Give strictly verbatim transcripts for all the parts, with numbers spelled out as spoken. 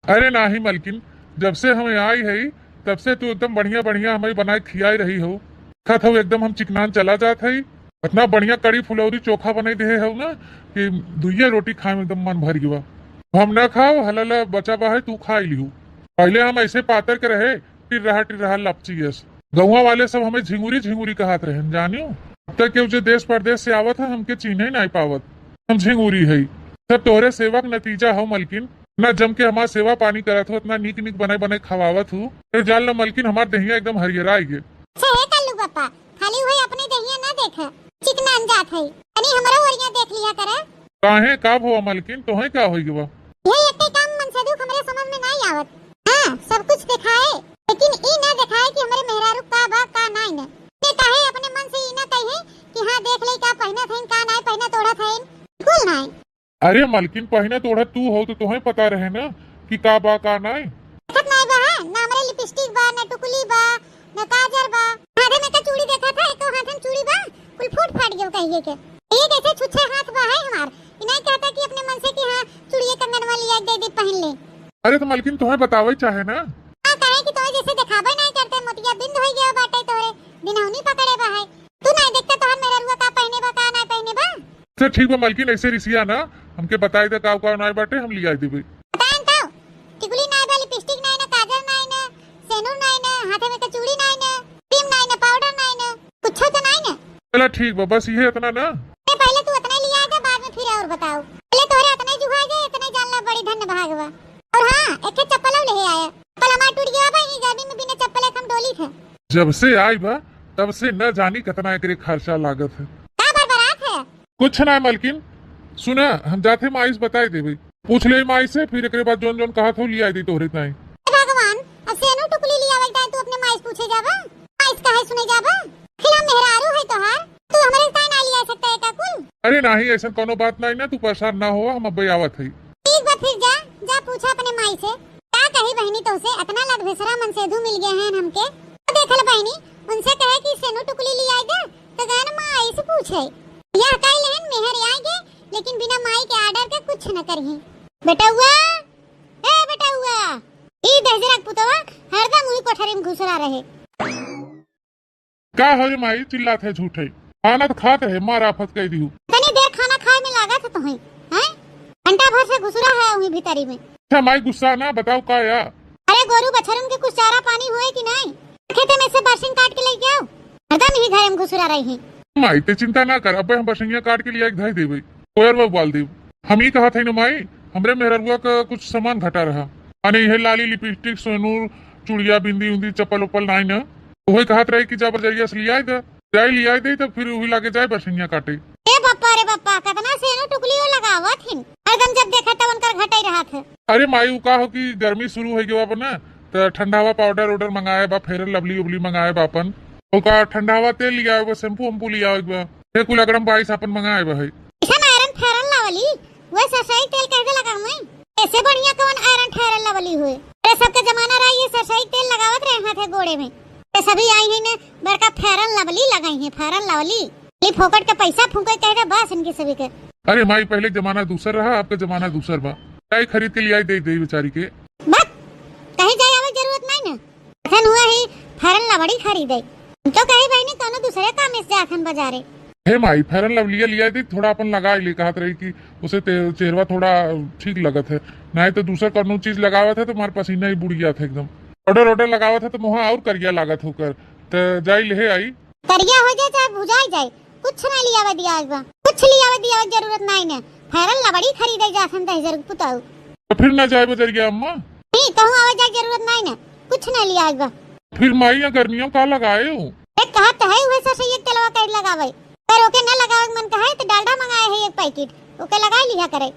अरे नाही मलकिन, जब से हम आई है तब से तू एकदम बढ़िया बढ़िया हमें बनाए खियाई रही हो। देखत हो एकदम हम चिकनान चला जात है। इतना बढ़िया कड़ी फुलौरी चोखा बनाई दे हो ना कि दुइये रोटी खाए में एकदम मन भर गवा। हम ना खाओ, हलाला बचा बा है, तू खा लिहू। पहले हम ऐसे पातर के रहे, टिर्रहा टिर्रहा लपचियस। गौवा वाले सब हमें झिंगुरी झिंगुरी कहत रहन, जानियो। अब तक केहू जे देश परदेश से आवत है, हमके चिन्हे नाई पावत। हम झिंगुरी है। सब तोहरे सेवा के नतीजा हो मलकिन। ना जम के हमार सेवा पानी करत हो, इतना नीक नीक बनाई बनाई खवावत हो। फिर जान लो मलकिन, हमार देहिया एकदम हरियराई गे। अच्छा हे कल्लू बापा, खाली वही अपने देहिया ना देख, चिकनान जात है। तनी हमरो ओरिया देख लिया करे। काहे, का भवा मलकिन, तोहे का होई गवा? ये एक्के काम मनसेधू के हमरे समझ में नाई आवत। हाँ, सब कुछ देखाए, लेकिन ई ना देखाए कि हमरे मेहरारू का बा, का नाई न। ते काहे अपने मन से ई ना कहे कि हाँ, देख ले का पहिनत हईन, का नाई पहिनत ओढ़त हईन, बिल्कुल नाई। अरे मलकिन, पहिनत ओढ़त तू हो तो तोहे पता रहे ना कि का बा, का नाई। देखत नाई बा, हाँ? ना हमरे लिपस्टिक बा, ना टुकली बा, ना काजर बा। हाथे में का चूड़ी देखत है, एको हाथे में चूड़ी बा, कुल फूट फाट गयो कहिए के। ये कैसे छुच्छे हाथ बा है हमार? ई नाई कहता कि अपने मन से कि हाँ, चूड़िए कंगनवा लिया दे दे, पहन ले। अरे तो मलकिन, तोहे बतावे चाहे ना। हाँ, काहे कि तोहे जैसे देखावे नाई करते, मोतिया बिंद होई गया बाटे तोरे, बिनौनी पकड़े बा है। तू नाई देखता तोहर मेहररुआ का पहने बा, का नाई पहने बा? अच्छा ठीक बा मलकिन, ऐसे रिसिया ना, हमके बताई दे का का नाई बाटे, हम लिया देबे। बताएन तो, टिकुली नाई बा, लिपस्टिक नाई ना, काजर नाई ना, सेनुर नाई ना, हाथे में का चूड़ी नाई ना, क्रीम नाई ना, पाउडर नाई ना, कुछो तो नाई ना। चला ठीक बा, बस इहे इतना ना। ए, पहले तू इतना लिया दे, बाद में फिर और बताओ। पहले तोहरे इतना जुहा गए, इतना जान ला बड़ी धन्य भाग बा। और हाँ, एक ठे चप्पल और ले आया। चप्पल हमार टूट गया बा, ई गर्मी में बिना चप्पल एक हम डोली थे। जब से आई बा, तब से न जानी कितना एकरे खर्चा लागत है। का बरबरात है? कुछ ना मलकिन, सुना, हम जाते माई से बताई देबे। पूछ ले माई से, फिर एकरे बाद जौन जौन कहत हो, लिया दी तोहरे ताई। हे भगवान, अब सेनु टुकली लियावे ताई तू अपने माई से पूछे जाबा? माई से काहे सुने जाबा? फिर हम मेहरारू है तोहार, तू हमरे ताई ना लिया सकता है का कुल? अरे नाही, ऐसा कोनो बात नाही ना, तू परेशान ना हो, हम अब्बे आवत है। ठीक बा, फिर जा, जा पूछा अपने माई से। का कही बहिनी तोसे, इतना लदभेसरा मनसेधू मिल गए हैं हमके। तो देख ले बहिनी, उनसे कहे कि सेनु टुकली लियाई दे, तो गए न माई से पूछे। यह कह लेहन मेहर आएंगे, लेकिन बिना माई के order के कुछ न करिए। बेटउआ, ए बेटउआ, ई दहिजरा के पुतवा हरदम उही कोठरी में घुसरा रहे। का हो रे माई, चिल्लात है झूठे? खाना तो खात है, मार आफत कह दिहू। तनी देर खाना खाए में लागत है तोहे, हैं? घंटा भर से घुसरा है उही भीतरी में। अच्छा माई, गुस्सा ना, बताओ का या? अरे गोरू बछरुन के कुछ चारा पानी हुए कि नहीं? खेते में से बरसिंग काट के लेके आओ, हरदम ही घरे में घुसरा रही है। माई, ते चिंता ना कर, अबे हम बरसिंगिया काट के लिया के धई देबे, कोयर में उबाल देब। हम ई कहत हई न माई, हमरे मेहररुआ का कुछ सामान घटा रहा, माने इहे लाली, लिपस्टिक, सेनुर, चूड़िया, बिंदी उंदी, चप्पल उप्पल नाई न, उहे कहत रही कि जा बजरिया से लियाई दे, जाई लियाई दे, तब फिर उही लागे जाए बरसिंगिया काटे। ए बप्पा रे बप्पा, कतना सेनु टुकली वो लगावत हिन, हरदम जब देखा तब उनकर घटई रहत है। अरे माई, उ का हो कि गर्मी शुरू हो गया बा ना, त ठंडावा पाउडर उडर मंगाए बा, फेयर लवली उबली मंगाए बा अपन, ओका ठंडावा तेल लियावे बा, शैम्पू वैम्पू लियावे बा, हे कुल अगड़म बाईस अपन मंगाए बा है। ऐसा ना आयरन फेयर लवली, वह सरसोई तेल कह दे लगा मैं, ऐसे बढ़िया कौन आयरन फेयर लवली हुए? अरे सबका जमाना रहा ये सरसोई तेल लगावत रहे हाथे गोड़े में, ये सभी आई है ना बड़का फेयर लवली लगाई है, फेयर लवली। ये फोकट के पैसा फूंके कह दे बस इनके सभी के। अरे माई, पहले के जमाना दूसर रहा, अब के जमाना दूसर बा। जाई खरीद के लियाई दे दे बेचारी के। बस, कहीं जाए आवे जरूरत नहीं ना। अखन हुआ ही फेयर लवली खरीदे। हम तो कही बहिनी कोनो दूसरे काम से जाथन बाजारे। हे माई, फेयर लवलिया लियाई दे, थोड़ा अपन लगाई ले, कहत रही कि उसे ते-, चेहरवा थोड़ा ठीक लगत है, नहीं तो दूसर कोनो चीज लगावत है तो हमार पसीना ही बुड़ गया था एकदम। पाउडर वाउडर लगावत है तो मुहा और करिया लागत होकर, तो जाई ले आई। करिया हो जाए चाहे भुजाई जाए, कुछ ना लियावे दिया एक बार, कुछ लियावे दिया जरूरत नहीं ने। फेयर लवली खरीदे जाथन दहिजर के पुताऊ। तो फिर ना जाए बजरिया अम्मा? नहीं, कहूँ आवे जाए जरूरत नहीं ने, कुछ ना लिया एक बार। फिर माई या गर्मियों का लगाए हो? एक कहत तो है उहे सरसोई के तेलवा कहीं लगावे, पर ओके ना लगावे के मन कहे तो डालडा मंगाए है एक पैकेट, ओके लगा लिया करे।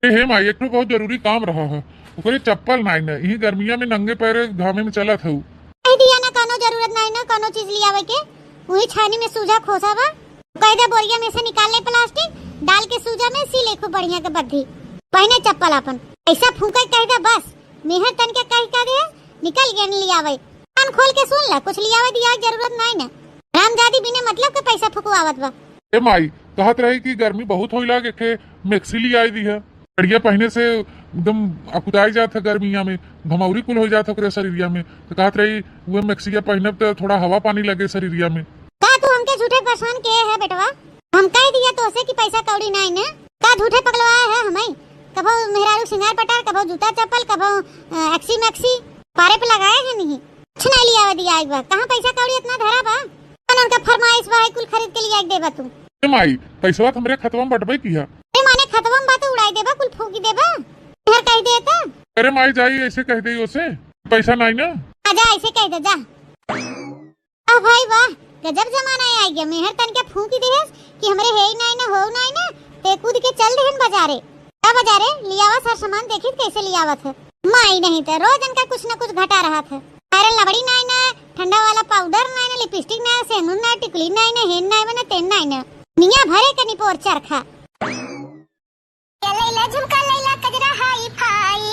ए हे माई, एक ठो बहुत जरूरी काम रहा है, ओकरे चप्पल नाई न, यही गर्मिया में नंगे पैरे घामे में चलत हऊ। कह दिया ना, कोनो जरूरत नाई ना कोनो चीज लियावे के, वही छानी में सूजा खोसा बा, कह दे बोरिया में से निकाल ले प्लास्टिक, डाल के सूजा में सी ले खूब बढ़िया के बद्धी, पहने चप्पल अपन, ऐसा फूंके कह दे बस, मेहर तन के कह, कह दे निकल गए लियावे। कान खोल के सुन ला, कुछ लियावे दिया जरूरत नाई ना, रामजादी बिना मतलब के पैसा फुकवावत बा। ए माई, कहत रही कि गर्मी बहुत होई लाग, एक ठे मैक्सी लियाई दी है। सड़िया पहिने से एकदम अकुताई जात है गर्मिया में, घमौरी कुल हो जात है ओकरे शरीरिया में। तो कहत रही, "उहे मैक्सिया पहिनब तो थोड़ा हवा पानी लगे शरीरिया में।" का तू हमके झूठे परेशान किए है बेटवा? हम कह दिया तोसे कि पैसा कौड़ी नाई न, का झूठे पगलवाए है हमें? कभो मेहरारू सिंगार पटार, कभो जूता चप्पल, कभो, अ, एक्सी मैक्सी पारे पे लगाए है नहीं। कुछ नाई लियावे दिया एक बार। कहाँ पैसा कौड़ी इतना धरा बा? कौन उनका फरमाइश बा, है कुल खरीद के लिया के देबा तू? ए माई, पैसवा तो हमरे खतवा में बटबे किया। ए माने खतवा में बा तो उड़ाई देबा, कुल फूकी देबा। घर कह दे तो। अरे माई जाई, ऐसे कह दे ओसे, पैसा नाई ना। आजा, ऐसे कह दे, जा। आ भाई वाह, गजब जमाना आ गया। मेहर तनिका फूकी दिहस कि हमरे हे ही नाई ना, हो नाई ना, ते कूद के चल देहन बाजारे। का बाजारे? लियावा सर सामान, देखी कैसे लियावत है। माई नहीं तो रोज इनका कुछ न कुछ घटा रहत है। आयरन लबड़ी नाई ना, ठंडा वाला पाउडर नाई ना, लिपस्टिक नाई, सेनुर नाई, टिकुली नाई ना, हेन नाई ना, तेन नाई ना। मियाँ भरे के निपोर चरखा। लैला झुमका लैला कजरा हाई फाई,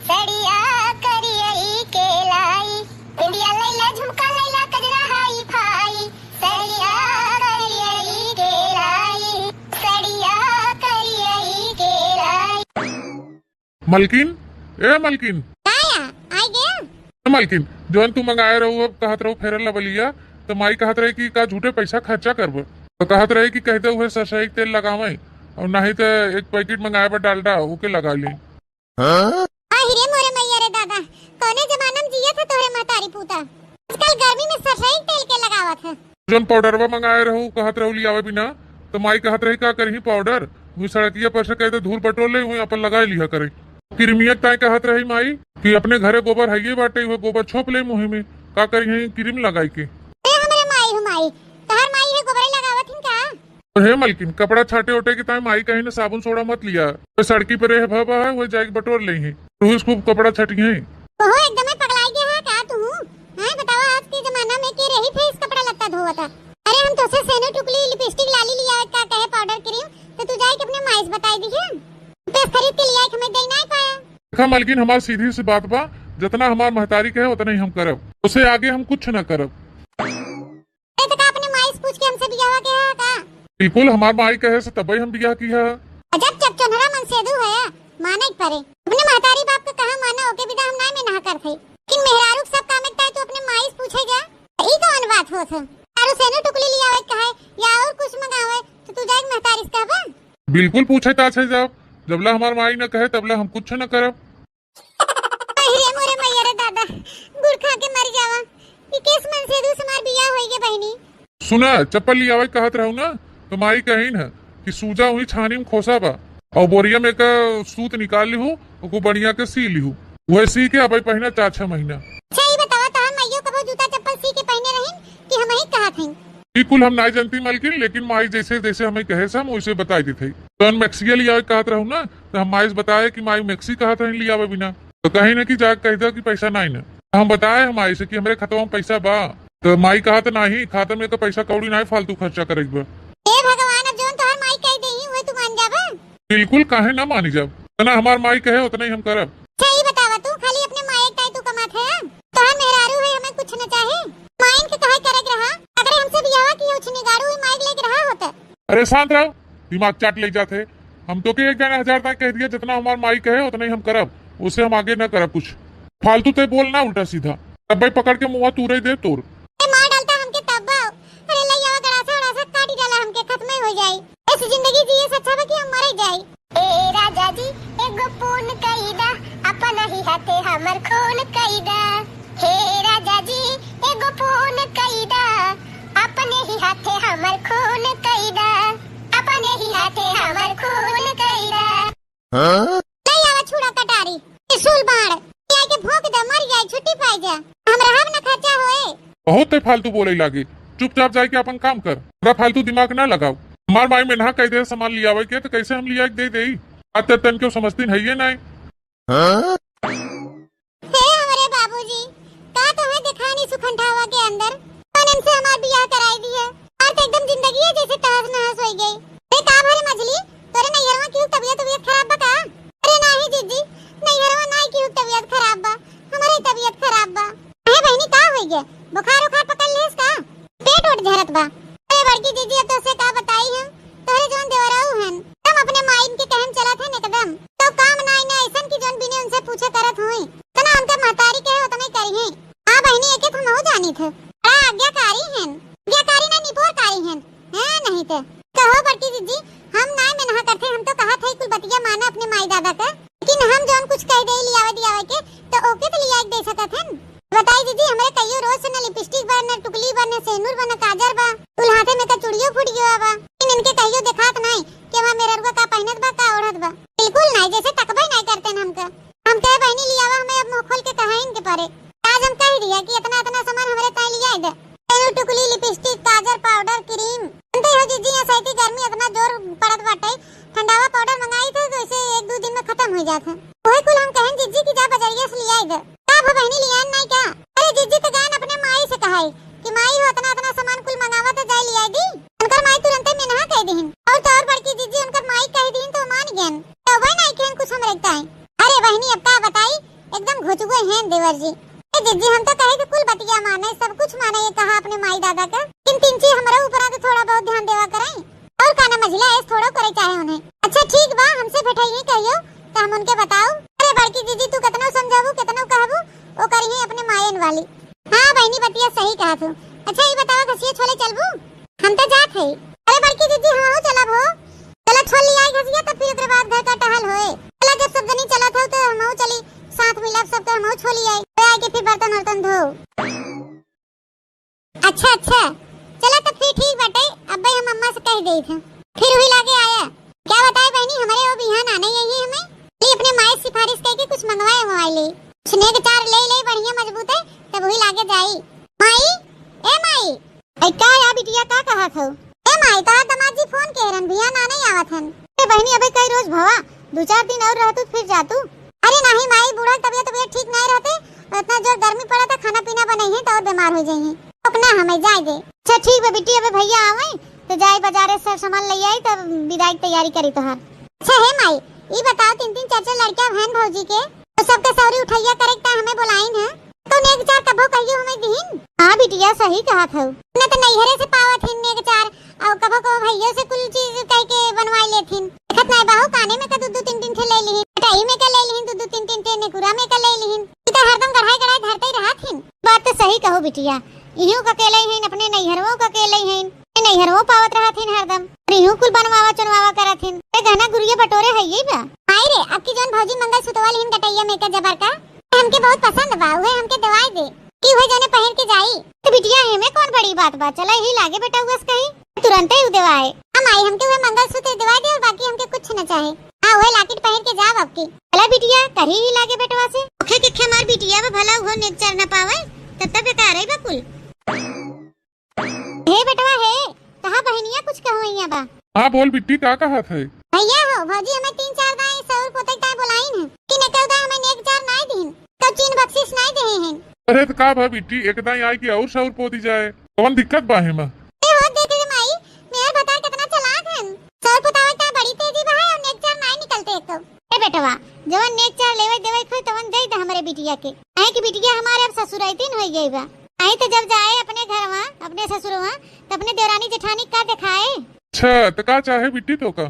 सड़िया करियई के लाई। बिंदिया लैला झुमका लैला कजरा हाई फाई, सड़िया करियई के लाई, सड़िया करियई के लाई। मलकिन, ए मलकिन। का या? आई गया? ए मलकिन, जौन तू मंगाए रहू, अब कहत रहू फेरन लवलिया, तो माई कहत रहे कि का झूठे पैसा खर्चा करब? तो कहत रहे कि कह दे उहे सरसई के तेल लगावे, और नहीं तो एक पैकेट मंगाए बा डालडा, ओके लगा ले। हाँ? आहि रे मोरे मैया रे दादा, कौने जमाना में जियत है तोहरे महतारी पूता? आजकल गर्मी में सरसई के तेल के लगावत है। जौन पाउडरवा मंगाए रहू, कहत रहू लियावे बिना, तो माई कहत रही, "का करही पाउडर? वही सड़किया पर से कहते धूल बटोर ले, वही अपन लगाए लिहा करे।" किरमिया ताई कहत रही माई कि अपने घरे गोबर हइये बाटे, वह गोबर छोप ले मुँह में, का करिहे क्रीम लगाई के। ए हमरे माई हो माई, तोहर माई है गोबरे लगावत हिन का? तो हे मलकिन, कपड़ा छाटे ओटे के ताई माई कहीं न साबुन सोडा मत लिया, तो सड़की पर रह भा है, वह जाके बटोर ले ही, रोज खूब कपड़ा छटिहे। ओहो, एकदम पगलाई गया है का तू? हाँ, बतावा, आज के जमाना में के रही थे इस कपड़ा लत्ता धोवता? अरे, हम तोसे सेनु टुकली, लिपस्टिक, लाली लिया का कहे, पाउडर, क्रीम, तो तू जाए के अपने माई से बताई दिहे। पेस खरीद के लिया, हमें दे नहीं पाया। देखा मलकिन, हमार सीधी सी बात बा, जितना हमार महतारी कहे उतना ही हम करब, उसे आगे हम कुछ न करब। ए, तो का अपने माई से पूछ के हमसे बियाह के है का? बिल्कुल, हमार माई कहे से तबे हम बियाह की है। अजब चकचोन्हरा मनसेदू है, माने के परे। अपने महतारी बाप के कहा माना, ओके बिना हम नाई में नहा कर थे। लेकिन मेहरारू के सब काम एक ताई तू अपने माई से पूछे जा, तो ई कौन बात होत है? तारू सेनु टुकली लिया आवे कहे या और कुछ मंगावे, तो तू जाके महतारी से कहबा? बिल्कुल पूछे ताछे जाओ, जबला हमार माई न कहे तबला हम कुछ न करब। अरे मोरे मैया रे दादा, गुड़ खा के मर जावा। ई केस मनसेदू से हमार बियाह होई गे बहिनी। सुना, चप्पल लियावे कहत रहू ना, तो माई कहीन है कि सूजा हुई छानी में खोसा बा, और बोरिया में का सूत निकाल लिहू, ओको बढ़िया के सी लिहू। वह सी के अबे पहिना चार छह महीना। अच्छा, ई बतावा, तोहार माइयो कबो जूता चप्पल सी के पहिने रहिन कि हम ही कहत हईन? ई कुल हम नाई जनती मलकिन, लेकिन माई जैसे जैसे हमें कहे से हम वैसे बताई देते। तो हम मैक्सिया लियावे कहत रहू ना, तो हम माई से बताए कि माई मैक्सी कहत रही लियावे बिना। तो कहीं ना कि जाके कह दे कि पैसा नाई ना। हम बताए हम माई से कि हमरे खतवा में पैसा बा। तो माई कहत नाही, खाता में तो पैसा कौड़ी नाई, फालतू खर्चा करे के बा। ए भगवान, अब जौन तोहर माई कह देही, उहे तू मान जाबा? बिल्कुल, काहे ना मानी जाब? जितना हमार माई कहे उतना ही हम करब। अच्छा, ई बतावा तू, खाली अपने माई के ताई तू कमात है? तोहर मेहरारू है, हमें कुछ न चाहे। माइन के कहे करे के रहा, अगर हमसे बियाह की हो छिनी गाड़ू हुई माई के लेके रहा होता। अरे शांत रहो, दिमाग चाट ले जात है। हम तो के एक जाने हजार तक कह दिया, जितना हमार माई कहे उतना ही हम करब, उसे हम आगे न करब कुछ। फालतू ते बोल ना उल्टा सीधा, तब भाई पकड़ के मुंह तूरे दे तोर। ए मार डालता हमके तब। अरे लइयावा गड़ासा उड़ासा काटी डाला हमके, खत्म हो जाई। इस जिंदगी जिए से अच्छा बा कि हम मरे जाई। ए राजा जी, एगो फोन कई दा, अपन ही हाथे हमर खून कई दा। हे राजा जी, एगो फोन कई दा, अपने ही हाथे हमर खून कई दा, अपने ही हाथे हमर खून कई दा। हाँ? ले आवा छुरा कटारी, त्रिशूल बाण, ले आके भोंक दे, मर जाए, छुट्टी पाई जा, हम रहब न खर्चा होए। बहुत ते फालतू बोले लागे, चुपचाप जाए के अपन काम कर, पूरा फालतू दिमाग ना लगाओ। हमार माई में ना कह दे सामान लियावे के, तो कैसे हम लिया के दे देई? आज तक तन क्यों समझती नहीं है ना। हाँ? हे हमरे बाबूजी, का तोहे देखानी सुखंठावा के अंदर? कौन इनसे हमार बियाह कराई दिया? और तो एकदम जिंदगी है जैसे तहस नहस होई गई। ए का भरे मजली, तोरे नैहरवा की तबीयत, तबीयत खराब बा का? अरे नाही जीजी, नैहरवा नाही की तबीयत खराब बा, हमारे तबीयत खराब बा। अरे बहनी, का होई गया? बुखार उखार पकड़ लेस का? पेट ओट झरत बा। अरे बड़की जीजी, अब तोसे का बताई हम, तोहरे जौन देवराऊ हन, हम अपने माइन के कहन चलत हन एकदम। तो थे। बड़ा आज्ञाकारी हैं, आज्ञाकारी ना, निपोरकारी हैं। हैं नहीं थे। कहो बड़की जिज्जी, हम नाय मेनहा करते, हम तो कहत है कुल बतिया माना अपने माई दादा के, लेकिन हम जौन कुछ कह दे लियावे दियावे के, तो ओके तो लिया के दे सकत हैं। बताई जिज्जी, हमरे कहियो रोज से न लिपस्टिक बा, न टुकली बा, न सेनुर बा, न काजर बा, कुल हाथे में का चूड़ियो फूट गया बा। लेकिन इनके कहियो देखात नाय कि हमार मेहररुआ का पहिनत बा, का ओढ़त बा। बिल्कुल नाय, जैसे तकबे नाय करते हैं हमके। हम कहे बहिनी लियावा, हमें अब मुँह खोल के कहे इनके परे। आज हम कह दिया कि इतना इतना सामान हमरे ताई लिया दे। तेल, टुकली, लिपस्टिक, काजर, पाउडर, क्रीम। जानते हो जिज्जी, यहाँ सैती गर्मी इतना जोर पड़त बाटे, ठंडावा पाउडर मंगाई थे तो इसे एक दो दिन में खत्म हो जात है। वही कुल हम कहन जिज्जी कि जा बजरिया से लिया दे। का भो बहिनी लियान नहीं का? अरे जिज्जी तो गयन अपने माई से कहाई कि माई हो इतना इतना सामान कुल मंगावा तो जाए लिया दी। उनकर माई तुरंते मेनहा कह दीहिन। और तो और बड़की जिज्जी उनकर माई कह दीहिन तो मान गयन। तो वही नहीं कहन कुछ हमरे ताई। अरे बहिनी अब का बताई, एकदम घुचुए हैं देवर जी। ए जिज्जी, हम तो कहे कि कुल बतिया माने, सब कुछ माने, ये कहा अपने माई दादा का। किन तीन चीज हमरे ऊपर आके थोड़ा बहुत ध्यान देवा करें। और का ना मझिला ऐस थोड़ो करे चाहे उन्हें। अच्छा ठीक बा, हमसे भेटाई ही कहियो तो हम उनके बताओ। अरे बड़की जिज्जी, तू कितनो समझाबू, कितनो कहबू, वो करी ही अपने मायन वाली। हाँ बहिनी, बतिया सही कहा तू। अच्छा ये बताओ, घसिया छोले चलबू? हम तो जात है। अरे बड़की जिज्जी, हमहू चलब हो। चला छोल लियाई घसिया, तब फिर ओकरे बाद घर का टहल होए। चला, जब सब जनी चलत हो तो हमहू चली, साथ मिलब सबके, हमहू छोल लियाई। तो आके फिर बर्तन उर्तन धो। अच्छा अच्छा, चला तब फिर ठीक बाटे। अब्बे हम अम्मा से कह देत हैं, फिर वही लागे आया। क्या बताए बहनी, हमारे वो बिहान आने यही हमें, ये अपने माई से सिफारिश करके कुछ मंगवाए हुआ ले, कुछ नेग चार ले ले बढ़िया मजबूत है, तब वही लागे जाई। माई, ए माई, ऐ का या बिटिया, का कहत हौ? ए माई, तोहार दामाद जी फोन के रहन, भिया ना नहीं आवत हन। ए बहिनी, अबे कई रोज भवा, दू चार दिन और रहतू फिर जातू। अरे नाही माई, बूढ़ा के तबियत, तबियत ठीक नहीं रहते, इतना जोर गर्मी पड़त है, खाना पीना बनइहे तो और बीमार हो जाइहे। ओकना हमें जाए दे। अच्छा ठीक बा बिट्टी, अबे भैया आवे तो जाए बाजारे से सामान ले आई, तब विदाई की तैयारी करी तोहार। अच्छा हे माई, ई बताओ, तीन तीन चार चार लड़कियां बहन भौजी के, तो सबके सौरी उठैया करे के हमें बुलाइन है। तो नेग चार कभो कहियो हमें दिहिन? हाँ बिटिया, सही कहत हौ। न तो नैहरे से पावत हिन नेग चार, और कभो कभो भैया से कुल चीज कह के बनवाई लेथिन। देखत नाय बाहू, काने में का दू दू तीन तीन ठे ले लिहिन, कटाई में का ले लिहिन, दू दू तीन तीन ठे नेकुरा में का ले लिहिन। ई तो हरदम गढ़ाई गढ़ाई धरते ही रहत हिन। बात तो सही कहो बिटिया, इहू का केले हिन, अपने नैहरवो का केले हिन, नैहरवो पावत रहत हिन हरदम, और इहू कुल बनवावा चुनवावा करत हिन। ते गहना गुरिया बटोरे है ये बा। आई रे, अब की जौन भौजी मंगल सुतवा लिहिन गटैया में का जबर का, हमके बहुत पसंद बा, उहे हमके देवाई दे, कि उहे जने पहिर के जाई। तो बिटिया, एमे कौन बड़ी बात बा, चला यही लागे बेटा, उस कही तुरंते ही देवाए। हम आई, हमके उहे मंगलसूत्र देवाई दे और बाकी हमके कुछ न चाहे। हाँ, उहे लाकिट पहिर के जाब अब की। चला बिटिया, करी ही लागे बेटवा से। ओखे के खे मार बिटिया बा, भला उहो नेग चार न पावे, तब तक बेकार है बा कुल। हे बेटवा हे, कहा बहनिया कुछ कहो यहाँ बा। हाँ बोल बिट्टी, का कहत है? भैया हो, भौजी हमें तीन चार दाई सौर पोते ताई बुलाइन है कि नेकर दाई हमें नेग चार नाई दीन, तो चीन बख्शिश नाई दे हैं। अरे तो का भा बिट्टी, एक दाई आई कि और सौर पोती जाए, कौन दिक्कत बा है मा? ए हो देख रे माई, मेर भतार कितना चालाक हन। सौर पोतावे का बड़ी तेजी बा है और नेग चार नाई निकलते एक तो। ए बेटवा, जवन नेग चार लेवे देवे खोई तवन दे दे हमरे बिटिया के। काहे कि बिटिया हमारे अब ससुराइतीन होई गई बा। आई तो जब जाए अपने घरवा, अपने ससुरवा, तो अपने देवरानी जेठानी का दिखाए। अच्छा, तो का चाहे बिट्टी तो का?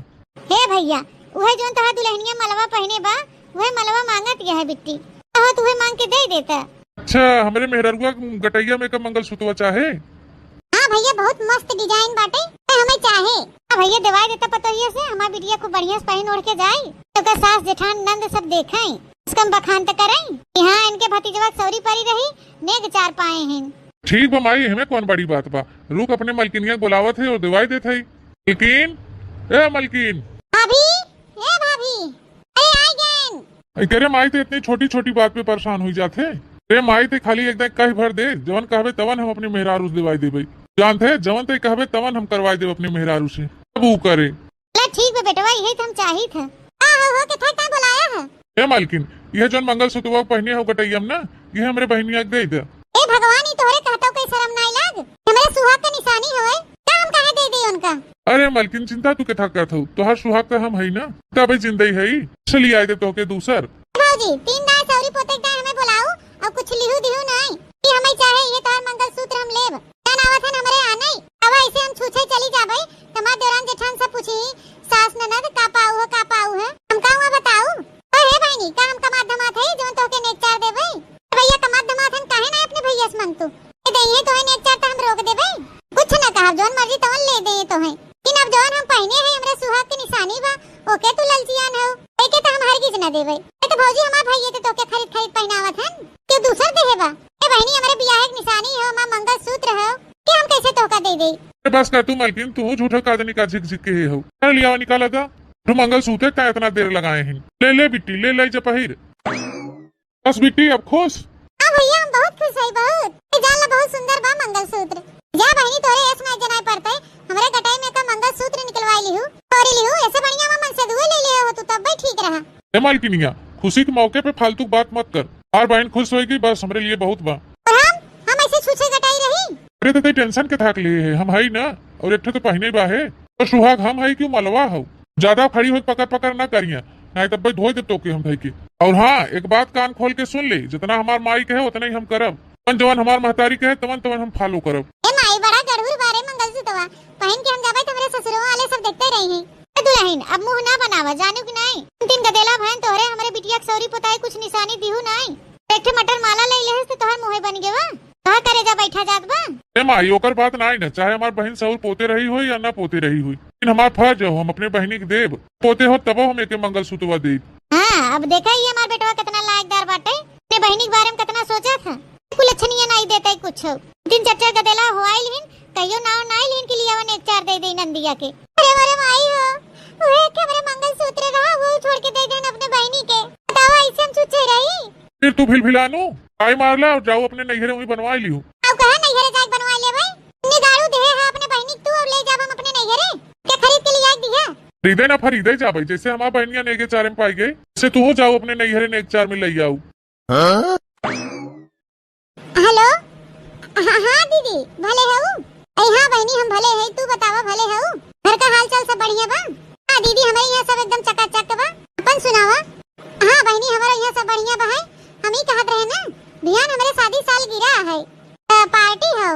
हे भैया, उहे जोन तोहार दुल्हनिया मलवा पहिने बा, उहे मलवा मांगत यह है बिट्टी। कहो तो उहे मांग के दे देता। अच्छा, हमरे मेहररुआ गटैया में का मंगलसूत्रवा चाहे? हाँ भैया, बहुत मस्त design बाटे, तो हमें चाहे। हाँ भैया, देवाई देता पतोहिया से, हमार बिटिया खूब बढ़िया से पहिन ओढ़ के जाई, तो का सास जेठान नंद सब देखें, उसका हम बखान तो करें कि हाँ, इनके भतीजवा के सौरी परी रही, नेग चार पाए हैं। ठीक बा माई, एहमे कौन बड़ी बात बा। रुक, अपने मलकिनिया के बुलावत है और देवाई देत है। मलकिन, ए मलकिन। भाभी, ए भाभी, अरे आई गएन। ए, करे माई ते इतनी छोटी छोटी बात पे परेशान हुई जात है। रे माई ते खाली एक दाई कह भर दे, जवन कहबे तवन हम अपने मेहरारू से देवाई देबे। जानत है, जवन ते कहबे तवन हम करवाई देब अपने मेहरारू से। अब ऊ करे। ला ठीक बा बेटवा, यही तो हम चाहित है। का हो, हो, के था, का बुलाया है? ए मालकिन, यह जौन मंगलसूत्रवा पहिने हो गटैया में ना, यह हमरे बहिनिया के दे दे। ए भगवान, ई तोहरे कहतो के शर्म नाई लाग? हमरे सुहाग के निशानी हवे, का हम काहे दे दे उनका? अरे मालकिन, चिंता तू के था करत हो, तोहार सुहाग तो हम हई ना, तबे जिंदई हई। चली आए दे तोहके दूसर। भौजी, तीन दाई सौरी पोते के दाई हमें बुलाऊ और कुछ लिहू दिहू नाई कि हमें चाहे ये तोहार मंगलसूत्र हम लेब। जान आवत हन हमरे आने, अब ऐसे हम छूछे चली जाबे, तमार देवरान जेठान सब पूछी, सास ननद का पाऊ है, का पाऊ है, हम का हुआ बताऊ? ओ हे बहिनी, का हम कमात धमात है जौन तोहके नेग चार देबे? ए भैया कमात धमात हन, काहे ना अपने भैया से मांगतू? ए दे ना देबे। ए तो भौजी, हमार भइया तो तोके खरीद खरीद पहिनावत हन, के दूसर देहे बा? ए बहिनी, हमरे बियाह के निशानी हो, हमार मंगलसूत्र हो, के हम कैसे तोहका दे देई? ए बस कर तू मलकिन, तू झूठो का आदमी का झिक झिक के हो। चल लियावा, निकाला था। तू मंगलसूत्र का इतना देर लगाए हैं। ले ले बिट्टी, ले ले जा पहिर। बस बिट्टी, अब खुश? हाँ भइया, हम बहुत खुश हई, बहुत। ए जान ला, बहुत सुंदर बा मंगलसूत्र। जा बहिनी, तोरे ऐस ना जनाए पड़ते, हमरे गटाई में का मंगलसूत्र निकलवाई लिहू, तोरी लिहू, ऐसे बढ़िया में मनसेधुए ले लिहे हो तू, तब भाई ठीक रहा। ए मालकिनिया, खुशी के मौके पे फालतू बात मत कर। हमार बहन खुश होएगी, बस हमरे लिए बहुत बा। और हम, हम ऐसे छुछे गटाई रही? अरे तो तई tension के थाक लिए है, हम हई ना, और एक ठो तो पहिने बा है, तो सुहाग हम हई क्यों मलवा हो। ज्यादा खड़ी होई पकड़ पकड़ ना करिया, नहीं तब भाई धोई देब तोके हम धई के। और हाँ, एक बात कान खोल के सुन ले, जितना हमार माई कहे उतना ही हम करब। जवन जवन हमार महतारी कहे तवन तवन हम follow करब। ए माई, बड़ा गढ़ुर बारे मंगलसूत्रवा, पहिन के हम जाबे त हमरे ससुरवा वाले सब देखते रही हैं। ए दुलहिन, अब मुंह ना बनावा, जानू कि नाई? तीन गदेला भैन तोहरे हमरे बिटिया के सौरी पोताई कुछ निशानी दिहू नाई। एक ठे मटर माला ले लेहस त तोहर मुंहे बन गेवा। कहा करे जा बैठा जात बा? ए माई, ओकर बात नाई न, चाहे हमार बहिन सौर पोते रही होई या ना पोते रही होई, लेकिन हमार फर्ज हो, हम अपने बहिनी के देब। पोते हो तबो हम एके मंगलसूत्रवा देब। हाँ, अब देखा ही हमार बेटवा कितना लायकदार बाटे, अपने बहिनी के बारे में कितना सोचत है। कुल अच्छनिया नाई देते कुछ। दिन चार चार गदेला हो आइल हिन, कहियो नाव नाई लिहिन कि लियावन एक चार दे दे नंदिया के। अरे मोरे माई हो, उहे के हमरे मंगलसूत्र रहा, वो छोड़ के दे देन अपने बहिनी के। बताओ, ऐसे हम छुछे रही? फिर तू भिलभिलानू, आई मारला और जाओ अपने नैहरे वहीं बनवा लियो। अब कहा नैहरे जाके बनवा ले भाई? इतने गाड़ू देहे है अपने बहिनी के तू और ले जाब हम अपने नैहरे? क्या खरीद के लिए आके दिया? खरीदे ना खरीदे जा भाई, जैसे हमार बहनिया नेगे चार में पाई गई, जैसे तू जाओ अपने नैहरे नेग चार में ले आओ। हाँ? हेलो, हाँ, हाँ दीदी, भले हऊ? ए हाँ बहिनी, हम भले हई, तू बतावा, भले हऊ? घर का हाल चाल सब बढ़िया बा? हाँ दीदी, हमरे यहाँ सब एकदम चकाचक बा। अपन सुनावा। हाँ बहिनी, हमरे यहाँ सब बढ़िया बा है। हम ही कहत रहे ना, बिहान हमरे शादी सालगिरह है, त पार्टी हो।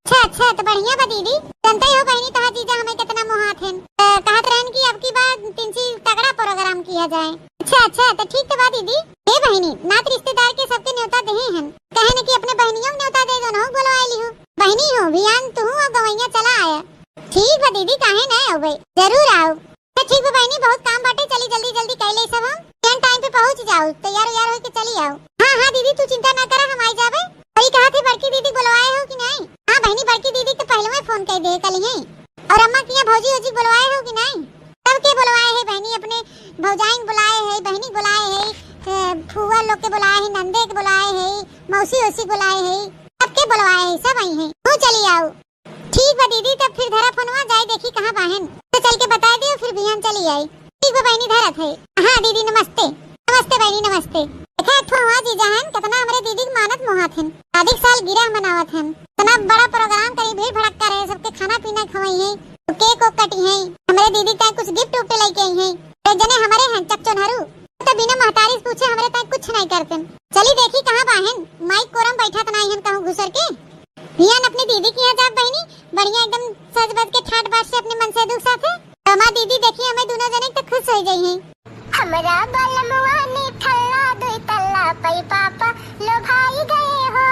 अच्छा, अच्छा, त बढ़िया बा दीदी। जनते हो बहिनी, तोहार जीजा हमें कितना मोहात हन। त कहत रहन कि अब की बार तिनची तगड़ा प्रोग्राम किया जाए। अच्छा, अच्छा, त ठीक त बा दीदी। हे बहिनी, नात रिश्तेदार के सबके न्योता देहे हन। कहे न कि अपने बहिनियों के न्योता दे दो, उनहू के बोलवाए लिहू। बहिनी हो, बिहान तुहू और गवैया चला आया। ठीक बा दीदी, काहे ना अउबे, जरूर आउब। त ठीक बा बहिनी, बहुत काम बाटे, चली जल्दी जल्दी कर ले सब हम। एन टाइम पे पहुँच जाओ, तैयार उयार होके चली आओ। हाँ, हाँ दीदी, तू चिंता ना करा, हम आई जाबे। और ई कहा थे बड़की दीदी बुलवाए हो कि नहीं? हाँ बहिनी, बड़की दीदी तो पहले में फोन कर दे कल ही। और अम्मा किया भौजी वौजी बुलवाए हो कि नहीं? सबके बुलवाए है बहिनी, अपने भौजाइन बुलाए है, बहिनी बुलाए है, ए, फुआ लोग के बुलाए है, नंदे के बुलाए है, मौसी ओसी बुलाए है, सबके बुलवाए है, सब आई है। तू चली आओ। ठीक बा दीदी, तब फिर धरा फोनवा, जाई देखी कहाँ बाहेन, तो चल के बताई दियो, फिर बिहान चली आई। ठीक बा बहिनी, धरत है। हाँ दीदी नमस्ते। नमस्ते बहिनी नमस्ते। देखा एक ठो हमार जीजा हन, कितना हमरे दीदी के मानत मोहात हन, शादी के सालगिरह मनावत हन, इतना बड़ा प्रोग्राम करी, भीड़ भड़क करे, सबके खाना पीना खवाई है, तो केक ओक कटी है, हमरे दीदी ताई कुछ गिफ्ट उफ्ट लेके आई है। एक जने हमरे हैं चकचोनहरू, तो बिना महतारी से पूछे हमरे ताई कुछ नहीं करते। चली देखी कहाँ बाहेन, माइक कोरम बैठा त नहीं हन कहूँ घुसर के। हियान अपनी दीदी के यहाँ जाब बहिनी, बढ़िया एकदम सज बज के ठाट बाट से अपने मनसेधु के साथे। तो हमार दीदी देखी हमें दोनों जने तो खुश हो जाई हैं। हमरा बलमुआ निठल्ला दुई तल्ला पई पापा लो भाई गए हो।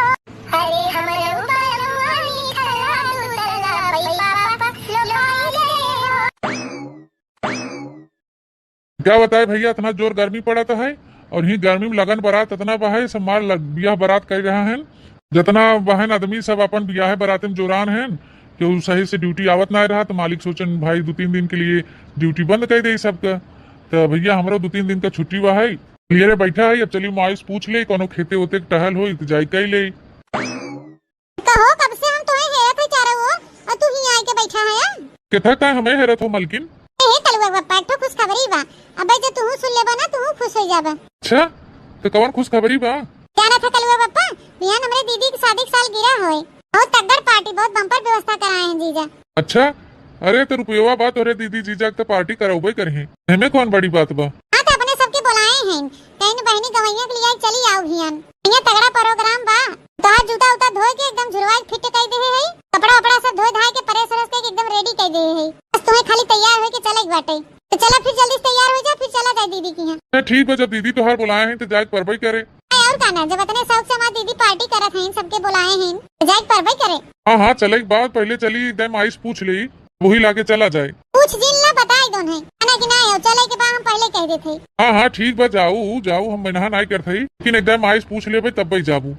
अरे हमरे बलमुआ निठल्ला दुई तल्ला पई पापा लो भाई गए हो। क्या बताए भैया, इतना जोर गर्मी पड़त है और ही गर्मी में लगन बारात इतना बा है, सब मार लग, बियाह बारात कर रहा है। जितना बहन आदमी सब अपन बियाह बारात में जोरान हैं, केहू सही से ड्यूटी आवत ना रहा, तो मालिक सोचन भाई दो तीन दिन के लिए ड्यूटी बंद कर दे सबका। तो भैया हमरो दो तीन दिन का छुट्टी बा है, क्लियर बैठा है। अब चलिए माइस पूछ ले, कोनो खेते ओते के टहल होई तो जाई कई ले। कहो, कब से हम तोहे हेरत है चारों ओर, और तू ही आए के बैठा है? केथा का हमें हेरत हो मलकिन? ए, हे कलुआ पप्पा, एक ठो खुशखबरी बा। अबे जो तू सुन लेबा ना, तू खुश हो जाबा। अच्छा, तो कौन खुशखबरी बा? जाना था कलुआ पप्पा, बिहान हमरे दीदी के शादी के सालगिरह होए। बहुत तगड़ पार्टी, बहुत बम्पर व्यवस्था कराए हैं जीजा। अच्छा, अरे तो रुपयवा बा तोरे दीदी जीजा के तो पार्टी करौबे करही, एमे कौन बड़ी बात बा? हाँ, तो अपने सबके बुलाए हैं, कहीं न बहिनी गवैया के लिए चली आओ हियन। यहाँ तगड़ा प्रोग्राम बा, तोहार जूता उता धोए के एकदम झुरवाए फिट कर दे है, कपड़ा उपड़ा सब धोए धाए के प्रेस व्रेस के एकदम रेडी कर दे है, बस तुम्हें खाली तैयार होए के चले के बाटे। तो चला फिर जल्दी से तैयार हो जा, फिर चला जाए दीदी के यहाँ। तो ठीक बा, जब दीदी तोहार बुलाए हैं तो जाए के परबे करे। अरे और का ना, जब इतने शौक से हमार दीदी पार्टी करत हैं, सबके बुलाए हैं, तो जाए के परबे करे। हाँ हाँ, चले के बाद पहले चली एकदम आइस पूछ ले, वही लाके चला जाए। पूछ जिन ला, बताए दो। है ना कि नाहीं, अब चले के बा हम पहिले कह देत हई। हाँ, हाँ, ठीक बा, जाऊ, जाऊ, हम मना नाहीं करत हई, लेकिन एक दाईं माई से पूछ लेबे तब्बे जाबू।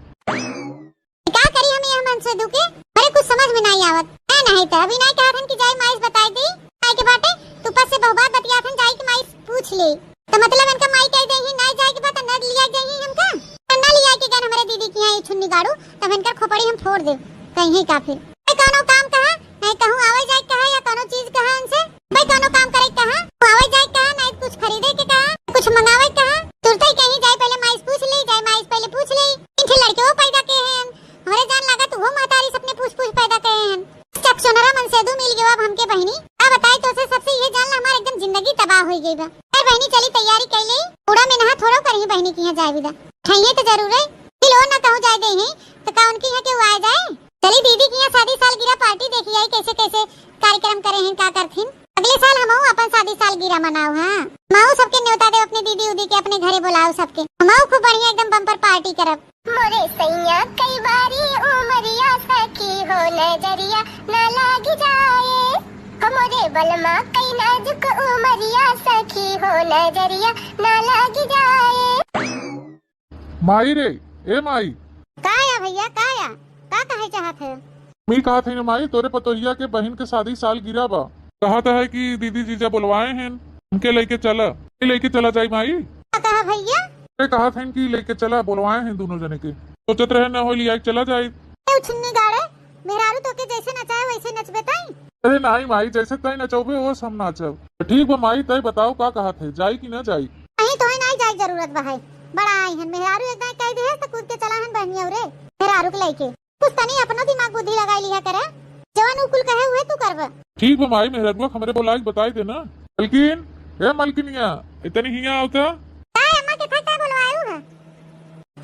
का करी हम ये मनसेदू के? अरे कुछ समझ में नाहीं आवत। ए नाहीं त अभी नाहीं कहत हन कि जाई माई से बताई दी, जाए के बाटे, तू पस से बहुबात बतियात हन, जाई के माई से पूछ ले। त मतलब इनका माई कह देही नाहीं जाए के बा त न लिया जाई हमका, त न लिया के गन हमरे दीदी के यहाँ ये छुन्नी गाड़ू, तब इनकर खोपड़ी हम फोड़ देब। कहीं का फिर। ए, कौनो काम कहा, नाहीं कहूँ आवे जाए कहा या कौनो चीज कहा इनसे। भाई, कौनो काम करे के कहा, आवे जाए के कहा, नाहीं कुछ खरीदे के कहा, कुछ मंगावे के कहा, तुरते ही कहीं जाए, पहिले माई से पूछ ली, जाए माई से पहिले पूछ ली। इनके लड़के वो पैदा के हैं, हमरे जान लागत वो महतारी से अपने पूछ पूछ पैदा के हैं। चक सोनरा मनसेदू मिल गयो अब हमके बहिनी। का बताई तोसे, सबसे ये जान ला हमार एकदम जिंदगी तबाह हो गई बा। ए बहिनी, चली तैयारी कर ले, बूढ़ा में नहा थोड़ो करही बहिनी के यहाँ जाए विदा। ठइये तो जरूर है, फिर वो ना कहूँ जाए दे हैं, तो का उनके यहाँ केहू आए जाए? चली दीदी के यहाँ शादी सालगिरह पार्टी देखी आई, कैसे कैसे कार्यक्रम करे हैं, का करथिन। अगले साल हमहू अपन शादी सालगिरह मनाऊ, हाँ। हमहू सबके न्योता देव, अपने दीदी उदी के अपने घरे बुलाऊ सबके। हमहू खूब बढ़िया एकदम बम्पर पार्टी करब। मोरे सैया कई बारी उमरिया सखी हो नजरिया ना लाग जाए। हमरे बलमा कई नाजुक उमरिया सखी हो नजरिया ना लाग जाए। माई रे, ए माई। का या भैया, का या? का कहे चाहत है? मी कहत है ना माई, तोरे पतोहिया के बहिन के शादी सालगिरह बा। कहत है कि दीदी जीजा बुलवाए हैं, हमके लेके चला। के लेके चला जाई माई? का कहा भैया? ए कहत हैं कि लेके चला, बुलवाए हैं दोनों जने के। सोचत रहे ना हो लिया के चला जाए। ए उछन्नी गाड़े, मेहरारू तोके जैसे नचाए वैसे नचबे ताई? अरे नाहीं माई, जैसे तय नचौबे ओस हम नाचब। ठीक बा माई, तय बताओ का कहत है, जाई कि ना जाई? नहीं, तोहे नाहीं जाए जरूरत बा है। बड़ा आई हन मेहरारू, एक दाईं कह दिहे त कूद के चला हन बहनिया रे। मेहरारू के लेके कुछ तनी अपनो दिमाग बुद्धि लगाई लिहा करे। जवन उ कुल कहे उहे तू करबा। ठीक बा माई, मेहरारुआ के हमरे बोलाई बताई देना। मलकिन, ए मलकिनिया, ए तनी हियाँ आवता। का अम्मा के था का बोलवायू है?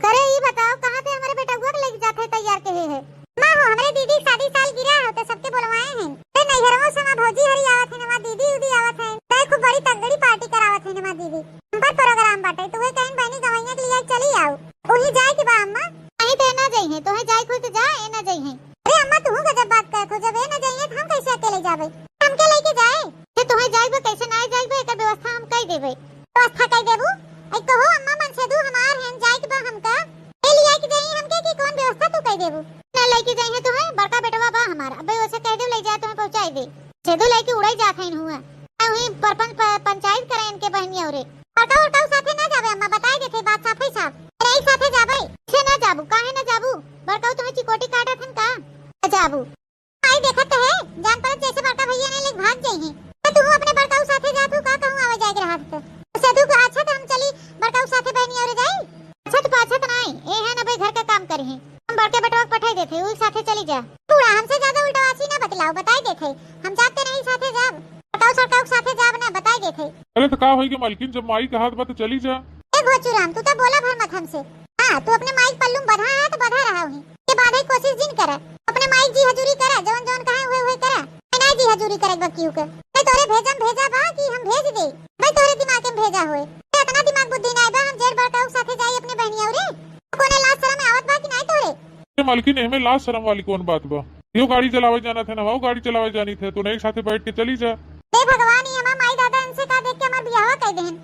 करे ई बताओ, कहाँ थे हमरे बेटउआ के लेके जात है तैयार के है? अम्मा हो, हमरे दीदी के शादी सालगिरह हो, तो सबके बोलवाए हैं। ते नैहरवा से हमार भौजी हरी आवत है, हमार दीदी उदी आवत है। ते खूब बड़ी तगड़ी पार्टी करावत है हमार दीदी। हम पर प्रोग्राम बाटे, तो वे कहीं बहनी गवैया के लिए चली आओ। उही जाए के बा अम्मा। नहीं ते ना जाई है, तोहे जाए कोई तो जा, ए ना जाई है। अरे अम्मा, तू गजब बात करत हो, जब ए ना जाई है तो हम कैसे अकेले जाबे? हमके लेके जाए। ते तोहे जाए बा, कैसे ना जाए बा, एकर व्यवस्था हम कर देबे। व्यवस्था कर देबू? ऐ कहो अम्मा, मनसेदू हमार हैं, जाए के बा हमका। ए लिया के जाई हमके कि कौन व्यवस्था तू कर देबू? ना लेके जाई है तोहे, बड़का बेटवा बा हमार, अबे ओसे कह दे ले जाए तोहे पहुँचाई दे। सेदू लेके उड़ाई जात है हुआ। आ वही परपंच प-, पंचायत करे इनके बहनिया रे। बड़का उड़का साथे ना जाबे अम्मा, बताई देते बात साफे साफ। अरे एक साथे जाबे। से ना जाबू, काहे ना जाबू? बड़का तोहे चिकोटी काटत हन का? ना जाबू। आई देखत है, जान पड़त जैसे बड़का भैया ने लेके भाग जाई है। तो तू अपने बड़का साथे जा, तू का कहूँ आवे जाए के रहा तो। सेदू को अच्छा तो हम चली बड़का साथे बहनी और जाई। अच्छा तो पाछा तो नाई, ए है ना भाई घर का काम करी है। हम बड़के बेटवा के पठाई देते, उही साथे चली जा। बूढ़ा हमसे ज्यादा उल्टा वासी ना बतलाओ, बताई देते। हम जाते नहीं साथे जाब। बड़का सरका के साथे जाब ना, बताई देते। अरे तो का होई के मलकिन, जब माई कहत बा तो चली जा। ए भोचूराम, तू तो बोला भर मत हमसे। हाँ, तू अपने माई के पल्लू में बधा है तो बधा रहा हुई। के बाधे कोशिश जिन करा। अपने माई जी हजूरी करा, जवन जवन कहे हुए हुए करा। मैं ना जी हजूरी करे बकियू के। मैं तोरे भेजम भेजा बा कि हम भेज दे? मैं तोरे दिमाग में भेजा हुए। ते इतना दिमाग बुद्धि ना बा, हम जेठ बड़काऊ के साथे जाई अपने बहनिया रे। कोने लाज शरम आवत बा कि नाई तोरे? ए मलकिन, एमे लाज शरम वाली कौन बात बा? यो गाड़ी चलावे जाना थे ना, वो गाड़ी चलावे जानी थे, तो नहीं साथे बैठ के चली जा। हे भगवान, ये हमार माई दादा इनसे का देख के हमार बियाहवा कर देहन।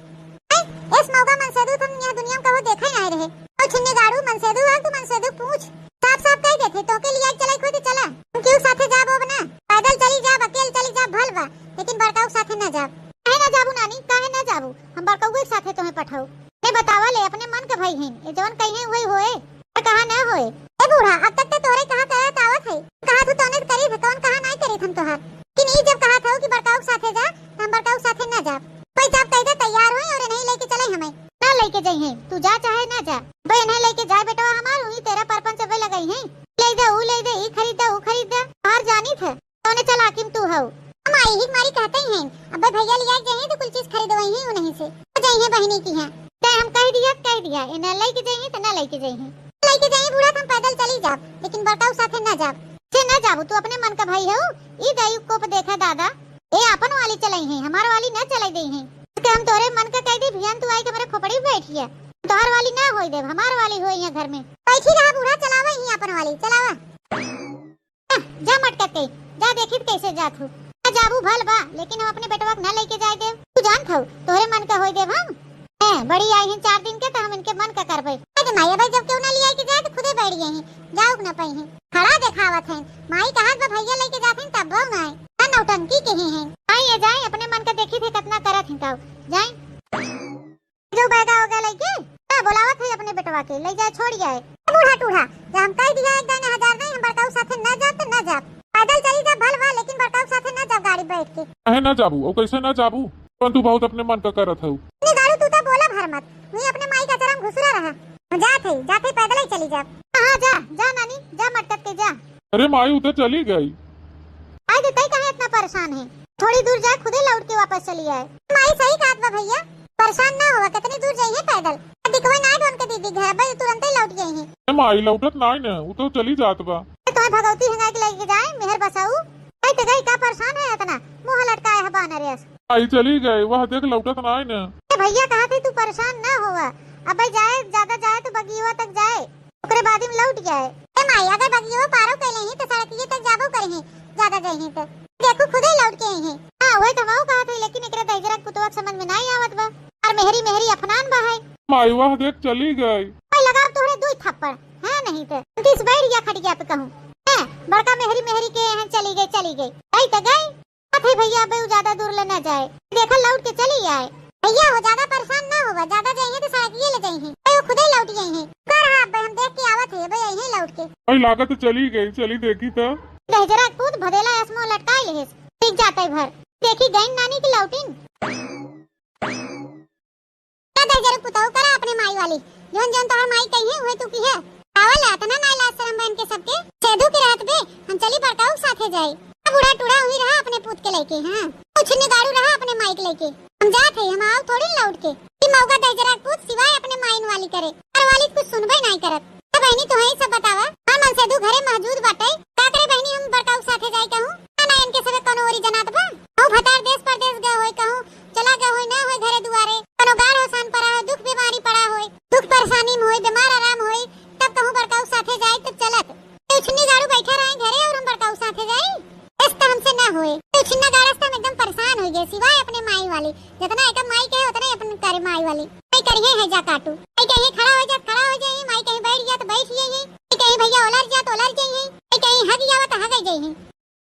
हैं? एस मौगा मनसेदू तुम यह दुनिया में कबो देखा ही ना रहे। ओ छिन्नी गाड़ू, मनसेदू है तू, मनसेदू पूछ। साफ साफ कह देते, तोके लिया चलाई खुद चला। हम क्यों साथे जाब अब ना? पैदल चली जाब, अकेल चली जाब, भल बा, लेकिन बड़काऊ साथे ना जाब। काहे ना जाबू नानी, काहे ना जाबू? हम बड़काऊ के साथे तोहे पठाऊ। ने बतावा ले, अपने मन के भाई हैं, ये जवन कही है वही होए, और कहा ना होए। ए बूढ़ा, अब तक तो तोरे कहा करत आवत है, कहा तू तोने करी थे, कौन कहा नहीं करी हम तोहार। कि नहीं जब कहा था कि बड़काऊ के साथे जा, तो हम बड़काऊ के साथे ना जा। कोई जब कह दे तैयार होई और नहीं लेके चले हमें। ना लेके जाई है, तू जा चाहे ना जा। भाई नहीं लेके जाए बेटवा हमार, वही तेरा परपंच पे लगाई है। ले दे, ऊ ले दे, ई खरीद दे, ऊ खरीद दे, और जानी थे। कौने चालाकी में तू हऊ? हम आई ही मारी कहते ही हैं, अबे भैया लिया जाइए तो कुल चीज खरीदवाई ही उन्हीं से। तो जाइए बहिनी की हैं। ते हम कह दिया, कह दिया, ए ना लेके जाइए तो ना लेके जाइए। लेके जाइए बूढ़ा, हम पैदल चली जाब, लेकिन बड़काऊ साथे ना जाब। से ना जाबू, तू अपने मन का भाई हऊ। ई दाई कोप देखा दादा, ए अपन वाली चलाई है, हमार वाली ना चलाई दे है। तो हम तोरे मन का कह दी, भियान तू आई के हमरे खोपड़ी पे बैठी है, तोहर वाली ना होई देब, हमार वाली होई है घर में। बैठी रहा बूढ़ा, चलावा ही अपन वाली, चलावा। जा मटकत के, जा देखी कैसे जात हूँ। ना जाबू भल बा, लेकिन हम अपने बेटवा के ना लइके जाए देब। तू जानत हऊ, तोहरे मन का होई देब हम। हैं, बड़ी आई हैं चार दिन के, त हम इनके मन का करबे। अरे माई, अबे जब केहू ना लियाई के जाए, त खुदे बैठ गई हैं, जाउक ना पाई हैं। खड़ा देखावत हैं, माई कहत बा भैया लइके जात हैं, तब वो ना आए। ना नौटंकी के ही हैं। आई ये जाए, अपने मन का देखी थे कितना करत हैं तब। जाए। जो बैगा हो गया लइके, का बोलावत है अपने बेटवा के, ले जाए छोड़ आए। बूढ़ा टूढ़ा, जब हम कह दिया एक दाने हजार नहीं, हम बड़काऊ साथे ना जाब त ना जाब। पैदल चली जाब भल बा, लेकिन बड़काऊ साथे ना जाब गाड़ी बैठ के। काहे ना जाबू? और कैसे ना जाबू? कौन तू बहुत अपने मन का करत हऊ? इतनी दारू तू तो बोला भर मत, वही अपने माई का चरम घुसरा रहा। हम जात है, जात है पैदल ही चली जाब। हाँ, हाँ, जा, जा नानी, जा मटकत के जा। अरे माई, उ तो चली गई। आज तई काहे इतना परेशान है? थोड़ी दूर जाए, खुदे लौट के वापस चली आए। माई सही कहत बा भैया, परेशान ना होवा, कितनी दूर जाइए पैदल। दिखवे ना बन के दीदी घर, बस तुरंत ही लौट गई है। ए माई, लौटत ना न, उ तो चली जात बा। तो तुम्हें भगवती हंगाई के लेके जाए, मेहर बसाऊ। आई तो गई, का परेशान है इतना? मुंह लटकाए है बानर यस। आई चली गई, वह देख लौटत ना न। ए भैया कहत है तू परेशान ना होवा, अब जाए, ज्यादा जाए तो बगियवा तक जाए। ओकरे बाद में लौट गए। ए माई, अगर बगियो पारो कैले ही तो सड़किए तक जाबो करे ही, ज्यादा जाई ही तो। देखू खुदे लौट के आई ही। हाँ, वही तो हम कहत है, लेकिन एकरे दहिजरा के पुतवा के समझ में नहीं आवत बा। और मेहरी मेहरी अफनान बा है। माई, वह देख चली गई। ओए लगा तोहरे दुई थप्पड़, है नहीं तो। तीस बैठ गया खटिया पे कहूँ। हैं, बड़का मेहरी मेहरी के हैं, चली गई, चली गई। गई तो गई। बात है भैया, अब उ ज्यादा दूर ले ना जाए, देखा लौट के चली आए। भैया हो, ज्यादा परेशान ना होवा, ज्यादा जाइए तो साइकिल ले जाइए, तो वो खुदे लौट जाइए। कर हाँ, अब हम देख के आवत है, अब यही लौट के। भाई लागत तो चली गई, चली देखी तो। दहिजरा के पूत भदेला असमो लटकाई लेस, ठीक जाते भर। देखी गई नानी की लौटिन। का दहिजरू पुतऊ करा अपने माई वाली, जौन जौन तोहर माई कही है, उहे तू की है। पावल अतना नाई लाज शरम बहन के सबके, सेधू के रहत बे, हम चली बड़काऊ के साथे जाई। अब बूढ़ा टूढ़ा हुई रहा अपने पूत के लेके, हाँ। कुछ निगारू रहा अपने माई के लेके। हम जात है, हम आओ थोड़ी न लौट के। ई मौका दहिजरा के पूत सिवाय अपने माइन वाली करे, और वाली कुछ सुनबे नाई करत। तो बहनी, तुहई सब बतावा, हाँ, मनसेधू घरे मौजूद बाटे। का करे बहनी, हम बड़काऊ साथे जाई कहूँ? ना, ना, इनके सबे कौनो ओरी जनात बा। कहूँ भतार देश परदेश गए होई, कहूँ चला गए होई, ना होई घरे दुआरे। कौनो गाढ़ होसान पड़ा होई, दुख बीमारी पड़ा होई, दुख परेशानी में होई, बीमार आराम होई, तब कहूँ बड़काऊ साथे जाई तो चलत। तो उछन्नी गाड़ू बैठा रहे घरे और हम बड़काऊ साथे जाई? ऐस तो हमसे ना होए। तो उछन्ना गाड़स तो हम एकदम परेशान हो गए, सिवाय अपने माई वाली। जितना एक माई के है, उतने अपन करे माई वाली। माई करिए है जा काटू। माई कहीं खड़ा हो जा, खड़ा हो जाइए। माई कहीं बैठ गया तो बैठ जाइए। माई कहीं भैया ओलर जा तो ओलर जाइए। माई कहीं हग जावा तो हग जाइए।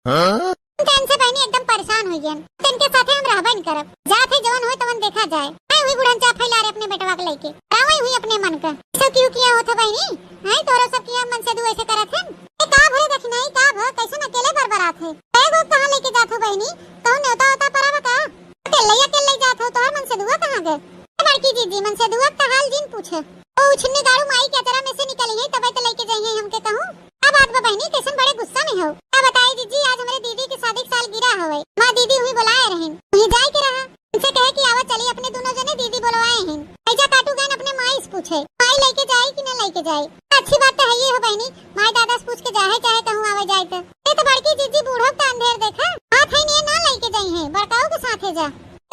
हाँ? तो इनसे बहनी एकदम परेशान हो गए। तो इनके साथे हम रहबे न करब। जात है जवन होए तवन देखा जाए। मैं हुई बुढ़न चा फैला रहे अपने बेटवा के लेके। रावई हुई अपने मन का। सब क्यों किया होता बहनी? हैं, तोरा सब किया मनसेधू ऐसे करत हन? ए, का भय दखिनाई, का भय? कैसन अकेले बरबरात है? बैग उग कहाँ लेके जात हो बहनी? कहूँ नेवता होता परावा का? अकेले, अकेले जात हो, तोहर मनसेधुआ कहाँ गए? ए, बड़की जीजी, मनसेधुआ का हाल जिन पूछे। ओ उछन्नी गाड़ू माई के अचरा में से निकली है, तबे तो लेके जाइए हमके कहूँ। का बात बा बहनी, कैसन बड़े गुस्सा में हो? का बताई जीजी, आज हमरे दीदी के शादी के सालगिरह हवे। माँ दीदी हुई बुलाए रहिन, वहीं जाए के रहा। उनसे कहे कि आवा चली, अपने दोनों जने दीदी बुलवाए हैं। ऐजा काटू गए अपने माई से पूछे, माई लेके जाई कि न लेके जाई? अच्छी बात तो है ये हो बहनी, माई दादा से पूछ के जाए, चाहे कहूँ आवे जाए तो। ये तो बड़की जीजी बूढ़ो का अंधेर देखा, हाथ है ने ना लेके जाई है, बड़काऊ के साथे जा।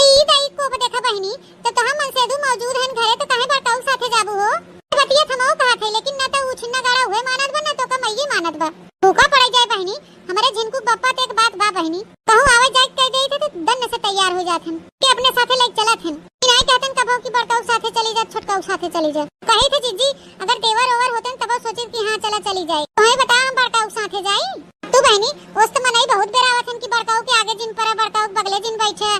ई दाई को देखा बहनी, जब तोहार मनसेधू मौजूद हन घरे तो काहे बड़काऊ साथे जाबू हो? बतिया थमाऊ कहा थे, लेकिन ना तो उ छिन्ना गाड़ा हुए मानत बा, ना तो का मइये मानत बा। भूखा पड़े जाए बहनी, हमरे झिनकू बप्पा ते एक बात बा बहिनी, कहूँ आवे जाए कह देई थे तो दन्न से तैयार हो जात हन कि अपने साथे लेके चलत हन। कि नाई कहतन कबो कि बड़काऊ साथे चली जा, छोटकाऊ साथे चली जा। कही थे जीजी, अगर देवर ओवर होतन तबो सोचित कि हाँ चला चली जाए। तोहे बता हम बड़काऊ साथे जाई? तू बहनी, ओस त मनई बहुत बेरावत हन कि बड़काऊ के आगे जिन परा, बड़काऊ के बगले जिन बैठे,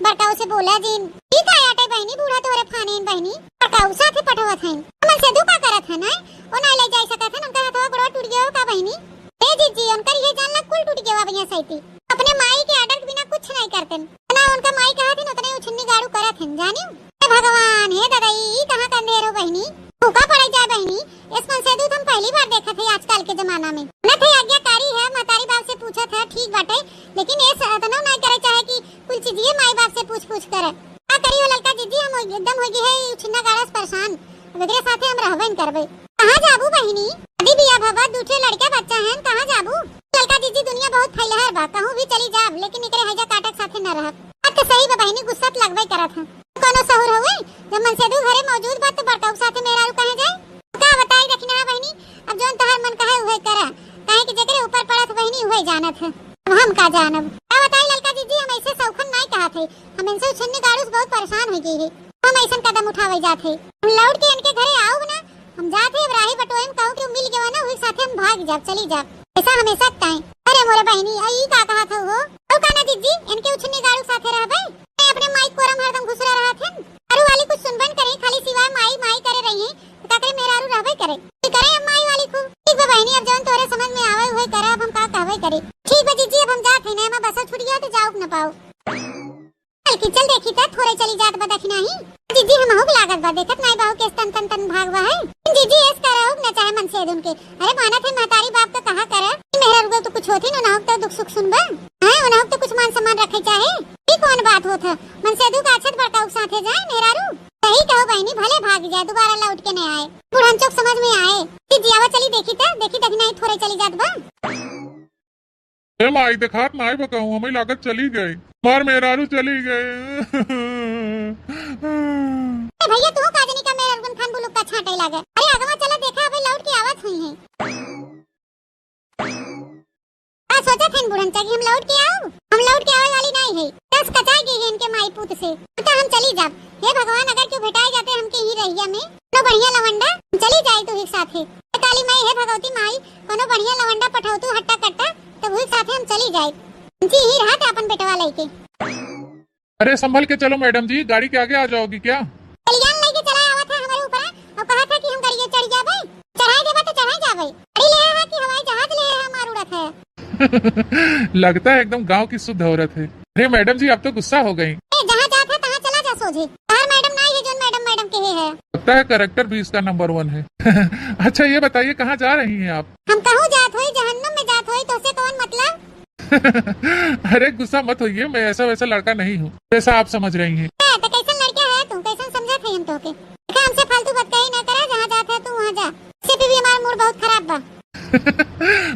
बड़काऊ से बोला जिन। ई का आटे बहनी, बूढ़ा तोहरे फानेन बहनी, बड़काऊ साथे पठवत हन। मनसेधू का करत हन, हैं? ओ नाई ले जाई सकत हन, उनका हथवा गोड़वा टूट गया हो का बहनी? ए जीजी, उनकर ये जान ला कुल टूट गया बनिया सैती। अपने माई के आर्डर के बिना कुछ नहीं करतन। ना उनका माई कहत हन, उतने उछन्नी गाड़ू करत हन, जानियो? हे भगवान, हे दादा, ई, ई कहाँ का अंधेर हो बहिनी? भूखा पड़े जाए बहिनी, इस मनसेधू तो हम पहली बार देखत है आजकल के जमाना में। न थे आज्ञाकारी है, महतारी बाप से पूछत है, ठीक बाटे, लेकिन ये अतनो नहीं करे चाहे कि कुल चीजिए माई बाप से पूछ पूछ करे। का करी हो ललका जीजी, हम एकदम हो गई है ई उछन्ना गाड़ा से परेशान। अब एकरे साथे हम रहबे न करबे। कहाँ जाबू बहिनी? शादी बियाह भवा, दू ठे लड़का बच्चा हैं, कहाँ जाबू? ललका जीजी, दुनिया बहुत फैलहर बा, कहूँ भी चली जाब, लेकिन एकरे हैजा काटक साथे न रहब। बात तो सही बा बहिनी, गुस्सा त लगबे करत है। कोनो सहूर हुए, जब मनसेधू घरे मौजूद बा तो बड़काऊ साथे मेहरारू कहे जाए? का बताई दखिना बहिनी, अब जौन तोहार मन कहे उहे करा, काहे कि जेकरे ऊपर पड़त बहिनी उहे जानत है, अब हम का जानब। का बताई ललका जीजी, जात है। हम लौट के इनके घरे आउब ना, हम जात है, अब राही बटोए में कहूँ कि मिल गए ना, वही साथे हम भाग जाब, चली जाब। ऐसा हमेशा ताई। अरे मोरे बहिनी, आ ई का कहत हऊ हो? तो का ना जिज्जी, इनके उछन्नी गाड़ू साथे रहबे? मैं अपने माई कोरम हरदम घुसरा रहत हन। अरु वाली कुछ सुनबन करे, खाली सिवाय माई माई करे रही है। तो का करे, मेहरारू रहबे करे। की करे हम माई वाली खूब। ठीक बा बहिनी, अब जौन तोहरे समझ में आवे उहे करा, अब हम का कहबे करे। ठीक बा जिज्जी, अब हम जात है ना, मैं बसा छुट गया तो जाउब न पाओ। चल की चल देखी त थोरे चली जात बा दखिना ही। जिज्जी हमहू के लागत बा, देखत नाई बाहू के तन तन तन भाग बा है। जिज्जी एस करहु न चाहे मन से दुन के। अरे मानत है महतारी बाप तो कहा कर। मेहरारू तो कुछ होती न, उनहु तो दुख सुख सुनबा। हैं, उनहु तो कुछ मान सम्मान रखे चाहे। ई कौन बात होत है? मन से दुख आछत बड़का उक साथे जाए मेहरारू। सही कहो बहिनी, भले भाग जाए, दोबारा लौट के नहीं आए। बुढ़न चौक समझ में आए। जिज्जी आवा चली देखी त, देखी दखिना ही थोरे चली जात बा। ए माई, देखात नाई बा कहूँ, हमें लागत चली गई। मार मेहरारू चली गई। ए भैया, तू का जनी का मेहरारू खान बुलुक का छांटे लागे। अरे अगवा चला देखा, अबे लौट के आवत हुई है। आ सोचत हन बुढ़न चा कि हम लौट के आऊ, हम लौट के आवे वाली नाई है। दस कचाई गई है इनके माई पूत से। तो हम चली जाब। हे भगवान, अगर क्यों भेटाए जाते हमके ही रहिया में, कोनो बढ़िया लवंडा, हम चली जाए तू ही साथे। हे काली माई, हे भगवती माई, कोनो बढ़िया लवंडा पठाओ तू हट्टा कट्टा, तब वही साथे हम चली जाए। जी ही रहा था अपन बेटवा लेके। अरे संभल के चलो मैडम जी, गाड़ी के आगे आ जाओगी क्या? कलियान लेके चला आवा था हमारे ऊपर, और कहा था कि हम गाड़ी चढ़ जाबे, चढ़ाई देबा तो चढ़ाई जाबे। गाड़ी ले है कि हवाई जहाज ले है, मार उड़त है। लगता है एकदम गांव की शुद्ध औरत है। अरे मैडम जी, आप तो गुस्सा हो गई। ए, जहाँ जात है तहाँ चला जा सोझे। तहार मैडम ना ये जोन मैडम मैडम कहे है। लगता है कैरेक्टर भी इसका नंबर वन है। अच्छा ये बताइए, कहाँ जा रही हैं आप? हम कहूँ जात होई, जहन्नुम में जात होई, तोसे कौन मतलब? अरे गुस्सा मत होइए, मैं ऐसा वैसा लड़का नहीं हूँ जैसा आप समझ रही हैं। ए, तो कैसन लड़का है तू? कैसन समझत है हम तोके? देखा, हमसे फालतू बात कही ना करा, जहाँ जात है तू वहाँ जा। से भी हमारा मूड बहुत खराब बा।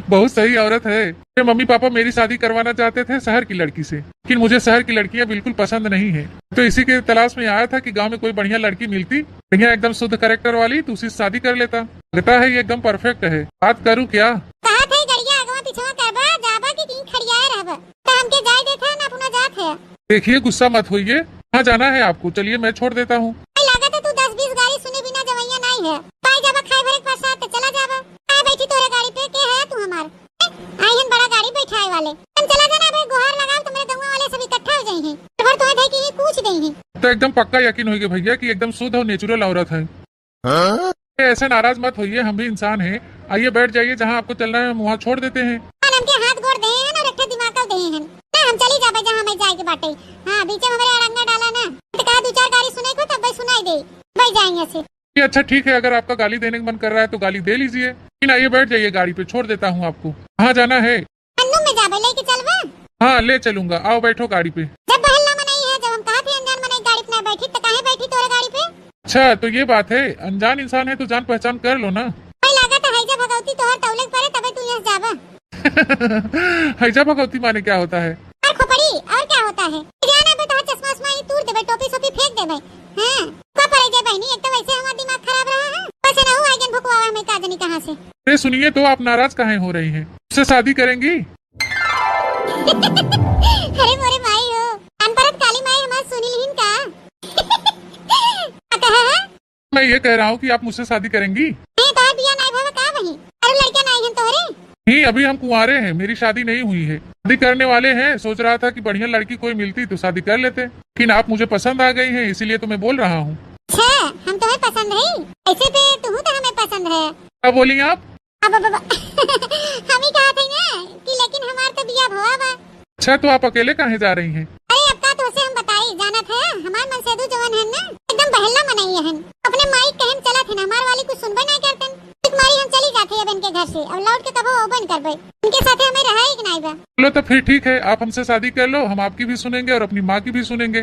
बहुत सही औरत है। मेरे मम्मी पापा मेरी शादी करवाना चाहते थे शहर की लड़की से, लेकिन मुझे शहर की लड़कियां बिल्कुल पसंद नहीं है, तो इसी के तलाश में आया था कि गांव में कोई बढ़िया लड़की मिलती, बढ़िया एकदम शुद्ध कैरेक्टर वाली, तो उसी से शादी कर लेता। लगता है ये एकदम परफेक्ट है। बात करूँ क्या? कहा थे गड़िया अगवा पिछवा करबा, जाबा कि कहीं खड़ियाए रहबा? तो हमके जाए देता ना, अपना जात है। देखिए गुस्सा मत होइए, कहाँ जाना है आपको? चलिए मैं छोड़ देता हूँ। भाई लागत है तू दस बीस गाड़ी सुने बिना जवैया नहीं है। पाई जाबा खाए भरे के प्रसाद तो चला जाबा। आए बैठी तोरे गाड़ी पे, के है तू हमार? आई हन बड़ा गाड़ी बैठाए वाले। हम चला जाना भाई, गुहार लगाओ तो मेरे गौवा वाले सब इकट्ठा हो जाई हैं। भर तो है कि ये पूछ गई हैं। तो एकदम पक्का यकीन होइए भैया कि एकदम शुद्ध और नेचुरल औरत है। हाँ? ऐसे नाराज मत होइए, हम भी इंसान हैं। आइए बैठ जाइए, जहाँ आपको चलना है हम वहाँ छोड़ देते हैं। हाँ, हमके हाथ गोड़ दे हैं ना, रखे दिमाग का दे हैं ना, हम चली जाबे जहाँ हमें जाए के बाटे। हाँ, बीच में हमारे अड़ंगा डाला ना, तो कहा दो चार गाड़ी सुने को तब भाई सुनाई दे, भाई जाएंगे से। ये अच्छा ठीक है, अगर आपका गाली देने का मन कर रहा है तो गाली दे लीजिए, लेकिन आइए बैठ जाइए गाड़ी पे, छोड़ देता हूँ आपको। कहाँ जाना है? अन्नू में जाबे लेके चलबा? हाँ ले चलूंगा, आओ बैठो गाड़ी पे। जब बहल ना मनई है, जब हम कहा थे अनजान मनई गाड़ी पे ना बैठी तो काहे बैठी तोरे गाड़ी पे? अच्छा तो ये बात है, अनजान इंसान है तो जान पहचान कर लो ना। भाई लागत है हैजा भगवती तोहर तौले के परे तबे तू यहाँ जाबा। हैजा भगवती माने क्या होता है? और खोपड़ी, और क्या होता है? जाना बे तोहर चश्मा उश्मा ही तूर देबे, टोपी सोपी फेंक देबे। हाँ, का पड़े जे बहनी, एक तो वैसे हमारा दिमाग खराब रहा है, वैसे ना हुआ आइगन भुकवावा हमें का जनी कहाँ से। अरे सुनिए तो, आप नाराज काहे हो रही हैं? उससे शादी करेंगी? अरे मोरे माई हो, कान परत काली माई हमार सुनी लिहिन का? का कहा है? मैं ये कह रहा हूँ कि आप मुझसे शादी करेंगी? ए, तोहर बिया नाई भवा का बही? अरे लड़का नाई हन तोहरे? नहीं, अभी हम कुंवारे हैं, मेरी शादी नहीं हुई है। शादी करने वाले हैं, सोच रहा था कि बढ़िया लड़की कोई मिलती तो शादी कर लेते, लेकिन आप मुझे पसंद आ गई हैं, इसीलिए तो मैं बोल रहा हूँ। अच्छा, हम तुम्हें पसंद है? ऐसे पे तू तो हमें पसंद है। क्या बोली आप? अब, अब, अब हम ही कहा थे ना कि लेकिन हमार तो बिया भवा बा। अच्छा, तो आप अकेले काहे जा रही हैं? अरे अब का तोसे हम बताई, जानत है हमार मनसेदू जवन है ना, एकदम बहल्ला मनई हन, अपने माई कहन चलत है ना, हमार वाली कुछ सुनबे नहीं करतन। एक मारी हम चली जाते अब इनके घर से, अब लौट के कबो अउबे न करबे, इनके साथे हमें रहा ही नहीं बा। चलो तो फिर ठीक है, आप हमसे शादी कर लो, हम आपकी भी सुनेंगे और अपनी माँ की भी सुनेंगे।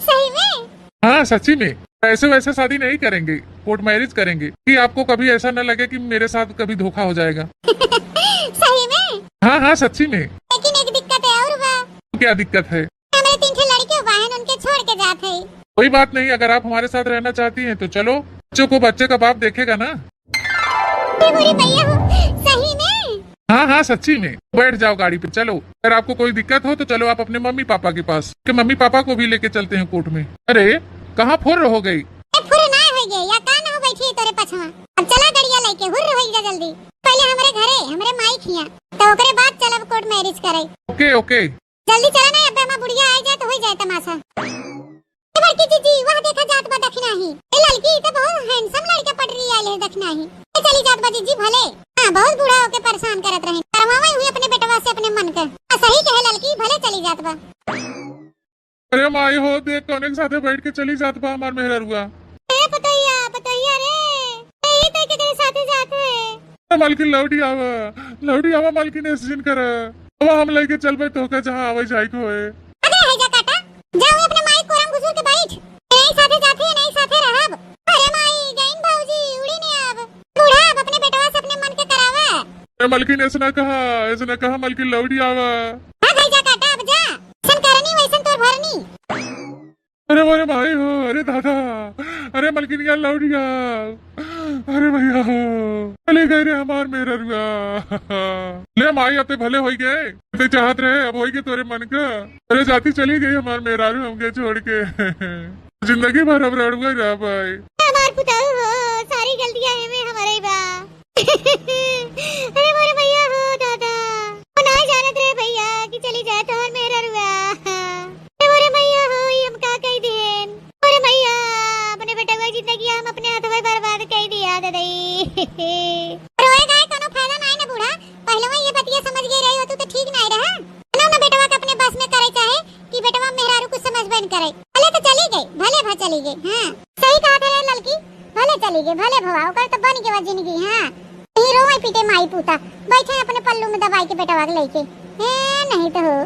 सही में? हाँ सच्ची में, ऐसे वैसे शादी नहीं करेंगे, कोर्ट मैरिज करेंगे कि आपको कभी ऐसा न लगे कि मेरे साथ कभी धोखा हो जाएगा। सही में? हाँ हाँ सच्ची में। लेकिन एक दिक्कत है और बा। क्या दिक्कत है? हमारे तीन ठे लड़के बाहन उनके छोड़ के जात है। कोई बात नहीं, अगर आप हमारे साथ रहना चाहती हैं तो चलो, बच्चों को बच्चे का बाप देखेगा ना। अरे भैया हो, सही में? हाँ हाँ सच्ची में। बैठ जाओ गाड़ी पे, चलो। अगर आपको कोई दिक्कत हो तो चलो आप अपने मम्मी पापा के पास, कि मम्मी पापा को भी लेके चलते हैं कोर्ट में। अरे कहाँ फुर्र हो गई? ए, फुर्र ना हो गई, या का ना हो बैठी है तोरे पछवा। अब चला गड़िया लेके, हुर्र हो जा जल्दी। पहले हमरे घरे, हमरे माई खिया, तो ओकरे बाद चलब court marriage करे। OK, OK। जल्दी चला ना, अबे हमार बुढ़िया आ जाए तो हो जाए तमाशा। ए बड़की जीजी, वह देखा जात बा दखिनाही। ए ललकी, ई तो बहुत handsome लड़का पटरी आइल है दखिनाही। ए चली जात बा जीजी भले। हाँ, बहुत बूढ़ा होके परेशान करत रहे। करवावे हुई अपने बेटवा से अपने मन के। हाँ, सही कहे ललकी, भले चली जात बा। अरे माई हो, देख कौने के साथे बैठ के चली जात बा हमार मेहररुआ। ए पतोहिया, पतोहिया रे, ए, ई तो केकरे साथे जात है? ए, मलकिन लौटी आवा, लौटी आवा मलकिन, ऐसे जिन कर। अब हम लेके चलबे तोहके जहाँ आवे जाए के होए। अरे है जा काटा, जाओ अपने माई कोरम घुसुर के बैठ। नहीं साथे जाथे, नहीं साथे रहब। अरे माई, गईन भौजी, उड़ी ने अब। बूढ़ा अब अपने बेटवा से अपने मन के करावा। ए मलकिन, ऐसे ना कहा, ऐसे ना कहा मलकिन, लौटी आवा। हाँ भाई जा काटा, अब जा। जैसन करनी वैसन तोर भरनी। अरे मोरे भाई हो, अरे दादा, अरे मलकिनिया लौटिया, अरे भैया हो, चली गई रे हमार मेहररुआ। ले माई, अब ते भले होई गए, ते चाहत रहे, अब होई गए तोरे मन का। अरे जाती चली गई हमार मेहरारू हमके छोड़ के। जिंदगी भर अब रड़ुआ रह पाए। हमार पुताऊ हो, सारी गलतियां एमे हमरे बा। अरे मोरे भैया हो दादा, वो ना जानत रहे भैया कि चली जाए तोहर मेहररुआ। अरे मोरे भैया हो, ई हम का कह देन? मोरे भैया, अपने बेटवा जिंदगी हम अपने हाथवे बर्बाद कह दिया ददई। रोए गाए कोनो फायदा नाई ना बूढ़ा, पहलवा ये बतिया समझ गई रही हो तू तो ठीक नाई रहा। ना ना बेटवा के अपने बस में करे चाहे कि बेटवा मेहरारू कुछ समझबे न करे। भले तो चली गई, भले भा चली गई। हाँ, सही कहा थे रे ललकी, भले चली गई, भले भवा, ओकर तो बन गवा जिंदगी। हाँ, यही रोवे पीटे माई पूता, बैठे अपने पल्लू में दबाई के बेटवा के लेके। ए, नहीं तो हो।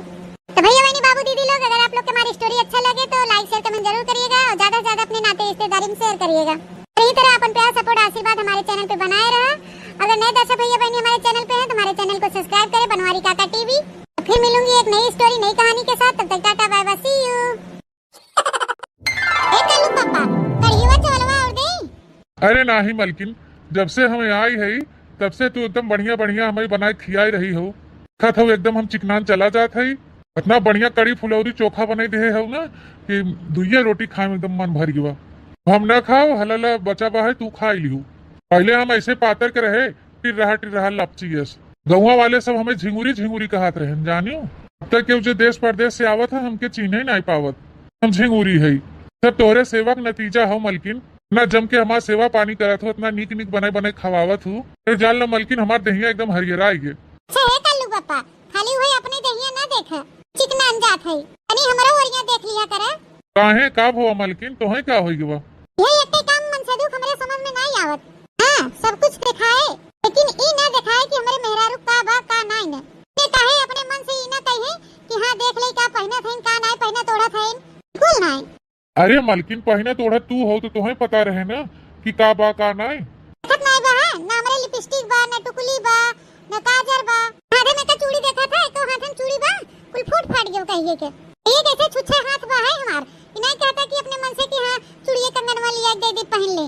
तो भैया बहनी बाबू दीदी लोग, अगर आप लोग के हमारी story अच्छा लगे तो like share comment जरूर करिएगा और ज्यादा से ज्यादा अपने नाते रिश्तेदारी में share करिएगा। और यही तरह अपन प्यार support आशीर्वाद हमारे channel पे बनाए रहा। अगर नए दर्शक भैया बहनी हमारे channel पे हैं तो हमारे channel को subscribe करें, बनवारी काका टीवी। तो फिर मिलूंगी एक नई story, नई कहानी के साथ। तब तक टाटा bye bye, see you। ए कालू पापा, कढ़ीवा चावलवा और देई? अरे नाही मलकिन, जब से हम आई है तब से तू एकदम बढ़िया बढ़िया हमें बनाए खियाई रही हो। खत हो एकदम हम चिकनान चला जात है। इतना बढ़िया कढ़ी फुलौरी चोखा बनाई दे हो ना कि दुइया रोटी खाए में एकदम मन भर गवा। हम ना खाओ, हलाला बचा बा है, तू खा लियो। पहले हम ऐसे पातर के रहे, टिर्रहा टिर्रहा लपचियस। गौवा वाले सब हमें झिंगुरी झिंगुरी कहत रहन, जानियो। अब तक केहू जे देश परदेश से आवत है, हमके चिन्हे नाई पावत। हम झिंगुरी है। सब तोहरे सेवा के नतीजा हो मलकिन। इतना जम के हमार सेवा पानी करत हो, इतना नीक नीक बनाई बनाई खवावत हो। फिर जान लो मलकिन, हमार देहिया एकदम हरियराई गे। अच्छा हे कालू पापा, खाली हुए अपने देहिया ना देख, चिकनान जात है। तनी हमरो ओरिया देख लिया करे। काहे, का भवा मलकिन, तोहे का होई गवा? ये एक्के काम मनसेधू के हमरे समझ में नाई आवत। हाँ, सब कुछ देखाए, लेकिन ई ना देखाए कि हमरे मेहरारू का बा, का नाई न। ते काहे अपने मन से ई ना कहे कि हाँ, देख ले का पहिनत हईन, का नाई पहिनत ओढ़त हईन, बिल्कुल नाई। अरे मलकिन, पहिनत ओढ़त तू हो तो तोहे पता रहे ना कि का बा, का नाई। देखत नाई बा, हाँ? ना हमरे लिपस्टिक बा, ना टुकली बा, न काजर बा, हाथे में का चूड़ी देखत है, एको हाथ में चूड़ी बा, कुल फूट फाट गयो कहिए के। ये कैसे छुच्छे हाथ बा है हमार, ई नहीं कहता कि अपने मन से कि हाँ चूड़िए कंगनवा लिया दे दे पहन ले।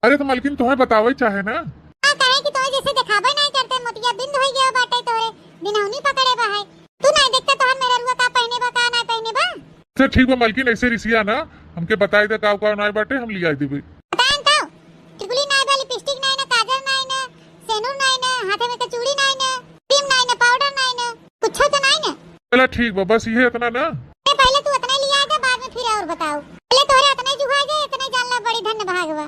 अरे तो मलकिन तोहे बतावे चाहे ना। हाँ, कहे कि तोहे जैसे देखाबे नहीं करते, मोतिया बिंद हो गया बाटे तोरे, बिनौनी पकड़े बा है। तू नहीं देखता तोहर मेहररुआ का पहने बा, का ना पहने बा? अच्छा ठीक बा मलकिन, ऐसे रिसिया ना, हमके बताई दे का का नाई बाटे, हम लियाई देबे। बताएन तो, टिकुली नाई बा, लिपस्टिक नाई ना, काजर नाई ना, सेनुर नाई ना, हाथे में के चूड़ी नाई ना, क्रीम नाई ना, पाउडर नाई ना, कुछो तो नाई ना। चला ठीक बा, बस इहे इतना ना। ए, पहले तू इतना ही लिया दे, बाद में फिर और बताओ। पहले तोहरे इतना ही जुहा जाए, इतना ही जान ला बड़ी धन्य भाग बा।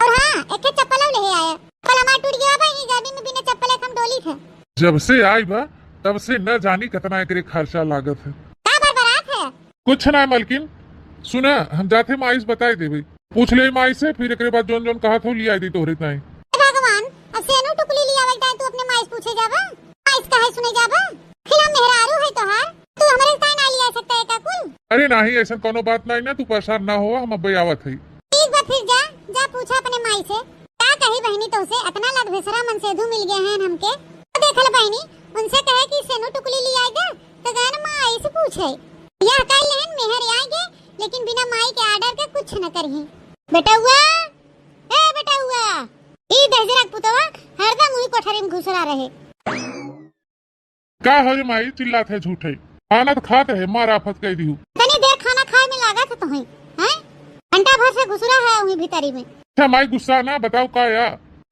और हाँ, एक ठे चप्पल और ले आया। चप्पल हमार टूट गया बा, ई गर्मी में बिना चप्पल एक हम डोली थे। जब से आई बा, तब से न जानी कितना एकरे खर्चा लागत है। का बरबरात है? कुछ ना मलकिन, सुना, हम जाते माई से बताई देबे, पूछ ले माई से, फिर एकरे बाद जौन जौन कहत हो लियाई दी तोहरे ताई। हे भगवान, अब सेनु टुकली लियावल ताई तू अपने माई से पूछे जाबा? माई से काहे सुने जाबा? फिर हम मेहरारू है तोहार, तू हमरे ताई ना लिया सकता है का कुल? अरे नाही, ऐसा कोनो बात नाही ना, तू परेशान ना हो, हम अब्बे आवत है। ठीक बा, फिर जा, जा पूछा अपने माई से। का कही बहिनी तोसे, अतना लदभेसरा मनसेधू मिल गए हैं हमके। तो देखल बहिनी, उनसे कहे कि सेनु टुकली लियाई दे, तो गए न माई से पूछे। यह कह लेहन मेहर आएंगे, लेकिन बिना माई के order के कुछ न करही। बेटउआ, ए बेटउआ, ई दहिजरा के पुतवा हरदम उही कोठरी में घुसरा रहे। का हो रे माई, चिल्लात है झूठे? खाना तो खात रहे, मार आफत कह दिहू। तनी देर खाना खाए में लागत है तोहे, हैं? घंटा भर से घुसुरा है वहीं भीतरी में। अच्छा माई, गुस्सा ना, बताओ का या?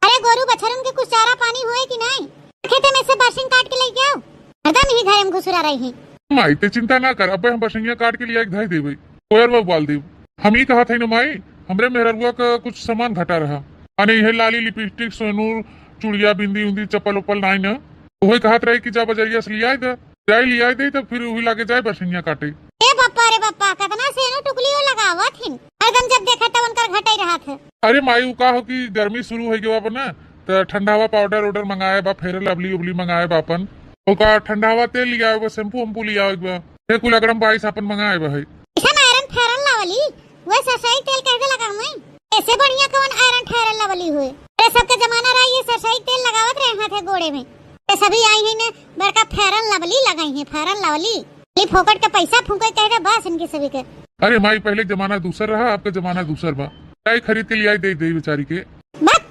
अरे, गोरू बछरुन के कुछ चारा पानी हुए कि नहीं? खेते में से बरसिंग काट के लेके आओ, हरदम ही घरे में घुसुरा रही है। माई, ते चिंता ना कर, अबे हम बरसिंगिया काट के लिया के धई देबे, कोयर में उबाल देब। हम ई कहत है न माई, हमरे मेहररुआ का कुछ सामान घटा रहा, माने यह लाली, लिपस्टिक, सेनूर, चुड़िया, बिंदी उंदी, चप्पल उप्पल नाई न। वही कहत रही कि जा बजरिया से लियाई दे, जाई लियाई दे, तब फिर वही लागे जाए बरसिंगिया काटे। ए बप्पा रे बप्पा, कतना सेनूर टुकली वो लगावत हिन, हरदम जब देखा तब उनकर घटई रहत है। अरे माई, उ का हो कि गर्मी शुरू हो गया बा ना, त ठंडावा पाउडर उडर मंगाए बा, फेयर लवली उबली मंगाए बा अपन। ओका ठंडावा तेल लियाए बा, शैम्पू वैम्पू लियाए बा। हे कुल अगड़म बाईस अपन मंगाए बा है। ऐसा ना आयरन फेयर लवली, वह सरसई तेल कह दे लगा मैं। ऐसे बढ़िया कौन आयरन फेयर लवली हुए? अरे सबके जमाना रहा ये सरसई तेल लगावत रहे हाथे गोड़े में। ये सभी आई है ना बड़का फेयर लवली लगाई है, फेयर लवली। ये फोकट का पैसा फूके कह दे बस इनके सभी के। अरे माई, पहले जमाना दूसर रहा, आपका जमाना दूसर बा। चाय खरीद के लियाई दे दे बेचारी के। बक,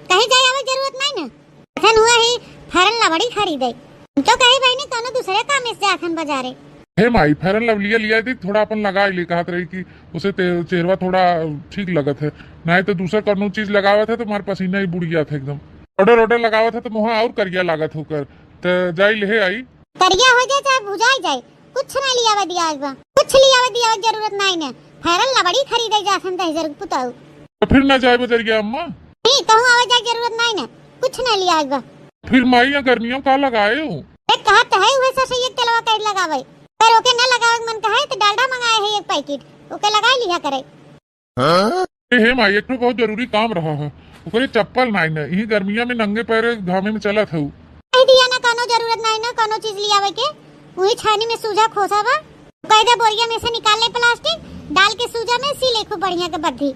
कहीं जाए आवे जरूरत नहीं ना। अखन हुआ ही फेयर लवली खरीदे। हम तो कही बहिनी कौनो दूसरे काम से जात हन बाजारे। हे माई, फेयर लवलिया लियाई दे, थोड़ा अपन लगाई ले, कहत रही कि उसे ते-, चेहरवा थोड़ा ठीक लगत है, नहीं तो दूसर कौनो चीज लगावत है तो हमार पसीना ही बुड़ जात है एकदम। पाउडर ओडर लगावत है तो मुहा और करिया लागत होकर, तो जाई ले आई। करिया हो जाए चाहे भुजाई जाए, कुछ नहीं लियावे दिया आज बा, कुछ लियावे दिया जरूरत नहीं ने। फेयर लवली खरीदे जात हन दहेजर पुताऊ। तो फिर ना जाए बजरिया अम्मा? नहीं, कहूँ आवे जाए जरूरत नहीं ने, कुछ नहीं लिया आज बा। फिर माई या गर्मियों का लगाए हो? एक कहत है उहे सरसैया के तेलवा कहीं लगावे, पर ओके न लगावे के मन कहे तो डालडा मंगाए है एक पैकेट, ओके लगा लिया करे। ए हे माई, एक ठो बहुत जरूरी काम रहा है, ओकरे चप्पल नाई न, यही गर्मिया में नंगे पैरे घामे में चलत हऊ। कह दिया ना, कोनो जरूरत नाई ना कोनो चीज लियावे के, वही छानी में सूजा खोसा बा, कह दे बोरिया में से निकाल ले प्लास्टिक, डाल के सूजा में सी ले खूब बढ़िया के बद्धी,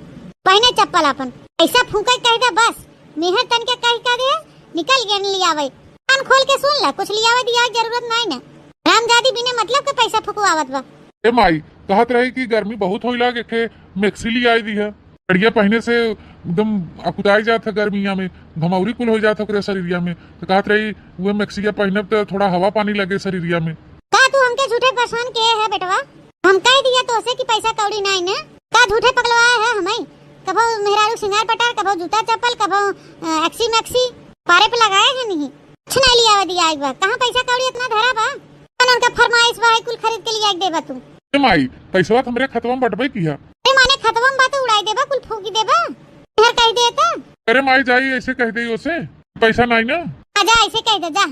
पहिने चप्पल अपन, ऐसा फूके कह दे बस, मेहर तन के कह कह दे, निकल गए लियावे। कान खोल के सुन ला, कुछ लियावे दिया जरूरत नाई ना, रामजादी बिना मतलब के पैसा फुकवावत बा। ए माई, कहत रही कि गर्मी बहुत होइला, एक ठे मैक्सी लियाई दी है। बढ़िया पहिने से एकदम अकुताई जात है गर्मिया में, घमौरी कुल हो जात है ओकरे शरीरिया में। तो कहत रही, "उहे मैक्सिया पहिनब तो थोड़ा हवा पानी लगे शरीरिया में।" का तू हमके झूठे परेशान के है बेटवा? हम कह दिया तोसे कि पैसा कौड़ी नाई ने, का झूठे पगलवाए है हमें? कभो मेहरारू सिंगार पटार, कभो जूता चप्पल, कभो, अ, एक्सी मैक्सी, पारे पे लगाए है नहीं। कुछ नहीं लियावे दिया एक बार। कहाँ पैसा कौड़ी इतना धरा बा? कौन उनका फरमाइश बा, है कुल खरीद के लिया के देबा तू? ए माई, पैसवा तो हमरे खतवा में बटबे किया। अरे माने खतवा में बा तो उड़ाई देबा, कुल फूकी देबा। घर कह देता। अरे माई जाई, ऐसे कह दे उसे, पैसा नाई ना। आजा, ऐसे कह दे, जा।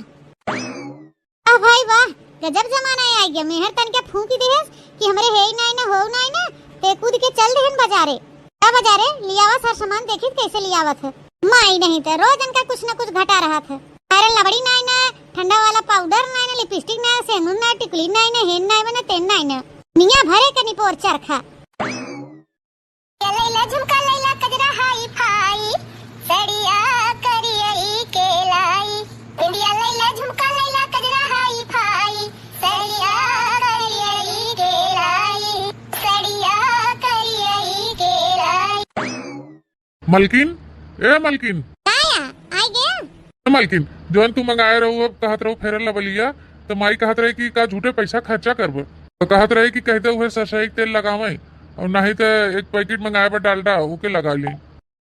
आ भाई वाह, गजब जमाना आ गया। मेहर तन के फूकी देहस कि हमरे हे नाई ना, हो नाई ना, ते कूद के चल देहन बाजारे। का बाजारे लियावा सर सामान, देखी कैसे लियावत है। माई नहीं तो रोज इनका कुछ ना कुछ घटा रहत है। आयरन लबड़ी नाई ना, ठंडा वाला पाउडर नाई ना, लिपस्टिक नाई, सेनुर नाई, टिकुली नाई ना, हेन नाई बना, तेन नाई ना। मियाँ भरे के निपोर चरखा। लैला झुमका लैला कजरा हाई फाई, सड़िया करियई के लाई। इंडिया लैला झुमका लैला कजरा हाई फाई, सड़िया करियई के लाई, सड़िया करियई के लाई। मलकिन, ए मलकिन। का या? आई गया? ए मलकिन, जौन तू मंगाए रहू, अब कहत रहू फेयर लवलिया, तो माई कहत रही कि का झूठे पैसा खर्चा करब। तो कहत रही कि कह दे उहे सरसई के तेल लगावे, और नहीं तो एक पैकेट मंगाए बा डालडा, ओके लगा ले।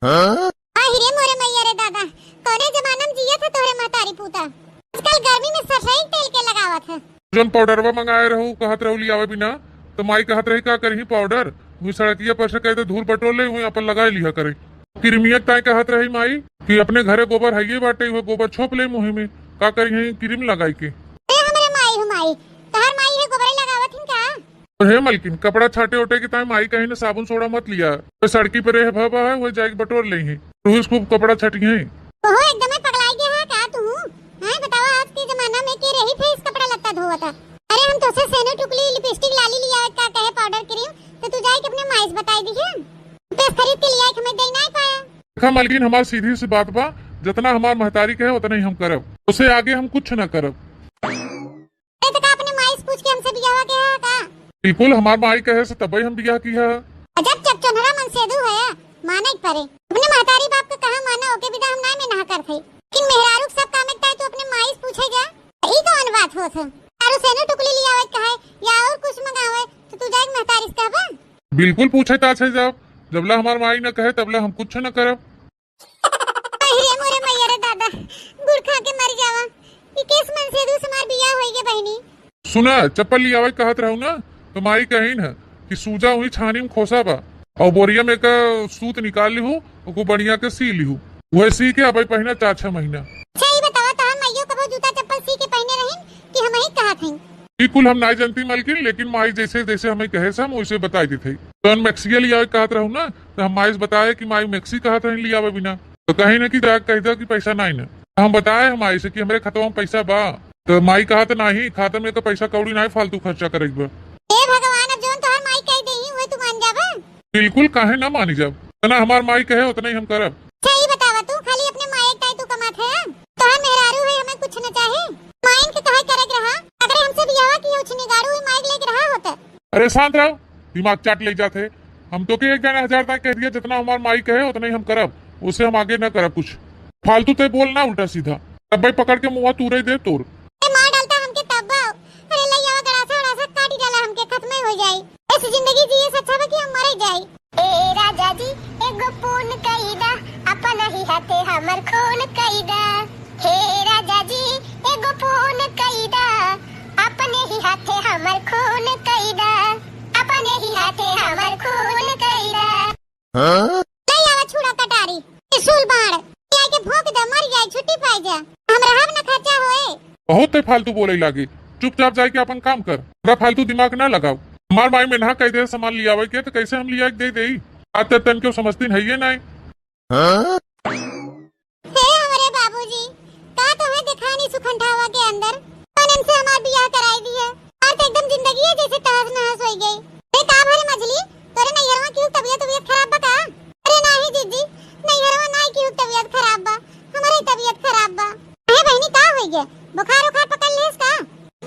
हाँ? आहि रे मोरे मैया रे दादा, कौने जमाना में जियत है तोहरे महतारी पूता? आजकल गर्मी में सरसई के तेल के लगावत है। जौन पाउडरवा मंगाए रहू, कहत रहू लियावे बिना, तो माई कहत रही का करही पाउडर, वही सड़किया पर से कह दे धूल बटोर ले, वही अपन लगाए लिहा करे। क्रीमिया ताई कहत रही माई कि अपने घरे गोबर हइये बाटे, वो गोबर छोप ले मुँह में, का करिहे क्रीम लगाई के। ए हमरे माई हो माई, तहर माई है गोबरे लगावत हिन का? तो हे मलकिन, कपड़ा छाटे ओटे के ताई माई कहीं न साबुन सोडा मत लिया, तो सड़की पे रह भा है, वो जाके बटोर ले ही, रोज खूब कपड़ा छटिहे। ओहो, एकदम पगलाई गया है का तू? हाँ, बतावा, आज के जमाना में के रही फेस कपड़ा लत्ता धोवता? अरे, हम तोसे सेनो टुकली, लिपस्टिक, लाली लिया का कहे, पाउडर, क्रीम, तो तू जाए के अपने माई से बताई दी है। पेस खरीद के लिया, हमें दे नहीं पाया। देखा मलकिन, हमार सीधी सी बात बा, जितना हमार महतारी कहे उतना ही हम करब, उसे आगे हम कुछ ना करब। ए, तो का अपने माई से पूछ के हमसे बियाह के है का? बिल्कुल, हमार माई कहे से तबे हम बियाह की है। अजब चकचोन्हरा मन से दू है, माने के परे। अपने महतारी बाप के कहा माना, ओके बिना हम नाई में नहा कर थे। लेकिन मेहरारू के सब काम एक ताई तू अपने माई से पूछे जा, ई कौन बात होत है? आरू सेनो टुकली लियावे के कहे या और कुछ मंगावे, तो तू जाए के महतारी से कहबा? बिल्कुल पूछे ता छे जाओ, जबला हमार माई न कहे, तबला हम कुछ न करब। अरे मोरे मैया रे दादा, गुड़ खा के मर जावा। ई केस मन से दूस हमार बियाह होई गे बहिनी। सुना, चप्पल लियावे कहत रहू ना, तो माई कहिन है कि सूजा हुई छानी में खोसा बा, और बोरिया में का सूत निकाल लिहू, ओको बढ़िया के सी लिहू। वह सी के अबे पहिना चार छह महीना। अच्छा, ई बतावा, तहार माइयो कबो जूता चप्पल सी के पहिने रहिन कि हम ही कहत हई? ई कुल हम नाई जानती मलकिन, लेकिन माई जैसे जैसे हमें कहे से हम वैसे बताई देत हई। तहन मैक्सिया लियावे कहत रहू ना, तो हम माई से बताए कि माई मैक्सी कहत हई लियावे बिना। तो कहीं ना कि जा कह दे कि पैसा नाई ना। हम बताए हम माई से कि हमरे खतवा में पैसा बा, तो माई कहत नाही, खाता में तो पैसा कौड़ी नाई, फालतू खर्चा करे के बा। हे भगवान, अब जौन तोहर माई कह देही, उहे तू मान जाबा? बिल्कुल, काहे ना मानी जाब? तना हमार माई कहे, उतना ही हम करब। अच्छा, ई बतावा तू, खाली अपने माई के ताई तू कमात है? तोहर मेहरारू है, हमें कुछ न चाहे। माइन के कहे करे के रहा, अगर हमसे बियाह की उछनी गाड़ू हुई माई के लेके रहा होता। अरे शांत रहो, दिमाग चाट ले जात है। हम तो के एक जना हजार तक कह दिया, जितना हमार माई कहे उतना ही हम करब, उससे हम आगे न करब कुछ। फालतू ते बोल ना उल्टा सीधा, तब भाई पकड़ के मुंह तूरे दे तोर। ए मार डालता हमके तब। अरे लइयावा गड़ासा उड़ासा काटी डाला हमके, खत्म हो जाई। ऐसी जिंदगी जिए से अच्छा बा कि हम मरे जाई। ए राजा जी, एगो पून कई दा, अपन ही हाथे हमर खून कई दा। हे राजा जी, एगो पून कई दा, अपने ही हाथे हमर खून कई दा, अपने ही हाथे हमर खून कई दा। हाँ? ले आवा छुरा कटारी, त्रिशूल बाण, ले आके भोंक दे, मर जाए, छुट्टी पाई जा, हम रहब न खर्चा होए। बहुत ते फालतू बोले लागे, चुपचाप जाए के अपन काम कर, हमरा फालतू दिमाग ना लगाओ। हमार माई में नहा कह दे सामान लियावे के, तो कैसे हम लिया के दे देई? आज तक तन क्यों समझतीन है ये नाई। हाँ? हे हमरे बाबूजी, का तोहे देखानी सुखंठावा के अंदर? कौन इनसे हमार बियाह कराई दिया? और तो एकदम जिंदगी है जैसे तहस नहस होई गई। हे का भले मझली, तोरे नैहरवा की तबीयत, तबीयत खराब बा का? अरे नाही जीजी, नैहरवा नाही की तबीयत खराब बा, हमारे तबीयत खराब बा। अरे बहिनी, का होई गया? बुखार उखार पकड़ लेस का?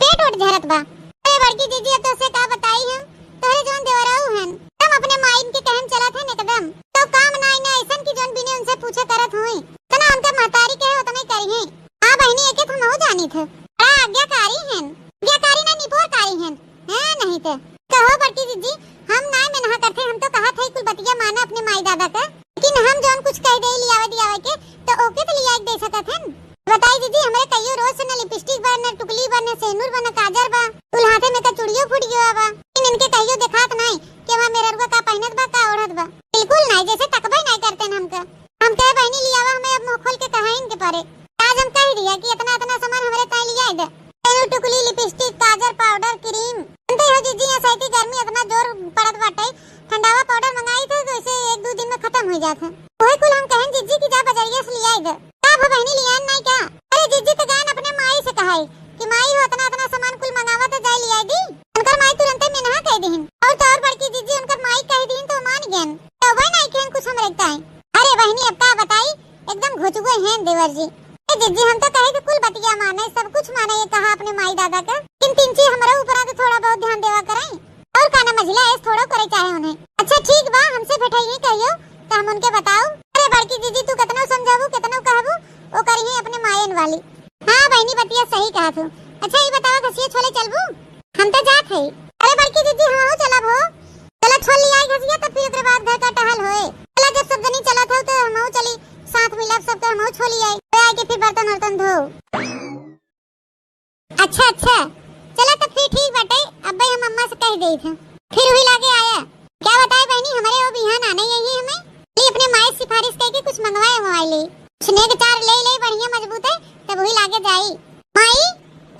पेट ओट झरत बा। अरे बड़की जीजी, अब तोसे का बताई हम, तोहरे जौन देवराऊ हन, हम अपने माइन के कहन चलत हन एकदम। तो काम नाई ना ऐसन कि जौन बिने उनसे पूछे करत होई। तना उनके महतारी कहे उतने करी हैं। हाँ बहिनी, एके तो हमहू जानी थे। बड़ा आज्ञाकारी हन। आज्ञाकारी ना, निपोरकारी हन। हैं नहीं ते। कहो बड़की जीजी, हम नाई में नहा करते, हम तो कहा थे कुल बतिया माना अपने माई दादा का। लेकिन हम जौन कुछ कह दे लियावे दियावे के, तो ओके तो लिया के दे सकत हन। बताई जीजी, हमरे कहियो रोज से न लिपस्टिक बा, न टुकली बा, न सेनुर बा, न काजर बा। कुल हाथे में का चूड़ियो फूट गया बा। लेकिन इनके कहियो देखात नाई कि हमार मेहररुआ का पहनत बा, का ओढ़त बा। बिल्कुल नाई, जैसे तकबे नाई करते न हमका। हम कहे बहिनी लियावा, हमें अब मुंह खोल के कहाइन के परे। आज हम कह दिया कि इतना इतना सामान हमरे ताई लिया दे। तेल, टुकली, लिपस्टिक, काजर, पाउडर, क्रीम। जानते हो जीजी, यहाँ साइती गर्मी इतना जोर पड़त बाटे, ठंडावा पाउडर मंगाई थे तो इसे एक दो दिन में खत्म हो जात है। वही कुल हम कहन जीजी कि जा बजरिया से लियाई दे। का भो बहिनी लियान नाई का? अरे जीजी तो गयन अपने माई से कहाई कि माई हो इतना इतना सामान कुल मंगावा तो जाई लियाई दी। उनकर माई तुरंते मिनहा कह दिहिन और तो और बड़की जीजी उनकर माई कह दिहिन तो मान गयन। तो वही नाई कहन कुछ हमरे ताई। अरे बहिनी अब का बताई, एकदम घुच गए हैं देवर जी। ए जीजी, हम तो कहे कि कुल बतिया माने, सब कुछ माने, ये कहा अपने माई दादा का। लेकिन तिनची हमरो ऊपर आके थोड़ा बहुत ध्यान देवा करें। और का ना मझिला ऐस थोड़ा करे चाहे उन्हें। अच्छा ठीक बा, हमसे भेटाई ही कहियो, तो हम उनके बताओ। अरे बड़की जीजी, तू कितनो समझाबू, कितनो कहबू, वो करी है अपने मायन वाली। हाँ बहिनी, बतिया सही कहा तू। अच्छा ये बताओ, घसिया छोले चलबू? हम तो जात है। अरे बड़की जीजी, हम चलब हो। चला छोल लियाई घसिया, तब फिर ओकरे बाद घर का टहल होए। चला जब सब जनी चलत हो तो हमहू चली, साथ मिलब सबके, हमहू छोल लियाई। तो आके फिर बर्तन वर्तन धो। अच्छा अच्छा, चला तब फिर ठीक बाटे। अब्बे हम अम्मा से कह देत हैं, फिर वही लागे आया। क्या बताए बहनी, हमारे वो बिहान आने यही हमें ये अपने माई से सिफारिश करके कुछ मंगवाए हुआ ले, कुछ नेग चार ले ले बढ़िया मजबूत है, तब वही लागे जाई। माई,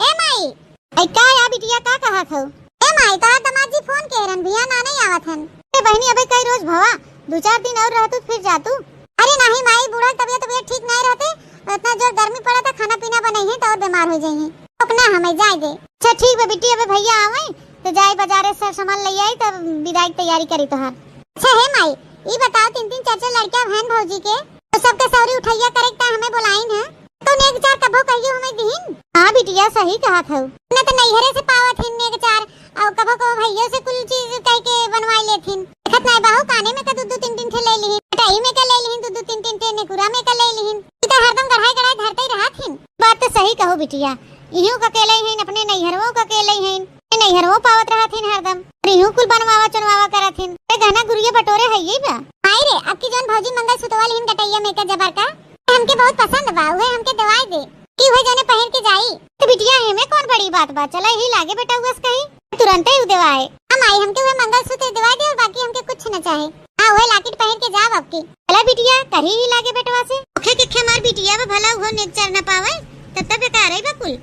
ए माई, ऐ का या बिटिया, का कहत हऊ? ए माई, तोहार दामाद जी फोन के रहन, भिया ना नहीं आवत हन। ए बहिनी, अबे कई रोज भवा, दो चार दिन और रहतू फिर जातू। अरे नाही माई, बूढ़ा के तबियत, तबियत ठीक नहीं रहते, इतना जोर गर्मी पड़ा था, खाना पीना बनाई है तो और बीमार हो जाई है। ओकना हमें जाए दे। अच्छा ठीक बा बिट्टी, अबे भैया आवे तो जाए बाजारे से सामान ले आई, तब विदाई की तैयारी करी तोहार। अच्छा हे माई, ई बताओ, तीन तीन चार चार लड़कियां बहन भौजी के, तो सबके सौरी उठैया करे के हमें बुलाइन है, तो नेग चार कभो कहियो हमें दिहिन? हाँ बिटिया, सही कहत हऊ। न तो नैहरे से पावत हिन नेग चार, और कभो कभो भैया से कुल चीज कह के बनवाई लेथिन। देखत नाय बाहू, काने में का दू दू तीन तीन ठे ले लिहिन, कटाई में का ले लिहिन, दू दू तीन तीन ठे नेकुरा में का ले लिहिन। ई तो हरदम गढ़ाई गढ़ाई धरते ही रहत हिन। बात तो सही कहो बिटिया, इहो का के ले हिन, अपने नैहरवो का के ले हिन। नैहरवो पावत रहत हिन हरदम। अरे यूं कुल बनवावा चुनवावा करत हिन। अरे गहना गुरिया बटोरे है ये बा। आई रे, अबकी जौन भौजी मंगलसूत्र वाली हिन गटैया में का जबर का, हमके बहुत पसंद बा, उहे हमके देवाई दे। कि उहे जौने पहिर के जाई। तो बिटिया, एमे कौन बड़ी बात बा, चला यही लागे बेटवा से कही, तुरंते ही देवाए। हाँ माई, हमके उहे मंगलसूत्र देवाई दे और बाकी हमके कुछ न चाहे। हाँ, उहे लाकिट पहिर के जाब अबकी। चला बिटिया, कही ही लागे बेटवा से। ओखे के खे मार बिटिया बा, भला उहो नेक चार न पावे, तब तक बेकार है बकुल।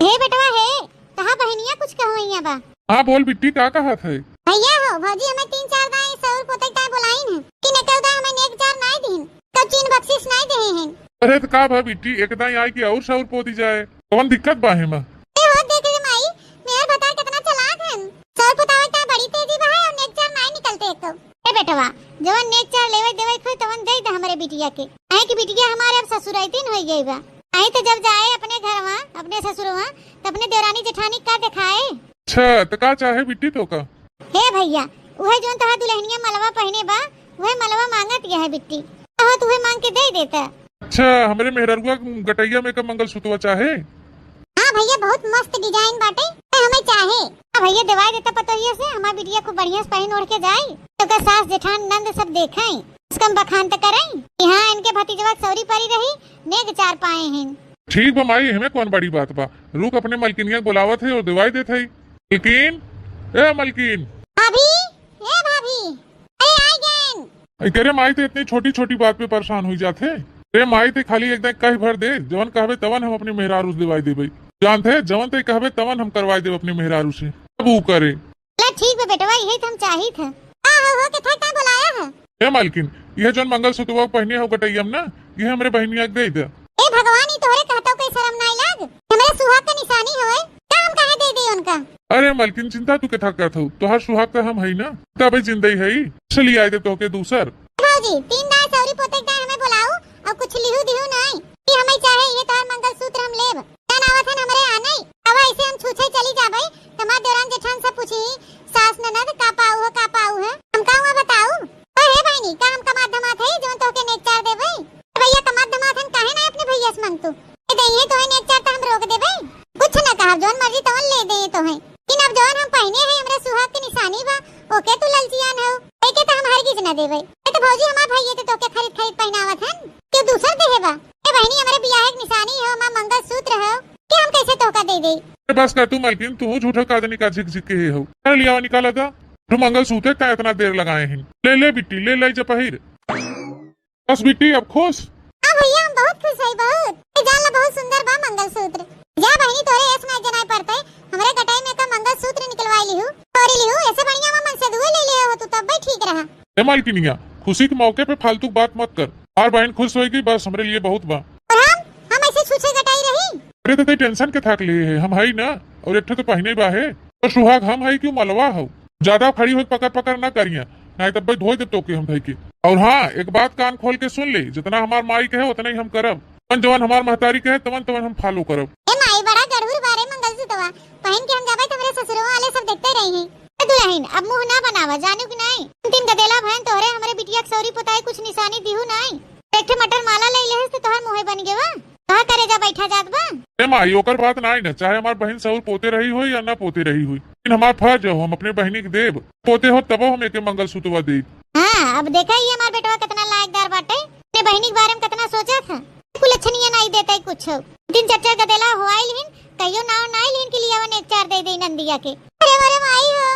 हे बेटवा हे, कहा बहनिया कुछ कहवैया बा। हाँ बोल बिट्टी, का कहत है? भैया हो, भौजी हमें तीन चार दाई सौर पोते ताई बोलाइन है, कि नेकर दाई हमें नेक चार नाई दीन, कब चीन बख्शिश नाई देहे हैं। अरे तो का भा बिट्टी, एक दाई आई कि और सौर पोती जाए, कौन दिक्कत बा हेमा? ए हो देख रे माई, मेर भतार कितना चालाक हन। सौर पोतावे ताई बड़ी तेजी बा है और नेक चार नाई निकलते एक तो। ए बेटवा, जवन नेक चार लेवे देवे खोई तवन दे दे हमरे बिटिया के। काहे कि बिटिया हमारे अब ससुराइतिन होई गई बा। आई तो जब जाए अपने घरवा, अपने ससुरवा, तो अपने देवरानी जेठानी का देखाए। अच्छा, तो का चाहे बिट्टी तो का? हे भैया, उहे जोन तोहार दुल्हनिया मलवा पहिने बा, उहे मलवा मांगत यह है बिट्टी। कहो तो उहे मांग के दे देता। अच्छा, हमरे मेहररुआ गटैया में का मंगलसूत्रवा चाहे? हाँ भैया, बहुत मस्त design बाटे, तो हमें चाहे। हाँ भैया, देवाई देता पतोहिया से, हमार बिटिया खूब बढ़िया से पहिन ओढ़ के जाई, तो का सास जेठान नंद सब देखें, उसका हम बखान तो करें कि हाँ, इनके भतीजवा के सौरी परी रही, नेग चार पाए हैं। ठीक बा माई, हमें कौन बड़ी बात बा, रुक अपने मलकिनिया के बुलावत है और देवाई देत है। मलकिन, ए मलकिन। भाभी, ए भाभी, अरे आई गएन। अरे तेरे माई तो इतनी छोटी छोटी बात पे परेशान हुई जात है। तेरे माई ते खाली एक दाई कह भर दे, जवन कहबे तवन हम अपने मेहरारू से देवाई देबे। जानत है, जवन ते कहबे तवन हम करवाई देबे अपने मेहरारू से। अब ऊ करे। ले ठीक बा बेटवा, यही तो हम चाहित है। का हो, हो, के था, का बुलाया है? ए मालकिन, यह जौन मंगलसूत्रवा पहिने हो गटैया में ना, यह हमरे बहिनिया के दे दे। ए भगवान, ई तोहरे कहतौ के शरम नाई लाग? हमरे सुहाग के निशानी होए, का हम काहे दे दी उनका? अरे मालकिन, चिंता तू केथा करत हऊ, तोहार सुहाग त हम हई ना, तबे जिंदई हई। चली आए दे तोहके दूसर। भौजी, तीन दाई सौरी पोते के दाई हमें बुलाऊ और कुछ लिहू दिहू नाई, कि हमें चाहे ये तोहार मंगलसूत्र हम लेब। जान आवत हन हमरे आने, अब ऐसे हम छूछे चली जाबे, त हमार देवरान जेठान सब पूछी, "सास ननद का पाऊ है, का पाऊ है?" हम का हुआ बताऊ? ओ हे बहिनी, का हम कमात धमात है, जौन तोहके नेक चार देबे? ए भैया, कमात धमात हन, काहे ना अपने भैया से मंगतू? ए दइहे तोहे नेक चार त हम रोक देबे? कुछ ना कहब, जौन मर्जी तवन ले दे तोहे। लेकिन अब जौन हम पहिने है, हमरे सुहाग के निशानी बा, ओके तू ललचियान हो, एके त हम हरगिज ना देबे। ए त भौजी, हमार भैया त तोहके खरीद खरीद पहिनावत हन, के दूसर देहे बा? ए बहिनी, हमरे बियाह के निशानी हो, हमार मंगलसूत्र हो, के हम कैसे तोहका दे देई? ए, बस कर तू मालकिन, तू झूठो का आदमी का झिक झिक के हे हो। अरे लियावा निकाला था, तू मंगलसूत्र का इतना देर लगाए हैं? ले ले बिट्टी, ले ले जा पहिर। बस बिट्टी, अब खुश? हाँ भैया, हम बहुत खुश है, बहुत। ए जान ला, बहुत सुंदर बा मंगलसूत्र। जा बहिनी, तोरे ऐस ना जनाए पड़ते, हमरे गटाई में का मंगलसूत्र निकलवाई लिहू, तोरी लिहू, ऐसे बढ़िया में मन से दुए ले लियो हो तू, तब भी ठीक रहा। ए मालकिनिया, खुशी के मौके पे फालतू बात मत कर। हमार बहन खुश होएगी, बस हमरे लिए बहुत बा। और हम, हम ऐसे छूछे गटाई रही? अरे तो ते टेंशन के थाक लिए है, हम हई ना, और एक ठो तो पहिने बा है, तो सुहाग हम हई क्यों मलवा हो। ज्यादा खड़ी होके पकड़ पकड़ ना करिया, नहीं तब भाई धोई दे तोके हम धई के। और हाँ, एक बात कान खोल के सुन ले, जितना हमार माई कहे उतना ही हम करब, जवन जवन हमार महतारी कहे तवन तवन हम follow करब। ए माई, बड़ा गढ़ुर बारे मंगलसूत्रवा, पहिन के हम जाबे त हमरे ससुरवा वाले सब देखते रही हैं। ए दुलहिन, अब मुँह ना बनावा, जानू कि नाई? तीन तीन गदेला भैन तोहरे हमरे बिटिया के सौरी पोताई कुछ निशानी दिहू नाई। एक ठे मटर माला ले लेहस त तोहर मुँहे बन गेवा। कहाँ करे जा बैठा जात बा? ए माई, ओकर बात नाई ना, चाहे हमार बहिन सौर पोते रही होई या ना पोते रही होई, लेकिन हमार फर्ज हो, हम अपने बहिनी के देब। पोते हो तबो हम एके मंगलसूत्रवा देब। हाँ, अब देखा ही हमार बेटवा कितना लायकदार बाटे, अपने बहिनी के बारे में कितना सोचत है। कुल अच्छनिया नाई देते कुछ। तीन चार चार गदेला हो आइल हिन, कहियो नाव नाई लिहिन के लियावन एक चार दे दे नंदिया के। अरे मोरे माई हो,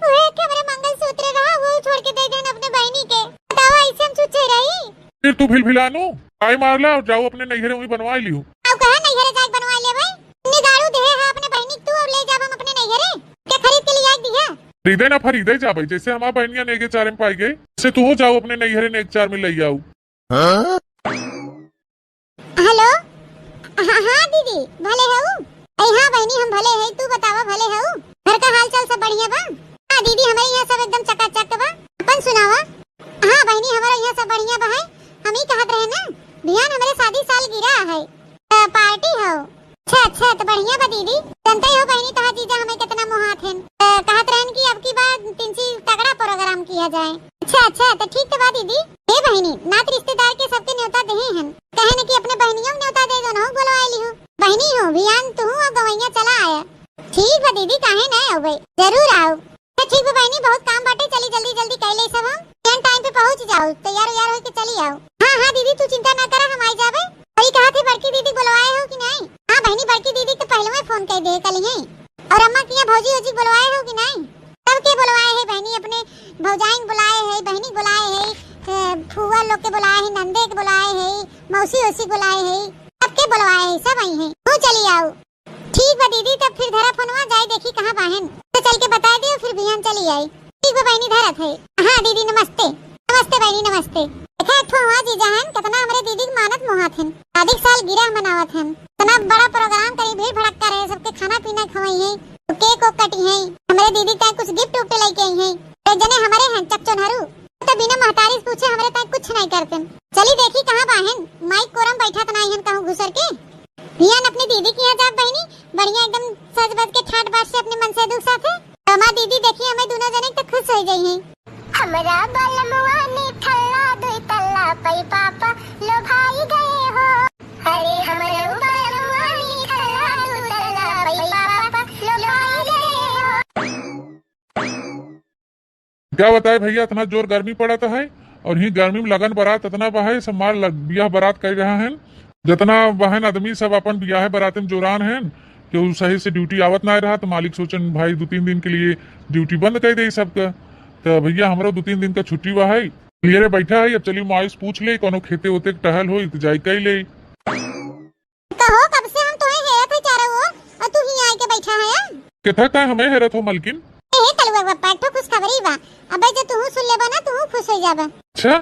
उहे के हमरे मंगलसूत्र रहा, वो छोड़ के दे देन अपने बहिनी के। बताओ, ऐसे हम छुच्छे रही? फिर तू भिलभिलानू, आई मार ला और जाओ अपने नैहरे वहीं बनवा लियो। अब कहा नैहरे जाके बनवा ले भाई? इतनी दारू देहे है अपने बहिनी के तू और ले जाब हम अपने नैहरे? क्या खरीद के लिया दिया? खरीदे ना खरीदे जाबे, जैसे हमार बहनिया नेगे चार में पाई गई, जैसे तू हो जाओ अपने नैहरे नेग चार में ले आओ। हाँ? हेलो, हाँ, हाँ दीदी, भले हऊ? अरे हाँ बहिनी, हम भले हई, तू बतावा, भले हऊ? घर का हाल चाल सब बढ़िया बा? हाँ दीदी, हमरे यहाँ सब एकदम चकाचक बा। अपन सुनावा? हाँ बहिनी, हमरे यहाँ सब बढ़िया बा है। हम ही कहत रहे ना, बिहान हमरे शादी सालगिरह है, त पार्टी हो। अच्छा, अच्छा, त बढ़िया बा दीदी। जनते हो बहिनी, तोहार जीजा हमें कितना मोहात हन। त कहत रहन कि अब की बार तिनची तगड़ा प्रोग्राम किया जाए। अच्छा, अच्छा, त ठीक त बा दीदी। हे बहिनी, नात रिश्तेदार के सबके न्योता देहे हन। कहे न कि अपने बहनियों के न्योता दे दो, नहु बोलवाए लिहू। बहिनी हो, बिहान तू और गवैया चला आया। ठीक बा दीदी, काहे ना आउबे, जरूर आउब। तो ठीक बा बहिनी, बहुत काम बाटे, चली जल्दी जल्दी कइ लेई सब हम। एन टाइम पे पहुँच जाउ, तैयार उयार होइके चली आउ। हाँ हाँ दीदी, तू चिंता ना करा, हम आइ जाबे। अउर ई कहत ही बड़की दीदी बोलवाए हो कि नाहीं? हाँ बहिनी, बड़की दीदी तो पहिले फोन कइ दे कल ही। अउर अम्मा किहाँ भौजी ओजी बोलवाए हो कि नाहीं? सबके बोलवाए है बहिनी, अपने भौजाइन बोलाए है, बहिनी बोलाए है, ए, फुआ लोग के बोलाए है, नंदे के बोलाए है, मौसी ओसी बोलाए है, सबके बोलवाए है, सब आई है। तू चली आउ। ठीक बा दीदी, तब फिर धरा फोनवा, जाई देखी कहाँ बाहेन। तो चल के बताइ दियो, फिर बिहान चली आई। ठीक बा बहिनी, धरत है। हाँ दीदी नमस्ते। नमस्ते बहिनी नमस्ते। देखा एक ठो हुआ जीजा हन, कितना हमरे दीदी के मानत मोहात हन। शादी के साल गिरह मनावत हन। इतना बड़ा प्रोग्राम करी, भीड़ भड़क्का रहे, सबके खाना पीना खवाई है, तो केक ओक कटी है। हमरे दीदी का कुछ गिफ्ट उफ्ट लइके आई है। एक जने हमरे हैं चकचोनहरू, तो बिना महतारी से पूछे हमरे ताई कुछ नाहीं करतेन। चली देखी कहाँ बाहेन, माइक कोरम बैठा त नाहीं हन कहूँ घुसर के। हियान अपनी दीदी के यहाँ जाब बहिनी, बढ़िया एकदम सज बज के ठाट बाट से अपने मनसेधु के साथे। तो हमार दीदी देखी हमें दुनो जने तो खुश होइ जाई हैं। हमरा बलमुआ निठल्ला दुई तल्ला पई पापा लोभाई गए हो। अरे हमरे बलमुआ निठल्ला दुई तल्ला पई पापा लोभाई गए हो। का बताई भइया, इतना जोर गर्मी पड़त है अउर ही गर्मी में लगन बरात इतना बा है, सब मार लग-, बियाह बरात कइ रहा है। जितना बहन आदमी सब अपन बियाहे बराते में जोरान हैं, केहू सही से ड्यूटी आवत नाहीं रहा, तो मालिक सोचन भाई दू तीन दिन के लिए ड्यूटी बंद कइ देई सबका। तो भइया हमरो दू तीन दिन का छुट्टी बा है, लिए रे बैठा है। अब चली माई से पूछ लेई, कउनो खेते ओते के टहल होई तो जाई कइ लेई। कहो, कब से हम तोहे हेरत है चारों ओर, अउर तू हियाँ आइके बैठा है, आ? केथा का हमें हेरत हो, मलकिन? ए, हे कलुआ बप्पा, एक ठो खुशखबरी बा। अबे, जो तूहू सुन लेबा ना, तूहू खुश होइ जाबा। अच्छा,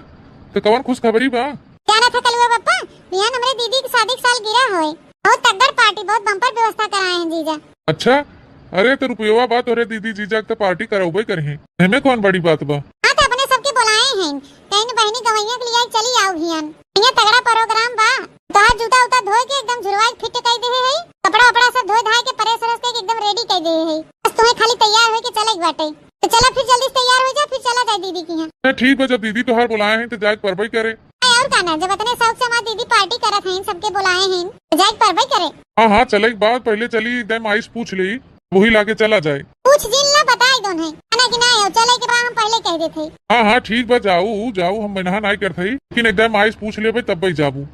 तो कवन खुशखबरी बा? जानत है कलुआ बप्पा, बिहान हमरे दीदी के शादी के सालगिरह होए। बहुत तगड़ पार्टी, बहुत बम्पर व्यवस्था कराए हैं जीजा। अच्छा, अरे, तो रुपयवा बा तोहरे दीदी जीजा के, तो पार्टी करउबे करिहें, एमे कौन बड़ी बात बा? हाँ, तो अपने सबके बोलाए हैं, कहिन बहिनी गवैया के लिए चली आउ हियान। हियाँ तगड़ा प्रोग्राम बा। तोहार जूता उता धोए के एकदम झुरवाए फिट कइ देहे है, कपड़ा उपड़ा सब धोए धाए के प्रेस व्रेस कइ के एकदम रेडी कइ देहे है। बस तुम्हें खाली तैयार होए के चले के बाटे। तो चला फिर जल्दी से तैयार होइ जा, फिर चला जाए दीदी के यहाँ। ए, ठीक बा, जब दीदी तोहार बोलाए हैं तो जाए के परबे करे। ए, अउर का ना, जब इतने शौक से हमार दीदी पार्टी करत हैं, सबके बोलाए हैं, तो जाए के परबे करे। हाँ हाँ, चले के बाद पहिले चली, एकदम माई से पूछ लेई, वही लागे चला जाए। पूछ जिन ला, बताई दोन है, है ना कि ना, चले के बाद हम पहिले कहि देत है। हाँ हाँ, ठीक बा, जाऊ जाऊ, हम मना नाहीं करत है, लेकिन एकदम माई से पूछ लेबे तब्बे जाबू।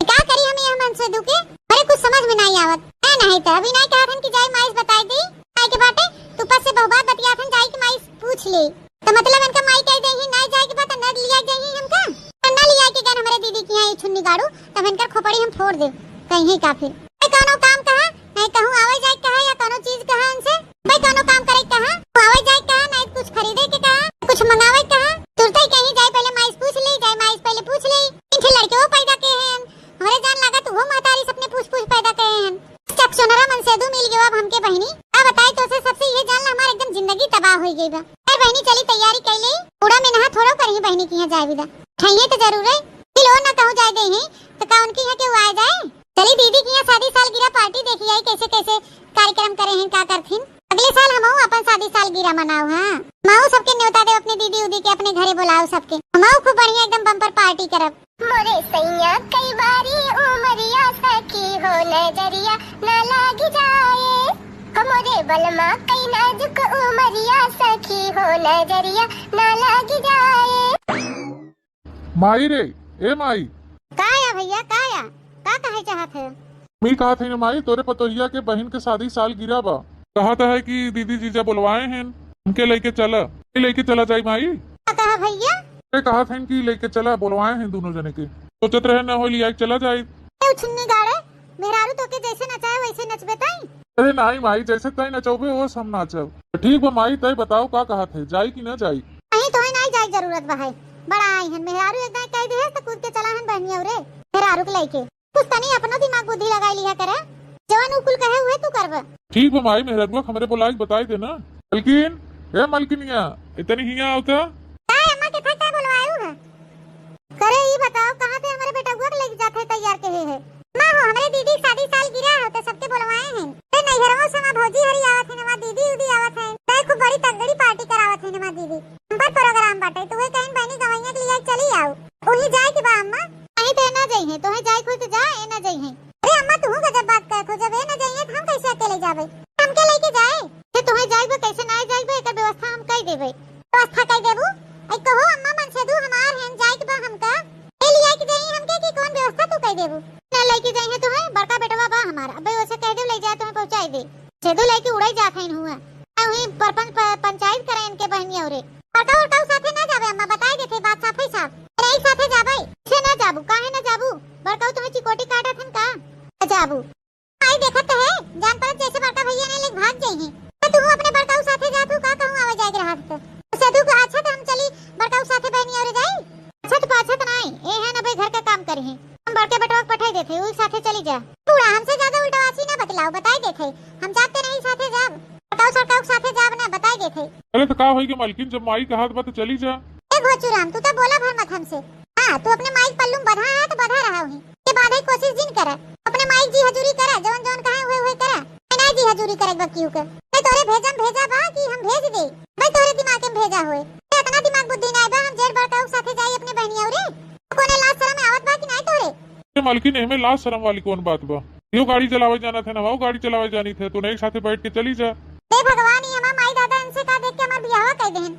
का करी हम यह मनसेधु के? अरे कुछ समझ में नाहीं आवत। ए नाहीं त अभी नाहीं कहत हन कि जाई माई से बताई दी। आए के बाटे, तू पस से बहुबात बतियात हन, जाई के माई से पूछ ले। त मतलब इनका माई कहि देही, नाहीं जाए के बात, न लिया जाही हमका। त न लिया के गन हमरे दीदी के यहाँ ये छुन्नी गाड़ू, तब इनकर खोपड़ी हम फोड़ देब। कहीं का फिर। ए, कउनो काम कहा, नाहीं कहूँ आवे जाए कहा या कउनो चीज कहा इनसे। भाई कउनो काम करे कहा, आवे जाए कहा, नाहीं कुछ खरीदे के कहा, कुछ मंगावे कहा। तुरते कहीं जाए पहिले माई से पूछ ले, जाए माई से पहिले पूछ ले। इनके लड़के वो पैदा के हैं, हमरे जान लागत उहो महतारी से अपने पूछ पूछ पैदा कहे हन। चकचोनरा मनसेधु मिल गयो अब हमके बहिनी। का बताई तोसे, सबसे ये जान ला हमार एकदम जिंदगी तबाह होइ गई बा। अरे बहिनी चली तैयारी कइ ले, पूरा में नहा थोड़ो करी बहिनी के यहाँ जाए विदा। ठइये तो जरूर है, कि लो ना कहूँ जाए दे हैं, तो का उनके यहाँ केहू आए जाए? चली दीदी के यहाँ शादी सालगिरह पार्टी देखी आई, कैसे कैसे कार्यक्रम करे हैं, का करथिन। अगले साल हमहू अपन शादी सालगिरह मनाऊ, हाँ। हमहू सबके न्योता देब अपने दीदी उदी के, अपने घरे बोलाऊ सबके। हमहू खूब बढ़िया एकदम बम्पर पार्टी करब। मोरे सैया कई बारी उमरिया सखी हो नजरिया ना लाग जाए। हो मोरे बलमा कई नाजुक उमरिया सखी हो नजरिया ना लाग जाए। माई रे, ए माई। का या भइया, का या? का कहे चाहत है? मी कहत है ना माई, तोरे पतोहिया के बहिन के शादी सालगिरह बा। कहत है कि दीदी जीजा बोलवाए हैं, हमके लइके चला। के लइके चला जाई माई। का कहा भइया? ए कहत हैं कि लइके चला, बोलवाए हैं दुनो जने के। सोचत रहे ना हो लिया चला जाई। ए उछन्नी गाड़े, मेहरारू तोके जैसे नचाए वैसे नचबे ताई? अरे नाहीं माई, जैसे तय नचौबे ओस हम नाचब। ठीक बा माई, तय बताओ का कहत है, जाई कि ना जाई? नाहीं, तोहे नाहीं जाए जरूरत बा है। बड़ा आई हन मेहरारू, एक दाई कह दिहे त कूद के चला हन बहनिया रे। मेहरारू के लइके कुछ तनी अपनो दिमाग बुद्धि लगाई लिहा करे। जवन उ कुल कहे उहे तू करबा। ठीक बा माई, मेहरारुआ के हमरे बोलाई बताई देना। मलकिन, ए मलकिनिया, इतनी हिया आवता। का अम्मा के था का बोलवायु है? करे ई बताओ, कहाँ थे हमरे बेटउआ के लेके जात है तैयार के है? अम्मा हो, हमरे दीदी के शादी सालगिरह हो, तो सबके बोलवाए हैं। ते नैहरवा से हमार भौजी हरी आवत है, हमार दीदी उदी आवत है। ते खूब बड़ी तगड़ी पार्टी करावत है हमार दीदी। हम पर प्रोग्राम बाटे, तो वे कहीं बहनी गवैया के लिए चली आओ। उही जाए के बा अम्मा। कहीं ते ना जाई है, तोहे जाए कोई तो जा, ए ना जाई है। अरे अम्मा, तू गजब बात करत हो, जब ए ना जाई है, तो हम कैसे अकेले जाबे? देबू। ना लइके जइहें तोहे, बड़का बेटवा बा हमार, अबे ओसे कह देउ लइ जाए तोहे पहुँचाइ दे। छेदू लइके उड़इ जात हइन हुआ। आ उहीं परपंच प-, पंचायत करे इनके बहिनी औरे। बड़का बड़काऊ साथे ना जाबे अम्मा, बताइ देथे बात साफे साफ। तेरे ही साथे जाबे। से ना जाबू, काहे ना जाबू? बड़काऊ तोहे चिकोटी काटत हन का? ना जाबू। आई देखत है, जान पड़त जैसे बड़का भैया ने लेके भाग जाई हैं। तो तू अपने बड़काऊ साथे जात हूँ का कहूँ आवे जाए के रहत तो। से तू अच्छा तो हम चली बड़काऊ साथे बहिनी औरे जाई। अच्छा तो पाछा तो नाई, ए है ना भाई घर का काम करी हैं। हम बड़के बेटवा के पठाई देथे, उही साथे चली जा। बूढ़ा हमसे ज्यादा उल्टवासी ना बतलाओ, बताई देथे। हम जाते नहीं साथे जाब। बड़काऊ सड़काऊ के साथे जाब ना, बताई देथे। अरे तो का होई के मलकिन, जब माई कहत बा तो चली जा। ए घोचूराम, तू तो बोला भर मत हमसे। हाँ, तू अपने माई के पल्लू में बधा है तो बधा रहा वहीं। ये बाधे की कोशिश जिन करा। अपने माई जी हजूरी करा, जवन जवन कहे हुए हुए करा। मैं ना जी हजूरी करे बकियू के। मैं तोरे भेजम भेजा बा कि हम भेज दे? मैं तोरे दिमाग में भेजा हुए। ते इतना दिमाग बुद्धि ना बा, हम जेठ बड़काऊ के साथे जाई अपने बहनी औरे? कोने लाज शरम आवत बा कि नाई तोरे? ए मलकिन, एमे लाज शरम वाली कौन बात बा? यो गाड़ी चलावे जानत है ना, वो गाड़ी चलावे जानी थे, तो नहीं साथे बैठ के चली जा। हे भगवान, ई हमार माई दादा इनसे का देख के हमार बियाहवा कइ देहन।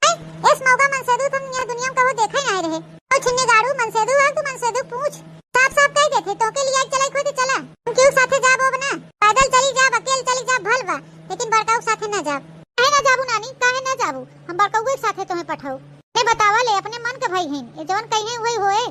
हैं? एस मौगा मनसेधू तुम यह दुनिया में कबो देखे नाहीं रहे। ओ छिन्नी गाड़ू मनसेधू है, तू मनसेधू पूछ। साफ साफ कह देथे, तोके लिया चले खुद चला। हम क्यों साथे जाब अब ना? पैदल चली जाब, अकेल चली जाब, भल बा, लेकिन बड़काऊ के साथे ना जाब। काहे ना जाबू नानी, काहे ना जाबू? हम बड़काऊ के साथे तोहे पठाऊ। ए बतावा ले, अपने मन के भाई हैं, ये जवन कहिए वही होए।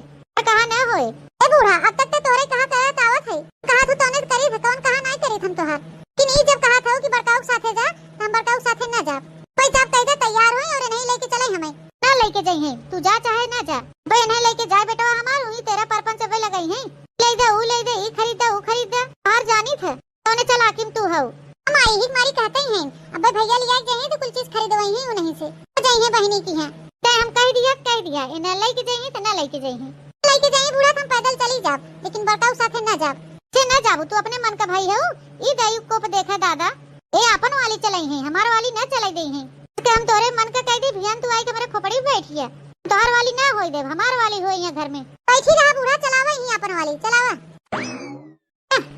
कहा ना होए। ए बूढ़ा, अब तक तो तोहरे कहा करत आवत है। कहा तू तौने करी थे, कौन कहा नाई करी थे हम तोहार। कि नहीं जब कहा था कि बड़काऊ के साथे जा, तो हम बड़काऊ के साथे ना जाब। कोई जाब कह दे तैयार होई और नहीं लेके चले हमें। ना लेके जाई हैं, तू जा चाहे ना जा। भाई नहीं लेके जाए बेटवा हमार, उही तेरा परपंच अबे लगाई हैं। ले दे, ऊ ले दे, ई खरीद दे, ऊ खरीद दे। बाहर जानी थे। कौने चालाकी में तू हऊ? हम आई ही मारी कहते ही हैं, अबे भैया लिया जाइए तो कुल चीज खरीदवाई ही उन्हीं से। तो जाइए बहिनी की हैं। ते हम कह दिया, कह दिया, ए ना लेके जाइए तो ना लेके जाइए। लेके जाइए बूढ़ा, तो हम पैदल चली जाब, लेकिन बड़काऊ साथे ना जाब। से ना जाबू, तू अपने मन का भाई हऊ। ई दाई कोप देखा दादा, ए अपन वाली चलाई है, हमार वाली ना चलाई दे हैं। इसके हम तोरे मन का कह दी, भियान तू आई के मेरे खोपड़ी में बैठी है। तोहर वाली ना होई देब, हमार वाली होई है घर में। बैठी रहा बूढ़ा, चलावा ही अपन वाली, चलावा।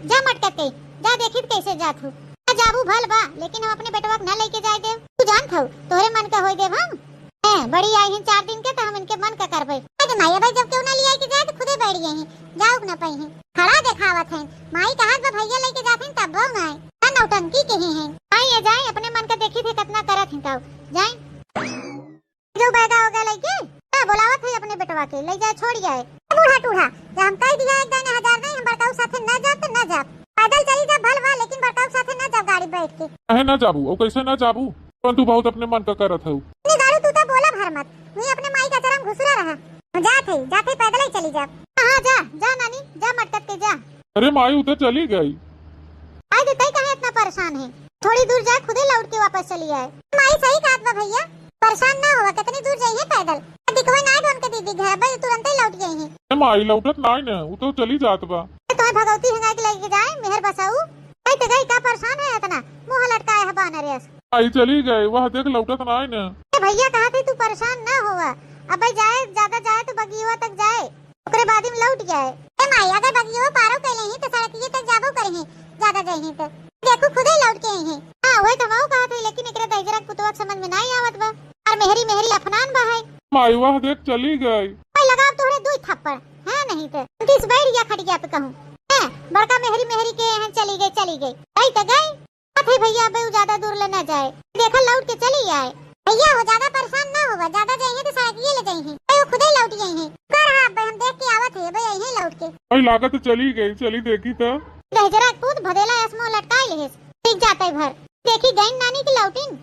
जा मटकत के, जा देखित कैसे जात हूँ। ना जाबू भल बा, लेकिन हम अपने बेटवा के ना लेके जाए देब। तू जानत हऊ, तोहरे मन का होई देब हम। हैं, बड़ी आई हैं चार दिन के, तो हम इनके मन का करबे। अरे माई, अबे जब केहू ना लिया के जाए, तो खुदे बैठ गई हैं। जाओ ना पाई हैं। खड़ा देखावत हैं। माई कहत बा भैया लेके जात हैं, तब बहु ना आए। ना नौटंकी के ही हैं। आई ये जाए, अपने मन का देखी थे कितना करत हैं तब। जाए। जो पैदा हो गया लइके, का बोलावत है अपने बेटवा के, ले जाए छोड़ आए। ए बूढ़ा टूढ़ा, जब हम कह दिया एक दाने हजार नहीं, हम बड़काऊ साथे ना जाब तो ना जाब। पैदल चली जाब भल बा, लेकिन बड़काऊ साथे ना जाब गाड़ी बैठ के। काहे ना जाबू? और कैसे ना जाबू? कौन तू बहुत अपने मन का करत हऊ? इतनी दारू तू तो बोला भर मत, वही अपने माई का चरम घुसरा रहा। हम जात है, जात है पैदल ही चली जाब। हाँ, हाँ, जा, जा नानी, जा मटकत के जा। अरे माई, उ तो चली गई। आए तो तई काहे इतना परेशान है? थोड़ी दूर जाए, खुदे लौट के वापस चली आए। माई सही कहत बा भैया, परेशान ना होवा, कितनी दूर जाइए पैदल। दिखवे ना है उनके दीदी घर, बस तुरंत ही लौट गई हैं। ए माई, लौटत नाई न, उ तो चली जात बा। तो तुम्हें भगवती हंगा के लेके जाए, मेहर बसाऊ। कई तो गई का परेशान है इतना, मुंह लटकाए है बानर यस। आई चली गए, वह देख लौटत नाई न। ए भैया कहत है तू परेशान ना होवा, अबे जाए, ज्यादा जाए तो बगियवा तक जाए। ओकरे बाद में लौट गए। ए माई, अगर बगियो पारो कैले ही तो सड़किए तक जाबो करे ही, ज्यादा जाए ही तो। देखो खुदे लौट के आई हैं। हाँ, वही तो हमहू कहत है, लेकिन एकरे दहिजरा के पुतवा के समझ में नाई आवत बा। और मेहरी मेहरी अफनान बा है। माई, वह देख चली गई। ओए, लगाओ तोहरे दुई थप्पड़, है नहीं तो। तीस बैठ गया खटिया पे कहूँ। हैं, बड़का मेहरी मेहरी के यहाँ चली गई, चली गई। गई तो गई। अथे भैया, अबे उ ज्यादा दूर ले ना जाए, देखा लौट के चली आए। भैया हो ज्यादा परेशान ना होवा, ज्यादा जाइए तो सड़किए ले जाइए, अबे वो खुदे लौट जाइए। कर हाँ, अबे हम देख के आवत है, अबे यहीं लौट के। भाई लागत तो चली गई, चली देखी तो। दहिजरा के पूत भदेला असमो लटकाई लेहिस, ठीक जाते भर। देखी गई नानी की लौटिन।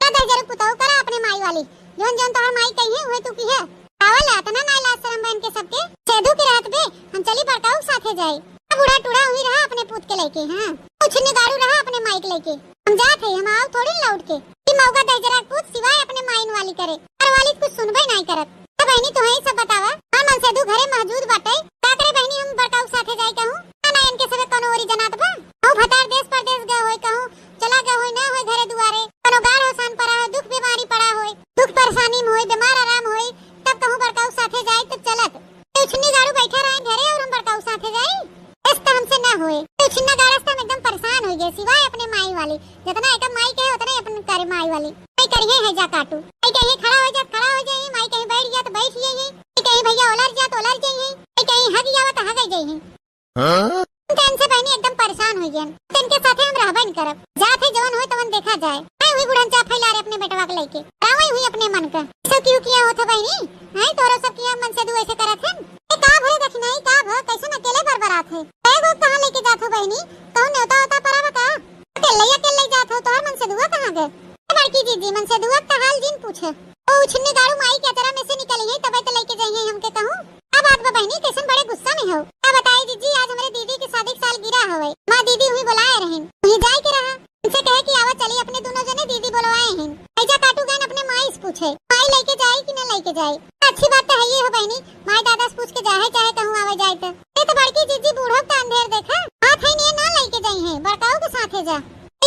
का दहिजरू पुतऊ करा अपने माई वाली, जौन जौन तोहर माई कही है, उहे तू की है। आवल है, इतना नाई लाज शरम बहन के सबके। सेधू के रहत बे, हम चली बड़काऊ के साथे जाई। अब बूढ़ा टूढ़ा हुई रहा अपने पूत के लेके, हाँ। कुछ निगारू रहा अपने माई के लेके। हम जात है, हम आओ थोड़ी न लौट के। ई मौका दहिजरा के पूत सिवाय अपने माइन वाली करे, और वाली कुछ सुनबे नाई करत। अब बहनी तोहे सब बतावा, हाँ मनसेधू घरे मौजूद बाटे। का करे बहनी हम बड़काऊ के साथे जाई कहूँ? ना, ना इनके सबे कोनो ओरी जनात बा। कहूँ भतार देश परदेश गए होई कहूँ, चला गए होई, ना होई घरे दुआरे, कोनो गाढ़ अवसान पड़ा होई, दुख बीमारी पड़ा होई, दुख परेशानी में होई, बीमार आराम होई, तब कहूँ बड़काऊ साथे जाए तो चलत। तो छिन्नी गाड़ू बैठा रहे घरे और हम बड़काऊ साथे जाई, इस तो हमसे ना होए। तो छिन्ना गाड़ा से हम एकदम परेशान हो गए, सिवाय अपने माई वाली, जितना एक माई के है उतना ही अपन करे माई वाली। माई करिए है जा काटू, माई कहीं खड़ा हो जा, खड़ा हो जाए, माई कहीं बैठ जा, बहिनी, हैं, तोरो सब किया मनसेधू ऐसे करत हन? ए, का भय दखिनही, का भय, कैसन अकेले बरबरात है? ए गो कहाँ लेके जात हो बहिनी? कहूँ नेवता होता परब का? अकेले, अकेले जात हो, तोहर मनसेधुआ कहाँ गए? ए बड़की जीजी, मनसेधुआ का हाल जिन पूछे। ओ उछन्नी गाड़ू माई के अचरा में से निकली है, तबे तो लेके जाइए हमके कहूँ। का बात बा बहिनी, कैसन बड़े गुस्सा में हो? का बताई जीजी, आज हमरे दीदी के शादी के सालगिरह हवे। माँ दीदी हुई बुलाए रहिन, हुई जाए के रहा। उनसे कहे कि आवा चली, अपने दोनों जने दीदी बुलवाए हैं। ऐजा काटू गए अपने माई से पूछे, माई लेके जाए कि न लेके जाए? अच्छी बात तो है ये हो बहिनी, माई दादा से पूछ के जाए, चाहे कहूँ आवे जाए तो। ये तो बड़की जीजी बूढ़ो का अंधेर देखा, हाथ है नहीं ना लेके जाई है, बड़काऊ के साथ है जा।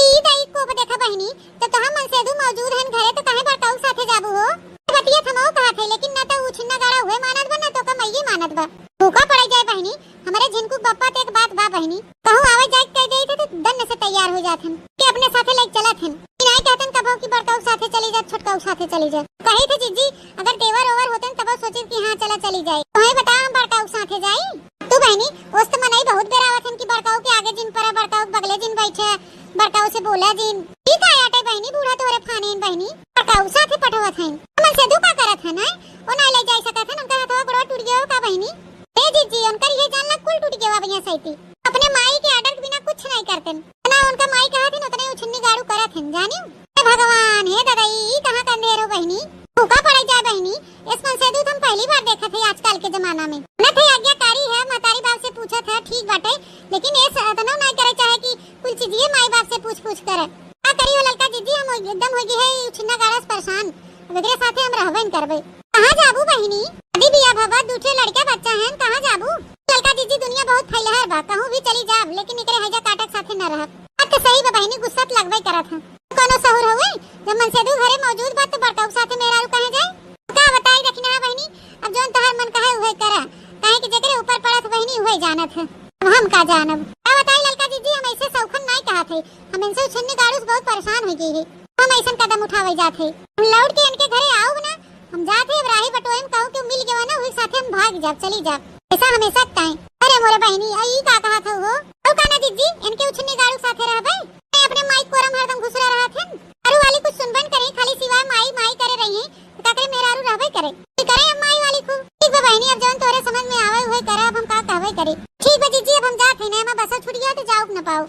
ई दाई को देखा बहिनी, जब तोहार मनसेधू मौजूद हन घरे, तो काहे बड़काऊ के साथे जाबू हो? बतिया थमाऊ कहत है, लेकिन ना तो ऊ छिन्ना गाड़ा हुए मानत बा, ना तो कमैये मानत बा। भूखा पड़े जाए बहिनी, हमरे झिनकू के बप्पा तो एक बात बा बहिनी, कहूँ आवे जाए के कह देई थे, तो दन्न से तैयार हो जात हन कि अपने साथे लेके चलत हन। कि नाई कहतन कबो कि बड़काऊ के साथे चली जा, छोटकाऊ के साथे चली जा। कही थे जीजी, अगर देवर ओवर होतन तबो सोचित कि हाँ चला चली जाए। तोहे बता हम बड़काऊ के साथे जाई? तू बहिनी, ओस त मनई बहुत बेरावत हन कि बड़काऊ के आगे जिन परा, बड़काऊ के बगले जिन बैठे, बड़काऊ से बोला जिन। ई का आटे बहिनी, बूढ़ा तोहरे फानेन बहिनी, बड़काऊ साथे पठवत हन। मनसेधू का करत हन, हैं? ओ ना ले जाई सकत हन, उनका हथवा गोड़वा टूट गया हो का बहिनी? ए जीजी, उनकर ये जान ला कुल टूट गया अब यहाँ सैती। अपने माई के order के बिना कुछ नहीं करतन। ना उनका माई कहत हन, उतने उछन्नी गाड़ू करत हन, जानियो? हे भगवान, हे दादा, ई, ई कहाँ का अंधेर हो बहिनी? भूखा पड़े जाए बहिनी, एस मनसेधू तो हम पहली बार देखत है आजकल के जमाना में। न थे आज्ञाकारी है, महतारी बाप से पूछत है, ठीक बाटे, लेकिन एस अतनो नहीं करे चाहे कि कुल चीजिए माई बाप से पूछ पूछ करे। का करी हो ललका जीजी, हम एकदम हो गई है ई उछिन्ना गाड़ा से परेशान। अब एकरे साथे हम रहबे न करबे। कहाँ जाबू बहिनी? शादी बियाह भवा, दू ठे लड़का बच्चा हैं, कहाँ जाबू? ललका जीजी दुनिया बहुत फैलहर बा, कहूँ भी चली जाब, लेकिन एकरे हैजा काटक साथे न रहब। बात तो सही बा बहिनी, गुस्सा तो लगबे करत है। कोनो सहूर हुए, जब मनसेधू घरे मौजूद बा तो बड़काऊ साथे मेहरारू कहाँ जाए? का बताई दखिनहा बहिनी, अब जौन तोहार मन कहे उहे करा, काहे कि जेकरे ऊपर पड़त बहिनी उहे जानत है, अब हम का जानब। का बताई ललका जीजी, हम ऐसे सौखन नाई कहत है, हम इनसे उछन्नी गाड़ू से बहुत परेशान हो गई है, हम ऐसन कदम उठावे जात है। हम लौट के इनके घरे आउब ना, हम जात है अब राही बटोए में कहूँ कि मिल गए ना, वही साथे हम भाग जाब, चली जाब, ऐसा हमेशा ताई। अरे मोरे बहिनी, आ ई का कहत हो? तो का ना जीजी, इनके उछन्नी गाड़ू साथे रहबे? मैं अपने माई कोरम हरदम घुसरा रहत हन। अरु वाली कुछ सुनबन करे, खाली सिवाय माई माई करे रही है। तो का करे, मेहरारू रहबे करे। की करे अब माई वाली खूब। ठीक बा बहिनी, अब जौन तोरे समझ में आवे उहे करे, अब हम का कहबे करे। ठीक बा जीजी, अब हम जात है ना, मैं बसा छूट गया तो जाओ न पाओ।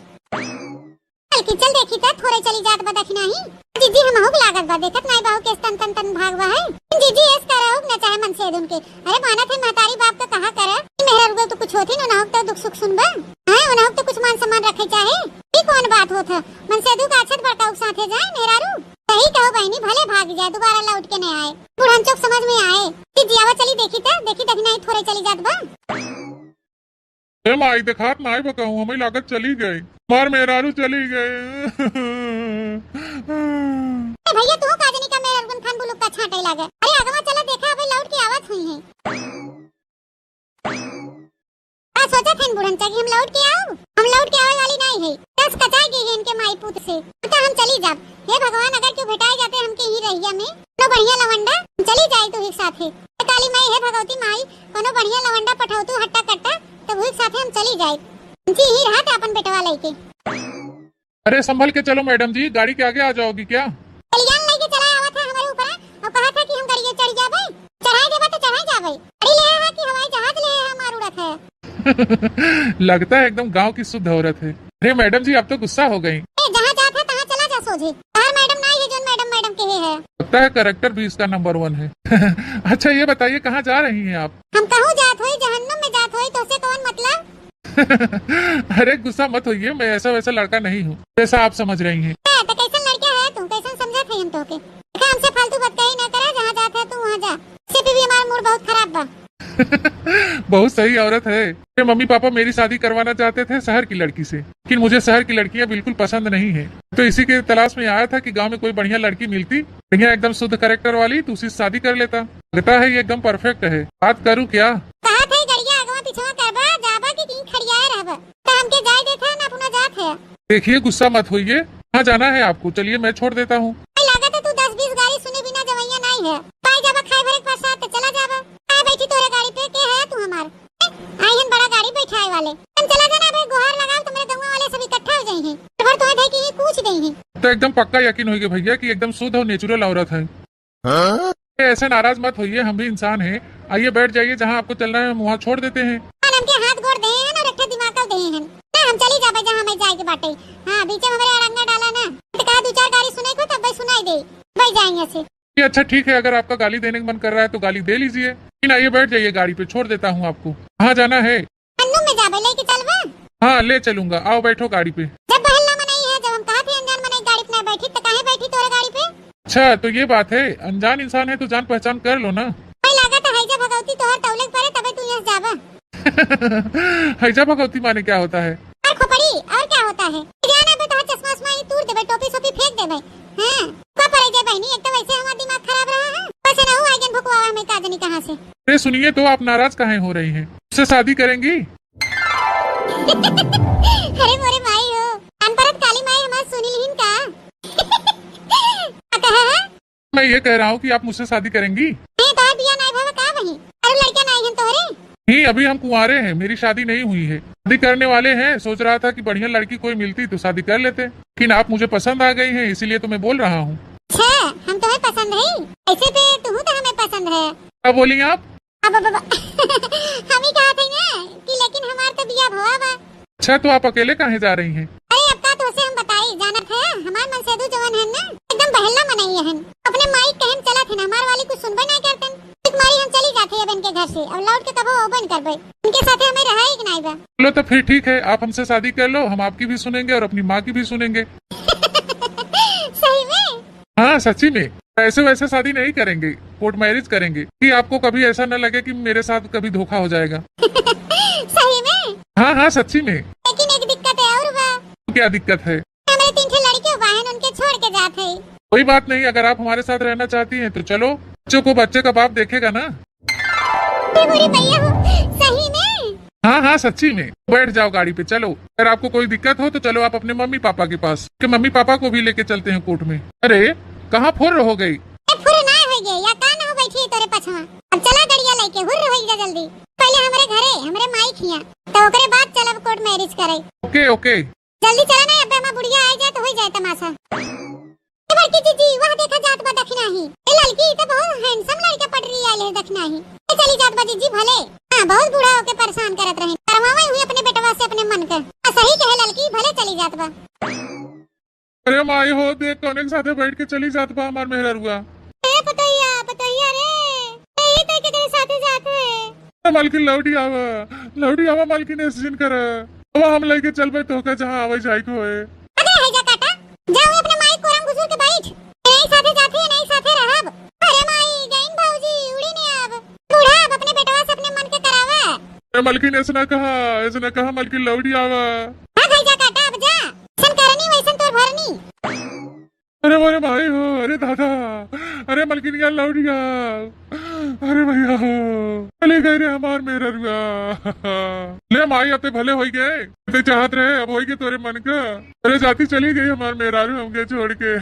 चल की चल देखी त थोड़े चली जात बा दखिनही। जीजी हम हुक लागत बा, देखत नाई बाहु के तन तन तन भाग बा है। जीजी एस करे हुक न चाहे मनसेधुन के। अरे मानत है महतारी बाप तो कहा करे। मेहरारू तो कुछ होती न, ना हुक तो दुख सुख सुनबा। हाँ, ना हुक तो कुछ मान सम्मान रखे चाहे। ई कौन बात होत है? मनसेधु का अच्छत बड़काऊ साथे जाए मेहरारू। सही कहो बहिनी, भले भाग जाए, दोबारा लौट के नहीं आए। बुढ़न चौक समझ में आए। कि जियावा चली देखी त, देखी दखिनही थोड़े चली जात बा। ए माई, देखात नाई बा कहूँ, हमें लागत चली गई। मार मेहरारू चली गई। ए भैया, तू का जनी का मेहरारू खान बुलुक का छांटे लागे। अरे अगवा चला देखा, अबे लौट के आवत हुई है। आ सोचत हन बुढ़न चा कि हम लौट के आऊ, हम लौट के आवे वाली नाई है। दस कचाई गई है इनके माई पूत से। तो हम चली जाब। हे भगवान, अगर क्यों भेटाए जाते हमके ही रहिया में, कोनो बढ़िया लवंडा, हम चली जाए तू ही साथे। हे काली माई, हे भगवती माई, कोनो बढ़िया लवंडा पठाओ तू हट्टा कट्टा, तब हुई साथे हम चली जाए। जी ही रहा था अपन बेटवा लेके। अरे संभल के चलो मैडम जी, गाड़ी के आगे आ जाओगी क्या? कल्याण लेके चला आवा था हमारे ऊपर, और कहा था कि हम गाड़ी चढ़ जाबे, चढ़ाई देबा तो चढ़ाई जाबे। गाड़ी ले है कि हवाई जहाज ले है, मार उड़त है। लगता है एकदम गांव की शुद्ध औरत है। अरे मैडम जी, आप तो गुस्सा हो गई। ए, जहाँ जात है तहाँ चला जा सोझे। बाहर मैडम ना आई है, जोन मैडम मैडम के है। लगता है कैरेक्टर भी इसका नंबर वन है। अच्छा ये बताइए, कहाँ जा रही हैं आप? हम कहूँ जात होई, जहन्नुम में जात होई, तो से कौन मतलब? अरे गुस्सा मत होइए, मैं ऐसा वैसा लड़का नहीं हूँ जैसा आप समझ रही हैं। ए, तो कैसन लड़का है तू, कैसन समझत है हम तोके? देखा, हमसे फालतू बात कही ना करा, जहाँ जात है तू वहाँ जा। से भी हमारा मूड बहुत खराब बा। बहुत सही औरत है। मेरे मम्मी पापा मेरी शादी करवाना चाहते थे शहर की लड़की से, लेकिन मुझे शहर की लड़कियां बिल्कुल पसंद नहीं है। तो इसी के तलाश में आया था कि गांव में कोई बढ़िया लड़की मिलती, बढ़िया एकदम शुद्ध कैरेक्टर वाली, तो उसी से शादी कर लेता। लगता है ये एकदम परफेक्ट है। बात करूँ क्या? कहा थे गड़िया अगवा पिछवा करबा, जाबा कि कहीं खड़ियाए रहबा? तो हमके जाए देता ना, अपना जात है। देखिए गुस्सा मत होइए, कहाँ जाना है आपको? चलिए मैं छोड़ देता हूँ। भाई, लागत है तू दस बीस गाड़ी सुने बिना जवैया नहीं है। पाई जाबा खाए भरे के प्रसाद तो चला जाबा। आए बैठी तोरे गाड़ी पे, के है तू हमार? आई हन बड़ा गाड़ी बैठाए वाले। हम चला जाना भाई, गुहार लगाओ तो मेरे गौवा वाले सब इकट्ठा हो जाई हैं। भर तो है कि ये पूछ गई हैं। तो एकदम पक्का यकीन हो गया भैया कि एकदम शुद्ध और नेचुरल औरत है। ए, ऐसे नाराज मत होइए, हम भी इंसान हैं। आइए बैठ जाइए, जहाँ आपको चलना है हम वहाँ छोड़ देते हैं। हाँ, हमके हाथ गोड़ देहे हैं ना, रखे दिमाग का देहे हैं ना, हम चली जाबे जहाँ हमें जाए के बाटे। हाँ, बीचे में हमारे अड़ंगा डाला ना, तो कहा दो चार गाली सुने को तब भाई सुनाई दे, भाई जाएंगे से। ये अच्छा ठीक है, अगर आपका गाली देने का मन कर रहा है तो गाली दे लीजिए, लेकिन आइए बैठ जाइए गाड़ी पे, छोड़ देता हूँ आपको। कहाँ जाना है? अन्नू में जाबे, लेके चलबा? हाँ, ले चलूंगा, आओ बैठो गाड़ी पे। जब बहल ना मनई है, जब हम कहा थे अनजान मनई गाड़ी पे ना बैठी, तो काहे बैठी तोरे गाड़ी पे? अच्छा, तो ये बात है, अनजान इंसान है तो जान पहचान कर लो ना। भाई लागत है, हैजा भगवती तोहर तौले परे, तबे तू यहाँ जाबा। हैजा भगवती माने क्या होता है? और खोपड़ी, और क्या होता है? जाना बे, तोहर चश्मा उश्मा ये तूर देबे, टोपी सोपी फेंक देबे। हाँ, का परे जे बहनी, एक तो वैसे हमारा दिमाग खराब रहा है, वैसे ना हो आइगन भुकवावा हमें का जनी कहाँ से। अरे सुनिए तो, आप नाराज काहे हो रही हैं? मुझसे शादी करेंगी? अरे मोरे माई हो, कान परत काली माई हमार सुनी लिहिन का? का कहा है? मैं ये कह रहा हूँ कि आप मुझसे शादी करेंगी? ए, तोहर बिया नाई भवा का वही? अरे लड़कियां नाई हैं तोहरे? नहीं, अभी हम कुंवारे हैं, मेरी शादी नहीं हुई है। शादी करने वाले हैं, सोच रहा था कि बढ़िया लड़की कोई मिलती तो शादी कर लेते, लेकिन आप मुझे पसंद आ गई हैं, इसीलिए तो मैं बोल रहा हूँ। अच्छा, हम तुम्हें पसंद है? ऐसे पे तू तो हमें पसंद है। क्या बोली आप? अब, अब, अब हम ही कहा थे ना कि लेकिन हमार तो बिया भवा बा। अच्छा, तो आप अकेले काहे जा रही हैं? अरे, अब का तोसे हम बताई, जानत है, हमार मनसेदू जवन है ना, एकदम बहेला मनई है। अपने माई कहन चलत है ना, हमार वाली कुछ सुनबे नहीं करतन। एक मारी हम चली जाते अब इनके घर से, अब लौट के कबो अउबे न करबे। इनके साथे हमें रहा ही नहीं बा। चलो, तो फिर ठीक है, आप हमसे शादी कर लो, हम आपकी भी सुनेंगे और अपनी माँ की भी सुनेंगे। सही में? हाँ, सच्ची में। ऐसे वैसे शादी नहीं करेंगे, कोर्ट मैरिज करेंगे, कि आपको कभी ऐसा न लगे कि मेरे साथ कभी धोखा हो जाएगा। सही में? हाँ, हाँ, सच्ची में। लेकिन एक दिक्कत है और बा। क्या दिक्कत है? हमारे तीन ठे लड़के बा हैं, उनके छोड़ के जात है। कोई बात नहीं, अगर आप हमारे साथ रहना चाहती हैं तो चलो, बच्चों को बच्चे का बाप देखेगा ना। ए मोरे भैया हो, सही में? हाँ, हाँ, सच्ची में। बैठ जाओ गाड़ी पे, चलो। अगर आपको कोई दिक्कत हो तो चलो आप अपने मम्मी पापा के पास, कि मम्मी पापा को भी लेके चलते हैं कोर्ट में। अरे, कहाँ फुर्र हो गई? ए, फुर्र ना हो गए, या का ना हो बैठी है तोरे पछवा। अब चला गड़िया लेके, हुर्र हो जा जल्दी। पहले हमरे घरे, हमरे माई खिया, तो ओकरे बाद चलब कोर्ट मैरिज करे। ओके, ओके। जल्दी चला ना, अबे हमार बुढ़िया आ जाए तो हो जाए तमाशा। ए बड़की जीजी, वह देखा जात बा दखिनाही। ए ललकी, ई तो बहुत हैंडसम लड़का पटरी आइल है दखिनाही। ए चली जात बा जीजी भले। हाँ, बहुत बूढ़ा होके परेशान करत रहे। करवावे हुई अपने बेटवा से अपने मन के। आ, सही कहे ललकी, भले चली जात बा। अरे माई हो, देख कौने के साथे बैठ के चली जात बा हमार मेहररुआ। ए पतोहिया, पतोहिया रे, ए, ई तो केकरे साथे जात है? ए मलकिन, लौटी आवा, लौटी आवा मलकिन, ऐसे जिन कर। अब हम लेके चलबे तोहका जहाँ आवे जाए के होए। अरे है जा काटा, जाओ अपने माई कोरम घुसुर के बैठ। नहीं साथे जाथे, नहीं साथे रहब। अरे माई, गईन भौजी, उड़ी ने अब। बूढ़ा अब अपने बेटवा से अपने मन के करावा। ए मलकिन, ऐसे ना कहा, ऐसे ना कहा मलकिन, लौटी आवा। हाँ है जा काटा, अब जा। जैसन करनी वैसन तोर भरनी। अरे मोरे भाई हो, अरे दादा, अरे मलकिनिया लौटिया, अरे भैया हो, चली गई रे हमार मेहररुआ। ले माई, अब ते भले होई गए, ते चाहत रहे, अब होई गए तोरे मन का। अरे जाती चली गई हमार मेहरारू हमके छोड़ के।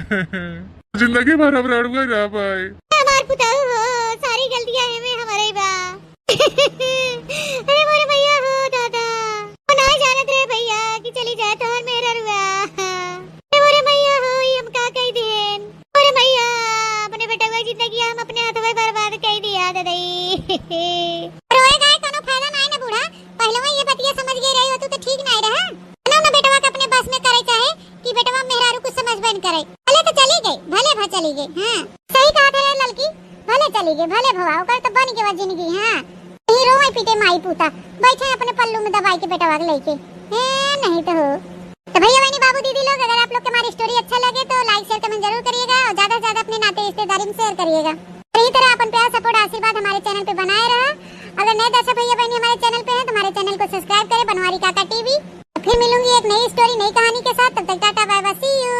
जिंदगी भर अब रड़ुआ रह पाए। हमार पुताऊ हो, सारी गलतियां एमे हमारे बा। अरे मोरे भैया हो दादा, वो ना जानत रहे भैया कि चली जाए तोहर मेहररुआ। अरे मोरे भैया हो, ई हम का कह देन? मोरे भैया, अपने बेटवा जिंदगी हम अपने हाथवे बर्बाद कह दिया ददई। रोए गाए कोनो फायदा नाई ना बूढ़ा, पहलवा ये बतिया समझ गई रही हो तू तो ठीक नाई रहा। ना ना बेटवा के अपने बस में करे चाहे कि बेटवा मेहरारू कुछ समझबे न करे। भले तो चली गई, भले भा चली गई। हाँ, सही कहा था यार ललकी, भले चली गई, भले भवा, ओकर तो बन गवा जिंदगी। हाँ, यही रोवे पीटे माई पूता, बैठे अपने पल्लू में दबाई के बेटवा के लेके। ए, नहीं तो हो। तो भैया बहनी बाबू दीदी लोग, अगर आप लोग के हमारी स्टोरी अच्छा लगे तो लाइक शेयर कमेंट जरूर करिएगा और ज्यादा से ज्यादा अपने नाते रिश्तेदारी में शेयर करिएगा। और यही तरह अपन प्यार सपोर्ट आशीर्वाद हमारे चैनल पे बनाए रहा। अगर नए दर्शक भैया बहनी हमारे चैनल पे हैं तो हमारे चैनल को सब्सक्राइब करें, बनवारी काका टीवी। फिर मिलूंगी एक नई स्टोरी, नई कहानी के साथ। तब तक टाटा, बाय बाय, सी यू।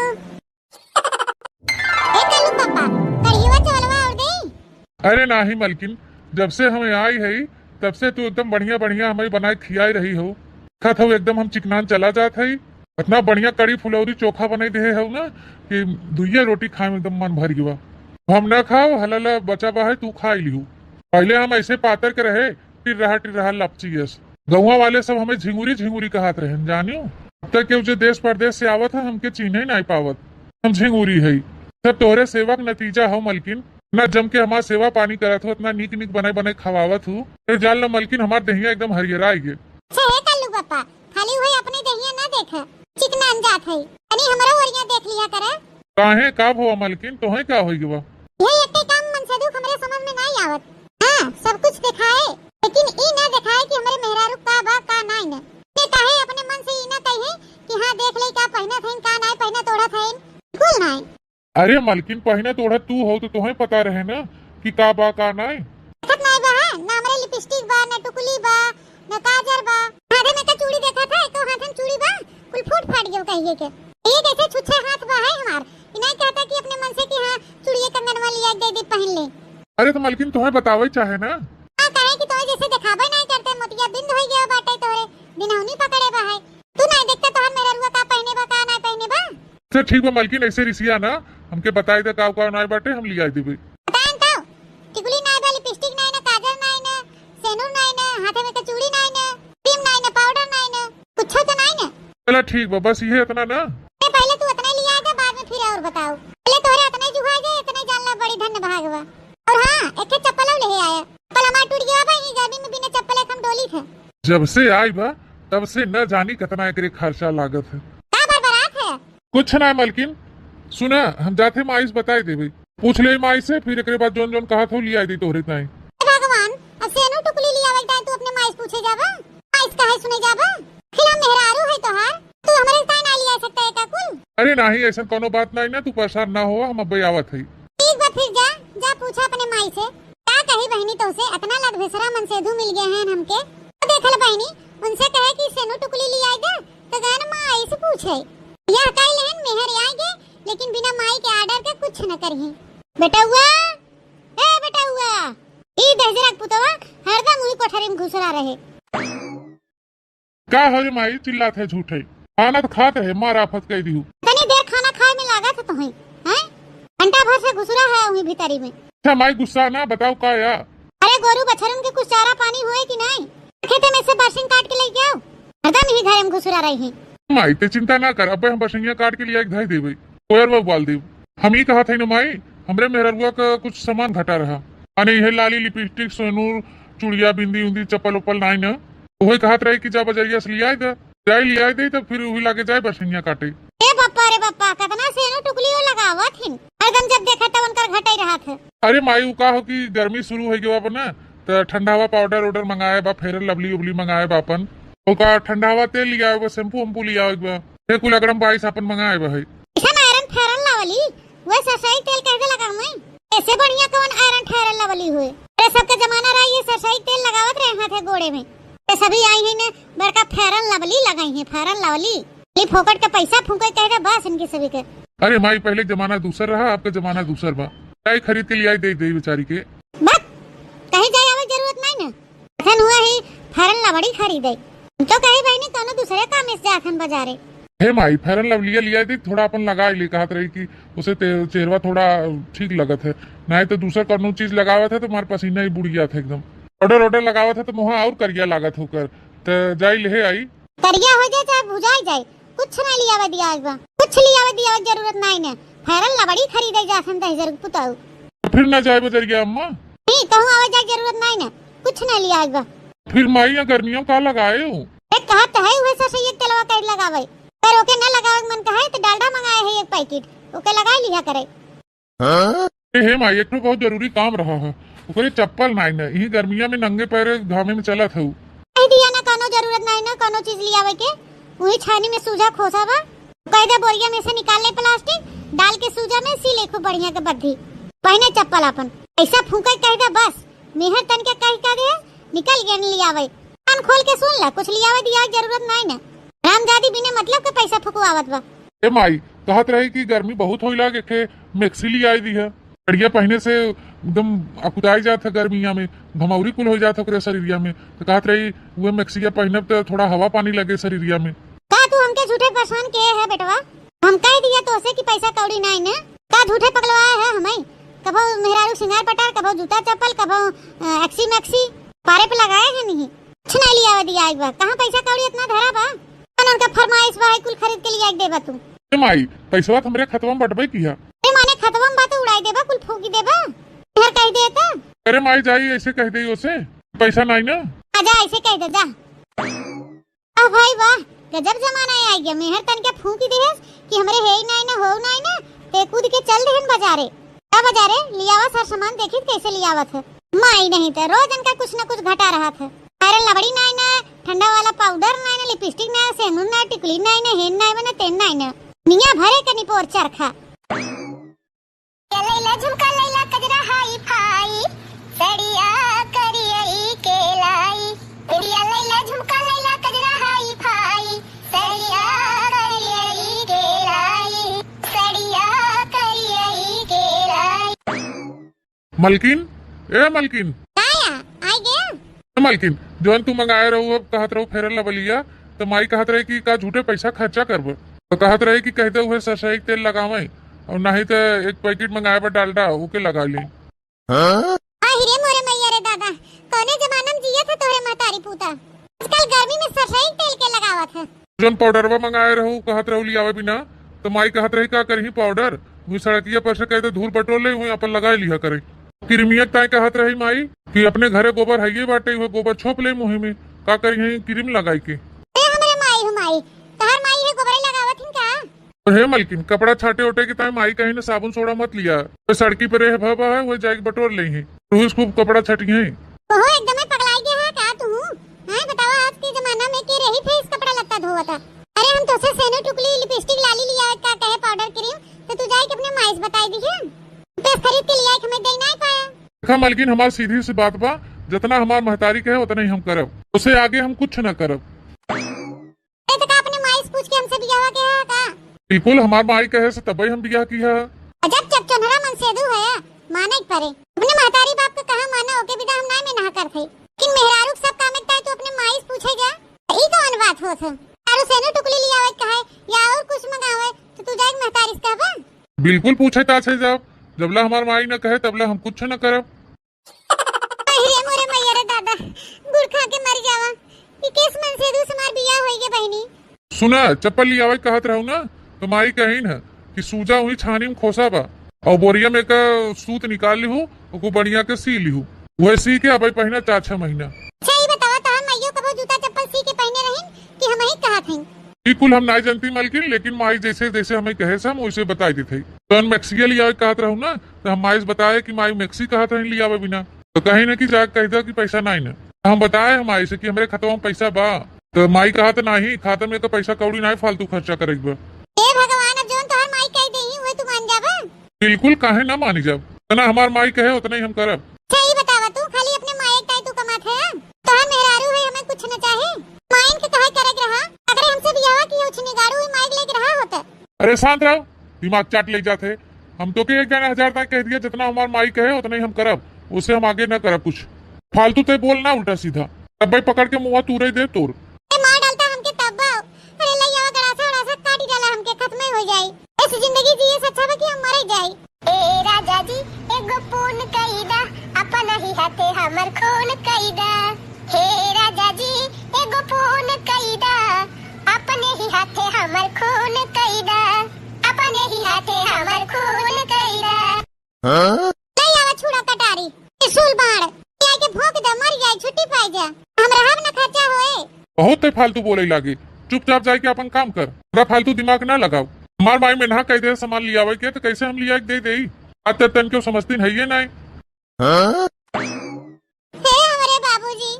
ए कालू पापा, कढ़ीवा चावलवा और देई? अरे नाही मलकिन, जब से हम आई है तब से तू एकदम बढ़िया बढ़िया हमें बनाए खियाई रही हो। खात हो एकदम हम चिकनान चला जात है। इतना बढ़िया कढ़ी फुलौरी चोखा बनाई दे हो ना कि दुइये रोटी खाए में एकदम मन भर गवा। हम ना खाओ, हलाला बचा बा है, तू खा लिहू। पहले हम ऐसे पातर के रहे, टिर्रहा टिर्रहा लपचियस। गौवा वाले सब हमें झिंगुरी झिंगुरी कहत रहन, जानियो। अब तक केहू जे देश परदेश से आवत है, हमके चिन्हे नाई पावत। हम झिंगुरी है। सब तोहरे सेवा के नतीजा हो मलकिन। ना जम के हमार सेवा पानी करत हो, इतना नीक नीक बनाई बनाई खवावत हो। ए जान लो मलकिन, हमार देहिया एकदम हरियराइ गे। अच्छा हे कल्लू बापा, खाली उहे अपने देहिया ना देख, चिकनान जात है, तनी हमरो ओरिया देख लिया करे। काहे, का भवा मलकिन, तोहे का होई गवा? यही एक काम मनसेधू हमरे समझ में नाई आवत। हाँ, सब कुछ देखाए, लेकिन ई ना देखाए कि हमरे मेहरारू का बा, का नाई न। ते काहे अपने मन से ई ना कहे कि हाँ, देख ले का पहिनत हईन, का नाई पहिनत ओढ़त हईन, बिल्कुल नाई। अरे मलकिन, पहिनत ओढ़त तू हो तो तोहे पता रहे ना कि का बा, का नाई। देखत नाई बा, हाँ? ना हमरे लिपस्टिक बा, ना टुकली बा, ना काजर बा। हाथे में का चूड़ी देखत है, एको हाथे में चूड़ी बा, कुल फूट फाट गयो कहिए के। ये कैसे छुच्छे हाथ बा है हमार? ई नाई कहता कि अपने मन से कि हाँ, चूड़िए कंगनवा लिया दे दे पहिन ले। अरे तो मलकिन, तोहे बतावे चाहे ना। हाँ, काहे कि तोहे जैसे देखाबे नाई करते, मोतिया बिंद होई गयो बाटे तोरे, बिनौनी पकड़े बा है। तू नाई देखता तोहर मेहररुआ का पहिने बा, का नाई पहिने बा? अच्छा ठीक बा मलकिन, ऐसे रिसिया ना, हमके बताई दे का का नाई बाटे, हम लियाई देबे। बताएन तो, टिकुली नाई बा, लिपस्टिक नाई ना, काजर नाई ना, सेनुर नाई ना, हाथे में के चूड़ी नाई ना, क्रीम नाई ना, पाउडर नाई ना, कुछो तो नाई ना। चला ठीक बा, बस इहे इतना ना। ए, पहले तू इतना ही लिया दे, बाद में फिर और बताओ। पहले तोहरे इतना ही जुहा दे, इतना ही जान ला बड़ी धन्य भाग बा। और हाँ, एक ठे चप्पल और ले आया। चप्पल हमार टूट गया बा, ई गर्मी में बिना चप्पल एक हम डोली थे। जब से आई बा, तब से न जानी कितना एकरे खर्चा लागत है। का बरबरात है? कुछ ना मलकिन, सुना, हम जाते माई से बताई देबे, पूछ ले माई से, फिर एकरे बाद जौन जौन कहत हो लियाई दी तोहरे ताई। हे भगवान, अब सेनु टुकली लियावे ताई तू अपने माई से पूछे जाबा? माई से काहे सुने जाबा? आखिर हम मेहरारू है तोहार, तू हमरे ताई ना लिया सकता है का कुल? अरे नाही, ऐसा कोनो बात नाही ना, तू परेशान ना हो, हम अब्बे आवत है। ठीक बा फिर जा, जा पूछा अपने माई से। का कही बहिनी तोसे, अतना लदभेसरा मनसेधू मिल गए हैं हमके। तो देखल बहिनी, उनसे कहे कि सेनु टुकली लियाई दे, तो गन माई से पूछे। यह कह लेहन मेहर आएगे, लेकिन बिना माई के order के कुछ न करही। बेटउआ, ए बेटउआ, ई दहिजरा के पुतवा हरदम उही कोठरी में घुसरा रहे। का हो रे माई, चिल्लात है झूठे? खाना तो खात है, मार आफत कह दिहू। तनी देर खाना खाए में लागत है तोहे, हैं? घंटा भर से घुसरा है उही भीतरी में। अच्छा माई, गुस्सा ना, बताओ का या? अरे गोरू बछरुन के कुछ चारा पानी हुए कि नहीं? खेते में से बरसिंग काट के लेके आओ, हरदम ही घरे में घुसरा रही है। माई ते चिंता ना कर, अब्बे हम बरसिंगिया काट के लिया के धई देबे, कोयर में उबाल देब। हम ई कहत है न माई, हमरे मेहररुआ का कुछ सामान घटा रहा, माने इहे लाली, लिपस्टिक, सेनुर, चुड़िया, बिंदी उंदी, चप्पल उप्पल नाई न, उहे कहत रही कि जा बजरिया से लियाई दे, जाई लियाई दे, तब फिर उही लागे जाए बरसिंगिया काटे। ए बप्पा रे बप्पा, कतना सेनुर टुकली वो लगावत हिन, हरदम जब देखा तब उनकर घटई रहत है। अरे माई, उ का हो कि गर्मी शुरू हो गवा बा ना, त ठंडा हवा पाउडर उडर मंगाए बा, Fair and Lovely उबली मंगाए बा अपन, ओका ठंडा हवा तेल लियाए बा, shampoo वैम्पू लियाए बा, हे कुल अगड़म बाईस अपन मंगाए बा है। ऐसा ना आयरन फेरन लवली, वह सरसई तेल कह दे लगा मैं, ऐसे बढ़िया कौन आयरन फेरन लवली हुए? अरे सबके जमाना रहा ये सरसई तेल लगावत रहे हाथे गोड़े में, ये सभी आई है ने बड़का फेरन लवली लगाई है, फेरन लवली। ये फोकट का पैसा फूंके कह दे बस इनके सभी के। अरे माई, पहले जमाना दूसर रहा, आपका जमाना दूसर बा। चाय खरीद के लियाई दे दे बेचारी के। बस, कहीं जाए आवे जरूरत नहीं ना। अखन हुआ ही फेरन लवली खरीदे। हम तो कही बहिनी कोनो दूसरे काम से जाथन बाजारे। हे माई, फेरन लवलिया लियाई दे, थोड़ा अपन लगाई ले, कहत रही कि उसे ते-, चेहरवा थोड़ा ठीक लगत है, नहीं तो दूसर कोनो चीज लगावत है तो मार पसीना ही बुड़ जात है एकदम। पाउडर ओडर लगावत है तो मुहा और करिया लागत होकर, तो जाई ले आई। करिया हो जाए चाहे भुजाई जाए, कुछ ना लियावे दिया आज बा, कुछ लियावे दिया जरूरत नाई ने। फेरन लवली खरीदे जा सन दहिजर पुताऊ। तो फिर ना जाए बजरिया अम्मा? नहीं, कहूँ आवे जाए जरूरत नाई ने, कुछ ना लिया आज बा। फिर माई या गर्मियों का लगाए हो? एक कहत है उहे सरसोई के तेलवा कैसे लगावे, पर ओके ना लगावे के मन कहे तो डालडा मंगाए है एक पैकेट, ओके लगा लिया करे। ए हे माई, एक ठो बहुत जरूरी काम रहा है, ओकरे चप्पल नाई न, यही गर्मिया में नंगे पैर घामे में चलत हऊ। कह दिया ना, कोनो जरूरत नाई ना कोनो चीज लियावे के, वही छानी में सूजा खोसा बा, कह दे बोरिया में से निकाल ले प्लास्टिक, डाल के सूजा में सी ले खूब बढ़िया के बद्धी, पहिने चप्पल अपन, ऐसा फूंके कह दे बस, मेहर तन के कह कह दे, निकल गए लियावे, कान खोल के सुन ला, कुछ लियावे दिया जरूरत नाई ना, रामजादी बिना मतलब के पैसा फुकवावत बा। ए माई, कहत रही कि गर्मी बहुत होई लाग, एके मैक्सी लियाई दी है। बढ़िया पहिने से एकदम अकुताई जात है गर्मिया में, घमौरी कुल हो जात है ओकरे शरीरिया में। तो कहत रही, "उहे मैक्सिया पहिनब तो थोड़ा हवा पानी लगे शरीरिया में।" का तू हमके झूठे परेशान किए है बेटवा? हम कह दिया तोसे कि पैसा कौड़ी नाई ने, का झूठे पगलवाए है हमें? कभो मेहरारू सिंगार पटार, कभो जूता चप्पल, कभो, अ, एक्सी मैक्सी, पारे पे लगाए है नहीं। कुछ नहीं लियावे दिया एक बार। कहाँ पैसा कौड़ी इतना धरा बा? कौन उनका फरमाइश बा, है कुल खरीद के लिया के देबा तू? ए माई, पैसवा तो हमरे खतवा में बटबे किया। ए माने खतवा में बा तो उड़ाई देबा, कुल फूकी देबा। सर कह देता। अरे माई जाई, ऐसे कह दे उसे, पैसा नाई ना। आजा, ऐसे कह दे जा। आ भाई वाह, गजब जमाना आइ गया। मेहर तनिका फूंक दिहस कि हमरे हेई नाई ना, होऊ नाई ना, ते कूद के चल देहन बाजारे। का बाजारे लियावा सर सामान, देखी कैसे लियावत है। माई नहीं तो रोज इनका कुछ न कुछ घटा रहत है। अरे लबड़ी नाई ना, ठंडा वाला पाउडर नाई ना, लिपस्टिक नाई, सेनुर नाई, टिकुली नाई ना, हेन नाई बना, तेन नाई ना। मियाँ भरे के निपोर चरखा। लैला झुमका लैला कजरा हाई फाई, सड़िया करियई के लाई। बिंदिया लैला झुमका लैला कजरा हाई फाई, सड़िया करियई के लाई, सड़िया करियई के लाई। मलकिन, ए मलकिन। का या? आइ गया? ए मलकिन, जौन तू मंगाए रहू, अब कहत रहू फेरल लवलिया, तो माई कहत रहे कि का झूठे पैसा खर्चा करब। तो कहत रहे कि कह दे उहे सरसई के तेल लगावे, और नाही तो एक पैकेट मंगाए बा डालडा, ओके लगा ले। हाँ? आहि रे मोरे मैया रे दादा, कौने जमाना में जियत है तोहरे महतारी पूता। आजकल गर्मी में सरसई के तेल के लगावत है। जौन पाउडरवा मंगाए रहू, कहत रहू लियावे बिना, तो माई कहत रही का करही पाउडर, वही सड़किया पर से कहते धूल बटोर ले, वही अपन लगाए लिहा करे। किरमिया ताई कहत रही माई कि अपने घरे गोबर हइये बाटे, वो गोबर छोप ले मुँह में, का करिहे क्रीम लगाई के। ए हमरे माई हो माई, तहार माई है गोबरे लगावत हिन का? तो हे मलकिन, कपड़ा छाटे ओटे के ताई माई कहीं ना साबुन सोडा मत लिया, तो सड़की पे रह भवा है, वो जाके बटोर ले ही, रोज खूब कपड़ा छटिहे। ओहो, एकदम पगलाई गया है का तू? हाँ, बतावा, आज के जमाना में के रही फेस कपड़ा लत्ता धोवता। अरे, हम तोसे सेनो टुकली लिपस्टिक लाली लिया का कहे पाउडर क्रीम, तो तू जाए के अपने माई से बताई दिहे। पेस खरीद के लिया, एक हमें दे नहीं पाया। देखा मलकिन, हमार सीधी सी बात बा, जितना हमार महतारी कहे उतना ही हम करब, उसे आगे हम कुछ न करब। ए, तो का अपने माई से पूछ के हमसे बियाह के है का? बिल्कुल, हमार माई कहे से तबे हम बियाह की है। अजब चकचोन्हरा मनसेधू है, माने के परे। अपने महतारी बाप के कहा माना, ओके बिना हम नाई में नहा कर थे। लेकिन मेहरारू के सब काम एक ताई तू अपने माई से पूछे जा, तो ई कौन बात होत है? आरू सेनो टुकली लियावे के कहे या और कुछ मंगावे, तो तू जाए के महतारी से कहबा? बिल्कुल पूछे ताछे जाब, जबला हमार माई न कहे तबला हम कुछ न करब। अरे मोरे मैया रे दादा, गुड़ खा के मर जावा। ई केस मनसेधू से हमार बियाह होई गे बहिनी। सुना, चप्पल लियावे कहत रहू ना, तो माई कहीन है कि सूजा हुई छानी में खोसा बा, और बोरिया में का सूत निकाल लिहू, ओको बढ़िया के सी लिहू, वह सी के अबे पहिना चार छह महीना। अच्छा, ई बतावा, तहार माइयो कबो जूता चप्पल सी के पहिने रहिन कि हम ही कहत हईं? ई कुल हम नाई जनती मलकिन, लेकिन माई जैसे जैसे हमें कहे से हम वैसे बताई देत हई। तो हम मैक्सिया लियावे कहत रहू ना, तो हम माई से बताए कि माई मैक्सी कहत हईं लियावे बिना। तो कहीं ना कि जाके कह दे कि पैसा नाई ना। तो हम बताए हम माई से कि हमरे खतवा में पैसा बा। तो माई कहत नाही, खाता में तो पैसा कौड़ी नाई, फालतू खर्चा करे के बा। ए भगवान, अब जौन तोहर माई कह देही, उहे तू मान जाबा? बिल्कुल, काहे ना मानी जाब? जितना हमार माई कहे उतना ही हम करब। अच्छा, ई बतावा तू, खाली अपने माई के ताई तू कमात है? तोहर मेहरारू है, हमें कुछ न चाहे। माइन के कहे करे के रहा, अगर हमसे बियाह की उछनी गाड़ू हुई माई के लेके रहा होता। अरे शांत रहो, दिमाग चाट ले जात है। हम तो के एक जाने हजार तक कह दिया, जितना हमार माई कहे उतना ही हम करब, उसे हम आगे न करब कुछ। फालतू ते बोल ना उल्टा सीधा, तब भाई पकड़ के मुँह तूरे दे तोर। ए मार डालता हमके तब। अरे लइयावा गड़ासा उड़ासा काटी डाला हमके, खत्म हो जाई। ऐसी जिंदगी जिए से अच्छा बा कि हम मरे जाई। ए राजा जी, एगो फोन कई दा, अपन ही हाथे हमर खून कई दा। हे राजा जी, एगो फोन कई दा, अपने ही हाथे हमर खून कई दा, अपने ही हाथे हमर खून कई दा। हाँ? ले आवा छुरा कटारी, त्रिशूल बाण, ले आके भोंक दे, मर जाए, छुट्टी पाई जा, हम रहब न खर्चा होए। बहुत ते फालतू बोले लागे, चुपचाप जाए के अपन काम कर, पूरा फालतू दिमाग ना लगाओ। हमार माई में ना कह दे सामान लियावे के, तो कैसे हम लिया के दे देई? आज तक तन क्यों समझती नहीं है ना। हाँ? हे हमरे बाबूजी,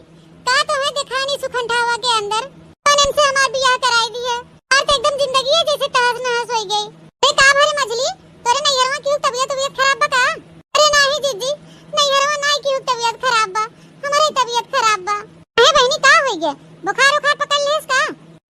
का तोहे देखानी सुखंठावा के अंदर? कौन इनसे हमार बियाह कराई दिए? और तो एकदम जिंदगी है जैसे तहस नहस होई गई। ए का भरे मझली, तोरे नैहरवा की तबीयत, तबीयत खराब बा का? अरे नाही जीजी, नैहरवा नाही की तबीयत खराब बा, हमरे तबीयत खराब बा। अरे बहिनी का होई गया? बुखार उखार पकड़ लेस का?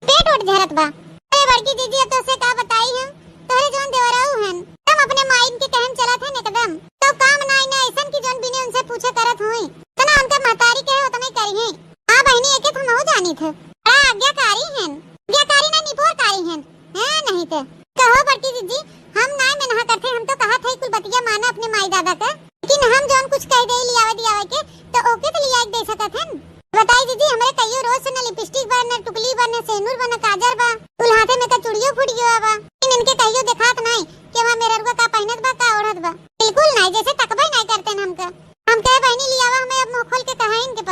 पेट ओट झरत बा। अरे बड़की जीजी, अब तोसे का बताई हम, तोहरे जौन देवराऊ हन, हम अपने माइन के कहन चलत हन एकदम। तो काम नाई ना ऐसन कि जौन बिने उनसे पूछे करत होई। तना उनका महतारी कहे उतने करी हैं। हाँ बहिनी, एके तो हमहू जानी थे। बड़ा आज्ञाकारी हन। आज्ञाकारी ना, निपोरकारी हन। हैं नहीं ते। कहो बड़की जीजी, हम नाई में नहा करते, हम तो कहा थे कुल बतिया माना अपने माई दादा के। लेकिन हम जौन कुछ कह दे लियावे दियावे के, तो ओके तो लिया के दे सकत हन। बताई दीदी, हमरे कहियो रोज से न लिपस्टिक बा, न टुकली बा, न सेनुर बा, न काजर बा, कुल हाथे में का चूड़ियो फूट गयो बा। इन इनके कहियो देखात नाई कि हमार मेहररुआ का पहिनत बा, का ओढ़त बा। बिल्कुल नाई, जैसे तकबे नाई करते न हमका।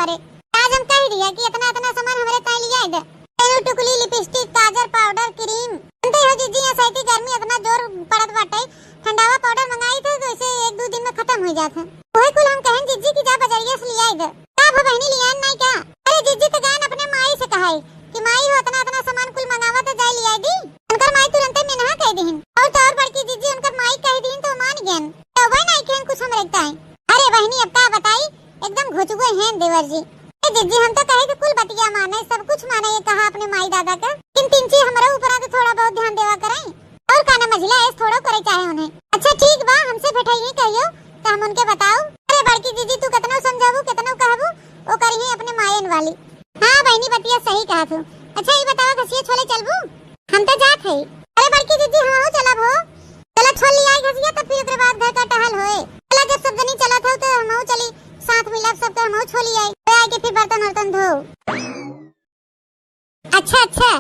करे। आज हम कह दिया कि इतना इतना सामान हमरे ताई लियाई दे। तेल, टुकली, लिपस्टिक, काजर, पाउडर, क्रीम। जानते हो जिज्जी, यहाँ सहती गर्मी इतना जोर पड़त बाटे, ठंडावा पाउडर मंगाई थे तो इसे एक दो दिन में खत्म हो जात है। वही कुल हम कहन जिज्जी कि जा बजरिया से लियाई दे। का भो बहनी लियान नहीं का? अरे जिज्जी तो गयन अपने माई से कहाई कि माई हो इतना इतना सामान कुल मंगावा तो जाए लियाई दी। उनकर माई तुरंते मिनहा कह दीहिन। और तो और बड़की जिज्जी उनकर माई कह दीहिन तो मान गयन। तो वही नहीं कहन कुछ हमरे ताई। अरे बहनी अब का बताई, एकदम घुचुए हैं देवर जी। ए जिज्जी, हम तो कहे कि कुल बतिया माने, सब कुछ माने, ये कहा अपने माई दादा का, लेकिन तिनची हमरो ऊपर तो थोड़ा बहुत ध्यान देवा करें। और का ना मझिला ऐस थोड़ो करे चाहे उन्हें। अच्छा ठीक बा, हमसे भेटाई ही कहियो तो हम उनके बताओ। अरे बड़की जिज्जी, तू कितनो समझाबू, कितनो कहबू, वो करी ही अपने मायन वाली। हाँ बहनी, बतिया सही कहा तू। अच्छा ये बताओ, घसिया छोले चलबू? हम तो जात है। अरे बड़की जिज्जी, हमहू चलब हो। चला छोल लियाई घसिया, तब फिर ओकरे बाद घर का टहल होए। चला, जब सब जनी चलत हो तो हमहू चली, साथ मिलब सबके, हमहू छोल लियाई। ले आके फिर बर्तन उर्तन धो। अच्छा अच्छा,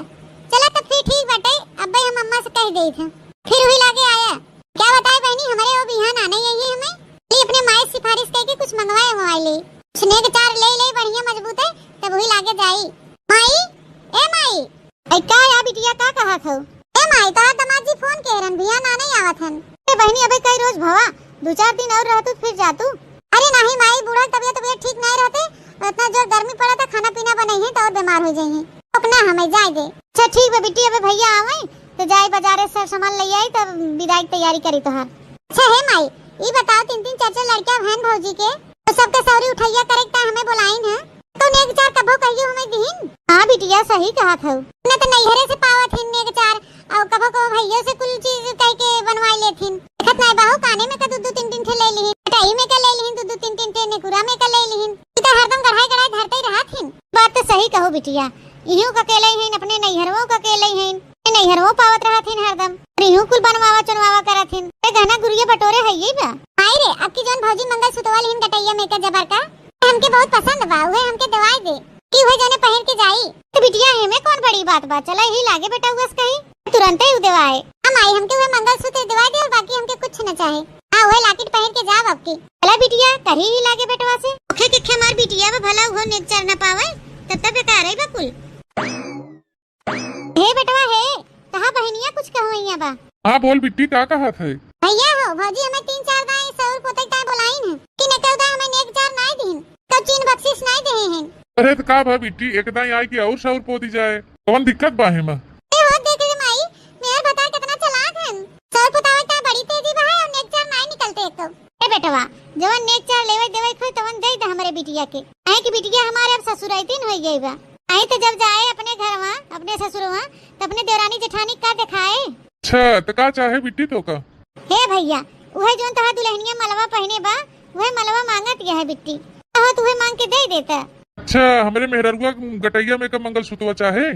चला तब फिर ठीक बाटे। अब्बे हम अम्मा से कह देत हैं, फिर वही लागे आया। क्या बताए बहनी, हमरे वो बिहान आने ही है हमें। ये अपने माई से सिफारिश करके कुछ मंगवाए हुआ ले, कुछ नेग चार ले ले बढ़िया मजबूत है, तब वही लागे जाई। माई, ए माई, ऐ का या बिटिया, का कहत हऊ? ए माई, तोहार दामाद जी फोन के रहन, भिया ना नहीं आवत हन। ए बहिनी, अबे कई रोज भवा, दू चार दिन और रहतू फिर जातू। अरे नाही माई, बूढ़ा के तबियत, तबियत ठीक नहीं रहते, इतना जोर गर्मी पड़ा था, खाना पीना बनाई है तो और बीमार हो जाई है। ओकना हमें जाए दे। अच्छा ठीक बा बिट्टी, अबे भैया आवे तो जाए बाजारे से सामान ले आई, तब विदाई की तैयारी करी तोहार। अच्छा हे माई, ई बताओ, तीन तीन चार चार लड़कियां बहन भौजी के, तो सबके सौरी उठैया करे के हमें बुलाइन है, तो नेग चार कभो कहियो हमें दिहिन? हाँ बिटिया, सही कहत हऊ। न तो नैहरे से पावत हिन नेग चार, और कभो कभो भैया से कुल चीज कह के बनवाई लेथिन। देखत नाय बाहू, काने में का दू दू तीन तीन ठे ले लिहिन, कटाई में का ले लिहिन, दू दू तीन तीन ठे नेकुरा में का ले लिहिन। ई तो हरदम गढ़ाई गढ़ाई धरते ही रहत हिन। बात तो सही कहो बिटिया, इहू का अकेले ही हैं, अपने नैहरवो का अकेले ही हैं, नैहरवो पावत रहत हिन हरदम, और इहू कुल बनवावा चुनवावा करत हिन। अरे गहना गुरिया बटोरे है ये बा। आई रे, अब की जौन भौजी मंगल सुतवा लिहिन गटैया में का जबर का, हमके बहुत पसंद बा, उहे हमके देवाई दे कि उहे जने पहिर के जाई। तो बिटिया, एमे कौन बड़ी बात बा, चला यही लागे बेटा उस कहीं, तुरंते ही देवाए। हम आई, हमके उहे मंगलसूत्र देवाई दे और बाकी हमके कुछ न चाहे। हाँ, उहे लाकिट पहिर के जाब अब की। चला बिटिया, करी ही लागे बेटवा से। ओखे के खे मार बिटिया बा, भला उहो नेग चार न पावे, तब तक बेकार है बकुल। हे बेटवा हे, कहा बहनिया कुछ कहवैया बा। हाँ बोल बिट्टी, का कहत है? भैया हो, भौजी हमें तीन चार दाई सौर पोते ताई बोलाइन है कि नेकर दाई हमें नेग चार नाई दीन, तो चीन बख्शिश नाई देहे हैं। अरे तो का भा बिट्टी, एक दाई आई कि और सौर पोती जाए, कौन दिक्कत बा हेमा? ए हो देख रे माई, मेहर भतार कितना चालाक हन। सौर पोतावे ताई बड़ी तेजी बा है और नेग चार नाई निकलते एक तो। ए बेटवा, जवन नेग चार लेवे देवे खोई तवन दे दे हमरे बिटिया के, काहे कि बिटिया हमारे अब ससुरैतिन हो गई बा। आई तो जब जाए अपने घरवा, अपने ससुरवा, तो अपने देवरानी जेठानी का दिखाए। अच्छा, तो का चाहे बिट्टी तो का? हे भैया, उहे जौन तोहार दुल्हनिया मलवा पहिने बा, उहे मलवा मांगत यह है बिट्टी। कहो तो उहे मांग के दे देता। अच्छा, हमरे मेहररुआ गटैया में का मंगलसूत्रवा चाहे?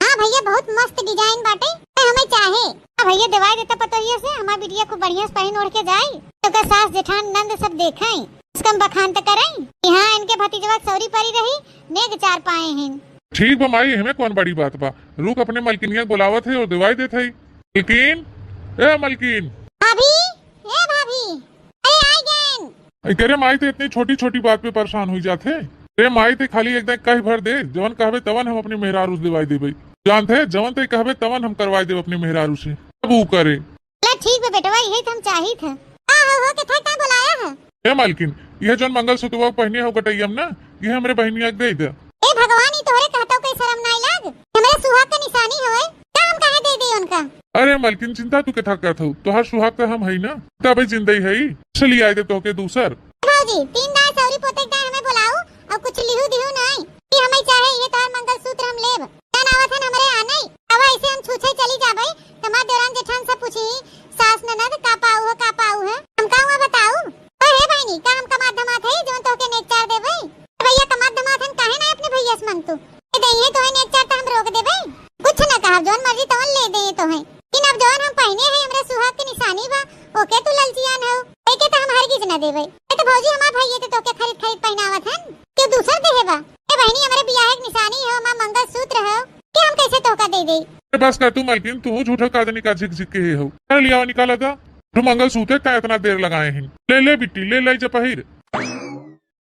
हाँ भैया, बहुत मस्त डिजाइन बाटे, तो हमें चाहे। हाँ भैया, देवाई देता पतोहिया से, हमार बिटिया खूब बढ़िया से पहिन ओढ़ के जाई, तो का सास जेठान नंद सब देखें, उसका हम बखान तो करें कि हाँ, इनके भतीजवा के सौरी परी रही, नेग चार पाए हैं। ठीक बा माई, एहमे कौन बड़ी बात बा। रुक, अपने मलकिनिया के बुलावत है और देवाई देत है। मलकिन, ए मलकिन। भाभी, ए भाभी, अरे आई गएन। अरे माई तो इतनी छोटी छोटी बात पे परेशान हुई जात है। अरे माई तो खाली एक दाई कह भर दे, जवन कहबे तवन हम अपने मेहरारू से देवाई देबे। जानत है, जवन ते कहबे तवन हम करवाई देब अपने मेहरारू से। अब ऊ करे। चला ठीक बा बेटवा, यही तो हम चाहित है। का हो, हो, के था, का बुलाया है? ए मालकिन, यह जौन मंगलसूत्रवा पहिने हो गटैया में ना, यह हमरे बहिनिया के दे दे। ए भगवान, ई तोहरे कहतो के शरम नाई लाग? हमरे सुहाग के निशानी होए, का हम काहे दे दी उनका? अरे मालकिन, चिंता तू के था करत हो, तोहार सुहाग तो हम हई ना, तबे जिंदई हई। चली आए दे तोहके दूसर। भौजी, तीन दाई सौरी पोते के दाई हमें बुलाऊ और कुछ लिहू दिहू नाई कि हमें चाहे ये तोहार मंगलसूत्र हम लेब। जान आवत हन हमरे आने, अब ऐसे हम छूछे चली जाबे, त हमार देवरान जेठान सब पूछी, "सास ननद का पाऊ है, का पाऊ है?" हम का हुआ बताऊ? ओ हे बहिनी, का हम कमात धमात है, जौन तोहके नेग चार देबे? ए भैया, कमात धमात हन, काहे ना अपने भैया से मांगतू? ए दइहे तोहे नेग चार त हम रोक देबे? कुछ ना कहब, जौन मर्जी तवन ले दे तोहे। लेकिन अब जौन हम पहिने है, हमरे सुहाग के निशानी बा, ओके तू ललचियान हो, एके त हम हरगिज ना देबे। ए त भौजी, हमार भैया त तोहके खरीद खरीद पहिनावत हन, के दूसर देहे बा? ए बहिनी, हमरे बियाह के निशानी हो, हमार मंगलसूत्र हो, के हम कैसे तोहका दे देई? ए, बस कर तू मालकिन, तू झूठो का आदमी का झिक झिक के हो। अरे लियावा निकाला था, तू मंगलसूत्र का इतना देर लगाए हैं। ले ले बिट्टी, ले ले जा पहिर।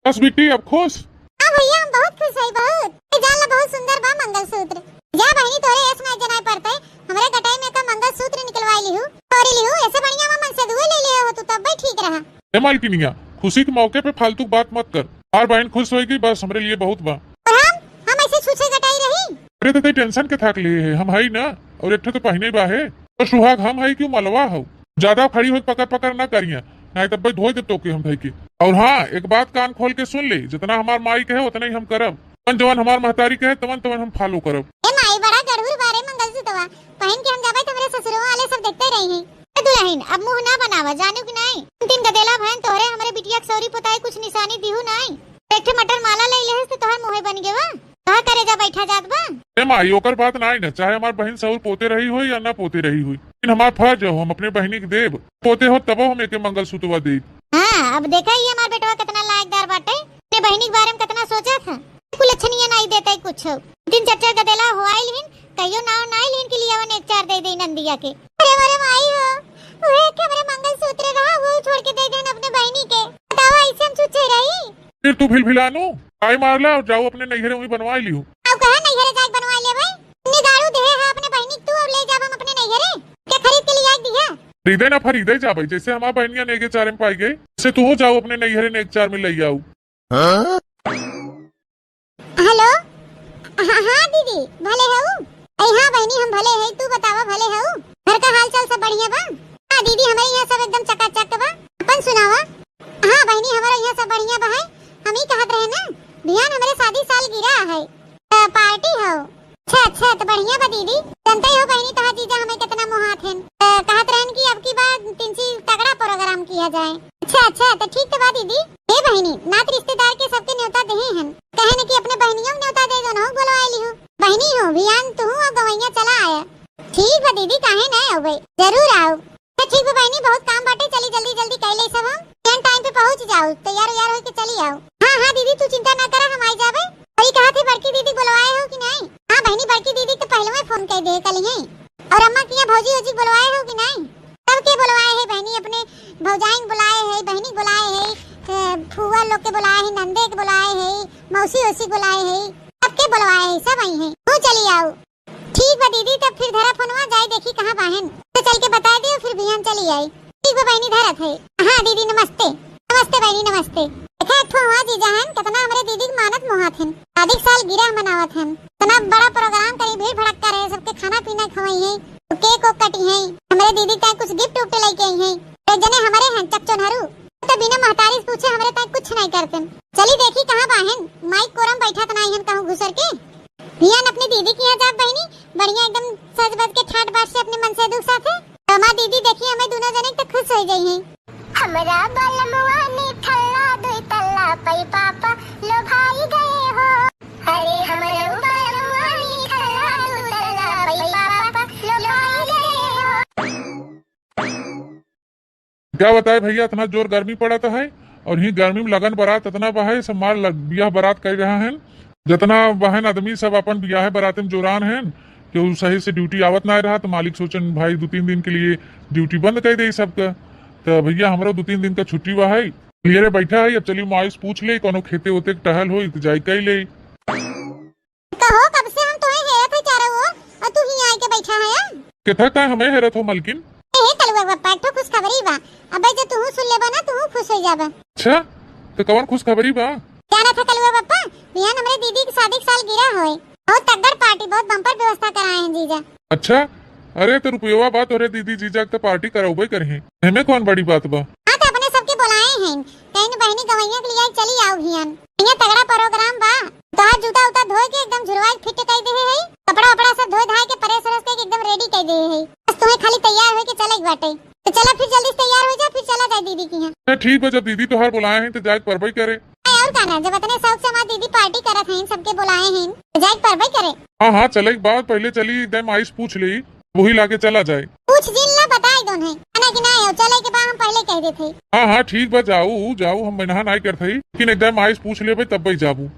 बस बिट्टी, अब खुश? हाँ बहुत खुश होई, बहुत। ए, जान ला, बहुत सुंदर बा मंगलसूत्र। जा बहिनी, तोरे ऐस ना जनाए पड़ते, हमरे गटाई में का मंगलसूत्र निकलवाई लिहू, तोरी लिहू, ऐसे बढ़िया मा मनसेधुए ले लिहे हो तू, तब भी ठीक रहा। ए मालकिनिया, खुशी के मौके पे फालतू बात मत कर। हमार बहिन खुश होएगी, बस हमरे लिए बहुत बा। और हम, हम ऐसे छूछे गटाई रही? अरे तो तई tension के थाक लिए है, हम हई ना, और एक ठे तो पहिने बा है। तो सुहाग हम हई कि मलवा हऊ? ज्यादा खड़ी होई पकड़ पकड़ ना करिया, नाहीं तब भाई धोई देब तोके हम धई के। और हाँ, एक बात कान खोल के सुन ले, जितना हमार माई कहे उतना ही हम करब। जवन जवन हमार महतारी कहे तवन तवन हम follow करब। ए माई, बड़ा गढ़ुर बारे मंगलसूत्रवा, पहिन के हम जाबे तो हमरे ससुरवा वाले सब देखते रही हैं। ए दुलहिन, अब मुँह ना बनावा, जानू कि नाई? तीन गदेला भैन तोहरे हमरे बिटिया के सौरी पोताई कुछ निशानी दिहू नाई। एक ठे मटर माला ले लेहस तो तोहर मुँहे बन गेवा। कहा करे जा बैठा जात बा? ए माई, ओकर बात नाई न, चाहे हमार बहिन सौर पोते रही होई या ना पोते रही होई, लेकिन हमार फर्ज हो, हम अपने बहिनी के देब। पोते हो तबो हम एके मंगलसूत्रवा देब। हाँ, अब देखा ही हमार बेटवा कितना लायकदार बाटे, अपने बहिनी के बारे में कितना सोचत है। कुल अच्छनिया नाई देते कुछ। तीन चार चार गदेला हो आइल हिन, कहियो नाव नाई लिहिन कि लियावन एक चार दे दे नंदिया के। अरे मोरे माई हो, उहे एक हमरे मंगलसूत्र रहा, वो छोड़ के दे देन अपने बहिनी के। बतावा, ऐसे हम छुच्छे रही? फिर तू भिलभिलानू, आई मार ला और जाओ अपने नैहरे वहीं बनवाई लियो। अब कहा नैहरे जाके बनवाई ले भाई? इतनी दारू देहे है अपने बहिनी के तू, अब ले जाब हम अपने नैहरे? क्या खरीद के लिया दिया? खरीदे ना फरीदे जाबे, जैसे हमार बहनिया नेगे चारे में पाई गई, जैसे तू जाओ अपने नैहरे ने एक चार में ले आओ। हाँ? हेलो, हाँ, हाँ दीदी, भले हऊ? अरे हाँ बहिनी, हम भले हई, तू बतावा, भले हऊ? घर का हाल चाल सब बढ़िया बा? हाँ दीदी, हमरे यहाँ सब एकदम चकाचक बा। अपन सुनावा। हाँ बहिनी, हमरे यहाँ सब बढ़िया बा है। हम ही कहत रहे ना, बिहान हमरे शादी सालगिरह है, त पार्टी हौ। अच्छा, अच्छा, त बढ़िया बा दीदी। जनते हो बहिनी, तोहार जीजा हमें कितना मोहात हन। त कहत रहन कि अब की बार तिनची तगड़ा प्रोग्राम किया जाए। अच्छा, अच्छा, त ठीक त बा दीदी। हे बहिनी, नात रिश्तेदार के सबके न्योता देहे हन। कहे न कि अपने बहिनियों के न्योता दे दो ना, बोलवाए लिहू। बहिनी हो, बिहान तू और गवैया चला आया। ठीक बा दीदी, काहे ना अउबे? जरूर आओ। त ठीक बा बहिनी, बहुत काम बाटे, चली जल्दी जल्दी कर ले सब हम। एन टाइम पे पहुँच जाओ, तैयार उयार होके चली आओ। हाँ, हाँ दीदी, तू चिंता ना करा, हम आई जाबे। अरे कहा थे बड़की दीदी बुलवाए हो कि नहीं? हाँ बहिनी, बड़की दीदी तो पहले में फोन कर दे कल ही। और अम्मा किया भौजी वौजी बुलवाए हो कि नहीं? सबके बुलवाए है बहिनी, अपने भौजाइन बुलाए है, बहिनी बुलाए है, ए, फुआ लोग के बुलाए है, नंदे के बुलाए है, मौसी ओसी बुलाए है, सबके बुलवाए है, सब आई है। तू चली आओ। ठीक बा दीदी, तब फिर धरा फोनवा, जाई देखी कहाँ बाहेन। तो चल के बता दियो, फिर बिहान चली आई। ठीक बा बहिनी, धरत है। हाँ दीदी, नमस्ते। नमस्ते बहिनी, नमस्ते। देखा, एक ठो हुआ जीजा हन, कितना हमरे दीदी के मानत मोहात हन। शादी के सालगिरह मनावत हन। इतना बड़ा प्रोग्राम करी, भीड़ भड़क्का रहे, सबके खाना पीना खवाई है, तो केक ओक कटी है। हमरे दीदी ताई कुछ गिफ्ट उफ्ट लेके आई है। एक जने हमरे हन, चकचोनहरू। तो बिना महतारी से पूछे हमरे ताई कुछ नहीं करते। चली देखी कहाँ बाहेन, माइक कोरम बैठा त नहीं हन कहूँ घुसर के। बिहान अपनी दीदी के यहाँ जाब बहिनी, बढ़िया एकदम सज बज के ठाट बाट से अपने मनसेधु के साथे। तो हमार दीदी देखी हमें दोनों जने तो खुश हो जाई हैं। हमरा बलमुआ निठल्ला दुई तल्ला पई पापा लो भाई गए हो। अरे हमरा बलमुआ निठल्ला दुई तल्ला पई पापा लो भाई गए हो। क्या बताए भैया, इतना जोर गर्मी पड़त है और ही गर्मी में लगन बारात इतना बा है, सब मार लग, बियाह बारात कर रहा है। जितना बहन आदमी सब अपन बियाह बारात में जोरान हैं, केहू सही से ड्यूटी आवत ना रहा, तो मालिक सोचन भाई दो तीन दिन के लिए ड्यूटी बंद कर दे सबका। तो भैया हमरो दो तीन दिन का छुट्टी बा है, क्लियरे बैठा है। अब चलिए माई से पूछ ले, कोनो खेते ओते के टहल हो तो जाई कई ले। कहो, कब से हम तोहे हेरत है चारों ओर, और तू ही आए के बैठा है? केथा का हमें हेरत हो मलकिन? ए, हे कलुआ पप्पा, एक ठो खुशखबरी बा। अबे जो तू सुन लेबा ना, तू खुश हो जाबा। अच्छा, तो कौन खुशखबरी बा? जाना था कलुआ पप्पा, बिहान हमरे दीदी के शादी के सालगिरह होए। बहुत तगड़ पार्टी, बहुत बम्पर व्यवस्था कराए हैं जीजा। अच्छा, अरे तो रुपयोवा बा तोरे दीदी जीजा के तो पार्टी करौबे करही, एमे कौन बड़ी बात बा? हाँ, तो अपने सबके बुलाए हैं, कहीं न बहिनी गवैया के लिए चली आओ हियन। यहाँ तगड़ा प्रोग्राम बा, तोहार जूता उता धोए के एकदम झुरवाई फिट कर दे है, कपड़ा उपड़ा सब धोए धाए के प्रेस व्रेस करके एकदम रेडी कर दे है। बस तुम्हें खाली तैयार होए के चले के बाटे, तो चला फिर जल्दी से तैयार हो जा, फिर चला जाए दीदी के यहाँ। अच्छा ठीक बा, जब दीदी तोहार बुलाए हैं तो जाए के परबे करे। अरे और का ना, जब इतने शौक से हमार दीदी पार्टी करत हैं, सबके बुलाए हैं, तो जाए के परबे करे। हाँ हाँ, चले के बाद पहले चली एकदम आइस पूछ ले, वही लाके चला जाए। पूछ जिन ला बताई दोन है, है ना कि ना, और चले के बाद हम पहले कह देते हैं। हाँ हाँ ठीक बा, जाऊ जाऊ, हम मना नहीं करते, लेकिन एकदम आइस पूछ लेबे तब जाबू।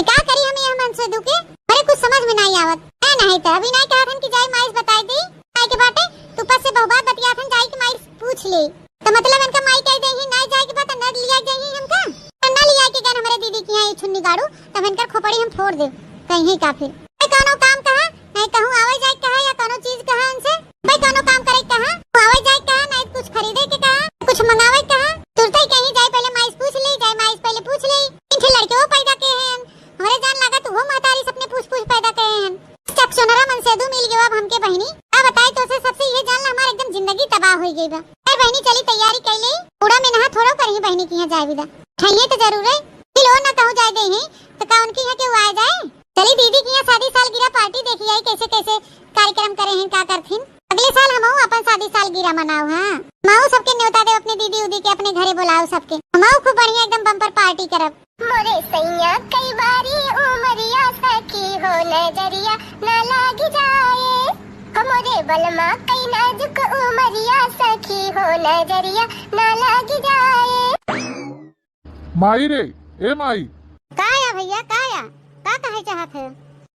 का करी हम यह मनसेधु के? अरे कुछ समझ में नहीं आवत है, नहीं तो अभी नहीं कहत हन कि जाई माइस बताई दी, आई के बाटे तू पस से बहुबात बतियात हन, जाई के माइस पूछ ले। तो मतलब इनका माई कह दे ही, नहीं जाए के बाद तो न लिया जाए ही हमका, तो न लिया जाए के गन हमरे दीदी के यहाँ ये छुन्नी गाड़ू, तब इनकर खोपड़ी हम फोड़ देब। कहीं का फिर। ए, कौनो काम कहा, नहीं कहूँ आवे जाए कहा या कौनो चीज कहा इनसे। भाई कौनो काम करे कहा, आवे जाए कहा, नहीं कुछ खरीदे के कहा, कुछ मंगावे कहा। तुरते ही कहीं जाए पहले माई से पूछ ली, जाए माई से पहले पूछ ली। इनके लड़के वो पैदा के हैं, हमरे जान लागत वो महतारी से अपने पूछ पूछ पैदा के हैं। चक सोनरा मनसेदू मिल गयो अब हमके बहिनी। अब बताई तो से सबसे ये जान ला हमार एकदम जिंदगी तबाह हो गई बा। अरे बहिनी चली तैयारी कर ले, बूढ़ा में नहा थोड़ो करी बहिनी की यहाँ जाए विदा। खाइए तो जरूर है, फिर और ना कहूँ जाए दे ही, तो का उनकी यहाँ केहू आए जाए? चली दीदी की यहाँ शादी सालगिरह पार्टी देखी आई, कैसे कैसे कार्यक्रम करे हैं, का करथिन। अगले साल हमहू अपन शादी सालगिरह मनाओ, हाँ। हमहू सबके न्योता देव अपने दीदी उदी के, अपने घरे बुलाओ सबके। हमहू खूब बढ़िया एकदम बम्पर पार्टी करब। मोरे सैया कई बारी उमरिया सखी हो नजरिया ना लागी जाए। हमरे बलमा कई नाजुक उमरिया सखी हो नजरिया ना लागी जाए। माई रे, ए माई। का या भैया, का या? का कहे चाहत है?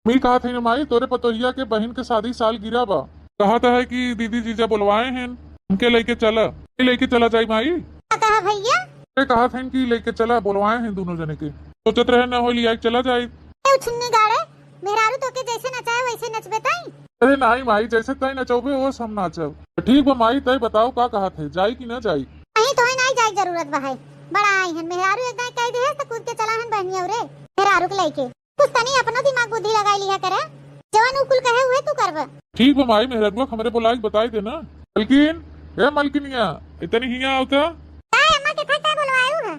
मी कहत है माई, तोरे पतोहिया के बहिन के शादी सालगिरह बा। कहत है कि दीदी जीजा बुलवाए हैं, हमके लेके चला। के लेके चला जाई माई? का कहा भैया? ए कहत है कि लेके चला, बुलवाए हैं दोनों जने के। सोचत रहे ना हो लिया के चला जाए। ए उछिन्नी गाड़े, मेहरारू तोके जैसे नचाए वैसे नचबे ताई? अरे नाई माई, जैसे ताई नचौबे ओस हम नाचब। ठीक बा माई, तय बताओ का कहत है, जाई कि ना जाई? नहीं, तोहे नाई जाए जरूरत बा है। बड़ा आई हन मेहरारू, एक दाई कह दे तो कूद के चला हन बहनिया रे। मेहरारू के लेके कुछ तनी अपनो दिमाग बुद्धि लगाई लिया करे। जवन उ कुल कहे हुए तू करबे। ठीक बा माई, मेहरारुआ हमरे बुलाए के बताई देना। मलकिन, ए मलकिनिया, इतनी हिया आवता। का अम्मा के था का बुलवायू है?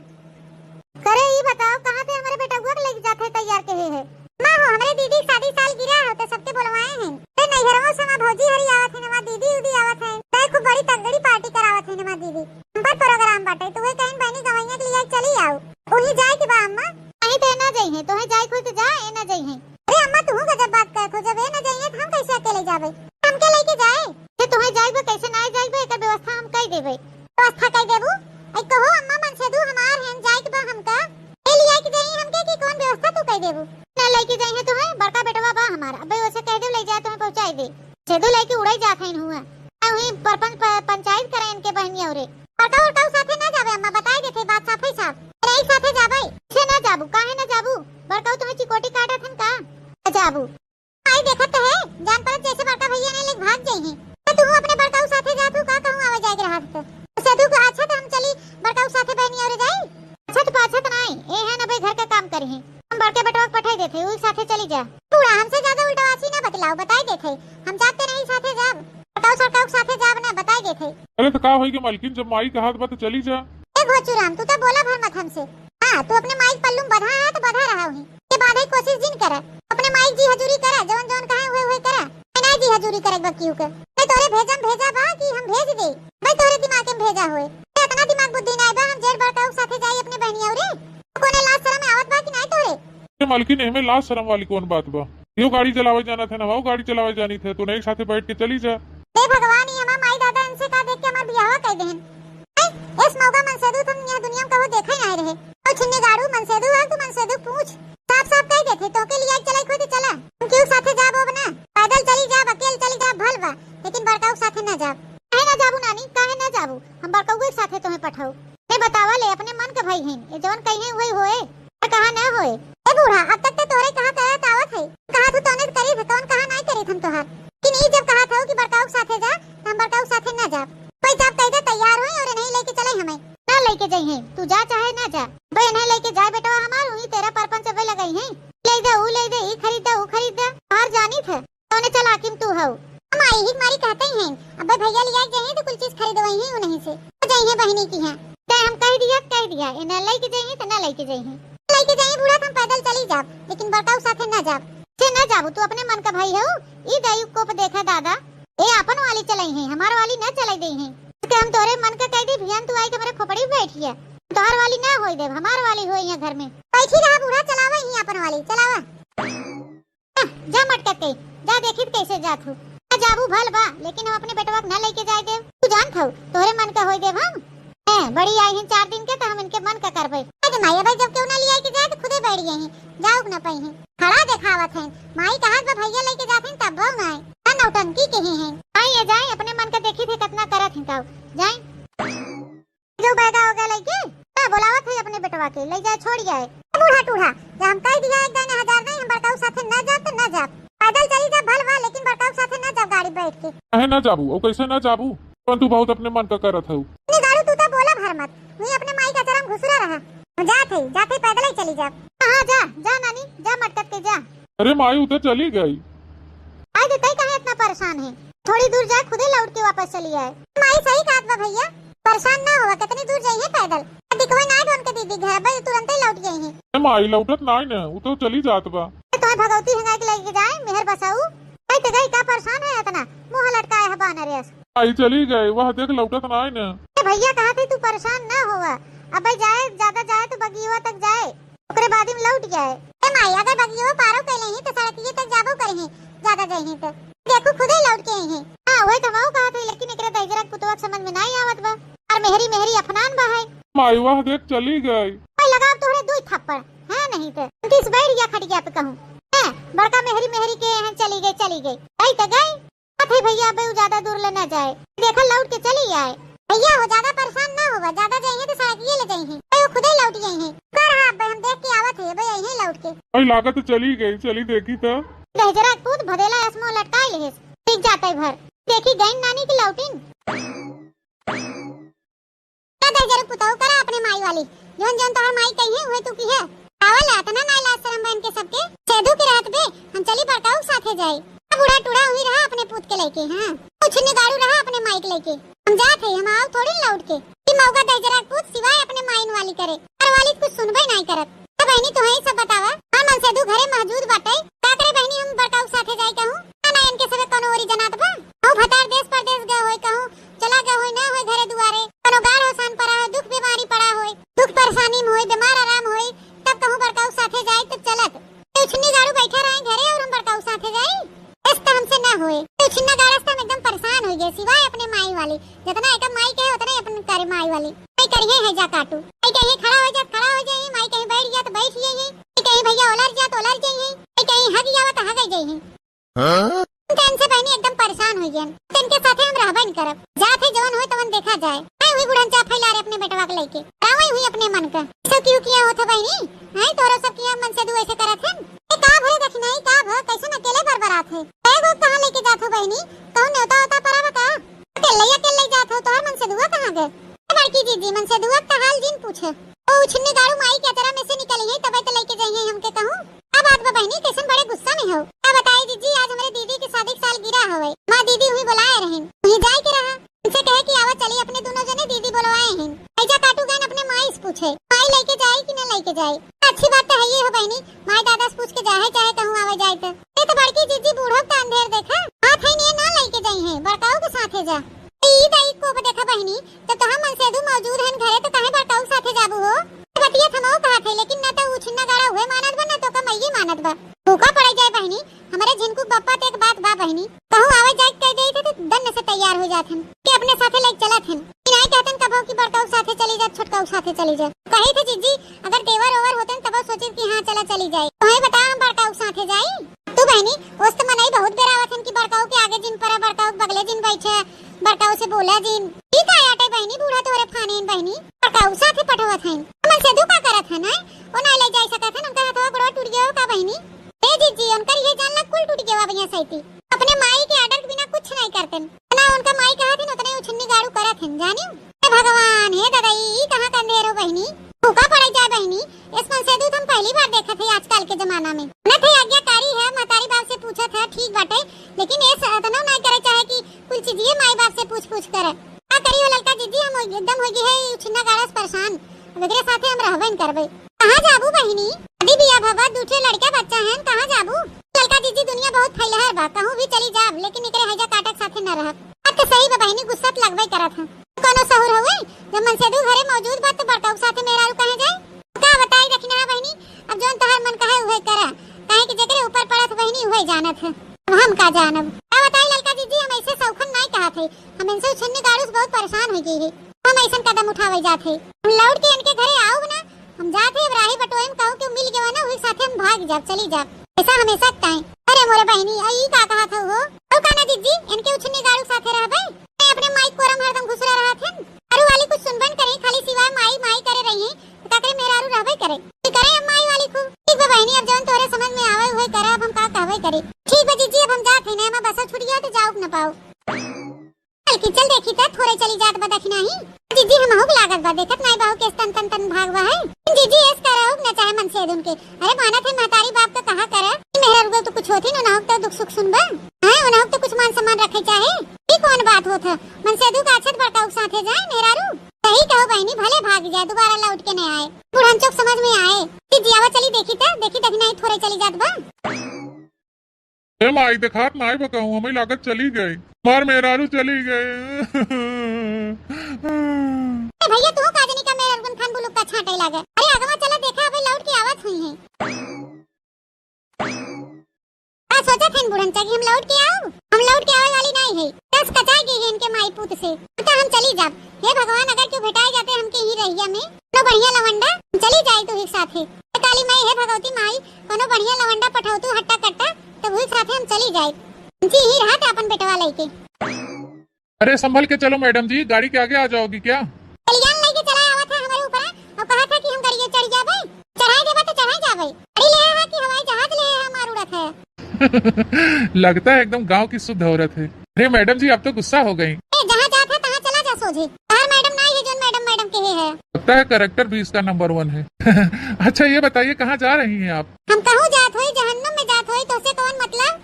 करे ई बताओ, कहाँ पे हमरे बेटउआ के लेके जात है तैयार के है? माँ हो, हमरे दीदी के शादी सालगिरह होते सबके बुलवाए हैं। ते नैहरवा से हमार भौजी हरी आवत है, हमार दीदी उदी आवत है। ते खूब बड़ी तगड़ी पार्टी करावत है हमार दीदी। हम पर प्रोग्राम बाटे, तू कहीं बहनी गवैया के लिए चली आओ। उही जाए के बा अम्मा। नहीं ते ना जाइए, तोहे जाए कोई तो जा, ए ना जाइए। अरे अम्मा, तू गजब बात करत हो, जब ए ना जाइए तो हम कैसे अकेले जाबे? हमके लेके जाए। ते तोहे जाए बा, कैसे ना जाए बा, एकर व्यवस्था हम कर देबे। व्यवस्था कर देबू? ऐ कहो अम्मा, मनसेदू हमार हैं, जाए के बा हमका। ए लिया के जाई हमके कि कौन व्यवस्था तू कर देबू? ना लेके जाई है तोहे, बड़का बेटवा बा हमार, अबे ओसे कह दे ले जाए तोहे पहुँचाई दे। सेदू लेके उड़ाई जात है हुआ। आ वही परपंच प-, पंचायत करे इनके बहनी औरे। बड़का उड़का साथे ना जाबे अम्मा, बताई देते बात साफ ही साफ। अरे एक साथे जाबे। से ना जाबू, काहे ना जाबू? बड़का तोहे चिकोटी काटत हन का? ना जाबू। आई देखत तो है, जान पड़त जैसे बड़का भैया ने लेके भाग जाई हैं। तो तू अपने बड़काऊ साथे जात हूँ का, कहूँ आवे जाए के रहा तो। सेदू को अच्छा तो हम चली बड़काऊ साथे बहनी औरे जाई। अच्छा तो पाछा तो नाई, ए है ना भाई घर का काम करी है। हम बड़के बेटवा के पठाई देते, उही साथे चली जा। बूढ़ा हमसे ज्यादा उल्टावासी ना बतलाओ, बताई देते। हम जाते नहीं साथे जाब, बड़काऊ सड़काऊ के साथे जाब ना, बताई देते। अरे तो का होई के मालकिन, जब माई कहात बा तो चली जा। ए भोचूराम, तू तो बोला भर मत हमसे। हाँ, तू अपने माई के पल्लू में बधा है तो बधा रहा हुई। के बाधे कोशिश जिन करा। अपने माई जी हजूरी करा, जवन जवन कहे हुए हुए करा। मैं ना जी हजूरी करे बकियू के। मैं तोरे भेजम भेजा बा कि हम भेज दे। मैं तोरे दिमाग में भेजा हुए। मैं इतना दिमाग बुद्धि ना बा, हम जेठ बड़काऊ साथे जाई अपने बहनिया रे। कोने लाज शरम आवत बा कि नाई तोरे? ए मालकिन, एमे लाज शरम वाली कौन बात बा? यो गाड़ी चलावे जाना थे ना, वो गाड़ी चलावे जानी थे, तू नहीं साथे बैठ के चली जा। हे भगवान, ये हमार माई दादा इनसे का देख के हमार बियाहवा कर देहन। हैं? एस मौगा मनसेदू तुम यह दुनिया में कबो देखा ही नहीं रहे। और छिन्नी गाड़ू मनसेदू है, तू मनसेदू पूछ। साफ साफ कह देते, तोके लिया चलाई खुद चला। हम क्यों साथे जाब अब ना? पैदल चली जाब, अकेल चली जाब, भल बा, लेकिन बड़काऊ साथे ना जाब। काहे ना जाबू नानी, काहे ना जाबू? हम बड़काऊ के साथे तोहे पठाऊ। ते बतावा ले, अपने मन के भाई हैं, ये जवन कहिए वही होए, और कहा ना होए। ए बूढ़ा, अब तक ते तोहरे कहा करत आवत है, कहा तू तौने करी थे, कौन कहा नाई करी थम तोहार। कि नहीं, जब कहा था कि बड़काऊ के साथे जा, तो हम बड़काऊ के साथे ना जा। कोई जाब कह दे तैयार होए और इन्हें लेके चले हमें। ना लेके जाइए, तू जा चाहे ना जा, भाई इन्हें लेके जाए बेटवा हमार, वही तेरा परपंच अबे लगाई है, ले दे, ऊ ले दे, ई खरीद दे, ऊ खरीद दे, बाहर जानी थे। कौने चालाकी में तू हऊ? हम आई ही मारी कहते ही हैं, अबे भैया लिया के जाइए तो कुल चीज खरीदवाई ही उन्हीं से। तो जाइए बहिनी की यहाँ। ते हम कह दिया, कह दिया, ये ना लेके जाइए तो ना लेके जाइए। लेके जाइए बूढ़ा, हम पैदल चली जाब, लेकिन बड़काऊ साथे ना जाब। से ना जाबू, तू अपने मन का भाई हऊ। ई दयु कोप देखा दादा, ए अपन वाली चलाई है, हमार वाली ना चलाई दे है। तो हम तोरे मन का कह दी, भियान तू आई के मेरे खोपड़ी पे बैठी है। तोहर वाली ना होई देब, हमार वाली होई है घर में। बैठी रहा बूढ़ा, चलावा ही अपन वाली, चलावा। जा, जा मटका के, जा देखी कैसे जात हूँ। जा जाबू भल बा, लेकिन हम अपने बेटवा के ना लेके जाए देब। तू जानत हऊ, तोहरे मन का होई देब हम। हैं, बड़ी आई हैं चार दिन के, तो हम इनके मन का करबे। अरे माई, भाई जब क्यों ना लिया के जाए, तो खुदे बैठ गई हैं, जाओ ना पाई हैं। खड़ा देखावत हैं, माई कहा बा भैया लेके जात हैं, तब बहु ना आए। ना नौटंकी कही हैं। आई ये जाए, अपने मन का देखी थे कितना करत हैं काऊ। जाए। जो बैगा हो गया लइके, तो बोलावत है अपने बेटवा के, ले जाए, छोड़ जाए। ए बूढ़ा टूढ़ा, जब हम कह दिया एक दाने हजार नहीं, हम बड़काऊ साथे न जाब तो न जाब। पैदल चली जाब भल बा, लेकिन बड़काऊ साथे न जाब गाड़ी बैठ के। काहे न जाबू? और कैसे न जाबू? अपन तू बहुत अपने मन का करत हऊ। इतनी गाड़ू तू तो बोला भर मत, वही अपने माई का चरम घुसुरा रहा। हम जात है, जात है पैदल ही चली जाब। हाँ, हाँ, जा, जा नानी, जा मटकत के जा। अरे माई, उ तो चली गई। आए तो तई काहे इतना परेशान है? थोड़ी दूर जाए, खुदे लौट के वापस चली आए। माई सही कहत बा भैया, परेशान ना होवा, कितनी दूर जाइए पैदल, दिखवे ना दे उनके दीदी घर, बस तुरंते लौट गई है। ए माई, लौटत नाई न, उ तो चली जात बा। ए, तोहे भगवती हंगाई के लेके जाए, मेहर बसाऊ। कई तो गई, का परेशान है इतना, मुंह लटकाए है बानर यस। माई चली गई, वह देख लौटत नाई न। ए भैया, कहा थे तू परेशान ना होवा, अब जाए, ज्यादा जाए तो बगियवा तक जाए। ओकरे बाद में लौट जाए। ए माई, अगर बगियो पारो कैले ही तो सड़किए तक जाबो करे ही, ज्यादा जाए ही तो। देखू खुदे लौट के आई ही। हाँ, वही तो मऊ कहत है, लेकिन एकरे दहिजरा के पुतवा के समझ में नहीं आवत बा। और मेहरी मेहरी अफनान बा है। माई वह देख चली गई। ओए लगाओ तोहरे दुई थप्पड़, है नहीं तो। तीस बैठ गया खटिया पे कहूँ। हैं, बड़का मेहरी मेहरी के हैं चली गई, चली गई। आई तो गई। अथे भैया, अबे उ ज्यादा दूर ले ना जाए, देखा लौट के चली आए। भैया हो, ज्यादा परेशान ना होवा, ज्यादा जाइए तो सड़किए ले जाइए, अबे वो खुदे लौट जाइए। कर हाँ, अबे हम देख के आवत है, अबे यहीं लौट के। भाई लागत चली गई, चली देखी तो। दहिजरा के पूत भदेला असमो लटकाई लेस, ठीक जाते भर। देखी गई नानी की लौटिन। का दहिजरू पुतऊ करा अपने माई वाली, जौन जौन तोहर माई कही है, उहे तू की है। आवल अतना नाई लाज शरम बहन के सबके, सेधू के रहत बे, हम चली बड़काऊ के साथे जाई। अब बूढ़ा टूढ़ा हुई रहा अपने पूत के लेके, हाँ। कुछ निगारू रहा अपने माई के लेके। हम जात है, हम आओ थोड़ी लौट के। ई मौका दहिजरा के पूत सिवाय अपने माइन वाली करे, और वाली कुछ सुनबे नाई करत। तो बहनी, तोहे ही सब बतावा, हमार मनसेधु घरे मौजूद बाटे। का करे बहनी, हम बड़काऊ के साथे जाई कहूँ? ना, ना, इनके सबे कौनो ओरी जनात बा। कहूँ भतार देश परदेश गए होई, कहूँ चला गए होई, ना होई घरे दुआरे, कौनो गाढ़ होसान पड़ा होई, दुख बीमारी पड़ा होई, दुख परेशानी में होई, बीमार आराम होई, तब कहूँ बड़काऊ के साथे जाई तो चलत। ये उछन्नी गाड़ू बैठा रहे घरे और हम बड़काऊ के साथे जाई? ऐस तो हमसे ना होए। ये उछन्ना गाड़ा से तो हम एकदम परेशान हो गए, सिवाय अपने माई वाली। जितना एकर माई कहे, उतना ही अपन करे माई वाली। माई करिए है जा काटू। माई कहीं खड़ा हो जा, खड़ा हो जाइए। माई कहीं बैठ जा, तो बैठ जाइए। माई कहीं भैया उलर जा, तो उलर जाइए। माई कहीं हग जावा, तो हग जाइए। हाँ? हम तो इनसे बहनी एकदम परेशान हो गए। तो इनके साथे हम रहबे न करब। जात है जवन होए तवन देखा जाए। मैं हुई बुढ़न चा फैला रहे अपने बेटवा के लेके। रावई हुई अपने मन का। सब क्यों किया होता बहनी? हैं, तोरा सब किया मनसेधु ऐसे करत हन? ए, का भय दखिनाई, का भय? कैसन अकेले बरबरात है? बैग उग कहाँ लेके जात हो बहनी? कहूँ नेवता होता परावा का? अकेले ही अकेले जात हो, तोहर मनसेधुआ कहाँ गए? ए बड़की जीजी, मनसेधुआ का हाल जिन पूछे। ओ उछन्नी गाड़ू माई के अचरा में से निकली है, तबे तो लेके जाइए हमके कहूँ। का बात बा बहनी, कैसन बड़े गुस्सा में हो? का बताई जीजी, आज हमरे दीदी के शादी के सालगिरह हवे। माँ दीदी हुई बुलाए रहन, हुई जाए के रहा। उनसे कहे कि आवा चली, अपने दोनों जने दीदी बुलवाए हैं। ऐजा काटू गए अपने माई से पूछे, माई लेके जाए कि न लेके जाए। अच्छी बात तो है ये हो बहनी, माई दादा से पूछ के जाए, चाहे कहूँ आवे जाए तो। ये तो बड़की जीजी बूढ़ो का अंधेर देखा, हाथ है ने ना लेके जाई है, बड़काऊ के साथे जा। ई दाई को देखा बहनी, जब तोहार मनसेधु मौजूद हन घरे, तो काहे बड़काऊ के साथे जाबू हो? बतिया थमाओ कहा थे, लेकिन ना तो उ छिन्ना गाड़ा हुए मानत बा, ना तो का मइये मानत बा। भूखा पड़े जाए बहनी, हमरे झिनकू बप्पा तो एक बात बा बहनी, कहूँ आवे जाए कह देई थे तो दन्न से तैयार हो जात हन कि अपने साथे लेके चलत हन। कि नाई कहतन कबो कि बड़काऊ के साथे चली जा, छोटकाऊ के साथे चली जा। कही थे जीजी, अगर देवर ओवर होतन तब सोचित कि हाँ चला चली जाए। तोहे बता हम बड़काऊ के साथे जाई? तू बहनी, ओस तो मनई बहुत बेरावत हन कि बड़काऊ के आगे जिन परा, बड़काऊ के बगले जिन बैठे, बड़काऊ से बोला जिन। ई का आटे बहनी, बूढ़ा तोरे फानेन बहनी, बड़काऊ साथे पठवत हन। मनसेधु का करत हन, हैं? ओ नाई ले जाई सकत हन, उनका हथवा गोड़वा टूट गया हो का बहनी? ए जीजी, उनकर ये जान ला कुल टूट गया बनिया सैती। अपने माई के order के बिना कुछ नहीं करतन। ना उनका माई कहत हन, उतने उछन्नी गाड़ू करत हन, जानियो? हे भगवान, हे दादा, ई कहाँ का अंधेर हो बहनी? भूखा पड़े जाए बहनी, एस मनसेधु तो हम पहली बार देखत है आजकल के जमाना में। न थे आज्ञाकारी है, महतारी बाप से पूछत है, ठीक बाटे, लेकिन एस अतनो ना करे चाहे कि कुल चीजिए माई बाप से पूछ पूछ करे। का करी हो ललका जीजी, हम एकदम हो गई है ई उछिन्ना गाड़ा से परेशान। अब एकरे साथे हम रहबे न करबे। कहाँ जाबू बहिनी? शादी बियाह भवा, दू ठे लड़का बच्चा हैं, कहाँ जाबू? ललका जीजी दुनिया बहुत फैलहर बा, कहूँ भी चली जाब, लेकिन एकरे हैजा काटक साथे न रहब। बात तो सही बा बहिनी, गुस्सा तो लगबे करत है। कोनो सहूर हुए, जब मनसेधु घरे मौजूद बा तो बड़काऊ के साथे मेहरारू कहाँ जाए? का बताई दखिनहा बहिनी, अब जौन तोहार मन कहे उहे करा, काहे कि जेकरे ऊपर पड़त बहिनी उहे जानत है, अब हम का जानब। का बताई ललका जीजी, हम ऐसे सौखन नाई कहत है, हम इनसे उछन्नी गाड़ू से बहुत परेशान हो गई है, हम ऐसन कदम उठावे जात है। हम लौट के इनके घरे आउब ना, हम जात है अब राही बटोरे में कहूँ केहू मिल गया ना, उही साथे हम भाग जाब, चली जाब, ऐसा हमेशा ताई। अरे मोरे बहिनी, आ ई का कहत हऊ हो? और का ना जीजी, इनके उछन्नी गाड़ू के साथे रहबे? मैं अपने माई कोरम हरदम घुसरा रहत हन। अरु खाली कुछ सुनबन करे, खाली सिवाय माई माई करे रही है, तो का करे, मेहरारू रहबे करे। की करे हम माई वाली खूब। ठीक बा बहिनी, अब जौन तोहरे समझ में आवे उहे करे, अब हम का कहबे करी। ठीक बा जीजी, अब हम जात है ना, एमा बसा छूट गया तो जाउक न पाओ। चल की चल देखी त थोड़े चली जात बा दखिना ही। जीजी हमहू के लागत बा, देखत नाई बहू के तन तन तन भाग बा है। जीजी एस करहु न चाहे मनसेदुन के। अरे मानत है महतारी बाप का कहा कर, मेहरारू तो कुछ होती न, उनहु तो दुख सुख सुनबा। हाँ, उनहु तो कुछ मान सम्मान रखे चाहे। ई कौन बात होत है? मनसेदु का अच्छत बड़का उक साथे जाए मेहरारू। सही कहो बहिनी, भले भाग जाए, दोबारा लौट के नहीं आए। बुढ़न चौक समझ में आए। जीजी आवा चली देखी त, देखी दखिना ही थोड़े चली जात बा। ए माई, देखात नाई बा कहूँ, हमें लागत चली गई। मार मेहरारू चली गई। ए भैया, तू का जनी का मेहरारू खान बुलुक का छांटे लागे। अरे अगवा चला देखा, अबे लौट के आवत हुई है। का सोचत हन बुढ़न चा कि हम लौट के आऊ? हम लौट के आवे वाली नाई है। दस कचाई गई है इनके माई पूत से। तो हम चली जाब। हे भगवान, अगर क्यों भेटाए जाते हमके ही रहिया में, कोनो बढ़िया लवंडा, हम चली जाई तू ही साथे। हे काली माई, हे भगवती माई, कोनो बढ़िया लवंडा पठाऊ तू हट्टा कट्टा, तब वही साथे हम चली जाई। जी ही रहत अपन बेटवा लेके। अरे संभल के चलो मैडम जी, गाड़ी के आगे आ जाओगी क्या? कल्याण लेके चला आवत है हमारे ऊपर और कहा था कि हम गाड़ी चढ़ जाबे, चढ़ाई देबा तो चढ़ाई जाबे। गाड़ी ले है कि हवाई जहाज ले है, मार उड़त है। लगता है एकदम गांव की शुद्ध औरत है। अरे मैडम जी, आप तो गुस्सा हो गई। ए, जहाँ जात है तहाँ चला जा सोझे। तहार मैडम ना ये जोन मैडम मैडम के है। लगता है कैरेक्टर भी इसका नंबर वन है। अच्छा ये बताइए, कहाँ जा रही हैं आप? हम कहूँ जात होई, जहन्नुम में जात होई, तो से कौन मतलब?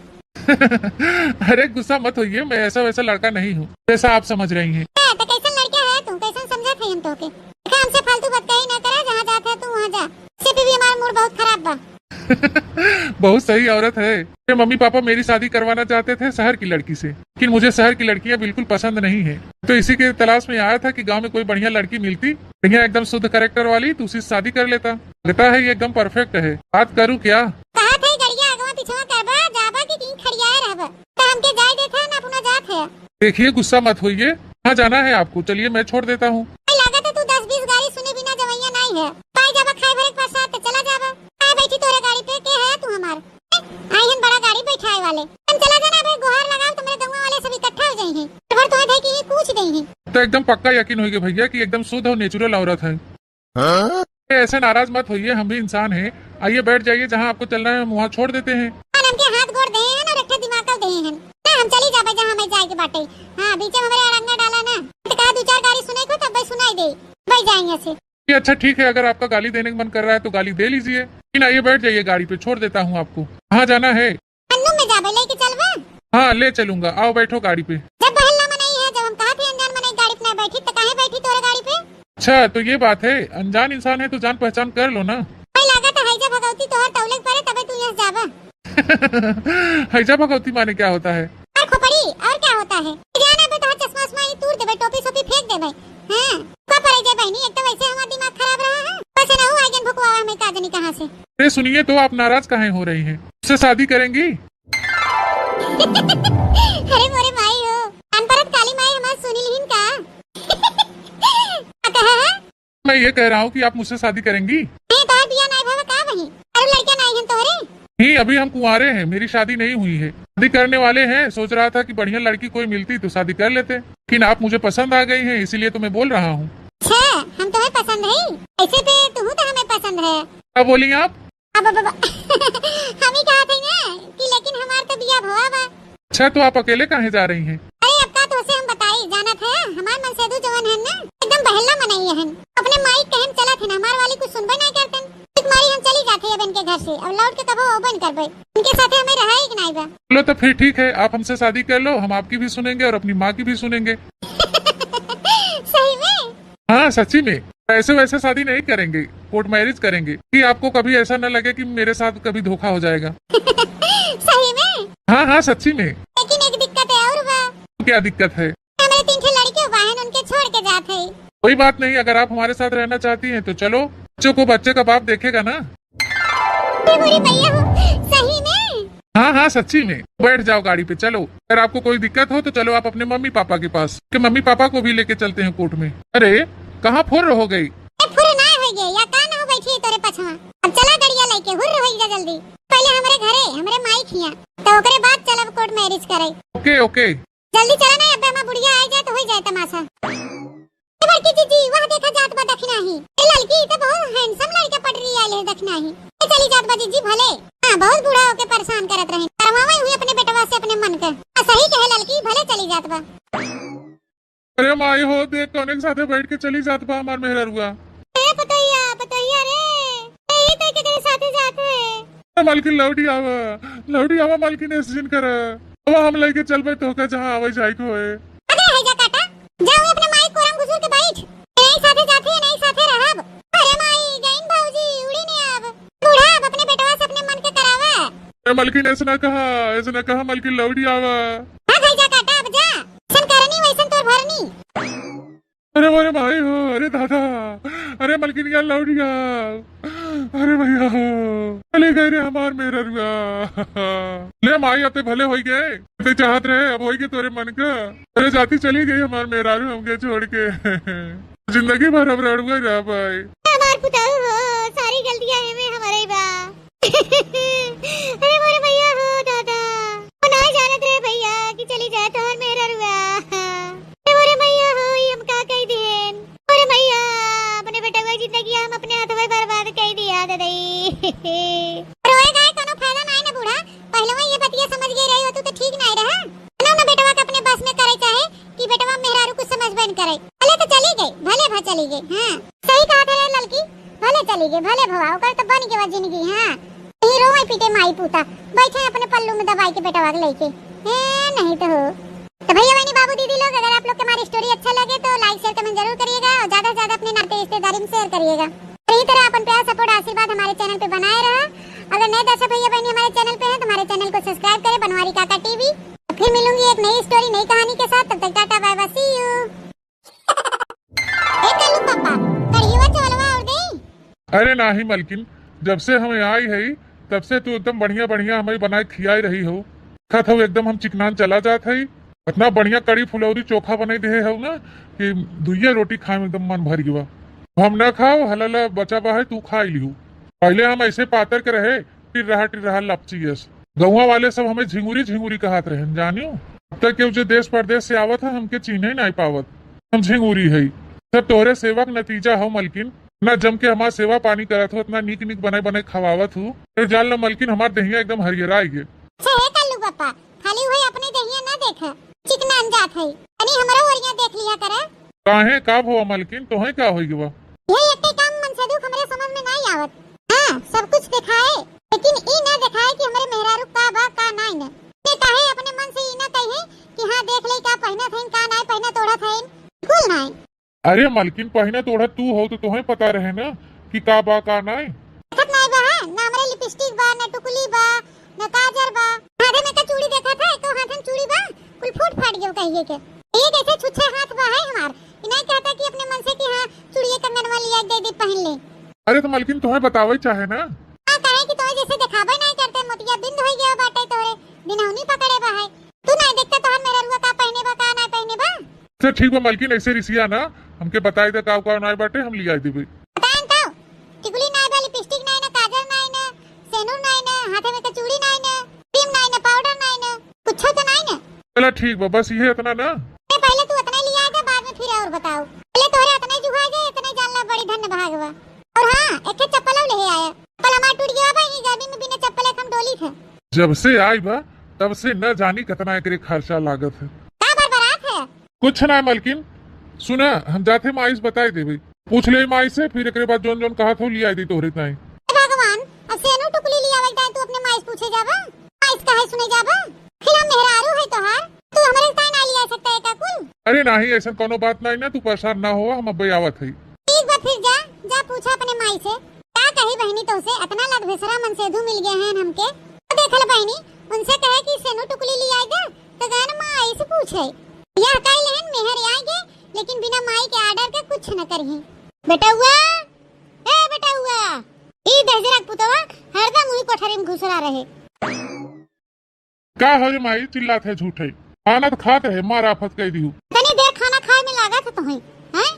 अरे गुस्सा मत होइए, मैं ऐसा वैसा लड़का नहीं हूँ जैसा आप समझ रही हैं। ए, तो कैसन लड़का है तू? कैसन समझत है हम तोके? देखा, हमसे फालतू बात कही ना करा, जहाँ जात है तू वहाँ जा। से भी हमारा मूड बहुत खराब बा। बहुत सही औरत है। मेरे मम्मी पापा मेरी शादी करवाना चाहते थे शहर की लड़की से, लेकिन मुझे शहर की लड़कियां बिल्कुल पसंद नहीं है, तो इसी के तलाश में आया था कि गांव में कोई बढ़िया लड़की मिलती, बढ़िया एकदम शुद्ध कैरेक्टर वाली, तो उसी से शादी कर लेता। लगता है ये एकदम परफेक्ट है। बात करूँ क्या? कहा थे गड़िया अगवा पिछवा करबा, जाबा कि कहीं खड़ियाए रहबा, तो हमके जाए देता है ना, अपना जात है। देखिए गुस्सा मत होइए, कहाँ जाना है आपको? चलिए मैं छोड़ देता हूँ। भाई लागत है तू दस बीस गाड़ी सुने बिना जवैया नहीं है। पाई जाबा खाए भरे के प्रसाद तो चला जाबा। आए बैठी तोरे गाड़ी पे, के है तू हमार? आई हन बड़ा गाड़ी बैठाए वाले। हम चला जाना भाई, गुहार लगाओ तो मेरे गौवा वाले सब इकट्ठा हो जाई हैं। भर तो है कि ये पूछ देई हैं। तो एकदम पक्का यकीन होइए भैया कि एकदम शुद्ध और नेचुरल औरत है। हाँ? ऐसे नाराज मत होइए, हम भी इंसान हैं। आइए बैठ जाइए, जहाँ आपको चलना है हम वहाँ छोड़ देते हैं। हाँ, हमके हाथ गोड़ दे हैं और एक ठे दिमाग का दे हैं ना, हम चली जाबे जहाँ हमें जाए के बाटे। हाँ, बीच में हमारे अड़ंगा डाला ना, तो कहा दो चार गाड़ी सुने को तब भाई सुनाई दे, भाई जाएंगे से। ये अच्छा ठीक है, अगर आपका गाली देने का मन कर रहा है तो गाली दे लीजिए, लेकिन आइए बैठ जाइए गाड़ी पे, छोड़ देता हूँ आपको। कहाँ जाना है? अन्नू में जाबे, लेके चलबे? हाँ ले चलूंगा, आओ बैठो गाड़ी पे। जब बहल्ला मनई है, जब हम कहा थे अनजान मनई गाड़ी पे ना बैठी तो काहे बैठी तोरे गाड़ी पे? अच्छा तो ये बात है, अनजान इंसान है तो जान पहचान कर लो ना। भाई लागत है हैजा भगवती तोहर तौले के परे तबे तू यहाँ जाबा। हैजा भगवती माने क्या होता है? और खोपड़ी, और क्या होता है? जाना बे तोहर चश्मा उश्मा ही तूर देबे, टोपी सोपी फेंक देबे। हाँ, का परे जे बहनी, एक तो वैसे हमार दिमाग खराब रहा है, बस ना हो आइगन भुकवा हमें का जनी कहाँ से। अरे सुनिए तो, आप नाराज काहे हो रही हैं? उससे शादी करेंगी? अरे मोरे माई हो, अनपढ़त काली माई हमार सुनी लिहिन का? का कहा है? मैं ये कह रहा हूँ कि आप मुझसे शादी करेंगी? ए, तोहर बिया नाई भवा का वही? अरे लड़का नाई हन तोहरे? नहीं, अभी हम कुंवारे हैं, मेरी शादी नहीं हुई है। शादी करने वाले हैं, सोच रहा था कि बढ़िया लड़की कोई मिलती तो शादी कर लेते, लेकिन आप मुझे पसंद आ गई हैं, इसीलिए तो मैं बोल रहा हूँ। अच्छा, हम तुम्हें पसंद है? ऐसे पे तू तो हमें पसंद है। क्या बोली आप? अब, अब, अब, हम ही कहा थे ना कि लेकिन हमार तो बिया भवा बा। अच्छा, तो आप अकेले काहे जा रही हैं? अरे, अब का तोसे हम बताई, जानत है, हमार मनसेदू जवन है ना, एकदम बहल्ला मनई हन। अपने माई कहन चलत हन, हमार वाली कुछ सुनबे नहीं करतन। एक मारी हम चली जाते अब इनके घर से, अब लौट के कबो अउबे न करबे। इनके साथे हमें रहाई के नाई बा। चलो, तो फिर ठीक है, आप हमसे शादी कर लो, हम आपकी भी सुनेंगे और अपनी माँ की भी सुनेंगे। सही में? हाँ, सच्ची में। ऐसे वैसे शादी नहीं करेंगे, कोर्ट मैरिज करेंगे, कि आपको कभी ऐसा न लगे कि मेरे साथ कभी धोखा हो जाएगा। सही में? हाँ, हाँ, सच्ची में। लेकिन एक दिक्कत है और बा। क्या दिक्कत है? हमारे तीन ठे लड़के बाहन, उनके छोड़ के जात है। कोई बात नहीं, अगर आप हमारे साथ रहना चाहती हैं तो चलो, बच्चों को बच्चे का बाप देखेगा ना। अरे मोरे भैया हो, सही में? हाँ, हाँ, सच्ची में। बैठ जाओ गाड़ी पे, चलो। अगर आपको कोई दिक्कत हो तो चलो आप अपने मम्मी पापा के पास, कि मम्मी पापा को भी लेके चलते हैं कोर्ट में। अरे, कहाँ फुर्र हो गई? ए, फुर्र ना हो गए, या का ना हो बैठी है तोरे पछवा। अब चला गड़िया लेके, हुर्र हो जा जल्दी। पहले हमरे घरे, हमरे माई खिया, तो ओकरे बाद चलब कोर्ट मैरिज करे। ओके, ओके। जल्दी चला ना, अबे हमार बुढ़िया आ जाए तो हो जाए तमाशा। ए बड़की जीजी, वह देखा जात बा दखिनाही। ए ललकी, ई तो बहुत handsome लड़का पटरी आइल है दखिनाही। ए चली जात बा जीजी भले। हाँ, बहुत बूढ़ा होके परेशान करत रही। करवावे हुई अपने बेटवा से अपने मन के। आ, सही कहे ललकी, भले चली जात बा। अरे माई हो, देख कौने के साथे बैठ के चली जात बा हमार मेहररुआ। ए पतोहिया, पतोहिया रे, ए, ई तो केकरे साथे जात है? ए, मलकिन लौटी आवा, लौटी आवा मलकिन, ऐसे जिन करा। अब हम लेके चलबे तोहका जहाँ आवे जाए के होए। अरे है जा काटा, जाओ अपने माई कोरम घुसुर के बैठ। नहीं साथे जाथे, नहीं साथे रहब। अरे माई, गईन भौजी, उड़ी ने अब। बूढ़ा अब अपने बेटवा से अपने मन के करावा। ए मलकिन, ऐसे ना कहा, ऐसे ना कहा मलकिन, लौटी आवा। हाँ भाई जा काटा, अब जा। जैसन करनी वैसन तोर भरनी। अरे मोरे भाई हो, अरे दादा, अरे मलकिनिया लौटिया, अरे भैया हो, चली गई रे हमार मेहररुआ। ले माई, अब ते भले होई गए, ते चाहत रहे, अब होई गए तोरे मन का। अरे जाती चली गई हमार मेहरारू हमके छोड़ के। जिंदगी भर अब रड़ुआ रह भाई। हमार पुताऊ हो, सारी गलतियां एमे हमारे बा। अरे मोरे भैया हो दादा, वो ना जानत रहे भैया कि चली जाए तोहर मेहररुआ। अरे मोरे भैया हो, ई हम का कह देन? मोरे भैया, अपने बेटवा की जिंदगी हम अपने हाथ में बर्बाद कह दिया ददई। रोए गाए कोनो फायदा नाई ना बूढ़ा, पहले ये बतिया समझ गई रही हो तू तो ठीक नाई रहा। ना ना बेटवा के अपने बस में करे चाहे कि बेटवा मेहरारू कुछ समझबे न करे। भले तो चली गई, भले भा चली गई। हाँ सही कहा था ललकी, भले चली गई, भले भवा, ओकर तो बन गवा जिंदगी। हाँ, ये रोवे पीटे माई पूता, बैठे अपने पल्लू में दबाई के बेटवा के लेके। ए, नहीं तो हो। तो भैया बहनी बाबू दीदी लोग, अगर आप लोग के हमारी story अच्छा लगे तो like share comment जरूर करिएगा और ज्यादा से ज्यादा अपने नाते रिश्तेदारी में share करिएगा। और यही तरह अपन प्यार support आशीर्वाद हमारे channel पे बनाए रहा। अगर नए दर्शक भैया बहनी हमारे channel पे हैं तो हमारे channel को subscribe करें, बनवारी काका टीवी। तो फिर मिलूंगी एक नई story, नई कहानी के साथ। तब तक टाटा bye bye, see you। ए कालू पापा, कढ़ीवा चावलवा और दे। अरे नाही मलकिन, जब से हम आई है तब से तू एकदम बढ़िया बढ़िया हमें बनाए खियाई रही हो। खत हो एकदम हम चिकनान चला जात है। इतना बढ़िया कढ़ी फुलौरी चोखा बनाई दे हो ना कि दुइये रोटी खाए में एकदम मन भर गवा। हम ना खाओ, हलाला बचा बा है, तू खा लियो। पहले हम ऐसे पातर के रहे, टिर्रहा टिर्रहा लपचियस। गौवा वाले सब हमें झिंगुरी झिंगुरी कहत रहन, जानियो। अब तक केहू जे देश परदेश से आवत है, हमके चिन्हे नाई पावत। हम झिंगुरी है। सब तोहरे सेवा के नतीजा हो मलकिन। इतना जम के हमार सेवा पानी करत हो, इतना नीक नीक बनाए बनाए खवावत हो। ए जान लो मलकिन, हमार देहिया एकदम हरियराई गे। अच्छा हे कल्लू पापा, खाली उहे अपने देहिया ना देख, चिकनान जात है। तनी हमरो ओरिया देख लिया करे। काहे, का भवा मलकिन, तोहे का होई गवा? ये एक्के काम मन से दुख हमरे समझ में नाई आवत। हाँ, सब कुछ देखाए, लेकिन ई ना देखाए कि हमरे मेहरारू का बा, का नाई न। ये काहे अपने मन से ई ना कहे कि हाँ, देख ले का पहिनत हईन, का नाई पहिनत ओढ़त हईन, बिल्कुल नाई। अरे मलकिन, पहिनत ओढ़त तू हो तो तोहे पता रहे ना कि का बा, का नाई। देखत नाई बा, हाँ? ना हमरे लिपस्टिक बा, ना टुकली बा, ना काजर बा। हाथे में का चूड़ी देखत है, एको हाथ में चूड़ी बा, कुल फूट फाट गयो कहिए के। ये कैसे छुच्छे हाथ बा है हमार, ई नाई कहता कि अपने मन से कि हाँ, चूड़िए कंगनवा लिया दे दे पहिन ले। अरे तो मलकिन, तोहे बतावे चाहे ना। हाँ, काहे कि तोहे जैसे देखाबे नाई करते, मोतिया बिंद होई गयो बाटे तोरे, बिनौनी पकड़े बा है। तू नाई देखता तोहर मेहररुआ का पहिने बा, का नाई पहिने बा। अच्छा ठीक बा मलकिन, ऐसे रिसिया ना, हमके बताई दे का का नाई बाटे, हम लियाई देबे। बताएन तो, टिकुली नाई बा, लिपस्टिक नाई ना, काजर नाई ना, सेनुर नाई ना, हाथे में के चूड़ी नाई ना, क्रीम नाई ना, पाउडर नाई ना, कुछो तो नाई ना। चला ठीक बा, बस इहे इतना ना। ए, पहले तू इतना लिया दे, बाद में फिर और बताओ। पहले तोहरे इतना जुहा दे, इतना जान ला बड़ी धन्य भाग बा। और हाँ, एक ठे चप्पल और ले आया। चप्पल हमार टूट गया बा, ई गर्मी में बिना चप्पल के हम डोली थे। जब से आई बा, तब से न जानी कितना एकरे खर्चा लागत है। का बरबरात है? कुछ ना मलकिन, सुना, हम जाते माई से बताई देबे। पूछ ले माई से, फिर एकरे बाद जौन जौन कहत हो लियाई दी तोहरे ताई। हे भगवान, अब सेनु टुकली लियावे ताई तू अपने माई से पूछे जाबा? माई से काहे सुने जाबा? फिर हम मेहरारू है तोहार, तू हमरे ताई ना लिया सकता है का कुल? अरे नाही, ऐसा कोनो बात नाही ना, तू परेशान ना हो, हम अब्बे आवत है। ठीक बा फिर जा, जा पूछा अपने माई से। का कही बहनी तोसे, इतना लद भिसरा मन सेधू मिल गए हैं हमके। तो देखल बहनी, उनसे कहे कि सेनु टुकली लियाई दे, तो गए ना माई से पूछे। यह कह लेहन मेहर आएंगे, लेकिन बिना माई के order के कुछ न करही। बेटउआ, ए बेटउआ, ई दहिजरा के पुतवा हरदम उही कोठरी में घुसरा रहे। का हो रे माई, चिल्लात है झूठे? खाना तो खात रहे, मार आफत कह दिहू। तनी देर खाना खाए में लागत है तुही, हैं?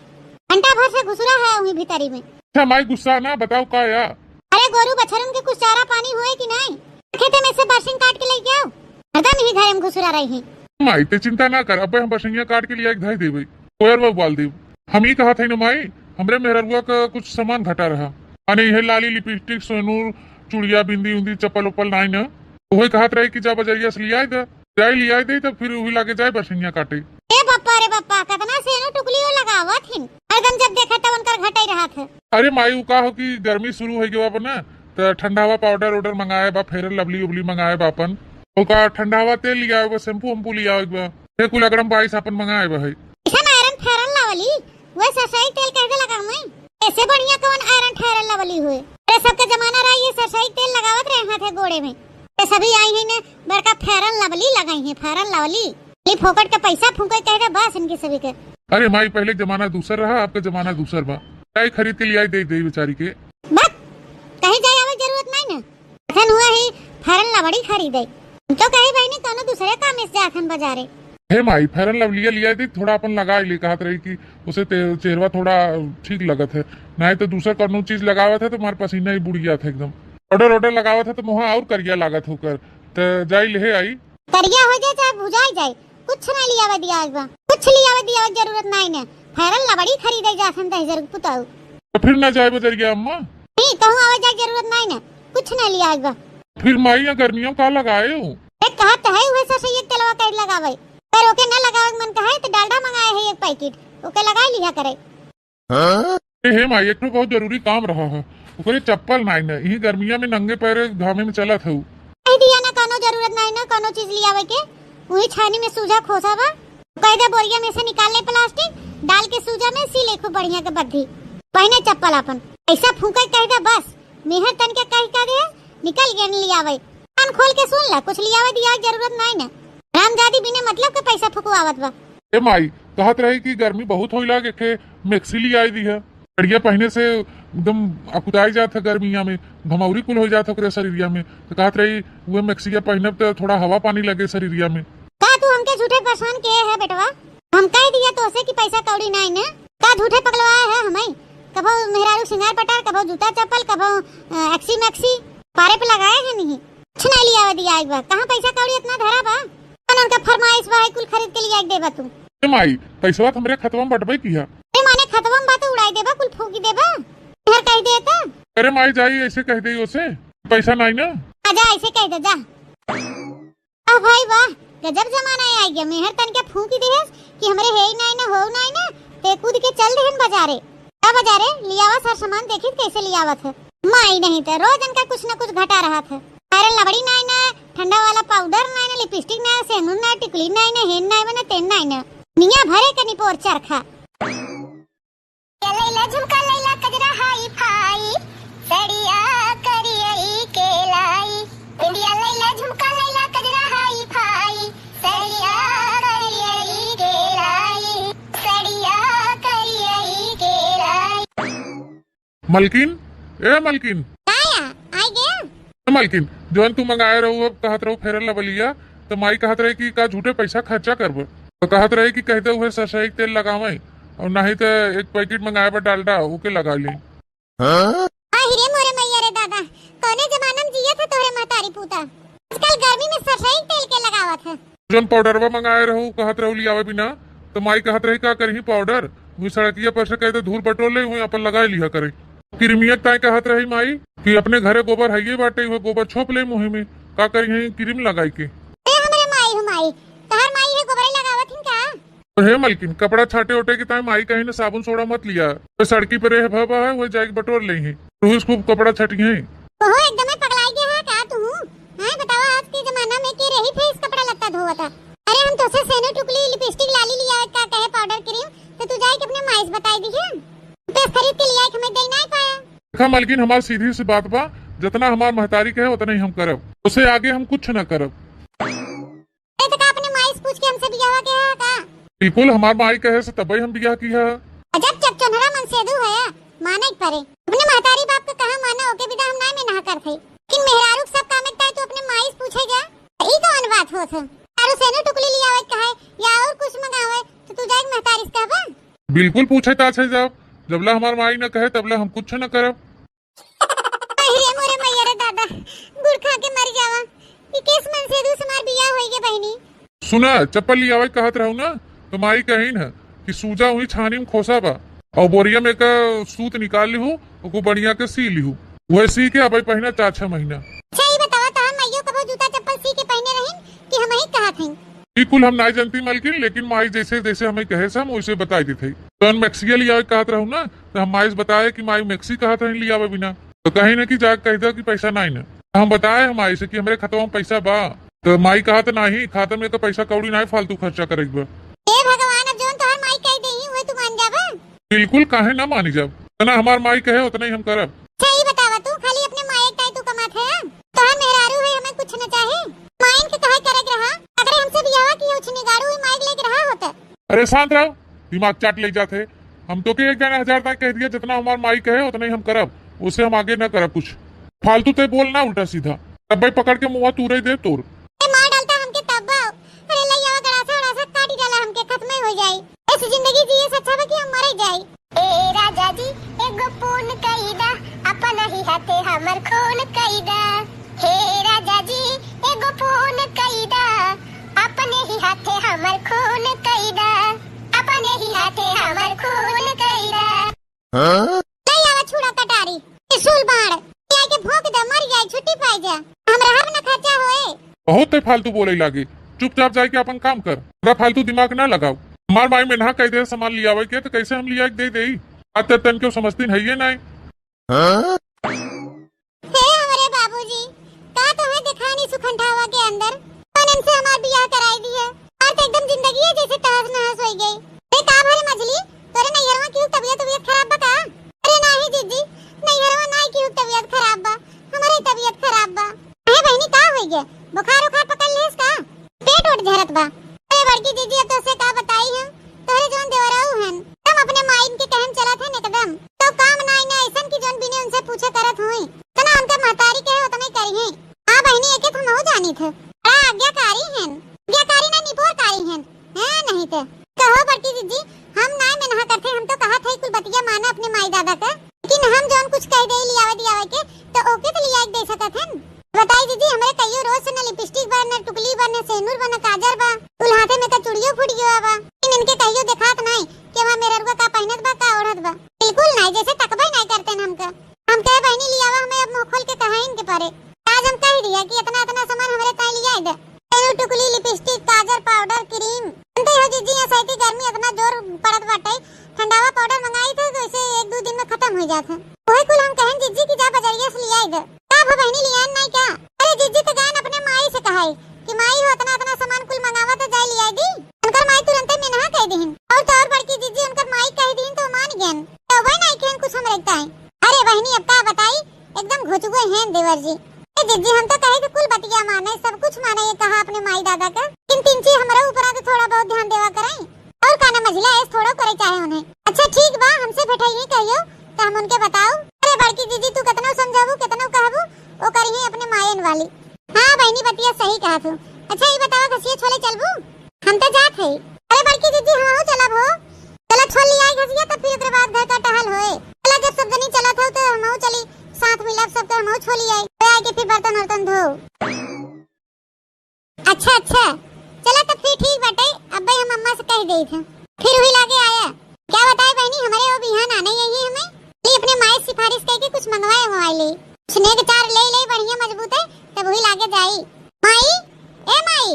घंटा भर से घुसरा है उही भीतरी में। अच्छा माई, गुस्सा ना, बताओ का या? अरे गोरू बछरुन के कुछ चारा पानी हुए कि नहीं? खेते में से बरसिंग काट के लेके आओ, हरदम ही घरे में घुसरा रही है। माई ते चिंता ना कर, अब्बे हम बरसिंगिया काट के लिया के धई देबे, कोयर में उबाल देब। हम ई कहत हई न माई, हमरे मेहररुआ क कुछ सामान घटा रहा। माने इहे लाली, लिपस्टिक, सेनूर, चुड़िया, बिंदी उंदी, चप्पल उप्पल नाई न। उहे कहत रही कि जा बजरिया से लियाई द, जाई लियाई दे, तब फिर उही लागे जाए बरसनिया काटे। ए बप्पा रे बप्पा, कतना सेनूर टुकली वो लगावत हिन। हरदम जब देखा तब उनकर घटई रहत है। अरे माई, उ का हो कि गर्मी शुरू होइ गवा बा न, त ठंडावा पाउडर उडर मंगाए बा, Fair and Lovely उबली मंगाए बा अपन। ओका ठंडावा तेल लियाए बा, shampoo वैम्पू लियाए बा। हे कुल अगड़म बाईस अपन मंगाए बा है। ऐसा ना आयरन Fair and Lovely, वह सरसई तेल कह दे लगा मैं। ऐसे बढ़िया कौन आयरन Fair and Lovely हुए? अरे सबके जमाना रहा ये सरसई तेल लगावत रहे हाथे गोड़े में। तो सभी आई है न बड़का Fair and Lovely लगाई है, Fair and Lovely। ये फोकट के पैसा फूंके कह दे बस इनके सभी के। अरे माई, पहले के जमाना दूसर रहा, अब के जमाना दूसर बा। जाई खरीद के लियाई दे दे बेचारी के। बक, कहीं जाए आवे जरूरत नहीं न। अखन हुआ ही Fair and Lovely खरीदे। हम तो कही बहिनी कौनो दूसरे काम से जाथन बाजारे। हे माई, Fair and Lovely लियाई दे, थोड़ा अपन लगाई ले, कहत रही कि उसे ते-, चेहरवा थोड़ा ठीक लगत है, नहीं तो दूसर कौनो चीज लगावत है तो हमार पसीना ही बुड़ जात है एकदम। पाउडर वाउडर लगावत है तो मुँह और करिया लागत होकर, तो जाई ले आई। करिया हो जाए चाहे भुजाई जाए, कुछ ना लियावे दिया बा, कुछ लियावे दिया जरूरत नहीं ने। Fair and Lovely खरीदे जा सन दहेजर पुताऊ। तो फिर ना जाए बजरिया अम्मा? नहीं, कहूँ आवे जाए जरूरत नहीं ने, कुछ ना लिया बा। फिर माई या गर्मियों का लगाए हो? एक कहत है उहे सरसोई तेलवा कह लगावे, पर ओके ना लगावे के मन कहे तो डालडा मंगाए है एक पैकेट, ओके लगा लिया करे। हाँ? ए हे माई, एक ठो बहुत जरूरी काम रहा है, ओकरे चप्पल नाई न, यही गर्मिया में नंगे पैरे घामे में चलत हऊ। कह दिया ना, कोनो जरूरत नाई न, कोनो चीज लियावे के, वही छानी में सूजा खोसा बा, कह दे बोरिया में से निकाल ले प्लास्टिक, डाल के सूजा में सी ले खूब बढ़िया के बद्धी, पहने चप्पल अपन, ऐसा फूंके कह दे बस, मेहर तन के कह, कह दे, निकल गए लियावे। कान खोल के सुन ला, कुछ लियावे दिया जरूरत नाई न, रामजादी बिना मतलब के पैसा फुकवावत बा। ए माई, कहत रही कि गर्मी बहुत होइला, एक ठे मैक्सी लियाई दी है। बढ़िया पहने से एकदम अकुताई जात है गर्मिया में, घमौरी कुल हो जात है ओकरे शरीरिया में। तो कहत रही, "उहे मैक्सिया पहनब तो थोड़ा हवा पानी लगे शरीरिया में।" का तू हमके झूठे परेशान किए है बेटवा? हम कह दिया तोसे कि पैसा कौड़ी नाई न, का झूठे पगलवाए है हमें? कभो मेहरारू सिंगार पटार, कभो जूता चप्पल, कभो, अ, एक्सी मैक्सी, पारे पे लगाए है नहीं। कुछ नहीं लियावे दिया एक बार। कहाँ पैसा कौड़ी इतना धरा बा? कौन उनका फरमाइश बा, है कुल खरीद के लिया के देबा तू? ए माई, पैसवा तो हमरे खतवा में बटबे किया। ए माने खतवा में बा तो उड़ाई देबा, कुल फूकी देबा। घर कह दे तो। अरे माई जाई, ऐसे कह दे ओसे, पैसा नाई ना। आजा, ऐसे कह दे, जा। आ भाई वाह, गजब जमाना आ गया। मेहर तन के फूकी देहस कि हमरे हे ही नाई ना, हो नाई ना, ते कूद के चल देहन बाजारे। का बाजारे लियावा सर सामान, देखी कैसे लियावत है। माई नहीं तो रोज इनका कुछ ना कुछ घटा रहत है। Fair and Lovely नाई ना, ठंडा वाला पाउडर नाई ना, लिपस्टिक नाई, सेनुर नाई, टिकुली नाई ना, हेन नाई बना, तेन नाई ना। मियाँ भरे के निपोर चरखा। लैला झुमका लैला कजरा हाई फाई, सड़िया करियई के लाई। बिंदिया लैला झुमका लैला कजरा हाई फाई, सड़िया करियई के लाई, सड़िया करियई के लाई। मलकिन, ए मलकिन। का या? आई गया? ए मलकिन, जौन तू मंगाए रहू, अब कहत रहू Fair and Lovely, तो माई कहत रहे कि का झूठे पैसा खर्चा करब? तो कहत रहे कि कह दे उहे सरसई के तेल लगावे, और नहीं तो एक पैकेट मंगाए बा डालडा, ओके लगा ले। हाँ? आहि रे मोरे मैया रे दादा, कौने जमाना में जियत है तोहरे महतारी पूता? आजकल गर्मी में सरसई के तेल के लगावत है। जौन पाउडरवा मंगाए रहू, कहत रहू लियावे बिना, तो माई कहत रही, "का करही पाउडर? वही सड़किया पर से कहते धूल बटोर ले, वही अपन लगाए लिहा करे।" किरमिया ताई कहत रही माई कि अपने घरे गोबर हइये बाटे, वह गोबर छोप ले मुँह में, का करिहे क्रीम लगाई के। ए हमरे माई हो माई, तहार माई है गोबरे लगावत हिन का? तो हे मलकिन, कपड़ा छाटे ओटे के ताई माई कहीं न साबुन सोडा मत लिया, तो सड़की पे रह भवा है, वह जाके बटोर ले ही, रोज खूब कपड़ा छटिहे। ओहो, एकदम पगलाई गया है का तू? हैं, बतावा, आज के जमाना में के रही फेस कपड़ा लत्ता धोवता? अरे, हम तोसे सेनो टुकली, लिपस्टिक, लाली लिया का कहे, पाउडर, क्रीम, तो तू जाए के अपने माई से बताई दिहे। पेस खरीद के लिया, हमें दे नहीं पाया। देखा मलकिन, हमार सीधी सी बात बा, जितना हमार महतारी कहे उतना ही हम करब, उसे आगे हम कुछ न करब। ए, तो का अपने माई से पूछ के हमसे बियाह के है का? बिल्कुल, हमार माई कहे से तबे हम बियाह की है। अजब चकचोन्हरा मनसेदू है, माने के परे। अपने महतारी बाप के कहा माना, ओके बिना हम ना में नहा कर थे। लेकिन मेहरारू के सब काम एक ताई तू अपने माई से पूछे जा, तो ई कौन बात होत है? तारू सेनो टुकली लियावे कहे या और कुछ मंगावे, तो तू जाए महतारी से कहबा? बिल्कुल पूछे ता छे जाब, जबला हमार माई न कहे तबला हम कुछ न करब। अहि रे मोरे मैया रे दादा, गुड़ खा के मर जावा। ई केस मनसेदू से हमार बियाह होई गे बहिनी। सुना, चप्पल लियावे कहत रहू ना, तो माई कहीन है, कि सूजा हुई छानी में खोसा बा, और बोरिया में का सूत निकाल लिहू, ओको बढ़िया के सी लिहू। वह सी के अबे पहिना चार छह महीना। अच्छा, ई बतावा, तोहार माइयो कबो जूता चप्पल सी के पहिने रहिन कि हमही कहत हई? ई कुल हम नाई जनती मलकिन, लेकिन माई जैसे जैसे हमें कहे से हम वैसे बताई देत हई। तोहन मैक्सिया लियावे कहत रहू ना, तो हम माई से बताए कि माई मैक्सी कहत हई लियावे बिना। तो कहीं ना कि जाके कह दो कि पैसा नाई ना। हम बताए हम माई से कि हमरे खतवा में पैसा बा, तो माई कहत नाही, खाता में तो पैसा कौड़ी नाई, फालतू खर्चा करे के बा। ए भगवान, अब जौन तोहार माई कह देही, उहे तू मान जाबा? बिल्कुल, काहे ना मानी जाब? जितना हमार माई कहे, उतना ही हम करब। अच्छा, ई बतावा, तू खाली अपने माई के ताई तू कमात है? तोहार मेहरारू है, हमें कुछ न चाहे। माइन के काहे करे के रहा? अगर हमसे बियाह की उछनी गाड़ू हुई माई के लेके रहा होता। अरे शांत रहो, दिमाग चाट ले जात है। हम तो के एक जना हजार तक कह दिया, जितना हमार माई कहे उतना ही हम करब, उससे हम आगे ना करब कुछ। फालतू ते बोल ना उल्टा सीधा, तब भाई पकड़ के मुंह तूरे दे तोर। ए मार डालता हमके तब। अरे ले आवा गड़ासा उड़ासा काटी डाला हमके, खत्म ही हो जाई। ऐसी जिंदगी जिए से अच्छा बा कि हम मरे जाई। ए राजा जी, एगो फोन कई दा, अपन ही हाथे हमर खून कई दा। हे राजा जी, एगो फोन कई दा, अपने ही हाथे हमर खून कई दा, अपने ही हाथे हमर खून कई दा। हाँ? ले आवा छुड़ा कटारी, त्रिशूल बाण, ले आके भोंक दे, मर जाए, छुट्टी पाई जा, हम रहब न खर्चा होए। बहुत ते फालतू बोले लागे, चुपचाप जाए के अपन काम कर, पूरा फालतू दिमाग ना लगाओ। हमार माई में नहा कह दे सामान लियावे के, तो कैसे हम लिया के दे देई? आज तक तन क्यों समझतीन है ये नाई। हाँ? हे हमरे बाबूजी, का तोहे देखानी सुखंठावा के अंदर? कौन इनसे हमार बियाह कराई दिया? और तो एकदम जिंदगी है जैसे तहस नहस होई गई। ए का भले मझली, तोरे नैहरवा की तबीयत, तबीयत खराब बा का? अरे नाही जीजी, नैहरवा नाही की तबीयत खराब बा, हमारे तबीयत खराब बा। अरे बहनी का होई गया? बुखार उखार पकड़ लेस का? पेट ओट झरत बा। अरे बड़की जीजी, अब तोसे का बताई हम, तोहरे जौन देवराऊ हन, हम अपने माइन के कहन चलत हन एकदम। तो काम नाई ना ऐसन कि जौन बिने उनसे पूछे करत होई। तना उनके महतारी कहे उतने करी हैं। हाँ बहनी, एके तो हमहू जानी थे। बड़ा आज्ञाकारी हन। आज्ञाकारी ना, निपोरकारी हन। हैं नहीं थे। कहो बड़की जीजी, हम नाई में नहा करते, हम तो कहा थे कुल बतिया माना अपने माई दादा के। लेकिन हम जौन कुछ कह दे लियावे दियावे के, तो ओके तो लिया के दे सकत हन। बताई दीदी, हमरे कहियो रोज से न लिपस्टिक बा, न टुकली बा, न सेनुर बा, न काजर बा, कुल हाथे में का चूड़ियो फूट गयो बा। इन इनके कहियो देखात नाई कि हमार मेहररुआ का पहिनत बा, का ओढ़त बा। बिल्कुल नाई, जैसे तकबे नाई करते न हमका। हम कहे बहनी लियावा, हमें अब मुंह खोल के कहा इनके परे। आज हम कह दिया कि इतना इतना सामान हमरे ताई लिया दे। सेनुर, टुकली, लिपस्टिक, काजर, पाउडर, क्रीम। जानते हो जीजी, यहाँ साइड की गर्मी इतना जोर पड़त बाटे, ठंडावा पाउडर मंगाई थे तो इसे एक दो दिन में खत्म हो जात है। वही कुल हम कहन जीजी की जा बजरिया से लियाई दे। का भो बहनी लियान नाई का? अरे जीजी तो गयन अपने माई से कहाई कि माई हो इतना इतना सामान कुल मंगावा तो जाए लियाई दी। उनकर माई तुरंते मेनहा कह दिहिन। और तो और बड़की जीजी उनकर माई कह दिहिन तो मान गयन। तो वही नाई कहन कुछ हमरे ताई। अरे बहनी अब का बताई, एकदम घुचुए हैं देवर जी। ए जीजी हम तो कहे कि कुल बतिया माने, सब कुछ माने ये कहा अपने माई दादा का। लेकिन तिनची हमरा ऊपर आके थोड़ा बहुत ध्यान देवा कराई। और का ना मझिला ऐस थोड़ो करे चाहे उन्हें। अच्छा ठीक बा, हमसे भेटाई कहियो तो हम उनके बताओ। अरे बड़की जीजी तू कितनो समझाबू, कितनो कहबू, वो करी है अपने मायन वाली। हाँ बहनी बतिया सही कहा तू। अच्छा ये बताओ घसिया छोले चलबू? हम तो जात है। अरे बड़की जीजी हमहू चलब हो। चला छोल लियाई घसिया तब फिर ओकरे बाद घर का टहल होए। चला जब सब जनी चलत हो तो हमहू चली, साथ मिलब सबके हमहू छोल लियाई। आए के फिर बर्तन उर्तन धो। अच्छा, अच्छा। चला तब फिर ठीक बाटे, अब्बे हम अम्मा से कह देई थे। फिर हुई लागे आया। क्या बताए बहनी, हमरे वो बिहान आने यही हमें। ये अपने माई सिफारिश करके कुछ मंगवाए हुआ ले। कुछ नेग चार ले ले बढ़िया मजबूत है, तब हुई लागे जाई। माई, ए माई।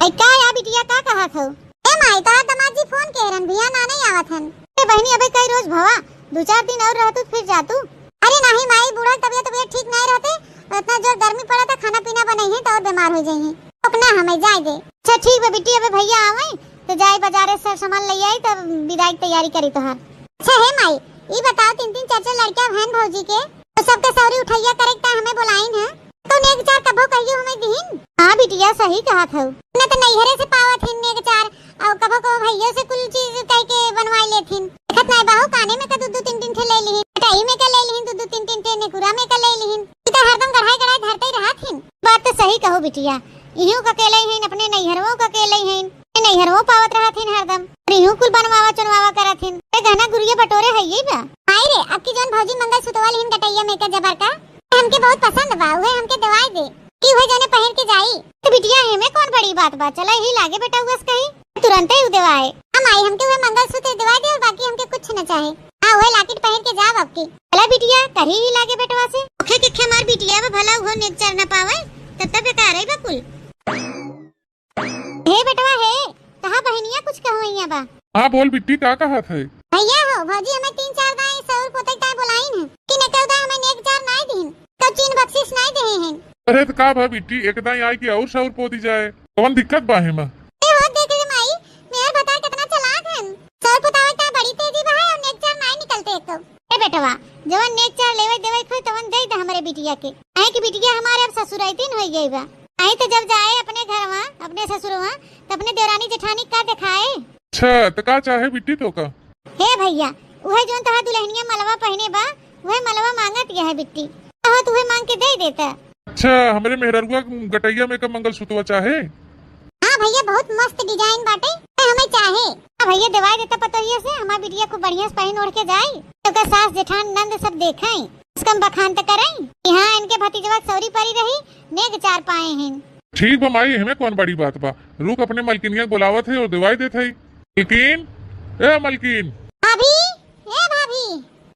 ए का या बिटिया का कहा थो? ए माई, तोहार दामाद जी फोन के रहन, बिहान आने आवत हन। ए बहनी, अबे कई रोज भवा, दो चार दिन और रहतू फिर जातू। अरे नाही माई, बूढ़ा तबियत, तबियत ठीक नहीं रहते, इतना जोर गर्मी पड़ा था, खाना पीना बनाई है तो और बीमार हो जाई है। ओकना हमें जाए दे। अच्छा ठीक बा बिट्टी, अबे भैया आवे तो जाए बाजारे से सामान ले आई, तब विदाई की तैयारी करी तोहार। अच्छा हे माई, ई बताओ तीन तीन चार चार लड़कियां बहन भौजी के, तो सबके सौरी उठैया करे के हमें बुलाइन है, तो नेग चार कभो कहियो हमें दिहिन। हाँ बिटिया सही कहा था, न तो नैहरे से पावत हिन नेग चार, और कभो कभो भैया से कुल चीज कह के बनवाई लेथिन। देखत नाय बाहू, काने में का दू दू तीन तीन ठे ले लिहिन, कटाई में का ले लिहिन, दू दू तीन तीन ठे नेकुरा में का ले लिहिन। ई तो हरदम गढ़ाई गढ़ाई धरते ही रहत हिन। बात तो सही कहो बिटिया, इहू का केले हिन, अपने नैहरवो का केले हिन, नैहरवो पावत रहत हिन हरदम, और इहू कुल बनवावा चुनवावा करत हिन। ते गहना गुरिया बटोरे है ये बा। हाय रे, अब की जौन भौजी मंगल सुतवा लिहिन गटैया में का जबर का, हमके बहुत पसंद बा, उहे हमके दवाई दे। कि उहे जौने पहिर के जाई। तो बिटिया, एमे कौन बड़ी बात बा, चला यही लागे बेटउआ से कही, तुरंते ही उ देवाए। हाँ माई, हमके उहे मंगलसूत्र देवाए दे और बाकी हमके कुछ न चाहे। हाँ, उहे लाकिट पहिर के जाब अबकी। चला बिटिया, कही ही लागे बेटवा से। ओखे के खे मार बिटिया बा, भला उहो नेग चार न पावे, तब तक बेकार है बकुल। हे बेटवा हे, कहा बहिनिया कुछ कहवैया बा। हाँ बोल बिट्टी, का कहत है? भैया हो, भौजी हमें तीन चार दाई सौर पोते ताई बोलाइन है कि नेकल दाई हमें नेग चार नाई दीन, कब चीन बख्शिश नाई देहे हैं। अरे तो का भा बिट्टी, एक दाई आई कि और सौर पोती जाए, कौन दिक्कत बा है माँ? ए हो देख रे माई, मेहर भतार कितना चालाक हन। सौर पोतावे का बड़ी तेजी बा है और नेग चार नाई निकलते एक तो। ए बेटवा, जवन नेग चार लेवे देवे खोई तवन दे दे हमरे बिटिया के। काहे कि बिटिया हमारे अब ससुराइतीन होई गई बा। आई तो जब जाए अपने घरवा, अपने ससुरवा, तो अपने देवरानी जेठानी का देखाए। अच्छा, तो का चाहे बिट्टी तो का? हे भैया, उहे जौन तोहार दुल्हनिया मलवा पहिने बा, उहे मलवा मांगत यह है बिट्टी। कहो तो उहे मांग के दे देता। अच्छा, हमरे मेहररुआ गटैया में का मंगलसूत्रवा चाहे? हाँ भैया, बहुत मस्त design बाटे, हमें चाहे। हाँ भैया, देवाई देता पतोहिया से, हमार बिटिया खूब बढ़िया से पहिन ओढ़ के जाई, तो ओकर सास जेठान नंद सब देखें, उसकम बखान त करें कि हाँ, इनके भतीजवा के सौरी परी रही, नेग चार पाए हैं। ठीक बा माई, एहमे कौन बड़ी बात बा, रुक अपने मलकिनिया के बोलावत है और देवाई देत है। मलकिन, ए मलकिन। भाभी, ए भाभी,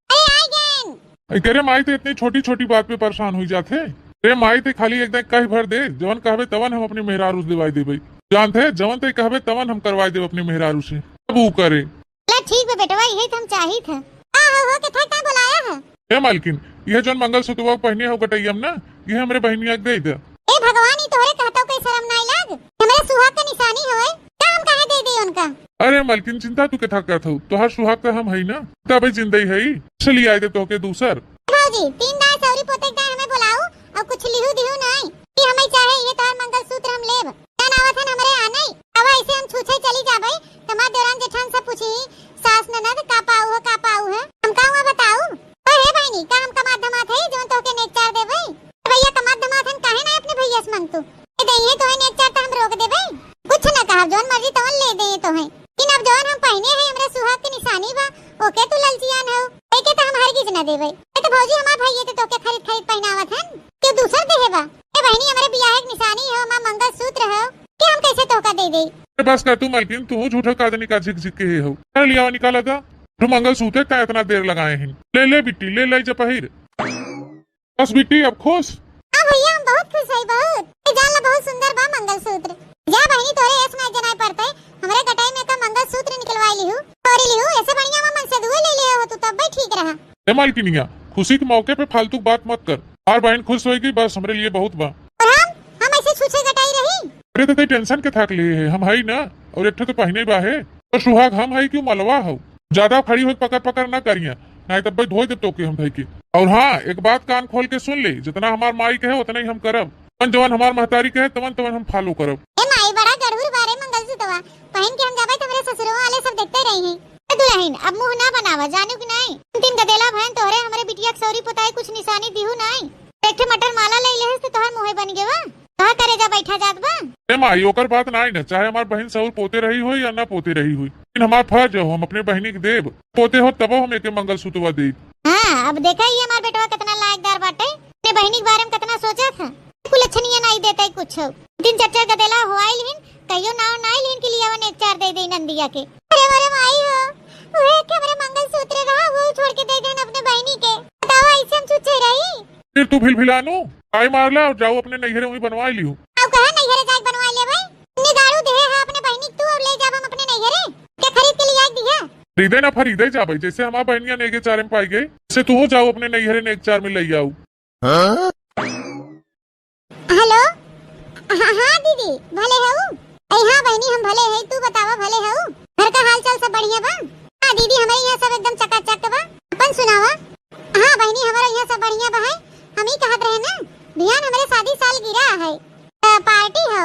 अरे आई गएन। अरे माई तो इतनी छोटी छोटी बात पे परेशान हुई जात है। अरे माई तो खाली एक दाई कह भर दे, जवन कहबे तवन हम अपने मेहरारू से देवाई देबे। जानत है, जवन ते कहबे तवन हम करवाई देब अपने मेहरारू से। अब ऊ करे। चला ठीक बा बेटवा, यही तो हम चाहित है। का हो, हो, केथा का बोलाया है? ए मालकिन, यह जौन मंगलसूत्रवा पहिने हो गटैया में ना, यह हमरे बहिनिया के दे दे। ए भगवान, ई तोहरे कहतो के शर्म नाई लाग? हमरे सुहाग के निशानी हवे, का हम काहे दे दे उनका? अरे मालकिन, चिंता तू केथा करत हऊ, तोहार सुहाग तो हम हई ना, तबे जिंदई हई। चली आए दे तोहके दूसर। भौजी, तीन दाई सौरी पोते के दाई हमें बोलाऊ और कुछ लिहू दिहू नाई कि हमें चाहे ये तोहार मंगलसूत्र हम लेब। जान आवत हन हमरे आने, अब ऐसे हम छूछे चली जाबे, तमार देवरान जेठान सब पूछी, सास ननद का पाऊ है, का पाऊ है, हम का हुआ बताऊ? ओ हे बहिनी, का हम कमात धमात है जौन तोहके नेग चार देबे? ए भैया कमात धमात हन, काहे ना अपने भैया से मांगतू? ए दइहे तोहे नेग चार त हम रोक देबे, कुछ ना कहब, जौन मर्जी तवन ले दे तोहे। लेकिन अब जौन हम पहिने है हमरे सुहाग के निशानी बा, ओके तू ललचियान हो, एके त हम हरगिज ना देबे। ए त भौजी हमार भैया त तोहके खरीद खरीद पहिनावत हन, के दूसर देहे बा? ए बहिनी, हमरे बियाह के निशानी हो, हमार मंगलसूत्र हो, के हम कैसे तोहका दे देई? ए बस कर तू मालकिन, तू झूठो का आदमी का झिक झिक के हो। कर लिया निकाला था। तू मंगलसूत्र का इतना देर लगाए हैं। ले ले बिट्टी, ले ले जा पहिर। बस बिट्टी, अब खुश? हाँ भैया, हम बहुत खुश है, बहुत। ए जान ला, बहुत सुंदर बा मंगलसूत्र। जा बहिनी, तोरे ऐस में जनाए पड़ते, हमरे गटाई में का मंगलसूत्र निकलवाई लिहू, तोरी लिहू, ऐसे बढ़िया में मन से दुए ले लिहू हो तू, तब भी ठीक रहा। ए मालकिनिया, खुशी के मौके पे फालतू बात मत कर। हमार बहन खुश होएगी, बस हमरे लिए बहुत बा। और हम, हम ऐसे छूछे गटाई रही? अरे तो तई टेंशन के थाक लिए है, हम हई ना, और एक ठो तो पहिने बा है, और सुहाग हम हई क्यों मलवा हो। ज्यादा खड़ी होई पकड़ पकड़ ना करिया, नहीं तब भाई धोई देब तोके हम धई के। और हाँ, एक बात कान खोल के सुन ले, जितना हमार माई कहे उतना ही हम करब, तवन जवन हमार महतारी कहे तवन तवन हम फॉलो करब। ए माई, बड़ा गढ़ुर बारे मंगलसूत्रवा, पहिन के हम जाबे तो हमरे ससुरवा वाले सब देखते रही हैं। ए दुलहिन, अब मुँह ना बनावा, जानू कि नाई? तीन गदेला भैन तोहरे हमरे बिटिया के सौरी पोताई कुछ निशानी दिहू नाई। एक ठे मटर माला ले लेहस त तोहर मुँहे बन गेवा। कहा करे जा बैठा जात बा? ए माई, ओकर बात नाई न, चाहे हमार बहिन सौर पोते रही होई या ना पोते रही होई, लेकिन हमार फर्ज हो, हम अपने बहिनी के देब। पोते हो तबो हम एके मंगलसूत्रवा देब। हाँ, अब देखा ही हमार बेटवा कितना लायकदार बाटे, अपने बहिनी के बारे में कितना सोचत है। कुल अच्छनिया नाई देते कुछ। तीन चार चार गदेला हो आइल हिन, कहियो नाव नाई लिहिन कि लियावन एक चार दे दे नंदिया के। अरे मोरे माई हो, उहे एक हमरे मंगलसूत्र रहा, वो छोड़ के दे देन अपने बहिनी के। बताओ, ऐसे हम छुच्छे रही? फिर तू भिलभिलानू, आई मार ला और जाओ अपने नैहरे वहीं बनवा लियो। अब कहा नैहरे जाके बनवा ले भाई? इतनी दारू देहे है अपने बहिनी के तू और ले जाब हम अपने नैहरे? क्या खरीद के लिया दिया? खरीदे ना फरीदे जाबे, जैसे हमार बहनिया नेगे चारे में पाई गई, से तू हो जाओ अपने नैहरे नेग चार में ले आओ। हाँ? हेलो, हाँ, हाँ दीदी, भले हऊ? ए हाँ बहिनी, हम भले है, तू बतावा, भले हऊ? घर का हाल चाल सब बढ़िया बा? हाँ दीदी, हमारे यहाँ सब एकदम चकाचक बा। अपन सुनावा? हाँ बहिनी, हमारे यहाँ सब बढ़िया बा है। हम ही कहत रहे ना, बिहान हमारे शादी सालगिरह है, त पार्टी हो।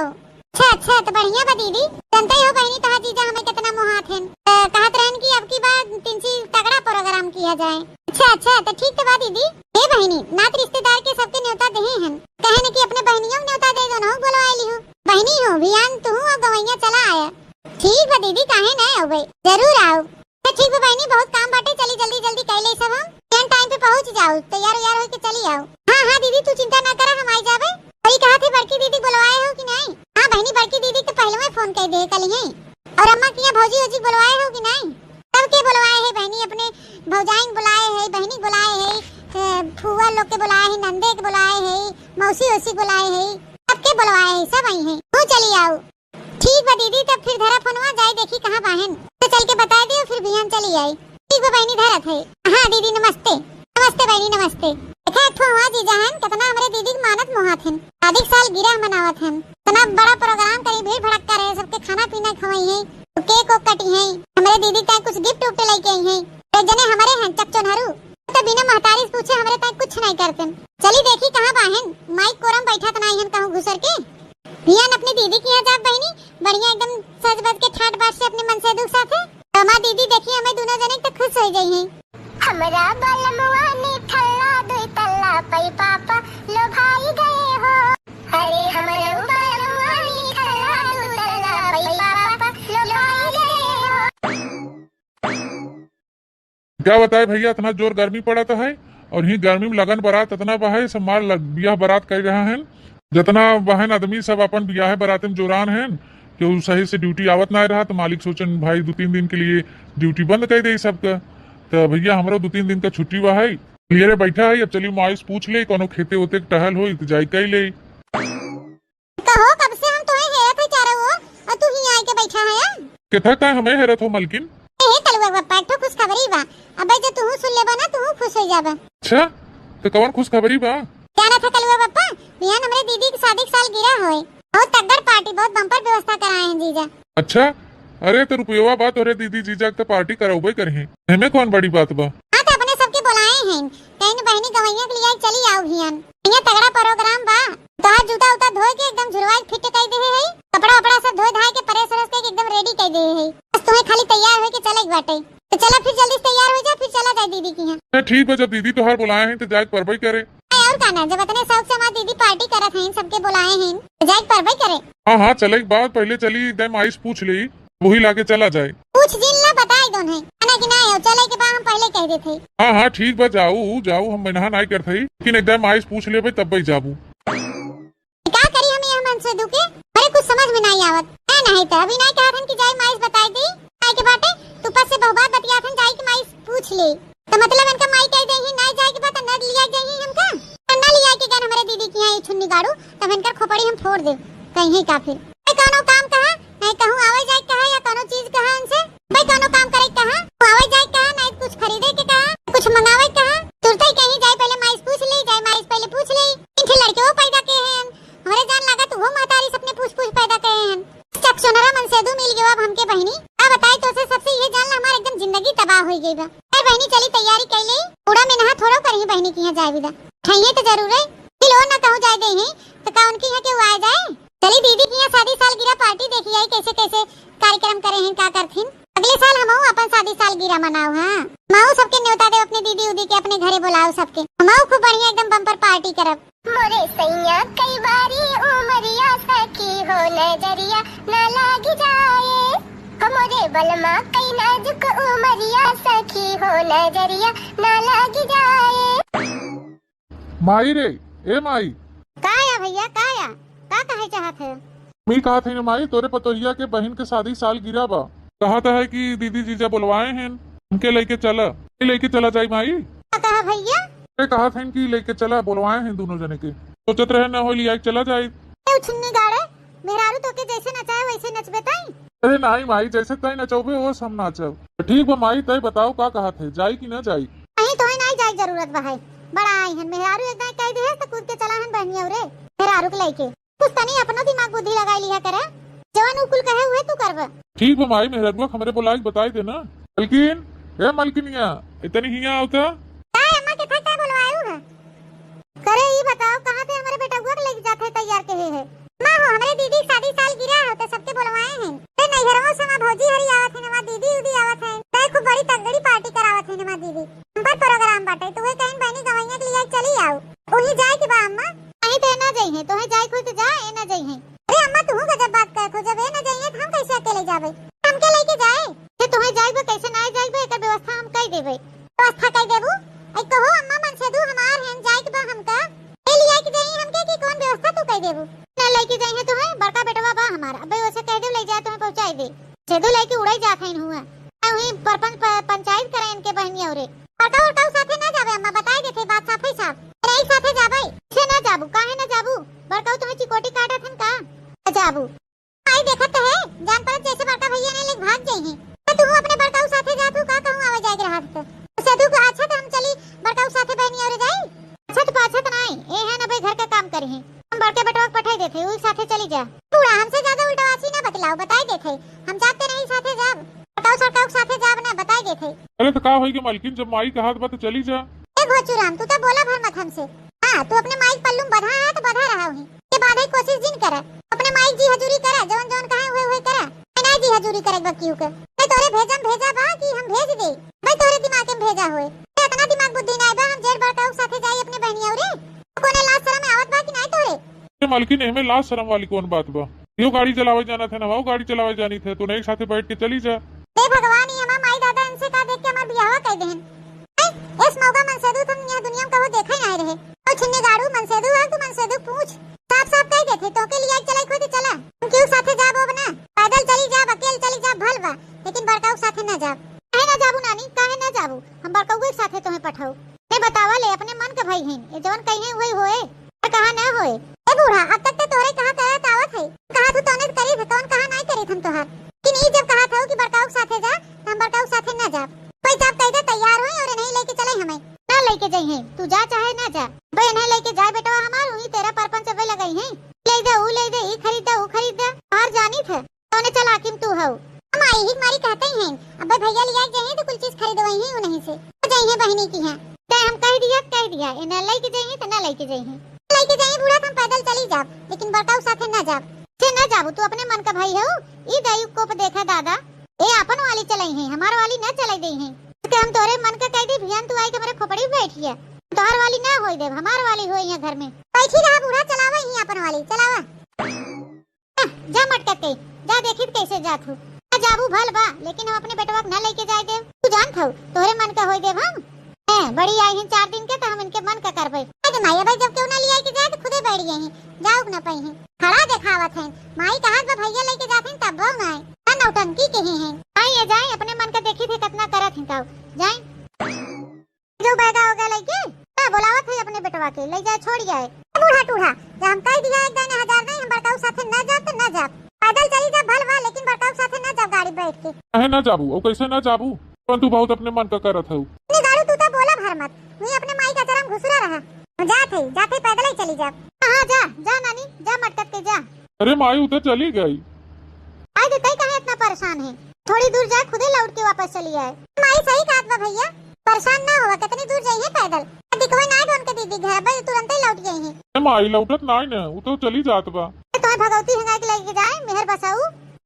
अच्छा, अच्छा, त बढ़िया बा दीदी। जनते हो बहिनी, तोहार जीजा हमें कितना मोहात हैं। त कहत रहन कि अब की बार तिनची तगड़ा प्रोग्राम किया जाए। अच्छा, अच्छा, त ठीक त बा दीदी। हे बहिनी, नात रिश्तेदार के सबके न्योता देहे हैं। कहे न कि अपने बहनियों के न्योता दे दो ना, बोलवाए ली हो। बहिनी हो, बिहान तू और गवैया चला आया। ठीक बा दीदी, काहे ना आवे, जरूर आओ। अच्छा, ठीक बा बहिनी, बहुत काम बाटे, चली जल्दी जल्दी कर ले सब हम। एन टाइम पे पहुँच जाओ, तैयार उयार होके चली आओ। हाँ, हाँ दीदी, तू चिंता ना करा, हम आई जाबे। और ये कहा थे वही है, तू चली आऊ। ठीक बा दीदी, तब फिर धरा फोनवा, जाई देखी कहाँ बाहेन, तो चल के बताई दियो, फिर बिहान चली आई। ठीक बा बहिनी, धरत है। हाँ दीदी नमस्ते। नमस्ते बहिनी नमस्ते। देखा एक ठो हुआ जीजा हन, कितना हमरे दीदी के मानत मोहात हन, शादी के साल गिरह मनावत हन, इतना बड़ा प्रोग्राम करी, भीड़ भड़क्का रहे, सबके खाना पीना खवाई है, तो केक ओक कटी है, हमरे दीदी ताई कुछ गिफ्ट उफ्ट लेके आई है। तो जने हमरे हन चकचोनहरू, तो बिना महतारी से पूछे हमरे ताई कुछ नहीं करते। चली देखी कहाँ बाहेन, माइक कोरम बैठा तो नहीं हन कहूँ घुसर के। बिहान अपनी दीदी के यहाँ जाब बहिनी, बढ़िया एकदम सज बज के ठाट बाट से अपने मनसेदू के साथे। तो हमार दीदी देखी हमें दोनों जने तो खुश हो जाई है। हमरा बलमुआ निठल्ला दुई तल्ला पई पापा लो भाई गए हो। अरे हमरो बलमुआ निठल्ला दुई तल्ला पई पापा लो भाई गए हो। क्या बताए भैया, इतना जोर गर्मी पड़त है और ही गर्मी में लगन बारात इतना बा है, सब मार लग, बियाह बारात कर रहा है। जितना बहन आदमी सब अपन बियाह बारात में जोरान हैं, केहू सही से ड्यूटी आवत ना रहा, तो मालिक सोचन भाई दो तीन दिन के लिए ड्यूटी बंद कर दे सबका। तो भैया हमरो दो तीन दिन का छुट्टी बा है, क्लियर बैठा है। अब चली माई से पूछ ले, कोनो खेते ओते के टहल होई तो जाई कई ले। कहो, कब से हम तोहे हेरत है चारों ओर, और तू ही आए के बैठा है? केथा का हमें हेरत हो मलकिन? ए कलुआ बप्पा, एक ठो खुशखबरी बा। अबे जो तू सुन लेबा ना, तू खुश हो जाबा। अच्छा, तो कौन खुशखबरी बा? जाना था कलुआ बप्पा, बिहान हमरे दीदी के शादी के साल गिरा होए। बहुत तगड़ पार्टी, बहुत बम्पर व्यवस्था कराए हैं जीजा। अच्छा, अरे तो रुपयोवा बा तोरे दीदी जीजा के तो पार्टी करौबे करही, एमे कौन बड़ी बात बा? हाँ तो अपने सबके बुलाए हैं, कहीं न बहनी गवैया के लिए चली आओ हियन। यहाँ तगड़ा प्रोग्राम बा, तोहार जूता उता धोए के एकदम झुरवाई फिट कर दे है, कपड़ा उपड़ा सब धोए धाए के प्रेस व्रेस के एकदम रेडी कर दे है। बस तुम्हें खाली तैयार होए के चले के बाटे, तो चला फिर जल्दी से तैयार हो जा, फिर चला जाए दीदी के यहाँ। तो ठीक बा, जब दीदी तोहार बुलाए हैं तो जाए के परबे करे। अरे और का ना, जब इतने शौक से हमार दीदी पार्टी करत हैं, सबके बुलाए हैं, तो जाए के परबे करे। हाँ हाँ, चले के बाद पहले चली एकदम आइस पूछ ले, वही लाके चला जाए। पूछ जिन ला बताई दोन है, है ना कि ना हो, चले के बाद हम पहले कह देते। हाँ हाँ ठीक बा, जाऊ जाऊ, हम मना नहीं करते, लेकिन एकदम आइस पूछ लेबे तब ही जाबू। का करी हम यह मनसेदू के? अरे कुछ समझ में नहीं आवत। ए नहीं तो अभी नहीं कहत हन कि जाई माइस बताई दी। आए के बाटे, तू पस से बहुबात बतियात हन, जाई के माइस पूछ ले। तो मतलब इनका माई कह दे ही नहीं जाए के बात, न लिया जाई हमका। तो न लिया के गन हमरे दीदी के यहाँ ये छुन्नी गाड़ू, तब इनकर खोपड़ी हम फोड़ दे। कहीं का फिर। ए, कौनो काम कहा, नहीं कहूँ आवे जाए कहा या कौनो चीज कहा इनसे। भाई कौनो काम करे कहा, आवे जाए कहा, नहीं कुछ खरीदे के कहा, कुछ मंगावे कहा, तुरते ही कहीं जाए पहले माइस पूछ ले, जाए माइस पहले पूछ ले। इनके लड़के वो पैदा के हैं, हमरे जान लागत वो महतारी सपने पूछ पूछ पैदा के हैं। चक सोनरा मनसेदू मिल गयो अब हमके बहिनी। का बताई तो से सबसे ये जान ला हमार एकदम जिंदगी तबाह हो गई बा। ए बहिनी चली तैयारी कर ले, उड़ा में नहा थोड़ो करही बहिनी के यहाँ जाए विदा। ठइये तो जरूर है, कि लो ना कहूँ जाए दे ही, तो का उनके यहाँ के आए जाए? चली दीदी के यहाँ शादी सालगिरह पार्टी देखी आई कैसे कैसे कार्यक्रम करे हैं, का करथिन। अगले साल हमहू अपन शादी सालगिरह मनाओ, हाँ। हमहू सबके न्योता देव अपने दीदी उदी के अपने घरे बुलाओ सबके। हमहू खूब बढ़िया एकदम बम्पर पार्टी करब। मोरे सैया कई बारी उमरिया सखी हो नजरिया ना लाग जाए। हो मोरे बलमा कई नाजुक उमरिया सखी हो नजरिया ना लाग जाए। माई रे, ए माई। का या भैया, का या? का कहे चाहत है? मी कहत है ना माई, तोरे पतोहिया के बहिन के शादी सालगिरह बा। कहत है कि दीदी जीजा बुलवाए हैं, हमके लेके चला। के लेके चला जाई माई। का कहा भैया? ए कहत हैं कि लेके चला, बुलवाए हैं दोनों जने के। सोचत रहे ना हो लिया के चला जाए। ए उछुन्नी गाड़े, मेहरारू तोके जैसे नचाए वैसे नचबे ताई? अरे नाई माई, जैसे ताई नचौबे ओस हम नाचब। ठीक बा माई, तय बताओ का कहत है, जाई कि ना जाई? नहीं, तोहे नाई जाए जरूरत बा है। बड़ा आई हन मेहरारू, एक दाई कह दिहस त कूद के चला हन बहनिया रे, मेहरारू के लेके। कुछ तनी अपनो दिमाग बुद्धि लगाई लिहा करे, जवन उ कुल कहे उहे तू करबा। ठीक बा माई, मेहरारुआ के हमरे बुलाए के बताई देना। मलकिन, ए मलकिनिया, इतनी हिया आवता। का अम्मा के था का बुलवायु है? करे ई बताओ, कहाँ थे हमरे बेटउआ के लेके जात है तैयार के है? माँ हो, हमरे दीदी के शादी सालगिरह हो, तो सबके बुलवाए हैं। ते नैहरवा से हमार भौजी हरी आवत है, हमार दीदी उदी आवत है। ते खूब बड़ी तगड़ी पार्टी करावत है हमार दीदी। हम पर प्रोग्राम बाटे, तू कहीं बहनी गवैया के लिए चली आओ। उही जाए के बा अम्मा। नहीं ते ना जाई है, तोहे जाए कोई तो जा, ए ना जाई है। अरे अम्मा, तू गजब बात करत हो, जब ए ना जाई है तो हम कैसे अकेले जाबे? हमके लेके जाए। ते तोहे जाए बा, कैसे ना जाए बा, एकर व्यवस्था हम कर देबे। व्यवस्था कर देबू? ऐ कहो अम्मा, मनसेदू हमार हैं, जाए के बा हमका। ए लिया के जाई हमके कि कौन व्यवस्था तू कर देबू? ना लेके जाई है तोहे, बड़का बेटवा बा हमार, अबे ओसे कह दे ले जाए तोहे पहुँचाई दे। सेदू लेके उड़ाई जात है हुआ। आ वही परपंच प-, पंचायत करे इनके बहनिया रे। बड़का उड़काऊ साथे ना जाबे अम्मा, बताई देते बात साफे साफ। अरे एक साथे जाबे। से ना जाबू, काहे ना जाबू? बड़काऊ तोहे चिकोटी काटत हन का? बाबू। आई देखत है, जान परत जैसे बड़का भैया नहीं लेके भाग जाई है। तो तू अपने बड़काऊ साथे जात हूँ, का कहूँ आवे जाए के रहत तो। तो सधु को अच्छा तो हम चली बड़काऊ साथे बहनी और जाई। अच्छा तो पाछा तो नहीं, ए है ना भाई घर का काम करी है। हम बड़के बेटवा के पठाई देते, उही साथे चली जा। बूढ़ा हमसे ज्यादा उल्टावासी ना बतलाओ, बताई देते। हम जाते नहीं साथे जाब, बड़काऊ सरकाऊ के साथे जाब ना, बताई देते। अरे तो का होई के मलकिन, जब माई कहत बा तो चली जा। ए भोचूराम, तू तो बोला भर मत हमसे। हाँ, तू अपने माई के पल्लू में बधा है तो बधा रहा वहीं। के बाद ही कोशिश जिन करे। अपने माई जी हजूरी करे, जवन जवन कहे हुए हुए करे। मैं ना जी हजूरी करे बकियू के। मैं तोरे भेजम भेजा बा कि हम भेज दे। मैं तोरे दिमाग में भेजा हुए। ए, इतना दिमाग बुद्धि ना बा, हम जेठ बड़काऊ के साथे जाई अपने बहनिया रे। कोने लाज शरम आवत बा कि नहीं तोरे? ए मलकिन, एहमे लाज शरम वाली कौन बात बा? यो गाड़ी चलावे जाना थे ना, वो गाड़ी चलावे जानी थे, तो नहीं साथे बैठ के चली जा। हे भगवान, ये हमार माई दादा इनसे का देख के हमार बियाहवा कह देहन। हैं? एस मौगा मनसेदू तुम यह दुनिया में कहो देखा ही नहीं रहे। ओ छिन्नी गाड़ू मनसेदू है, तू मनसेदू पूछ। साफ साफ कह देते, तोके लिया चलाई खुद चला। हम क्यों साथे जाब अब ना? पैदल चली जाब, अकेल चली जाब, भल बा, लेकिन बड़काऊ साथे ना जाब। काहे ना जाबू नानी, काहे ना जाबू? हम बड़काऊ के साथे तोहे पठाऊ। ए बतावा ले, अपने मन के भाई हैं, ए जवन कहिए हुए होए, और कहा ना होए। ए बूढ़ा, अब तक तो तोरे कहा करत आवत है, कहा तू तोने करी थे, कौन कहा नहीं करी हम तोहार। कि नहीं जब कहा था कि बड़काऊ के साथे जा, तो हम बड़काऊ के साथे ना जाब। कोई जाब कह दे तैयार होए और नहीं लेके चले हमें। ना लेके जाई हैं, तू जा चाहे ना जा। बे नहीं लेके जाए बेटवा हमार, उही तेरा परपंच बे लगाई हैं। ले दे, ऊ ले दे, ई खरीद दे, ऊ खरीद दे, बाहर जानी थे। कौने चालाकी में तू हऊ? हम आई ही मारी कहते ही हैं, अबे भैया लिया के जाइए तो कुल चीज खरीदवाई ही उन्हीं से। तो जाइए बहिनी की हैं। ते हम कह दिया, कह दिया, ए ना लेके जाइए तो ना लेके जाइए। लेके जाइए बूढ़ा, तो हम पैदल चली जाब, लेकिन बड़काऊ साथे ना जाब। से ना जाबू, तू अपने मन का भाई हऊ। ई दाई कोप देखा दादा, ए अपन वाली चलाई है, हमार वाली ना चलाई दे है। इसके हम तोरे मन का कह दी, भियान तू आई के मेरे खोपड़ी में बैठ गया। तोहर वाली ना होई देब, हमार वाली होई है घर में। बैठी रहा बूढ़ा, चलावा ही अपन वाली, चलावा। जा, जा मटकत के, जा देखी कैसे जात हूँ। ना जाबू भल बा, लेकिन हम अपने बेटवा के ना लेके जाए देब। तू जानत हऊ, तोहरे मन का होई देब हम। हैं, बड़ी आई हैं चार दिन के, तो हम इनके मन का करबे। अरे माई, भाई जब क्यों ना लिया के जाए, तो खुदे बैठ गई हैं, जाओ ना पाई हैं। खड़ा देखावत हैं, माई कहत बा भैया लेके जात हैं, तब वो ना आए। ना नौटंकी के ही हैं। आई ये जाए, अपने मन का देखी थे कितना करत हैं, ताऊ। जाए। जो बैगा हो गया लइके, का बोलावत है अपने बेटवा के, ले जाए, छोड़ जाए। बूढ़ा टूढ़ा, जब हम कह दिया एक दाने हजार नहीं, हम बड़काऊ साथे ना जाब तो ना जाब। पैदल चली जाब भल भा, लेकिन बड़काऊ साथे ना जाब गाड़ी बैठ के। काहे ना जाबू? और कैसे ना जाबू? कौन तू बहुत अपने मन का करत हऊ? इतने दारू तू तो बोला भर मत, वही अपने माई का चरम घुसरा रहा। हम जात है, जात है पैदल ही चली जाब। हाँ, जा, जा नानी, जा मटकत के जा। अरे माई, उ तो चली गई। आई तो तई काहे इतना परेशान है? थोड़ी दूर जाए, खुदे लौट के वापस चली आए। माई सही कहत बा भैया, परेशान ना होवा, कितनी दूर जाइए पैदल। दिखवे ना बन के दीदी घर, बस तुरंत ही लौट गई है। ए माई, लौटत नाई न, उ तो चली जात बा। तो तुम्हें भगवती हंगा के लेके जाए, मेहर बसाऊ।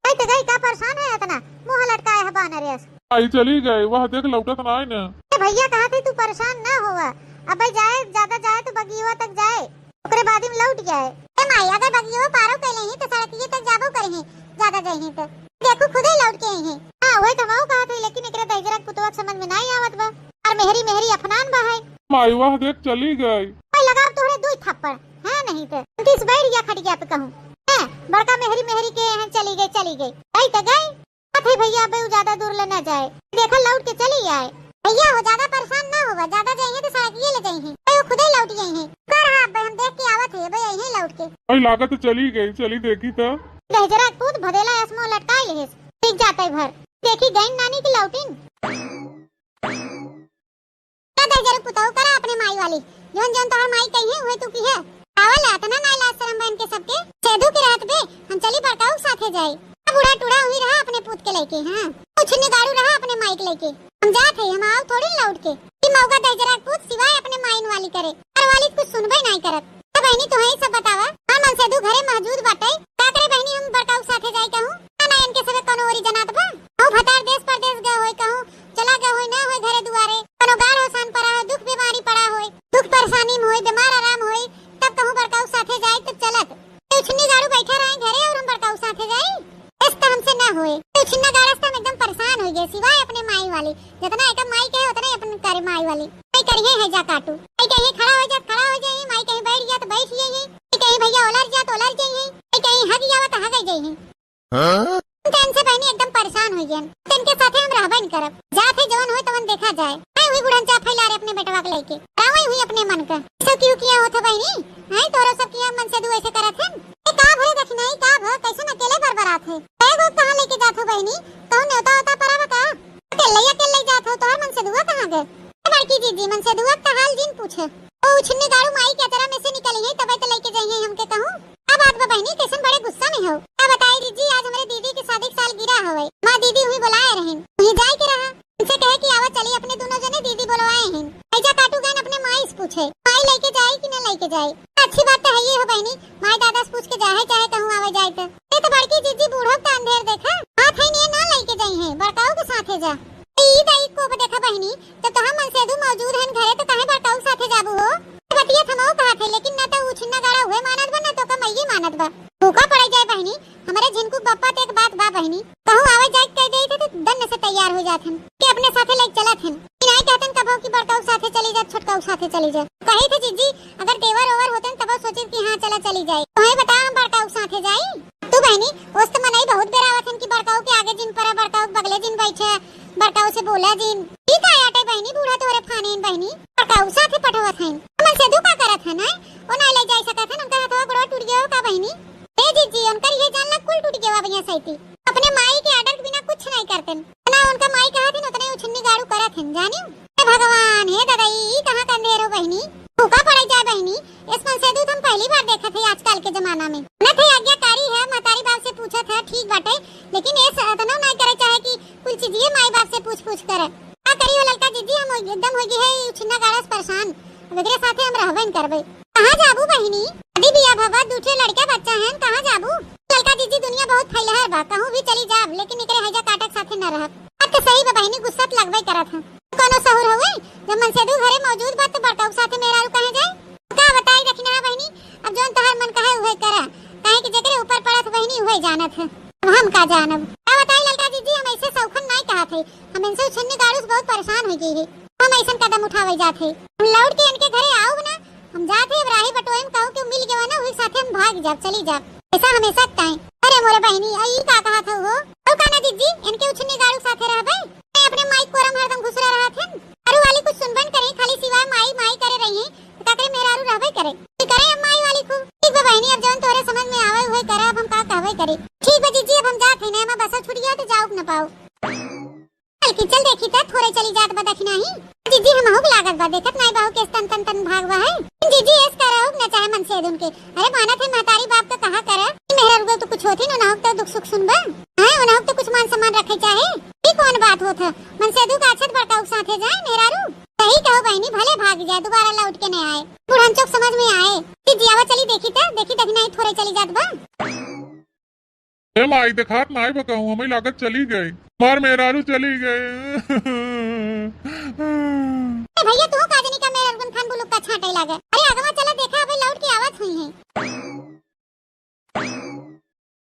आई तो गई, का परेशान है इतना? मुंह लटकाए है बानर यस। आई चली गई, वह देख लौटत नाई न। ए भैया, कहा थे तू परेशान ना होवा, अब जाए, ज्यादा जाए तो बगियवा तक जाए। ओकरे बाद में लौट जाए। ए माई, अगर बगियो पारो कैले ही तो सड़किए तक जाबो करे ही, ज्यादा जाए ही तो। देखू खुदे लौट के आई है। हाँ, वही तो हम कहा थे, लेकिन एकरे दहिजरा के पुतवा के समझ में नहीं आवत बा। और मेहरी मेहरी अफनान बा है। माई, वह देख चली गई। ओए लगाओ तोहरे दुई थप्पड़, हाँ नहीं तो। उनतीस बैठ गया खटिया पे कहूँ। हैं, बड़का मेहरी मेहरी के हैं, चली गई, चली गई। गई तो गई। बात है भैया, अब उ ज्यादा दूर ले ना जाए, देखा लौट के चली आए। भैया हो, ज्यादा परेशान ना होवा, ज्यादा जाइए तो सड़किए ले जाइए, तो वो खुदे लौट जाइए। कर हाँ, अब हम देख के आवत है, अब यहीं लौट के। भाई लागत तो चली गई, चली देखी तो। दहिजरा के पूत भदेला असमो लटकाई लेस, ठीक जाते भर। देखी गई नानी की लौटिन। का दहिजरू पुतऊ करा अपने माई वाली, जौन जौन तोहर माई कही है, उहे तू की है। आवल अतना नाई लाज शरम बहन के सबके, सेधू के रहत बे, हम चली बड़काऊ के साथे जाई। आ बूढ़ा टूढ़ा हुई रहा अपने पूत के लेके, हाँ। कुछ निगारू रहा अपने माई के लेके। हम जात है, हम आओ थोड़ी लौट के। ई मौका दहिजरा के पूत सिवाय अपने माइन वाली करे, और वाली कुछ सुनबे नाई करत। तो बहनी तोहे सब बतावा, हाँ मनसेधू घरे मौजूद बाटे, का करे बहनी हम बड़काऊ के साथे जाई कहूँ? ना, ना इनके सबे कौनो ओरी जनात बा। कहूँ भतार देश परदेश गए होई कहूँ, चला गए होई, ना होई घरे दुआरे, कोनो गाढ़ अवसान पड़ा होई, दुख बीमारी पड़ा होई, दुख परेशानी में होई, बीमार आराम होई, तब कहूँ बड़काऊ साथे जाए तो चलत। तो उछन्नी गाड़ू बैठा रहे घरे और हम बड़काऊ साथे जाई, इस तो हमसे ना होए। तो उछन्ना गाड़स तो हम एकदम परेशान हो गए, सिवाय अपने माई वाली, जितना एक माई के है उतना ही अपन करे माई वाली। माई करिए है जा काटू, माई कहिए खड़ा हो जा, खड़ा हो जाइए, माई कहीं बैठ गया तो बैठ जाइए, माई कहीं भैया उलर जा तो उलर जाइए, माई कहीं हग जावा तो हग जाइए। हाँ? हम तो इनसे बहनी एकदम परेशान हो गए। तो इनके साथे हम रहबे नहीं करब। जात है जवन होए तवन देखा जाए। मैं हुई बुढ़न चा फैला रे अपने बेटवा के लेके। रावई हुई अपने मन का। सब क्यों किया होता बहनी? हैं तोरा सब किया मनसेधू ऐसे करत हन? ए का भय दखिनाई का भय कैसे ओ उछिन्नी गाड़ू माई के अचरा में से निकली है, तबे तो लेके जाइए हमके कहूँ। का बात बा बहिनी, कैसन बड़े गुस्सा में हो? का बताई जीजी, आज हमरे दीदी के शादी के सालगिरह हवे। हमार दीदी हुई बोलाए रहिन, वहीं जाए के रहा। उनसे कहे कि आवा चली, अपने दोनों जने दीदी बोलवाए हैं। ऐजा काटू गए अपने माई से पूछे, माई लेके जाए कि न लेके जाए। अच्छी बात तो है ये हो बहिनी, माई दादा से पूछ के जाए चाहे कहूँ आवे जाए तो। ये तो बड़की जीजी बूढ़ो का अंधेर देखा, हाथ है नहीं ना लेके जाई है, बड़काऊ के साथे जा। ई दाई को देखा बहिनी, जब तो हम मनसेदू मौजूद हन घरे, तो काहे बड़काऊ साथे जाबू हो? बतिया थमाऊ कहा थे, लेकिन ना तो उ छिन्ना गाड़ा हुए मानत बा, ना तो कमैये मानत बा। भूखा पड़े जाए बहिनी, हमरे झिनकू बप्पा ते एक बात बा बहिनी, कहूँ आवे जाए कह दे थे, तो दन्न से तैयार हो जात हन कि अपने साथे लेके चलत हन। कि नाई कहतन कबो कि बड़काऊ साथे चली जा, छोटकाऊ साथे चली जा। कही थे जीजी, अगर देवर ओवर होतन तबो सोचित कि हाँ चला चली जाए। तो है बता हम बड़काऊ साथे जाई? तू बहिनी, ओस त मनई बहुत बेरावत हन कि बड़काऊ के आगे जिन परा, बड़काऊ के बगले जिन बैठे, बड़काऊ से बोला जिन। ई का आटे बहिनी, बूढ़ा तोहरे फानेन बहिनी, बड़काऊ साथे पठवत हन। मनसेदू का करत हन, हैं? ओ नाई ले जाई सकत हन, उनका हथवा गोड़वा टूट गया हो का बहिनी? ए जीजी, उनकर ये जान ला कुल टूट गया बहिया सैती। अपने माई के आर्डर के बिना कुछ नहीं करतन। ना उनका माई कहत हन, उतने उछिन्नी गाड़ू करत हन, जानियो? हे भगवान, हे दादा, ई, ई कहाँ का अंधेर हो बहिनी? भूखा पड़े जाए बहिनी, इस मनसेदू तो हम पहली बार देखत है आजकल के जमाना में। ना थे आज्ञाकारी है, महतारी बाप से पूछत है, ठीक बाटे, लेकिन ये स-, इतना ना करे चाहे कि कुल चीजिए माई बाप से पूछ पूछ करे। का करी हो ललका जीजी, हम एकदम हो गई है ई उछिन्ना गाड़ा से परेशान, अब एकरे साथे हम रहबे न करबे। कहाँ जाबू बहिनी? शादी बियाह भवा, दू ठे लड़का बच्चा हैं, कहाँ जाबू? ललका जीजी दुनिया बहुत फैलहर बा, कहूँ भी चली जाब, लेकिन एकरे हैजा काटक साथे न रहब। बात तो सही बा बहिनी, गुस्सा तो लगबे करत है। कोनो सहूर हुए, जब मनसेदू घरे मौजूद बा तो बड़काऊ साथे मेहरारू कहाँ जाए? का बताई दखिना बहिनी, अब जौन तोहार मन कहे उहे करा, काहे कि जेकरे ऊपर पड़त बहिनी उहे जानत है। अब हम का जानब? का बताई ललका जीजी, हम ऐसे सौखन नाई कहत है, हम इनसे उछिन्नी गाड़ू से बहुत परेशान हो गई है, हम ऐसन कदम उठावे जात है। हम लौट के इनके घरे आउब ना, हम जात है अब राही बटोए में कहूँ कि मिल गवा ना, वही साथे हम भाग जाब, चली जाब, ऐसा हमेशा ताई। अरे मोरे बहिनी, आ ई का कहत हो? तो का ना जीजी, इनके उछिन्नी गाड़ू साथे रहबे? मैं अपने माई कोरम हरदम घुसरा रहत हन। अरु वाली कुछ सुनबन करे, खाली सिवाय माई माई करे रही है। तो का करे, मेहरारू रहबे करे। की करे हम माई वाली खूब। ठीक बा बहिनी, अब जौन तोहरे समझ में आवे उहे करा, अब हम का कहबे करे। ठीक बा जीजी, अब हम जात है ना, एमा बसा छूट गया तो जाओ न पाओ। चल की चल देखी त थोड़े चली जात बा दखिना ही। जीजी हम हुक लागत बा, देखत नाई बाहू के तन तन तन भाग बा है। जीजी ऐस करा हुक न चाहे मनसेदुन के। अरे मानत है महतारी बाप तो कहा करा। मेहरारू तो कुछ होती न, ना हुक तो दुख सुख सुनबा। हाँ, ना हुक तो कुछ मान सम्मान रखे चाहे। ई कौन बात होत है? मनसेदू का अच्छत बड़काऊ साथे जाए मेहरारू। सही कहो बहिनी, भले भाग जाए, दोबारा लौट के नहीं आए। बुढ़न चौक समझ में आए। जीजी आवा चली देखी त, देखी दखिना ही थोड़े चली जात बा। ए माई, देखात नाई बा कहूँ, हमें लागत चली गई। हमार मेहरारू चली गई। ए भैया, तू का जनी का मेहरारू खान बुलुक का छांटे लागे? अरे अगवा चला देखा, अबे लौट के आवत हुई है।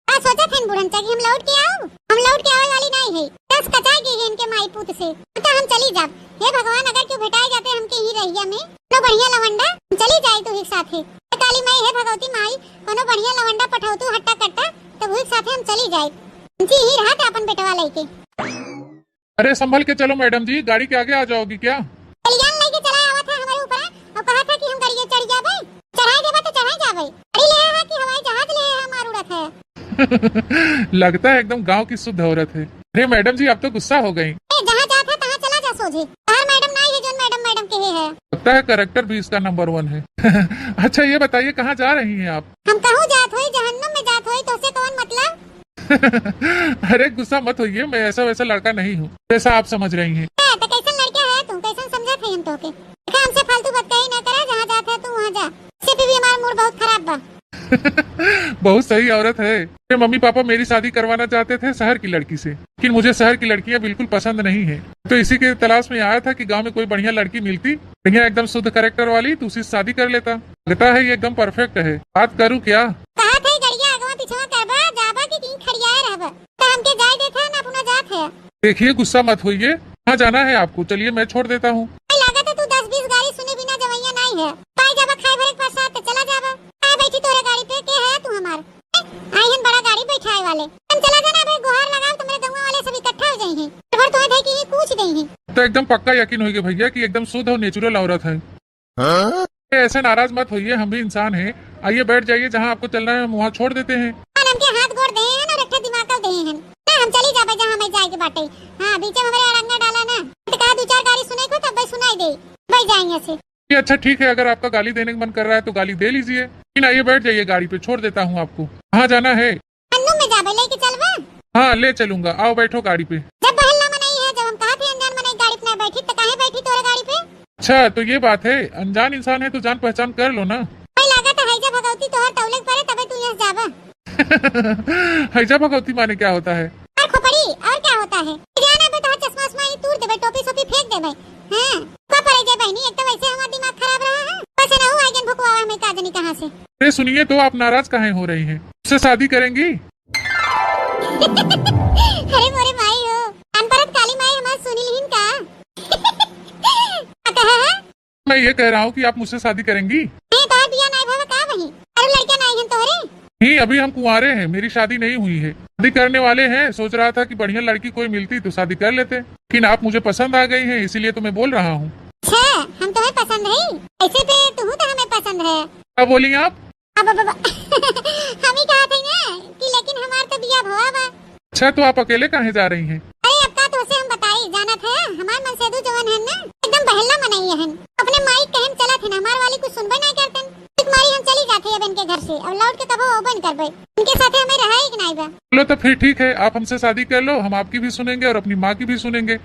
का सोचत हन बुढ़न चा कि हम लौट के आऊ? हम लौट के आवे वाली नाई है। दस कचाई गई है इनके माई पूत से। तो हम चली जाब। हे भगवान, अगर क्यों भेटाए जाते हमके ही रहिया में, कोनो बढ़िया लवंडा, हम चली जाए तू ही साथे। हे काली माई, हे भगवती माई, कोनो बढ़िया लवंडा पठाओ तू हट्टा कट्टा, तब वही साथे हम चली जाए। जी ही रहा था अपन बेटवा लेके। अरे संभल के चलो मैडम जी, गाड़ी के आगे आ जाओगी क्या? कल्याण लेके चला आवत है हमारे ऊपर, और कहा था कि हम गाड़ी चढ़ जाबे, चढ़ाई देबा तो चढ़ाई जाबे। गाड़ी ले है कि हवाई जहाज ले है, हमार उड़त है। लगता है एकदम गांव की शुद्ध औरत है। अरे मैडम जी, आप तो गुस्सा हो गई। ए, जहाँ जात है तहाँ चला जा सोझे। बाहर मैडम ना, ये जोन मैडम मैडम के है। लगता है कैरेक्टर भी इसका नंबर वन है। अच्छा ये बताइए, कहाँ जा रही हैं आप? हम कहूँ जात होई, जहन्नुम में जात होई, तो से कौन मतलब? अरे गुस्सा मत होइए, मैं ऐसा वैसा लड़का नहीं हूँ जैसा आप समझ रही हैं। ए, तो कैसन लड़का है तू? कैसन समझत है हम तोके? देखा, हमसे फालतू बतकही ना करा, जहाँ जात है तू वहाँ जा। से भी हमारा मूड बहुत खराब बा। बहुत सही औरत है। मेरे मम्मी पापा मेरी शादी करवाना चाहते थे शहर की लड़की से, लेकिन मुझे शहर की लड़कियां बिल्कुल पसंद नहीं है। तो इसी के तलाश में आया था कि गांव में कोई बढ़िया लड़की मिलती, बढ़िया एकदम शुद्ध कैरेक्टर वाली, तो उसी से शादी कर लेता। लगता है ये एकदम परफेक्ट है। बात करूँ क्या? कहा थे गड़िया अगवा पिछवा करबा, जाबा कि कहीं खड़ियाए रहबा? तो हमके जाए देता ना, अपना जात है। देखिए गुस्सा मत होइए, कहाँ जाना है आपको? चलिए मैं छोड़ देता हूँ। भाई, लागत है तू दस बीस गाड़ी सुने बिना जवैया नहीं है। पाई जाबा खाए भरे के प्रसाद तो चला जाबा। आए बैठी तोरे गाड़ी पे, के है तू हमार? आई हन बड़ा गाड़ी बैठाए वाले। हम चला जाना भाई, गुहार लगाओ तो मेरे गौवा वाले सब इकट्ठा हो जाई हैं। भर तो है कि ये पूछ गई हैं। तो एकदम पक्का यकीन होइए भैया कि एकदम शुद्ध और नेचुरल औरत है। हाँ? ऐसे नाराज मत होइए, हम भी इंसान हैं। आइए बैठ जाइए, जहाँ आपको चलना है हम वहाँ छोड़ देते हैं। हाँ, हमके हाथ गोड़ दे हैं ना, रखे दिमाग का दे हैं ना, हम चली जाबे जहाँ हमें जाए के बाटे। हाँ, बीच में हमारे अड़ंगा डाला ना, तो कहा दो चार गाड़ी सुने को तब भाई सुनाई दे, भाई जाएंगे से। कि अच्छा ठीक है, अगर आपका गाली देने का मन कर रहा है तो गाली दे लीजिए, लेकिन आइए बैठ जाइए गाड़ी पे, छोड़ देता हूँ आपको। कहाँ जाना है? अन्नू में जाबे, लेके चलबा? हाँ, ले चलूंगा, आओ बैठो गाड़ी पे। जब बहल्ला मनई है, जब हम कहा थे अनजान मनई गाड़ी पे ना बैठी, तो काहे बैठी तोरे गाड़ी पे? अच्छा, तो ये बात है, अनजान इंसान है तो जान पहचान कर लो ना। भाई, लागत है हैजा भगवती तोहर तौले के परे, तबे तू यहाँ से जाबा। हैजा भगवती माने क्या होता है? और खोपड़ी, और क्या होता है? जाना बे, तोहर चश्मा उश्मा ये तूर देबे, टोपी सोपी फेंक देबे। हाँ, का परे जे बहनी, एक तो वैसे हमारा दिमाग खराब रहा है, बस ना हो आइगन भुकवा हमें का जनी कहाँ से। अरे सुनिए तो, आप नाराज काहे हो रही हैं? उससे शादी करेंगी? अरे मोरे माई हो, अनपढ़ काली माई हमार सुनी लिहिन का? का कहा है? मैं ये कह रहा हूँ कि आप मुझसे शादी करेंगी? ए, तोहर बिया नाई भवा का बही? अरे लड़का नाई हन तोहरे? नहीं, अभी हम कुंवारे हैं, मेरी शादी नहीं हुई है। शादी करने वाले हैं, सोच रहा था कि बढ़िया लड़की कोई मिलती तो शादी कर लेते, लेकिन आप मुझे पसंद आ गई हैं, इसीलिए तो मैं बोल रहा हूँ। अच्छा, हम तोहे पसंद है? ऐसे पे तू तो हमें पसंद है। क्या बोली आप? अब, अब, अब हम ही कहा थे ना कि लेकिन हमार तो बिया भवा बा। अच्छा, तो आप अकेले काहे जा रही हैं? अरे अब का तोसे हम बताई, जानत है, हमार मनसेदू जवन है ना, एकदम बहल्ला मनई हन। अपने माई कहन चलत हन, हमार वाली कुछ सुनबे नहीं करतन। एक मारी हम चली जाते अब इनके घर से, अब लौट के कबो अउबे न करबे। इनके साथे हमें रहा ही नहीं बा। चलो तो फिर ठीक है, आप हमसे शादी कर लो, हम आपकी भी सुनेंगे और अपनी माँ की भी सुनेंगे।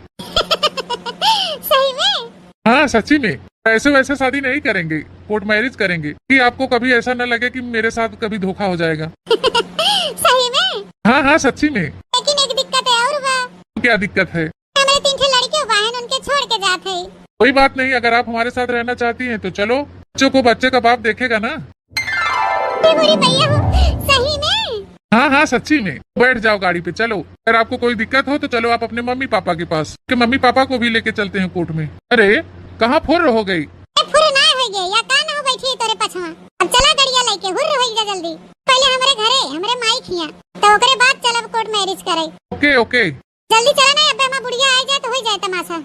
सही में? हाँ, सच्ची में। ऐसे वैसे शादी नहीं करेंगे, कोर्ट मैरिज करेंगे, कि आपको कभी ऐसा न लगे कि मेरे साथ कभी धोखा हो जाएगा। सही में? हाँ, हाँ, सच्ची में। लेकिन एक दिक्कत है और बा। क्या दिक्कत है? हमारे तीन ठे लड़के बाहन, उनके छोड़ के जात है। कोई बात नहीं, अगर आप हमारे साथ रहना चाहती हैं तो चलो। बच्चों को बच्चे का बाप देखेगा ना। ए मोरे भैया हो, सही में? हाँ, हाँ, सच्ची में। बैठ जाओ गाड़ी पे, चलो। अगर आपको कोई दिक्कत हो तो चलो आप अपने मम्मी पापा के पास, कि मम्मी पापा को भी लेके चलते हैं कोर्ट में। अरे, कहाँ फुर्र हो गई? ए, फुर्र ना हो गई, या का ना हो बैठी है तोरे पछवा। अब चला गड़िया लेके, हुर्र हो जा जल्दी। पहले हमरे घरे, हमरे माई खिया, तो ओकरे बाद चलब कोर्ट मैरिज करे। ओके, ओके। जल्दी चला ना, अबे हमार बुढ़िया आ जाए तो हो जाए तमाशा।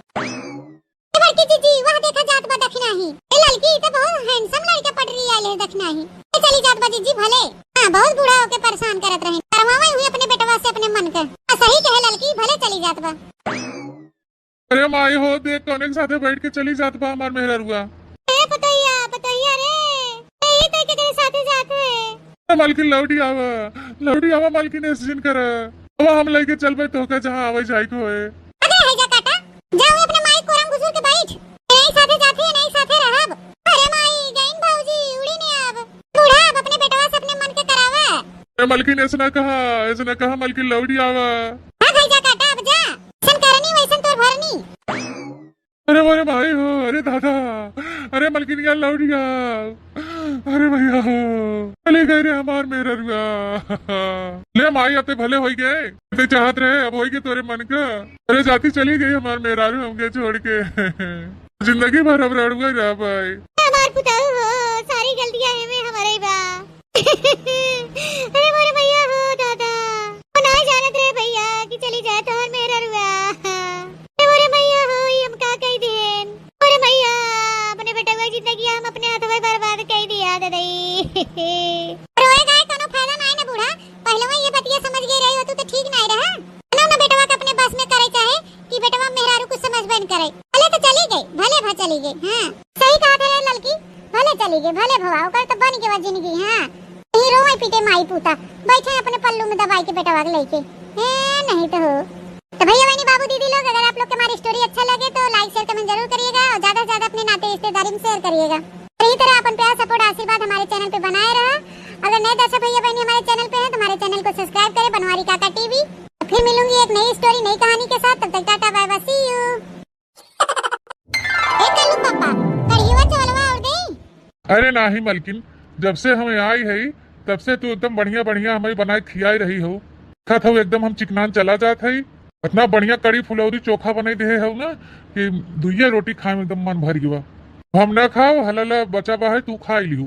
ए बड़की जीजी, वह देखा जात बा दखिनाही। ए ललकी, ई तो बहुत हैंडसम लड़का पटरी आइल है दखिनाही। ए चली जात बा जीजी भले। हाँ, बहुत बूढ़ा होके परेशान करत रहे। करवावे हुई अपने बेटवा से अपने मन के। आ, सही कहे ललकी, भले चली जात बा। अरे माई हो, देख कौने के साथे बैठ के चली जात बा हमार मेहररुआ। ए पतोहिया, पतोहिया रे, ए, ई तो केकरे साथे जात है? ए मालकिन लौटी आवा, लौटी आवा मालकिन, ऐसे जिन करा। अब हम लेके चलबे तोहके जहाँ आवे जाए के होए। अरे है जा काटा, जाओ अपने माई कोरम घुसुर के बैठ। नहीं साथे जाती है, नहीं साथे रहब। अरे माई, गईन भौजी, उड़ी ने अब। बूढ़ा अब अपने बेटवा से अपने मन के करावा। ए मालकिन, ऐसे ना कहा, ऐसे ना कहा मालकिन, लौटी आवा। हाँ भाई जा काटा, अब जा। जैसन करनी वैसन तोर भरनी। अरे मोरे भाई हो, अरे दादा, अरे मलकिनिया लौटिया, अरे भैया हो, चली गई रे हमार मेहररुआ। ले माई, अब ते भले होई गए, ते चाहत रहे, अब होई गए तोरे मन का। अरे जाती चली गई हमार मेहरारू हमके छोड़ के। जिंदगी भर अब रड़ुआ रह पाए। हमार पुताऊ हो, सारी गलतियां एमे हमरे बा। अरे मोरे भैया हो दादा, वो ना जानत रहे भैया कि चली जाए तोहर मेहररुआ। अरे मोरे भैया हो, ई हम का कह देन? मोरे भैया, अपने बेटवा की जिंदगी हम अपने हाथवे बर्बाद कह दिया ददई। रोए गाए कोनो फायदा नाई ना बूढ़ा, पहलवा ये बतिया समझ गई रही हो तू तो ठीक नाई रहा। ना ना बेटवा के अपने बस में करे चाहे कि बेटवा मेहरारू कुछ समझबे न करे। भले तो चली गई, भले भा चली गई। हाँ, सही कहा थे ललकी, भले चली गई, भले भवा, ओकर तो बन गवा जिंदगी। हाँ, यही रोवे पीटे माई पूता, बैठे अपने पल्लू में दबाई के बेटवा के लेके। ए, नहीं तो हो। तो भैया बहनी बाबू दीदी लोग, अगर आप लोग के हमारी स्टोरी अच्छा लगे तो लाइक शेयर कमेंट जरूर करिएगा और ज्यादा से ज्यादा अपने नाते रिश्तेदारी में शेयर करिएगा। और यही तरह अपन प्यार सपोर्ट आशीर्वाद हमारे चैनल पे बनाए रहा। अगर नए दर्शक भैया बहनी हमारे चैनल पे हैं तो हमारे चैनल को सब्सक्राइब करें, बनवारी काका टीवी। फिर मिलूंगी एक नई स्टोरी, नई कहानी के साथ। तब तक टाटा, बाय बाय, सी यू। ए कालू पापा, कढ़ीवा चावलवा और देई? अरे नाही मलकिन, जब से हम यहाँ आई है तब से तू एकदम बढ़िया बढ़िया हमें बनाए खियाई रही हो। खत हो एकदम हम चिकनान चला जात है। इतना बढ़िया कढ़ी फुलौरी चोखा बनाई दे हो ना कि दुइया रोटी खाए में एकदम मन भर गवा। हम ना खाओ, हलाला बचा बा है, तू खा लिहू।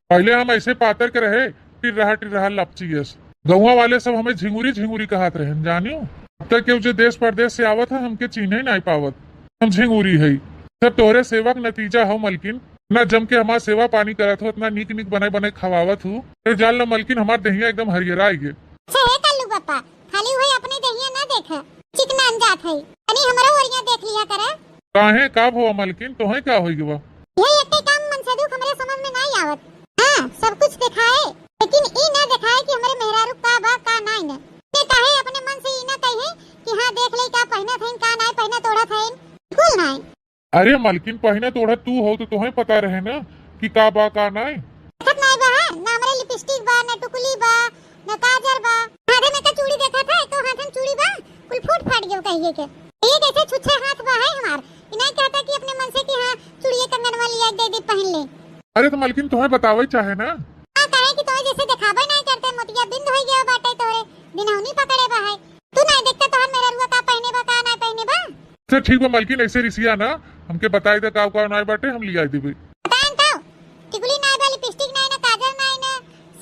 पहले हम ऐसे पातर के रहे, टिर्रहा टिर्रहा लपचियस। गौवा वाले सब हमें झिंगुरी झिंगुरी कहत रहन, जानियो। अब तक केहू जे देश परदेश से आवत है, हमके चिन्हे नाई पावत। हम झिंगुरी है। सब तोहरे सेवा के नतीजा हो मलकिन। इतना जम के हमार सेवा पानी करत हो, इतना नीक नीक बनाए बनाए खवावत हो। ए जान लो मलकिन, हमार देहिया एकदम हरियरा आइगे। अच्छा हे कल्लू पापा, खाली वही अपने देहिया ना देख, चिकनान जात है। तनी हमरो ओरिया देख लिया करे। काहे, का भवा मलकिन, तोहे का होई गवा? ये एक आवत। हाँ, सब कुछ देखाए, लेकिन ई ना देखाए कि हमरे मेहरारू का बा, का नाई न। ते काहे अपने मन से ई ना कहे कि हाँ, देख ले का पहिनत हइन, का नाई पहिनत ओढ़त हइन, बिल्कुल नाई। अरे मलकिन, पहिनत ओढ़त तू हो तो तोहे पता रहे ना कि का बा, का नाई। देखत नाई बा, हाँ? ना हमरे लिपस्टिक बा, ना टुकुली बा, ना काजर बा। हाथे में का चूड़ी देखत है, तो हाथे में चूड़ी बा, कुल फूट फाट गयो कहिए के। ये कैसे छुच्छे हाथ बा है हमार, कि नाई कहता कि अपने मन से कि हाँ, चूड़िए कंगनवा लिया दे दे पहिन ले। अरे तो मलकिन, तोहे बतावे चाहे ना। हाँ, काहे कि तोहे जैसे देखावे नाई करते, मोतिया बिंद होई गयो बाटे तोरे, बिनौनी पकड़े बा है। तू नाई देखता तोहर मेहररुआ का पहिने बा, का नाई पहिने बा? अच्छा ठीक बा मलकिन, ऐसे रिसिया ना, हमके बताई दे का का नाई बाटे, हम लियाई देबे। बताएन तो, टिकुली नाई बा, लिपस्टिक नाई ना, काजर नाई ना,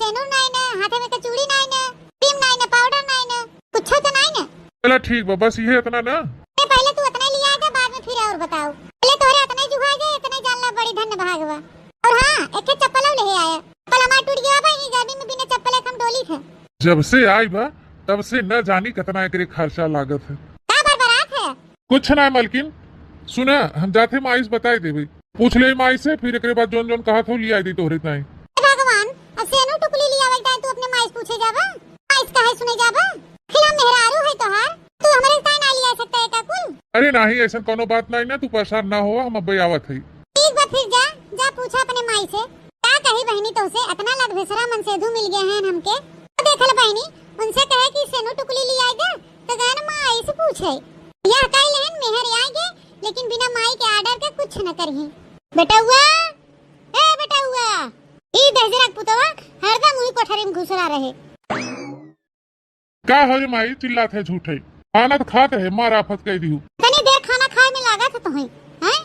सेनुर नाई ना, हाथे में के चूड़ी नाई ना, क्रीम नाई ना, पाउडर नाई ना, कुछो तो नाई ना। चला ठीक बा, बस इहे इतना ना। ए, पहले तू इतना ही लिया दे, बाद में फिर और बताओ। पहले तोहरे इतना ही जुहा जाए, इतना ही जान ला बड़ी धन्य भाग बा। और हाँ, एक ठे चप्पल और ले आया। चप्पल हमार टूट गया बा, ई गर्मी में बिना चप्पल एक हम डोली थे। जब से आई बा, तब से न जानी कितना एकरे खर्चा लागत है। का बरबरात है? कुछ ना मलकिन, सुना, हम जाते माई से बताई देबे। पूछ ले माई से, फिर एकरे बाद जौन जौन कहत हो लियाई दी तोहरे ताई। हे भगवान, अब सेनु टुकली लियावल ताई तू अपने माई से पूछे जाबा? माई से काहे सुने जाबा? खिला मेहरारू है तोहार, तू हमरे ताई ना लिया सकता है का कुल? अरे नाही, ऐसन कोनो बात नाही ना, तू परेशान ना हो, हम अब्बे आवत हई। ठीक बा फिर जा, जा पूछा अपने माई से। का कही बहिनी तोसे, अतना लद भेसरा मन सेधु मिल गए हैं हमके। तो देखल बहिनी, उनसे कहे कि सेनु टुकली लियाई दे, तो गन माई से पूछे। यह कह लेहन मेहर आएगे, लेकिन बिना माई के order के कुछ न करही। बेटउआ, ए बेटउआ, ई दहिजरा के पुतवा हरदम उही कोठरी में घुसरा रहे। का हो रे माई, चिल्लात है झूठे? खाना तो खात रहे, मार आफत कह दिहू। तनी देर खाना खाए में लागत है तोहे, हैं?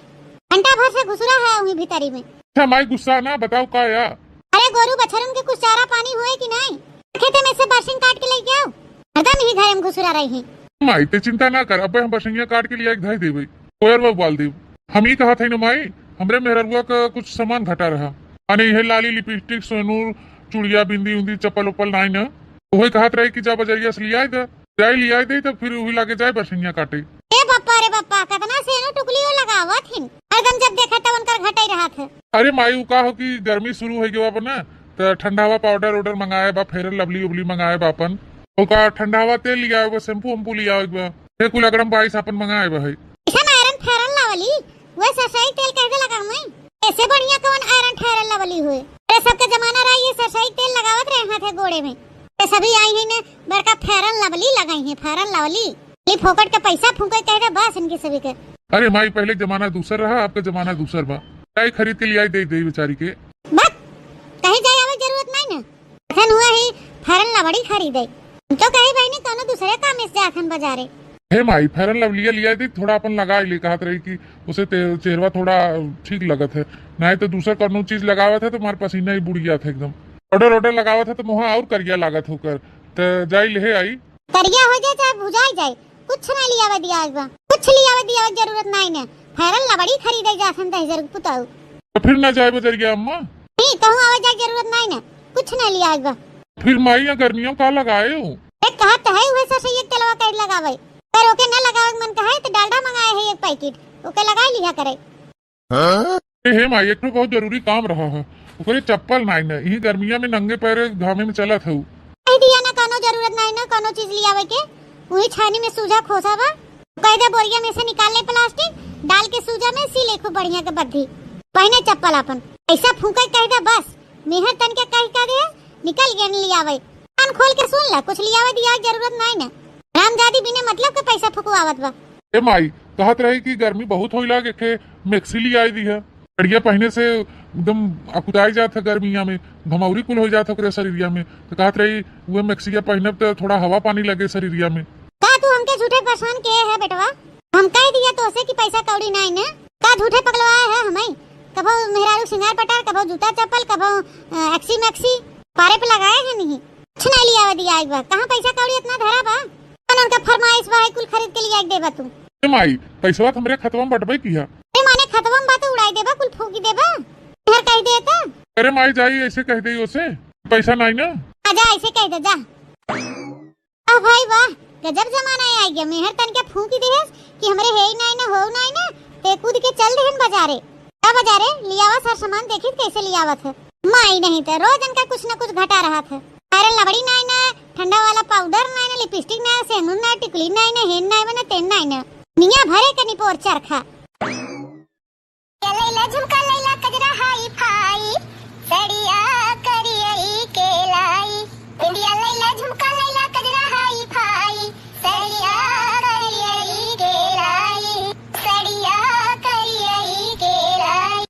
घंटा भर से घुसरा है उही भीतरी में। अच्छा माई, गुस्सा ना, बताओ का या? अरे गोरू बछरुन के कुछ चारा पानी हुए कि नहीं? खेते में से बरसिंग काट के लेके आओ, हरदम ही घरे में घुसरा रही है। माई ते चिंता ना कर, अबे हम बरसिंगिया काट के लिया के धई देबे, कोयर में उबाल देब। हम ई कहत हई ना माई, हमरे मेहररुआ का कुछ सामान घटा रहा, माने इहे लाली, लिपस्टिक, सेनुर, चूड़िया, बिंदी उंदी, चप्पल उप्पल नाई ना, उहे कहत रही कि जा बजरिया से लियाई दे, जाई लियाई दे, तब फिर उही लागे जाए बरसिंगिया काटे। ए बप्पा रे बप्पा, कतना सेनु टुकली हो लगावत हिन, हरदम जब देखा तब उनकर घटाई रहत है। अरे माई, उ का हो कि गर्मी शुरू हो गया बा ना, त ठंडा हवा पाउडर उडर मंगाए बा, फेयर लवली उबली मंगाए बा अपन, ओका ठंडा हवा तेल लियाए बा, शैम्पू वैम्पू लियाए बा, हे कुल अगरम बाईस अपन मंगाए बा है। ऐसा ना आयरन फेयर लवली, वह सरसई तेल कह दे लगाऊं मैं? ऐसे बढ़िया कौन आयरन फेयर लवली हुए? अरे सबके जमाना रहा ये सरसई तेल लगावत रहे हाथे गोड़े में, ये सभी आई है ना बड़का फेयर लवली लगाई है, फेयर लवली। ये फोकट के पैसा फूंके कह दे बस इनके सभी के। अरे माई, पहले जमाना दूसर रहा, आपका जमाना दूसर बा। चाय खरीद के लियाई दे दे बेचारी के। बस, कहीं जाए आवे जरूरत नहीं ना। अखन हुआ ही फेयर लवली खरीदे। हम तो कही बहिनी कोनो दूसरे काम से जाथन बाजारे। हे माई, फेयर लवलिया लियाई दे, थोड़ा अपन लगाई ले, कहत रही कि उसे ते-, चेहरवा थोड़ा ठीक लगत है, नहीं तो दूसर कोनो चीज लगावत है तो मार पसीना ही बुड़ गया था एकदम। पाउडर वाउडर लगावत है तो मुहा और करिया लागत होकर, तो जाई ले आई। करिया हो जाए चाहे भुजाई जाए, कुछ ना लियावे दिया आज बा, कुछ लियावे दिया जरूरत नाई ने। फेयर लवली खरीदे जा सन दहिजर पुताऊ। तो फिर ना जाए बजरिया अम्मा? नहीं, कहूँ आवे जाए जरूरत नाई ने, कुछ ना लिया आज बा। फिर माई या गर्मियों का लगाए हो? ए, कहत है उहे सरसैया के तेलवा कर लगावे, पर ओके ना लगावे के मन कहे तो डालडा मंगाए है एक पैकेट, ओके लगा लिया करे। ए हे माई, एक ठो बहुत जरूरी काम रहा है, ओकरे चप्पल नाई न, यही गर्मिया में नंगे पैर घामे में चलत हऊ। कह दिया ना, कोनो जरूरत नाई ना कोनो चीज लियावे के, वही छानी में सूजा खोसा बा, कह दे बोरिया में से निकाल ले प्लास्टिक, डाल के सूजा में सी ले खूब बढ़िया के बद्धी, पहिने चप्पल अपन, ऐसा फूंके कह दे बस, मेहर तन के कह, कह दे, निकल गए लियावे। कान खोल के सुन ला, कुछ लियावे दिया जरूरत नाई ना, हरामजादी बिना मतलब के पैसा फुकवावत बा। ए माई, कहत रही कि गर्मी बहुत होइला, एक ठे मैक्सी लियाई दी है। बढ़िया पहिने से एकदम अकुताई जात है गर्मिया में, घमौरी कुल हो जात है ओकरे शरीरिया में। तो कहत रही, "उहे मैक्सिया पहिनब तो थोड़ा हवा पानी लगे शरीरिया में।" का तू हमके झूठे परेशान किए है बेटवा? हम कह दिया तोसे कि पैसा कौड़ी नाई ने। का झूठे पगलवाए है हमें? कभो मेहरारू सिंगार पटार, कभो जूता चप्पल, कभो, अ, एक्सी मैक्सी पारे पे लगाए है नहीं। कुछ नहीं लियावे दिया एक बार। कहाँ पैसा कौड़ी इतना धरा बा? कौन उनका फरमाइश बा है कुल खरीद के लिया के देबा तू? ए माई, पैसवा तो हमरे खतवा में बटबे किया। ए माने खतवा में बा तो उड़ाई देबा, कुल फूकी देबा। घर कह देता। अरे माई जाई ऐसे कह दे ओसे, पैसा नाई ना। आजा ऐसे कह दे जा। वाह भाई वाह, गजब जमाना आ गया। मेहर तन के फूकी देहस कि हमरे हे ही नाई ना, हो नाई ना, ते कूद के चल देहन बाजारे। का बाजारे लियावा सर सामान, देखी कैसे लियावत है। माई नहीं त रोज इनका कुछ न कुछ घटा रहत है। अरे लबड़ी नाई ना, ठंडा वाला पाउडर नाई ना, लिपस्टिक नाई, सेनुर नाई, टिकुली नाई ना, हेन नाई बना, तेन नाई ना। निया भरे के निपोर चरखा। लैला झुमका लैला कजरा हाई फाई, सड़िया करियई के लाई। बिंदिया लैला झुमका लैला कजरा हाई फाई, सड़िया करियई के लाई, सड़िया करियई के लाई।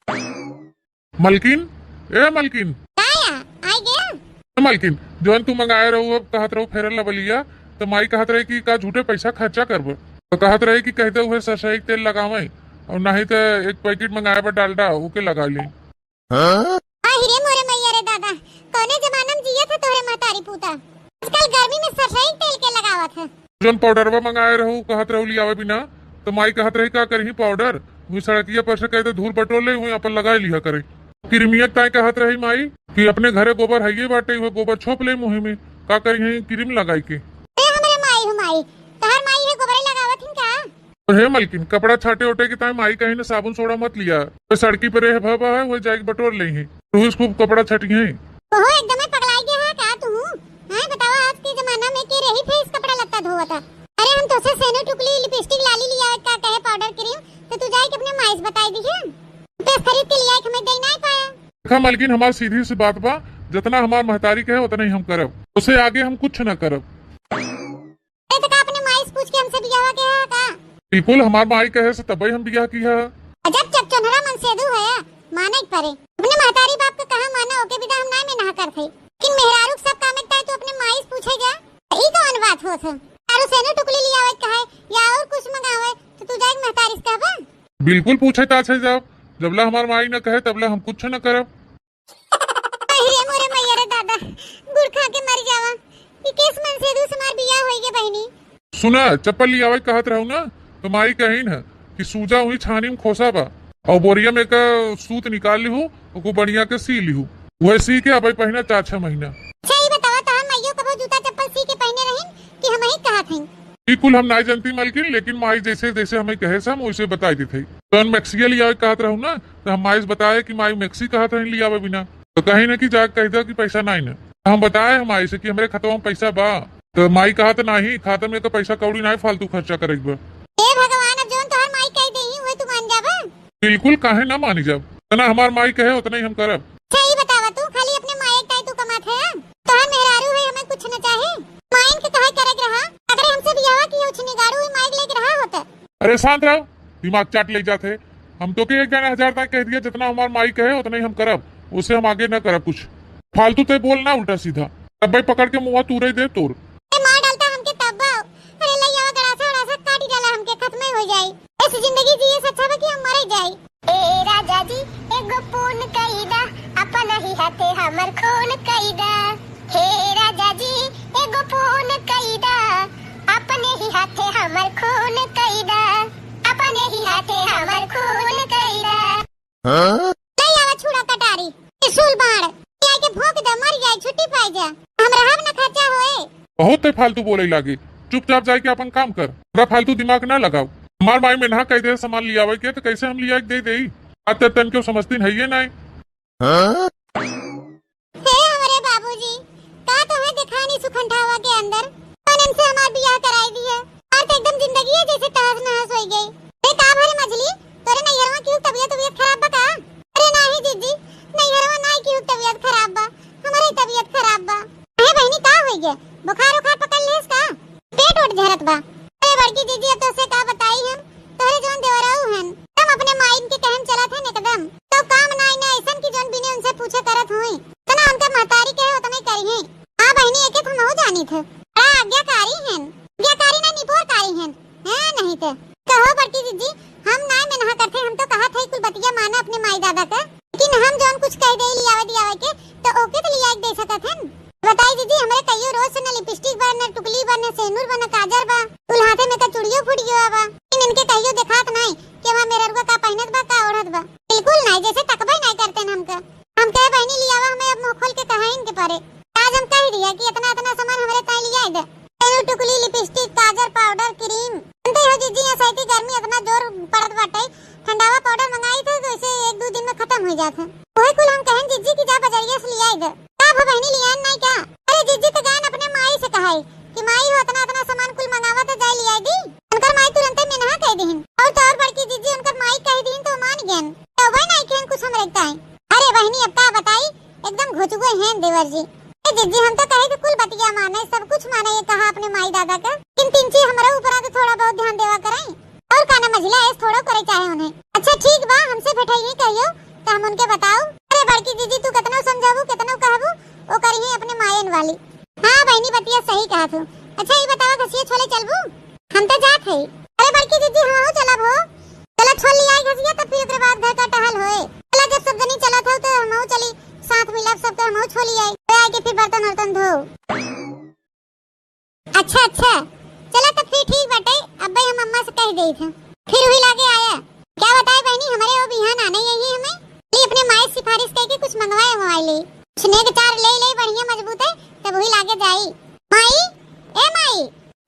मलकिन, ए मलकिन। का या? आइ गया? ए मलकिन, जौन तू मंगाए रहू, अब कहत रहू फेरन लवलिया, त माई कहत रही कि का झूठे पैसा खर्चा करब। त कहत रही कि कह दे उहे सरसई के तेल लगावे, और नाही त एक पैकेट मंगाए बा डालडा, ओके लगा ले। आहि रे मोरे मैया रे दादा, कौने जमाना में जियत है तोहरे महतारी पूता। आजकल गर्मी में सरसई के तेल के लगावत है। जौन पाउडरवा मंगाए रहू, कहत रहू लियावे बिना, त माई कहत रही का करही पाउडर, वही सड़किया पर से कहते धूल बटोर ले, वही अपन लगाए लिहा करे। किरमिया ताई कहत रही माई कि अपने घरे गोबर हइये बाटे, वह गोबर छोप ले मुँह में, का करिहे क्रीम लगाई के। ए हमरे माई हो माई, तहार माई है गोबरे लगावत हिन का? तो हे मलकिन, कपड़ा छाटे ओटे के ताई माई कही न साबुन सोडा मत लिया, तो सड़की पे रह भवा है, वही जाके बटोर ले ही, रोज खूब कपड़ा छटिहे। ओहो, एकदम पगलाई गया है का तू? हाँ, बतावा, आज के जमाना में के रही थे इस कपड़ा लत्ता धोवता? अरे, हम तोसे सेनो टुकली, लिपस्टिक, लाली लिया का कहे पाउडर क्रीम, तो तू जाए के अपने माई से बताई दिहे। पैस खरीद के लिया, एक हमें दे नहीं पाया। देखा मलकिन, हमार सीधी सी बात बा, जितना हमार महतारी कहे उतना ही हम करब, उसे आगे हम कुछ न करब। ए, तो का अपने माई से पूछ के हमसे बियाहवा के है का? बिल्कुल, हमार माई कहे से तबे हम बियाह किया है। अजब चकचोन्हरा मनसेदू है, माने के परे। अपने महतारी बाप के कहा माना, ओके बिदा हम नाई में नहा कर थे। लेकिन मेहरारू के सब काम एक ताई तू अपने माई से पूछे जा, ई कौन बात होत है? तारू सेनो टुकली लियावे के कहे या और कुछ मंगावे, तो तू जाए के महतारी से कहबा? बिल्कुल पूछे ताछे जाब, जबला हमार माई न कहे तबला हम कुछ न करब। अरे मोरे मैया रे दादा, गुड़ खा के मर जावा। ई केस मनसेदू से हमार बियाह होई गे बहिनी। सुना, चप्पल लियावे कहत रहू ना, तो माई कहीन है कि सूजा हुई छानी में खोसा बा, और बोरिया में का सूत निकाल लिहू, ओको बढ़िया के सी लिहू, वह सी के अबे पहिना चार छह महीना। अच्छा, ई बतावा, तहार माइयो कबो जूता चप्पल सी के पहिने रहिन कि हम ही कहत हई? ई कुल हम नाई जानती मलकिन, लेकिन माई जैसे जैसे हमें कहे से हम वैसे बताई देत हई। जौन मैक्सिया लियावे कहत रहू ना, तो हम माई से बताए कि माई मैक्सी कहत रही लियावे बिना, तो कही ना कि जा कह दे कि पैसा नाई ना। तो हम बताए हम माई से कि हमरे खतवा में पैसा बा, तो माई कहत नाही, खाता में तो पैसा कौड़ी नाई, फालतू खर्चा करे के बा। ए भगवान, अब जौन तोहर माई कह देही, उहे तू मान जाबा? बिल्कुल, काहे ना मानी जाब? जितना हमार माई कहे उतना ही हम करब। अच्छा, ई बतावा, तू खाली अपने माई के ताई तू कमात है? तोहर मेहरारू है, हमें कुछ न चाहे। माइन के कहे करे के रहा, अगर हमसे बियाह की उछनी गाड़ू हुई माई के लेके रहा होता। अरे शांत रहो, दिमाग चाट ले जात है। हम तो के एक जाने हजार ताई कह दिया, जितना हमार माई कहे उतना ही हम करब, उसे हम आगे न करब कुछ। फालतू ते बोल ना उल्टा सीधा, तब भाई पकड़ के मुंह तूरे दे तोर। ए मार डालता हमके तब। अरे लइयावा गड़ासा उड़ासा काटी डाला हमके, खत्म हो जाई। ऐसी जिंदगी जिए से अच्छा बा कि हम मरे जाई। ए राजा जी, एगो फोन कई दा, अपन ही हाथे हमर खून कई दा। हे राजा जी, एगो फोन कई दा, अपने ही हाथे हमर खून कई दा, अपने ही हाथे हमर खून कई दा। हाँ? ले आवा छुरा कटारी, त्रिशूल बाण, ले आके भोंक दे, मर जाए, छुट्टी पाई जा, हम रहब न खर्चा होए। बहुत ते फालतू बोले लागे, चुपचाप जाए के अपन काम कर, पूरा फालतू दिमाग ना लगाओ। हमार माई में नहा कह दे सामान लियावे के, तो कैसे हम लिया के दे देई? आज तक तन क्यों समझतीन है ये नाई। हाँ? हे हमरे बाबूजी, का तोहे देखानी सुखंठावा के अंदर? कौन इनसे हमार बियाह कराई दिया? और तो एकदम जिंदगी है जैसे तहस नहस होई गई। ए का भरे मझली, तोरे नैहरवा की तबीयत, तबीयत खराब बा का? अरे नाही जीजी, नैहरवा नाही की तबीयत खराब बा, हमारे तबीयत खराब बा। अरे बहनी का होई गया? बुखार उखार पकड़ लेस का? पेट ओट झरत बा। अरे बड़की जीजी, अब तोसे का बताई हम, तोहरे जौन देवराऊ हन, हम अपने माइन के कहन चलत हन एकदम। तो काम नाई ना ऐसन कि जौन बिने उनसे पूछे करत होई। तना उनका महतारी कहे उतने करिहे। हाँ बहिनी, एके तो हमहू जानी थे। बड़ा आज्ञाकारी हन। आज्ञाकारी ना, निपोरकारी हन। हैं नहीं थे। कहो बड़की जीजी, हम नाई में नहा करते, हम तो कहा थे कुल बतिया माना अपने माई दादा का। लेकिन हम जौन कुछ कह दे लियावे दियावे के, तो ओके तो लिया के दे सकत हन। बताई दीदी, हमरे कहियो रोज से न लिपस्टिक बा, न टुकली बा, न सेनुर बा, न काजर बा। कुल हाथे में का चूड़ियो फूट गयो बा। लेकिन इनके कहियो देखात नाई कि हमार मेहररुआ का पहिनत बा, का ओढ़त बा। बिल्कुल नाई, जैसे तकबे नाई करते न हमका। हम कहे बहिनी लियावा, हमें अब मुंह खोल के कहा इनके परे। आज हम कह दिया कि इतना इतना सामान हमरे ताई लिया दे। सेनुर, टुकली, लिपस्टिक, काजर, पाउडर, क्रीम। जानते हो जीजी, यहाँ साइती गर्मी इतना जोर पड़त बाटे, ठंडावा पाउडर मंगाई थे तो इसे एक दो दिन में खत्म हो जात है। वही कुल हम कहन जीजी कि जा बजरिया तो अतना अतना सामान कुल मंगावा तो जाए लियाई दी। उनकर माई तुरंते मेनहा कह दिहिन। और तो और बड़की जिज्जी उनकर माई कह दिहिन तो मान गयन। तो वह नहीं खेन कुछ हमरे ताई। अरे बहिनी, अब का बताई, एकदम घुचुए हैं देवर जी। ए जिज्जी, हम तो कहे कि कुल बतिया माने, सब कुछ माने, ये कहा अपने माई दादा का, लेकिन तिनची हमरो ऊपर तो थोड़ा बहुत ध्यान देवा करें। और का ना मझिला ऐस थोड़ो करे चाहे उन्हें। अच्छा ठीक बा, हमसे भेटाई कहियो तो हम उनके बताओ। अरे बड़की जिज्जी, तू कितनो समझाबू, कितनो कहबू, वो करी अपने मायन वाली। हाँ बहिनी, बतिया सही कहा तू। अच्छा ये बतावा, घसिया छोले चलबू? हम तो जात है। अरे बड़की जिज्जी, हमहू चलब हो। चला छोल लियाई घसिया, तब फिर ओकरे बाद घर का टहल होए। चला, जब सब जनी चलत हो तो हमहू चली, साथ मिलब सबके, हमहू छोल लियाई। ले आके फिर बर्तन उर्तन धो। अच्छा अच्छा, चला तब फिर ठीक बाटे। अब्बे हम अम्मा से कह देत हैं, फिर वही लागे आया। क्या बताए बहनी, हमारे वो बिहान आने यही हमें ये अपने माई सिफारिश करके कुछ मंगवाए हुआ ले, कुछ नेग चार ले ले बढ़िया मजबूत है, तब वही लागे जाई। माई, ए माई,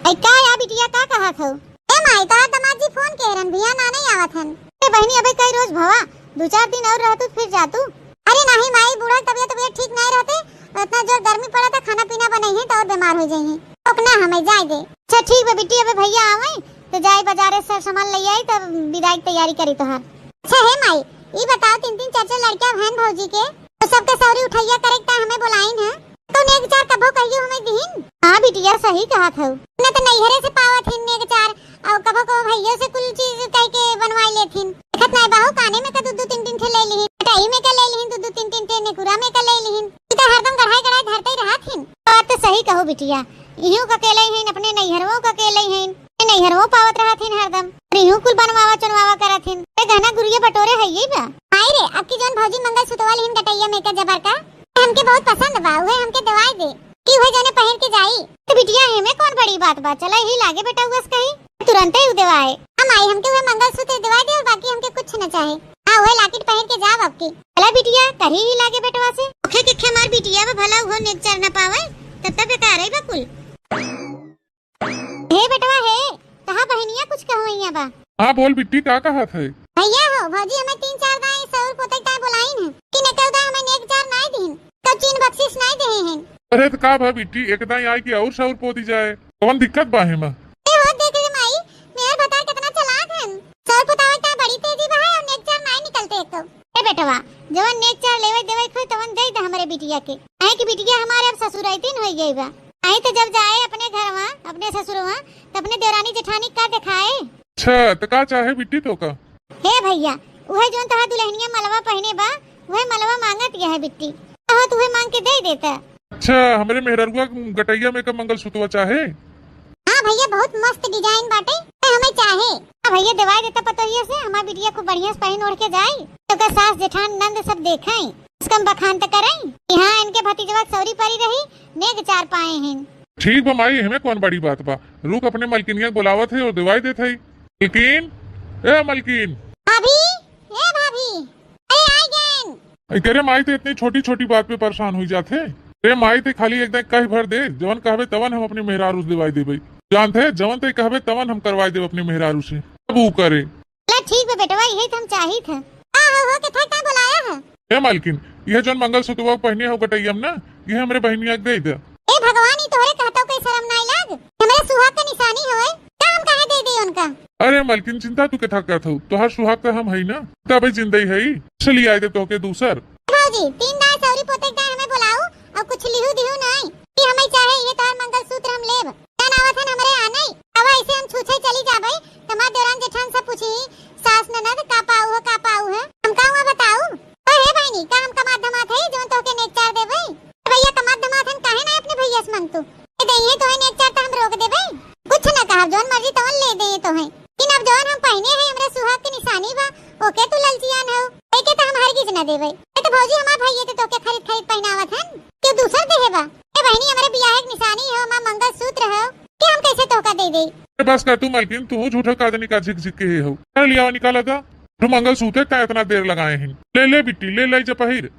ए, का या बिटिया, का कहत हौ? ए माई, तोहार दामाद जी फोन के रहन, बिहान आने आवत हन। ए बहिनी, अबे कई रोज भवा, दू चार दिन और रहतू, फिर जातू। अरे नाही माई, बूढ़ा तबियत, तबियत ठीक नहीं रहते, इतना जोर गर्मी पड़ा था, खाना पीना बनाई है तो और बीमार हो जाई है। ओकना हमें जाए दे। अच्छा ठीक बा बिट्टी, अबे भैया आवे तो जाए बाजारे से सामान ले आई, तब विदाई की तैयारी करी तोहार। अच्छा हे माई, ई बताओ, तीन तीन चार चार लड़कियां बहन भौजी के, तो सबके सौरी उठैया करे के हमें बुलाइन है, तो नेग चार कभो कहियो हमें दिहिन। हाँ बिटिया, सही कहत हौ। न तो नैहरे से पावत हिन नेग चार, और कभो कभो भैया से कुल चीज कह के बनवाई लेथिन। देखत नहीं बाहू, काने में का दू दू तीन तीन ठे ले लिहिन, कटाई में का ले लिहिन, दू दू तीन तीन ठे नेकुरा में का ले लिहिन। ई तो हरदम गढ़ाई गढ़ाई धरते ही रहत हिन। बात तो सही कहो बिटिया, इहू का अकेले ही हैं, अपने नैहरवो का अकेले ही हैं। नैहरवो पावत रहत हिन हरदम, और इहू कुल बनवावा चुनवावा करत हिन। ए गहना गुरिया बटोरे है ये बा। आई रे, अब की जौन भौजी मंगल सुतवा लिहिन गटैया में के जबर का, हमके बहुत पसंद बा, उहे हमके देवाई दे, कि उहे जौने पहिर के जाई। तो बिटिया, एमे कौन बड़ी बात बा, चला ही लागे बेटा उस कही, तुरंते ही देवाए। हम आई, हमके उहे मंगल सूत्र देवाई दे, और बाकी हमके कुछ न चाहे। हाँ, उहे लाकिट पहिर के जाब अब की। चला बिटिया, करी ही लागे बेटवा से। ओखे के खे मार बिटिया बा, भला उहो नेग चार न पावे, तब तक बेकार है बकुल। हे बेटवा हे, कहा बहिनिया कुछ कहवैया बा? हाँ बोल बिट्टी, का कहत है? भैया हो, भौजी हमें तीन चार दाई सौर पोते ताई बुलाइन है, कि नेकर दाई हमें नेग चार नाई दीन, कब चीन बख्शिश नाई देहे हैं। अरे तो का भा बिट्टी, एक दाई आई कि और सौर पोती जाए, कौन दिक्कत बा हेमा? ए हो देख रे माई, मेहर भतार कितना चालाक हन, सौर पोतावे ताई बड़ी तेजी बा है और नेग चार नाई निकलते एक तो। ए बेटवा, जवन नेग चार लेवे देवे खोई तवन दे दे हमरे बिटिया के। काहे कि बिटिया हमारे अब ससुरैतिन होई गई बा। आई तो जब जाए अपने घरवा, अपने ससुरवा, तो अपने देवरानी जेठानी का देखाए। अच्छा, तो का चाहे बिट्टी तो का? हे भैया, उहे जौन तोहार दुल्हनिया मलवा पहिने बा, उहे मलवा मांगत यह है बिट्टी। कहो तो उहे मांग के दे देता। अच्छा, हमरे मेहररुआ गटैया में का मंगलसूत्रवा चाहे? हाँ भैया, बहुत मस्त design बाटे, ए हमें चाहे। हाँ भैया, देवाई देता पतोहिया से, हमार बिटिया खूब बढ़िया से पहिन ओढ़ के जाई, तो ओकर सास जेठान नंद सब देखें, उसका हम बखान तो करें कि हाँ, इनके भतीजवा के सौरी परी रही, नेग चार पाए हैं। ठीक बा माई, हमें कौन बड़ी बात बा, रुक अपने मलकिनिया के बुलावत है और देवाई देत है। मलकिन, ए मलकिन। भाभी, ए भाभी, अरे आई गएन। अरे माई तो इतनी छोटी छोटी बात पे परेशान हुई जात है। अरे माई तो खाली एक दाई कह भर दे, जवन कहबे तवन हम अपने मेहरारू से दिवाई देबे। जानत है, जवन तो कहबे तवन हम करवाई देब अपने मेहरारू से। अब ऊ करे। चला ठीक बा बेटवा, यही तो हम चाहित है। का हो, हो के था, का बुलाया है? ए मालकिन, यह जौन मंगलसूत्रवा पहिने हो गटैया में ना, यह हमरे बहिनिया के दे दे। ए भगवान, ई तोहरे कहतो के शर्म नाई लाग? हमरे सुहाग के निशानी होए, का हम काहे दे दी उनका? अरे मालकिन, चिंता तू केथा करत हऊ, तोहार सुहाग त हम हई ना, तबे जिंदई हई। चली आए दे तोहके दूसर। भौजी, तीन दाय सौरी पोते के दाय हमें बुलाऊ और कुछ लिहू दिहू नाई कि हमें चाहे ये तोहार मंगलसूत्र हम लेब। जान आवत हन हमरे आने, अब ऐसे हम छूछे चली जाबे, तमार देवरान जेठान सब पूछी, सास ननद का पाऊ है, का पाऊ है, हम का हुआ बताऊ? ओ हे बहिनी, का हम कमात धमात है जौन तोहके नेग चार देबे? ए भैया, कमात धमात हन, काहे ना अपने भैया से मांगतू? ए दइहे तोहे नेग चार त हम रोक देबे, कुछ ना कहब, जौन मर्जी तवन ले दे तोहे। लेकिन अब जौन हम पहिने है, हमरे सुहाग के निशानी बा, ओके तू ललचियान हो, एके त हम हरगिज ना देबे। ए त भौजी, हमार भैया त तोके खरीद खरीद पहिनावत हन, के दूसर देहे बा? ए बहिनी, हमरे बियाह के निशानी हो, हमार मंगलसूत्र हो, के हम कैसे तोहका दे देई? ए बस कर तू मालकिन, तू झूठो का जनी का झिक झिक के हो। चल लियावा निकाला था, तू मंगलसूत्र का इतना देर लगाए हैं। ले ले बिट्टी, ले ले जा पहिर।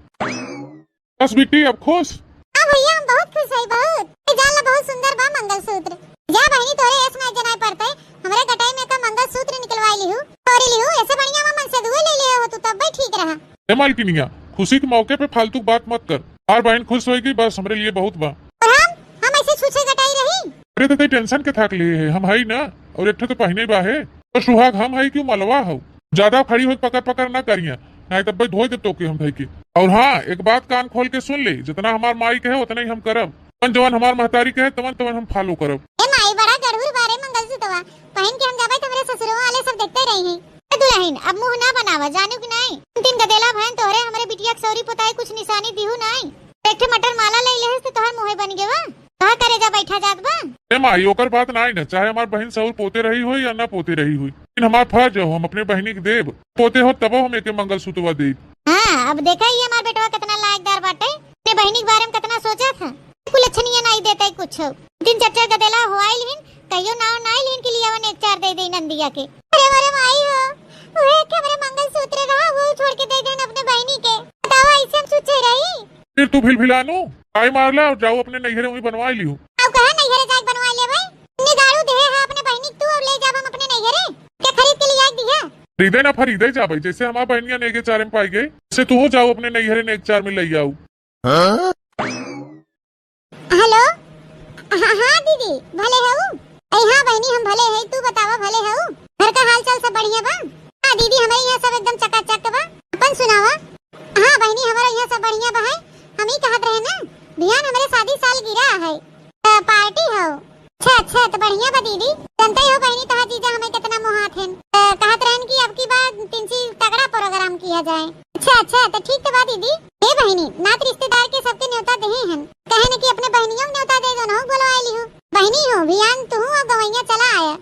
बस बिट्टी, अब खुश? हाँ भैया, हम बहुत खुश हई, बहुत। ए जान ला, बहुत सुंदर बा मंगलसूत्र। जा बहिनी, तोरे ऐस ना जनाए पड़ते, हमरे गटाई में का मंगलसूत्र निकलवाई लिहू, तोरी लिहू, ऐसे बढ़िया में मन से दुए ले लिहे हो तू, तब भाई ठीक रहा। ए मालकिनिया, खुशी के मौके पे फालतू बात मत कर। हमार बहन खुश होएगी, बस हमरे लिए बहुत बा। और हम, हम ऐसे छूछे गटाई रही? अरे तो तई tension के थाक लिए है, हम हई ना, और एक ठो तो पहिने बा है, तो सुहाग हम हई कि मलवा हउ। ज्यादा खड़ी होइके पकर पकर ना करिया, नाहीं तब भाई धोइ देब तोके हम धइके। और हाँ, एक बात कान खोल के सुन ले, जितना हमार माई कहे उतना ही हम करब, जवन जवन हमार महतारी कहे तवन तवन हम follow करब। ए माई, बड़ा गड़हुर बारे मंगलसूत्रवा, पहिन के हम जाबै त हमरे ससुरवा वाले सब देखते रही हैं। ए दुलहिन, अब मुँह ना बनावा, जानू कि नाहीं? तीन गदेला भएन तोहरे हमरे बिटिया के सौरी पोताई कुछ निसानी दिहू नाहीं। एक ठे मटर माला लइ लेहस त तोहर मुँहे बनि गवा। कहाँ करेजा बैठा जात बा? ए माई, ओकर बात नाहीं न, चाहे हमार बहिन सौर पोते रही होई या ना पोते रही होई, लेकिन हमार फर्ज हो, हम अपने बहिनी के देब। पोते हो तबो हम एके मंगलसूत्रवा देब। हाँ, अब देखा ही हमार बेटवा कितना लायकदार बाटे, अपने बहिनी के बारे में कितना सोचत है। कुल अच्छनिया नाहीं देते कुछ। दिन चार चार गदेला हो आइल हिन, कहियो नाव नाहीं लिहिन कि लियावन एक चार दे दे नंदिया के। अरे मोरे माई हो, उहे एक हमरे मंगलसूत्र रहा, वो छोड़ के दे देन अपने बहिनी के। बतावा, ऐसे हम छुच्छे रही? फिर तू भिलभिलानू, काहे मारला, और जाओ अपने नैहरे वहीं बनवाइ लियो। अब कहा नैहरे जाके बनवाइ ले भाई? इतनी दारू देहे है अपने बहिनी के तू, और ले जाब हम अपने नैहरे? क्या खरीद के लिया दिया? खरीदे ना फरीदे जाबे, जैसे हमार बहनिया नेगे चारे में पाई गई, जैसे तू जाओ अपने नैहरे नेग चार में ले आओ। हेलो, हाँ, हाँ दीदी, भले हऊ? ए हाँ बहिनी, हम भले हई, तू बतावा, भले हऊ? घर का हाल चाल सब बढ़िया बा? हाँ दीदी, हमरे यहाँ सब एकदम चकाचक बा। अपन सुनावा। हाँ बहिनी, हमरे यहाँ सब बढ़िया बा है। हम ही कहत रहे ना, बिहान हमरे शादी सालगिरह है, त पार्टी हौ। अच्छा, अच्छा, त बढ़िया बा दीदी। जनते हो बहिनी, तहार जीजा हमें कितना मोहात हन। त कहत रहन कि अब की बार तिनची तगड़ा प्रोग्राम किया जाए। अच्छा, अच्छा, त ठीक त बा दीदी। हे बहिनी, नात रिश्तेदार के सबके न्योता देहे हन। कहे न कि अपने बहिनियों के न्योता दे दो, नहु बोलवाए लिहो। बहिनी हो, बिहान तू और गवैया चला आया।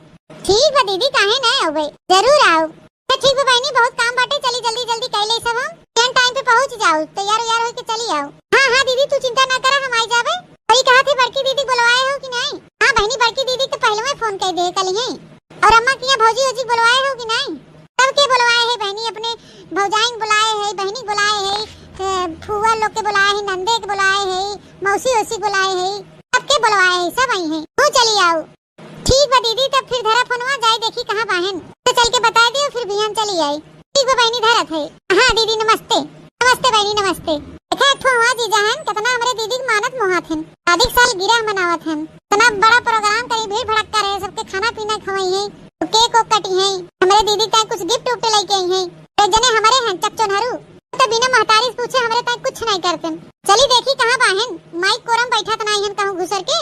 ठीक बा दीदी, काहे ना अउबे, जरूर आओ। त ठीक बा बहिनी, बहुत काम बाटे, चली जल्दी जल्दी कइ ले सब हम। बिहान टाइम पे पहुँच जाओ, तैयार उयार होके चली आओ। हाँ, हाँ दीदी, तू चिंता ना करा, हम आई जाबे। और ये कहा थे बड़की दीदी बुलवाए हो कि नहीं? हाँ बहिनी, बड़की दीदी तो पहले में फोन कर दे कल ही। और अम्मा किया भौजी वौजी बुलवाए हो कि नहीं? सबके बुलवाए है बहिनी, अपने भौजाइन बुलाए है, बहिनी बुलाए है, ए, फुआ लोग के बुलाए है, नंदे के बुलाए है, मौसी ओसी बुलाए है, सबके बुलवाए है, सब आई है। तू चली आओ। ठीक बा दीदी, तब फिर धरा फोनवा, जाए देखी कहाँ बाहन। तो चल के बता दियो, फिर बिहान चली आई। ठीक बा बहिनी, धरत है। हाँ दीदी नमस्ते। नमस्ते बहिनी नमस्ते। देखा एक ठो हमार जीजा हन, कितना हमरे दीदी के मानत मोहात हन। शादी के सालगिरह मनावत हन, इतना बड़ा प्रोग्राम करी, भीड़ भड़क्का रहे, सबके खाना पीना खवाई है, तो केक ओक कटी है, हमरे दीदी ताई कुछ गिफ्ट उफ्ट लेके आई है। तो जने हमरे हन चकचोनहरू, तो बिना महतारी से पूछे हमरे ताई कुछ नहीं करते। चली देखी कहाँ बाहन, माइक कोरम बैठा तो नहीं हन कहूँ घुसर के।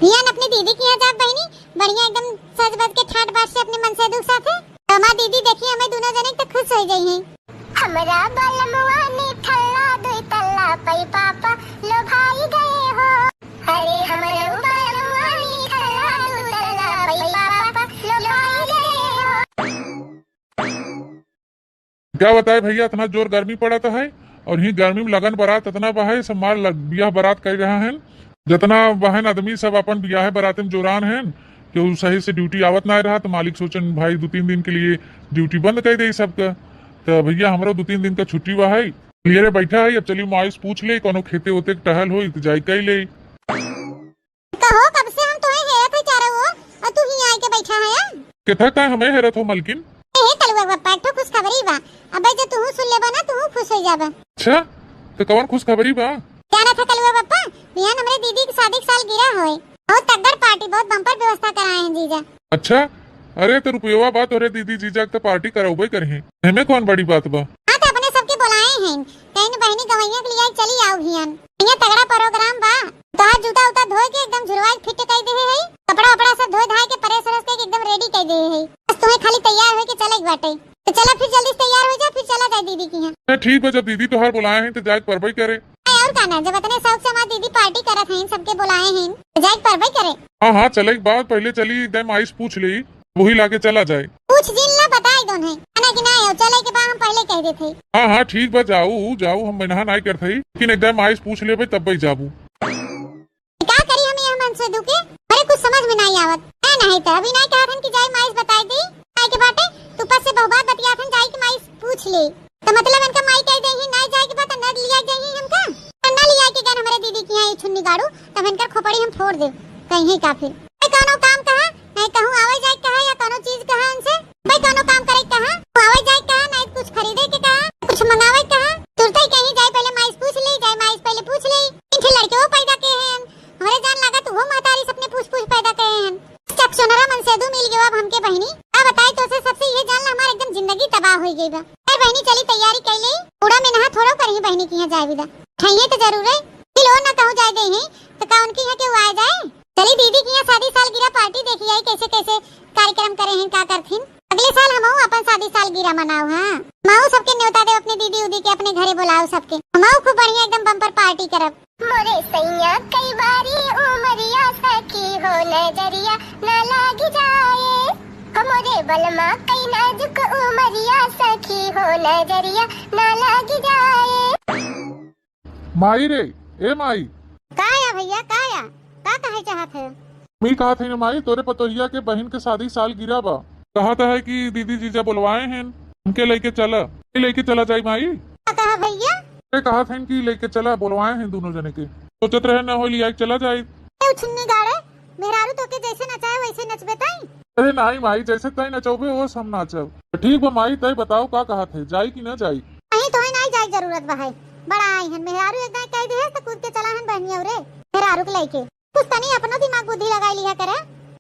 बिहान अपनी दीदी के यहाँ जाब बहिनी, बढ़िया एकदम सज बज के ठाट बाट से अपने मन से दुख साथे। तो हमार दीदी देखी हमें दोनों जने तो खुश हो जाई हैं। हमरा बलमुआ निठल्ला दुई तल्ला पई पापा लो भाई गए हो। अरे हमरे बलमुआ निठल्ला दुई तल्ला पई पापा लो भाई गए हो। क्या बताए भैया, इतना जोर गर्मी पड़त है और ही गर्मी में लगन बरात इतना बा है, सब मार लग, बियाह बरात कर रहा है। जितना बहन आदमी सब अपन बियाह बरात में जोरान हैं, केहू सही से ड्यूटी आवत ना रहा, तो मालिक सोचन भाई दो तीन दिन के लिए ड्यूटी बंद कर दे सबका। तो भैया हमरो दो तीन दिन का छुट्टी बा है, क्लियर बैठा है। अब चलिए माई से पूछ ले, कोनो खेते ओते के टहल हो तो जाई कर ले। कहो, कब से हम तोहे हेरत है चारों ओर, और तू ही आके बैठा है, आ? केथा का हमें हेरत हो, मलकिन? ए, हे कलुआ बप्पा, एक ठो खुशखबरी बा। अबे, जे तूहू सुन लेबा ना, तूहू खुश हो जाबा। अच्छा, तो कौन खुशखबरी बा? जाना था कलुआ बप्पा, बिहान हमरे दीदी के शादी के सालगिरह होए। बहुत तगड़ पार्टी, बहुत बम्पर व्यवस्था कराए हैं जीजा। अच्छा, अरे, तो रुपयोवा बा तोरे दीदी जीजा के, तो पार्टी करौबे करही। एमे कौन बड़ी बात बा? हाँ, तो अपने सबके बुलाए हैं, कहीं न बहिनी गवैया के लिए चली आओ हियन। यहाँ तगड़ा प्रोग्राम बा। तोहार जूता उता धोए के एकदम झुरवाए फिट कर दे है, कपड़ा वपड़ा सब धोए धाए के प्रेस व्रेस करके एकदम रेडी कर दे है। बस तुम्हें खाली तैयार होए के चले के बाटे। तो चला फिर जल्दी से तैयार हो जा, फिर चला जाए दीदी के यहाँ। तो ठीक बा, जब दीदी तोहार बुलाए हैं तो जाए के परबे करे। अरे और का ना, जब इतने शौक से हमार दीदी पार्टी करत हैं, सबके बुलाए हैं, तो जाए के परबे करे। हाँ हाँ, चले के बाद पहले चली एकदम आइस पूछ ले, वही लाके चला जाए। पूछ जिन ला बताई दोन है, है ना कि ना, चले के बाद हम पहले कह देते। हाँ हाँ ठीक बा, जाऊ जाऊ, हम मना नाई करत हई, लेकिन एकदम आइस पूछ लेबे तब ही जाबू। का करी हम यह मनसेधू के? अरे कुछ समझ में नाई आवत। ए नहीं तो अभी नाई कहत हन कि जाई माइस बताई दी। आई के बाटे, तू पस से बहुबात बतियात हन, जाई के माइस पूछ ले। तो मतलब इनका माई कह दे ही नाई जाए के बात न लिया जाई हमका। तो ना लिया के गन हमरे दीदी के यहाँ ये छुन्नी गाड़ू, तब इनकर खोपड़ी हम फोड़ दे। कहीं का फिर। ए, कौनो काम कहा, नहीं कहूँ आवे जाए कहा या कौनो चीज कहा इनसे। भाई कौनो काम करे कहा, आवे जाए कहा, नहीं कुछ खरीदे के कहा, कुछ मंगावे कहा। तुरते ही कहीं जाए पहले माइस पूछ ले, जाए माइस पहले पूछ ले। इन ठे लड़के वो पैदा के हैं, हमरे जान लागत वो महतारी सपने पूछ पूछ पैदा अब हमके बहिनी, का बताई तोसे, सबसे ये जान ला हमार एकदम जिंदगी तबाह होइ गई बा। अरे बहिनी, चली तैयारी कइ लेई, उड़ा में नहा थोड़ो करही बहिनी के यहाँ जाए बिदा। ठइये तो जरूर है, कि लोग ना कहूँ जाए देइहीं, तो का उनके यहाँ केहू आए जाए? चली दीदी के यहाँ शादी सालगिरह पार्टी देखी आई, कैसे कैसे कार्यक्रम करे हैं, का करथिन। अगले साल हमहू अपन शादी सालगिरह मनाऊ, हाँ। हमहू सबके न्योता देब, अपने दीदी उदी के अपने घरे बोलाऊ सबके। हमहू खूब बढ़िया एकदम बम्पर पार्टी करब। मोरे सैया कई बारी उमरिया सखी हो नजरिया ना लाग जाए। हमरे बलमा कई नाजुक उमरिया सखी हो नजरिया ना लाग जाए। माई रे, ए माई। का या भैया, का या? का कहे चाहत है? मी कहत है न माई, तोरे पतोहिया के बहिन के शादी सालगिरह बा। कहत है कि दीदी जीजा बोलवाए हैं, हमके लेके चला। नहीं लेके चला जाई माई। का कहा भैया? ए कहत हैं कि लेके चला, बोलवाए हैं दोनों जने के। सोचत रहे न हो लिया के चला जाए। ए उछिन्नी गाड़े, मेहरारू तोके जैसे नचाए वैसे नचबे तई। अरे नाई माई, जैसे तई नचौबे ओस हम नाचब। ठीक बा माई, तई बताओ का कहत है, जाई कि ना जाई? नहीं, तोहे नाई जाए जरूरत बा है। बड़ा आई हन मेहरारू, एक दाई कह दिहे त कूद के चला हन बहनिया रे। मेहरारू के लेके कुछ तनी अपनो दिमाग बुद्धि लगाई लिहा करे।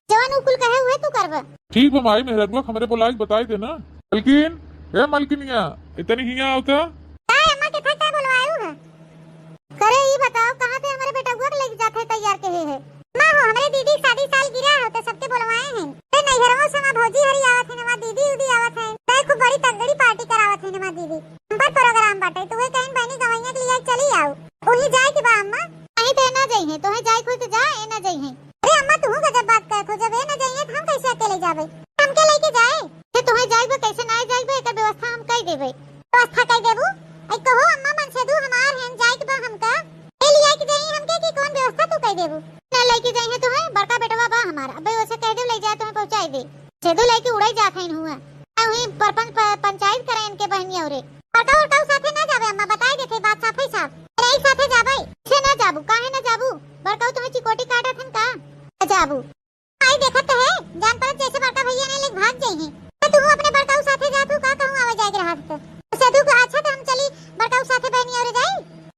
जवन उ कुल कहे उहे तू करबा। ठीक बा माई, मेहरारुआ के हमरे बोलाई बताई देना। मलकिन, ए मलकिनिया, इतनी हिया आवता। का अम्मा के था का बोलवायू है? करे ई बताओ, कहाँ से हमरे बेटउआ के लेके जात है तैयार के है? माँ हो, हमरे दीदी के शादी सालगिरह हो, तो सबके बोलवाए हैं। ते नैहरवो से हमार भौजी हरी आवत है, हमार दीदी उदी आवत है। ते खूब बड़ी तगड़ी पार्टी करावत है हमार दीदी। हम पर प्रोग्राम बाटे, तो वे कहीं बहनी गवैया के लिए चली आओ। उही जाए के बा अम्मा। नहीं तो ए ना जइहे, तोहे जाए कोई तो जा, ए ना जइहे। अरे अम्मा, तू गजब बात करत हो, जब ए ना जइहे तो हम कैसे अकेले जाबे? हमके लेके जाए। ते तोहे जाए बा, कैसे ना जाए बा, एकर व्यवस्था हम कई देबे। व्यवस्था कई देबू? ऐ कहो अम्मा, मनसेधू हमार हैं, जाए के बा हमका। ए लिया के जाई हमके कि कौन व्यवस्था तू कई देबू? ना लेके जाइहे तोहे, बड़का बेटवा बा हमार, अबे ओसे कह दे ले जाए तोहे पहुँचाई दे। सेधू लेके उड़ाई जात हैं हुआ। आ वहीं परपंच प-, पंचायत करे इनके बहनी औरे। बड़का उड़का साथे ना जाबे अम्मा, बताई देते बात साफे साफ। अरे एक साथे जाबे। से ना जाबू, काहे ना जाबू? बड़का तोहे चिकोटी काटत हन का? ना जाबू। आई देखत तो है, जान पड़त जैसे बड़का भैया ने लेके भाग जाई हैं। तो तू अपने बड़काऊ साथे जात हूँ का, कहूँ आवे जाए के रहत तो। सेधू को अच्छा तो हम चली बड़काऊ साथे बहनी औरे जाई।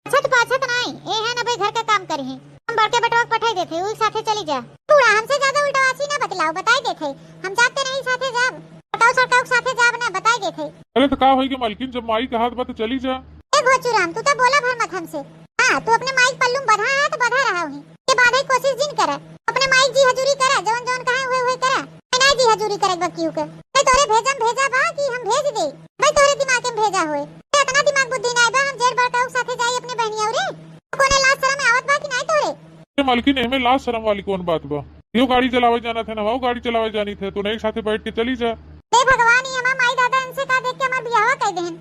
अच्छा तो पाछा तो नाई, ए है ना भाई घर का काम करी है। हम बड़के बेटवा के पठाई देते, उही साथे चली जा। बूढ़ा हमसे ज्यादा उल्टावासी ना बतलाओ, बताई देते। हम जाते नहीं साथे जाब। बड़काऊ सरकाऊ के साथे जाब ना, बताई देते। अरे तो का होई के मलकिन, जब माई कहत बा तो चली जा। ए भोचूराम, तू तो बोला भर मत हमसे। हाँ, तू अपने माई के पल्लू में बधा है तो बधा रहा वहीं। के बाधे कोशिश जिन करा। अपने माई जी हजूरी करा, जवन जवन कहे हुए हुए करा। मैं ना जी हजूरी करे बकियू के। मैं तोरे भेजम भेजा बा कि हम भेज दे। मैं तोरे दिमाग में भेजा हुए। ते इतना दिमाग बुद्धि ना बा, हम जेठ बड़काऊ साथे जाई अपने बहनिया रे। कोने लाज शरम आवत बा कि नाई तोरे? ए मलकिन, एमे लाज शरम वाली कौन बात बा? यो गाड़ी चलावे जाना थे ना, वो गाड़ी चलावे जानी थे, तू नहीं साथे बैठ के चली जा। हे भगवान, ये हमार माई दादा इनसे का देख के हमार बियाहवा कई देहन।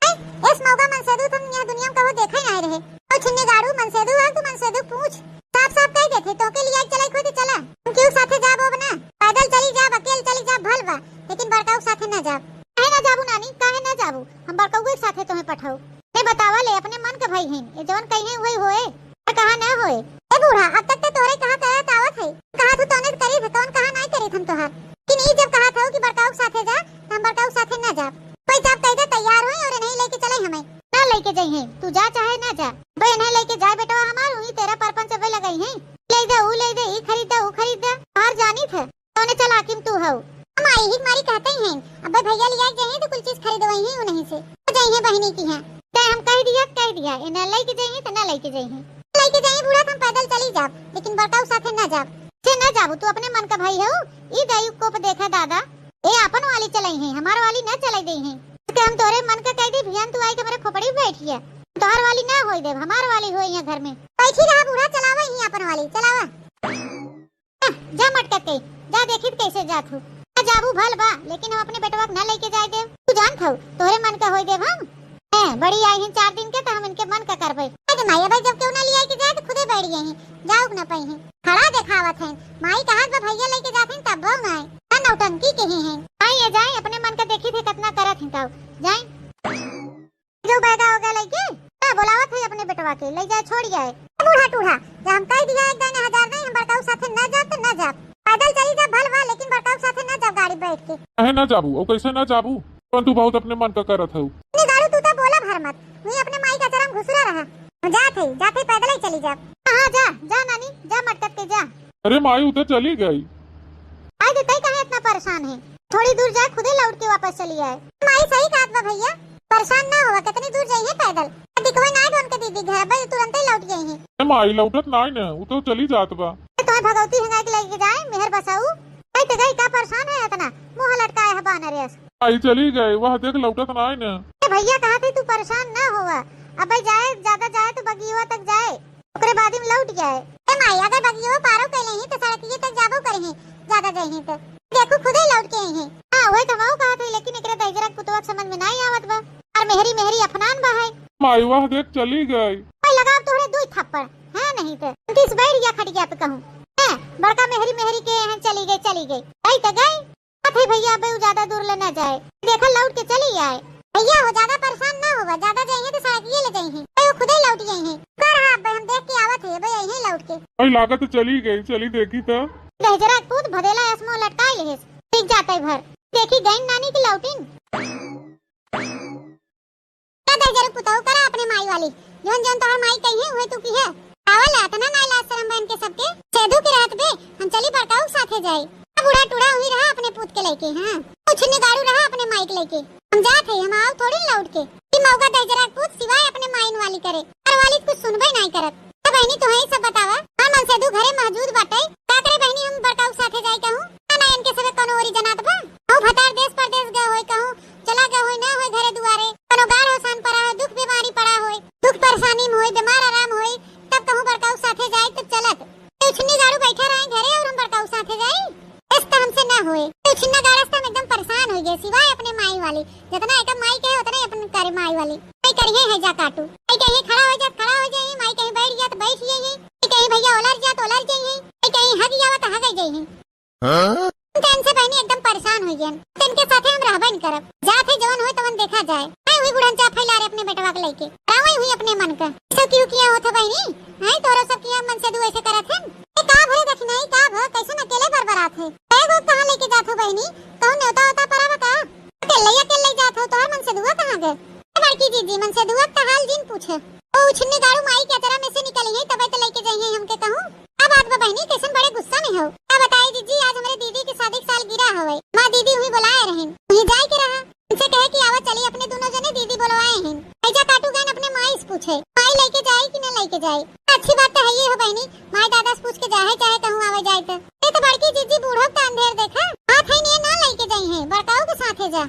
हैं? एस मौगा मनसेधू तुम यह दुनिया में कबो देखा ही नहीं रहे। ओ छिन्नी गाड़ू, मनसेधू है तू, मनसेधू पूछ। साफ साफ कह देते, तोके लिया चलाई खुद चला। हम केहू साथे जाब अब ना, पैदल चली जाब, अकेल चली जाब, भल बा, लेकिन बड़काऊ साथे ना जाब। काहे ना जाबू नानी, काहे ना जाबू? हम बड़काऊ के साथे तोहे पठाऊ। ते बतावा ले, अपने मन के भाई हैं, ये जवन कही है वही होए, और कहा ना होए। ए बूढ़ा, अब तक ते तोरे कहा करत आवत है, कहा तू तोने करी थे, कौन कहा नहीं करी हम तोहार। कि नहीं जब कहा था कि बड़काऊ के साथे जा, तो हम बड़काऊ के साथे ना जाब। कोई जाब कह दे तैयार होई और नहीं लेके चले हमें। ना लेके जाइए, तू जा चाहे ना जा, बे नहीं लेके जाए बेटवा हमार, वही तेरा परपंच अबे लगाई है, ले दे, ऊ ले दे, ई खरीद दे, ऊ खरीद दे, बाहर जानी थे। कौने चालाकिन तू हऊ? हम आई ही मारी कहते ही हैं, अबे भैया लिया के जाइए तो कुल चीज खरीदवाई ही उन्हीं से। तो जाइए बहिनी की हैं। ते हम कह दिया, कह दिया, ए ना लेके जाइए तो ना लेके जाइए। लेके जाइए बूढ़ा, हम पैदल चली जाब, लेकिन बड़काऊ साथे ना जाब। से ना जाबू, तू अपने मन का भाई हऊ। ई दाई कोप देखा दादा, ए आपन वाली चलाई है, हमार वाली ना चलाई दे है। इसके हम तोरे मन का कह दी, भियान तू आई के मेरे खोपड़ी पे बैठी है। तोहर वाली ना होई देब, हमार वाली होई है घर में। बैठी रहा बूढ़ा, चलावा ही आपन वाली, चलावा। जा मटकत के, जा देखी कैसे जात हूँ। ना जाबू भल बा, लेकिन हम अपने बेटवा के ना लेके जाए देब। तू जानत हऊ, तोहरे मन का होई देब हम। हैं, बड़ी आई हैं चार दिन के, तो हम इनके मन का करबे। अरे माई, भाई जब केहू ना लिया के जाए, तो खुदे बैठ गई हैं, जाओ ना पाई हैं। खड़ा देखावत हैं, माई कहत बा भैया लेके जात हैं, तब वो ना आए। ना नौटंकी के ही हैं। आई ये जाए, अपने मन का देखी थे कितना करत हैं, तब जाए। जो बैगा हो गया लइके, का बोलावत है अपने बेटवा के, ले जाए, छोड़ जाए। ए बूढ़ा टूढ़ा, जब हम कह दिया एक दाने हजार नहीं, हम बड़काऊ साथे ना जाब तो ना जाब। पैदल चली जाब भल बा, लेकिन बड़काऊ साथे ना जाब गाड़ी बैठ के। काहे ना जाबू? और कैसे ना जाबू? कौन तू बहुत अपने मन का करत हऊ? इतने दारू तू तो बोला भर मत, वही अपने माई का चरम घुसुरा रहा। हम जात है, जात है पैदल ही चली जाब। हाँ, जा, जा नानी, जा मटकत के जा। अरे माई, उ तो चली गई। आई दे, तई काहे इतना परेशान है, थोड़ी दूर जाए, खुदे लौट के वापस चली आए। माई सही कहत बा भैया, परेशान ना होवा, कितनी दूर जाइए पैदल। दिखवे ना बा उनके दीदी घर, भाई तुरंते लौट गई है। ए माई, लौटत नाई न, उ तो चली जात बा। ए, तोहे भगवती हिंगाई के लेके जाए, मेहर बसाऊ। ए, ते गई का परेशान है इतना, मुंह लटकाए है बानर अस। माई चली गई, वह देख लौटत नाई न। ए भैया, कहा थे तू परेशान ना होवा, अब जाए, ज्यादा जाए तो बगियवा तक जाए, ओकरे बाद में लौट जाए। ए माई, अगर बगियो पारो कैले ही तो सड़किए तक जाबो करे ही, ज्यादा जाए ही तो। देखू खुदे लौट के आई है। हाँ, वही तो मऊ कहत है, लेकिन एकरे दहिजरा के पुतवा के समझ में नाई आवत बा। और मेहरी मेहरी अफनान बा है। माई वह देख चली गई। ओए लगाव तोहरे दुई थप्पड़, हाँ नहीं तो। उनतीस बैठ गया खटिया पे कहूँ। हैं, बड़का मेहरी मेहरी के हैं, चली गई, चली गई। गई तो गई। बात है भैया, अब उ ज्यादा दूर ले ना जाए। देखा लौट के चली आए। भैया हो ज्यादा परेशान ना होवा, ज्यादा जाइए तो सड़किए ले जाइए। भाई वो खुदे लौट गई हैं। कर हाँ, अब हम देख के आवत है, भाई यहीं लौट के। भाई लागत तो चली गई, चली देखी तो। दहिजरा के पूत भदेला असमो लटकाई लेहेस। ठीक जाते भर। देखी गई नानी की लौटिन। का दहिजरू पुतऊ करा अपने माई वाली। जौन जौन तोहर माई कही है, उहे तू की है। आवल अतना नाई लाज शरम बहन के सबके। सेधू के रहत बे, हम चली बड़काऊ के साथे जाई। अब बूढ़ा टूढ़ा हुई रहा अपने पूत के लेके, हाँ। कुछ निगारू रहा अपने माई के लेके। हम जात है, हम आओ थोड़ी लौट के। ई मौका दहिजरा के पूत सिवाय अपने माइन वाली करे। और वाली कुछ सुनबे नाई करत। तो बहनी तोहे ई सब बतावा। हाँ मनसेधू घरे मौजूद बाटे। का करे बहनी हम बड़काऊ के साथे जाई कहूँ? ना, ना, इनके सबे कौनो ओरी जनात बा। कहूँ भतार देश परदेश गए होई कहूँ। चला गए होई, ना होई घरे दुआरे, कोनो गाढ़ अवसान परा होई, दुख बीमारी पड़ा होई, दुख परेशानी में होई, बीमार आराम होई, तब कहूँ बड़काऊ साथे जाई तो चलत। ये उछिन्नी गाड़ू बैठा रहे घरे और हम बड़काऊ साथे जाई, इस तो हमसे ना होए। ये उछिन्ना गाड़स तो हम एकदम परेशान हो गए, सिवाय अपने माई वाली, जितना एक माई के है उतना ही अपन करे माई वाली। माई करिए है जा काटू, माई कहीं खड़ा हो जात खड़ा हो जाइए, माई कहीं बैठ जात बैठ जाइए, माई कहीं भैया उलर जात उलर जाइए, माई कहीं हग जावत हग जाइए। हाँ? हम तो इनसे बहनी एकदम परेशान हो गए। तो इनके साथे हम रहबे न करब। जात है जवन होए तवन देखा जाए। मैं हुई बुढ़न चा फैला रे अपने बेटवा के लेके। रावई हुई अपने मन का। सब क्यों किया होता बहनी? हैं तोरा सब किया मनसेधू ऐसे करत हन? ए का भरे दखिनाई का भ कैसन अकेले बरबरात है? ए वो कहाँ लेके जात हो बहनी? कहूँ नेवता होता परा बता। अकेले अकेले जात हो तोहर मनसेधुआ कहाँ गए? ए बड़की जीजी मनसेधुआ का हाल जिन पूछे। ओ उछिन्नी गाड़ू माई के अचरा में से निकली है तबे तो लेके जाइए हमके कहूँ। का बात बा बहनी, कैसन बड़े गुस्सा में हो? का बताई जीजी, आज हमरे दीदी के शादी के सालगिरह हवे। माँ दीदी हुई बुलाए रहिन, वहीं जाए के रहा। उनसे कहे कि आवा चली, अपने दोनों जने दीदी बुलवाए हैं। ऐजा काटू गन अपने माई से पूछे, माई लेके जाई कि न लेके जाई? अच्छी बात तो है ये हो बहनी, माई दादा से पूछ के जाए चाहे कहूँ आवे जाए तो। ये तो बड़की जीजी बूढ़ो का अंधेर देखा, हाथ है नहीं ना लेके जाई है, बड़काऊ के साथे जा।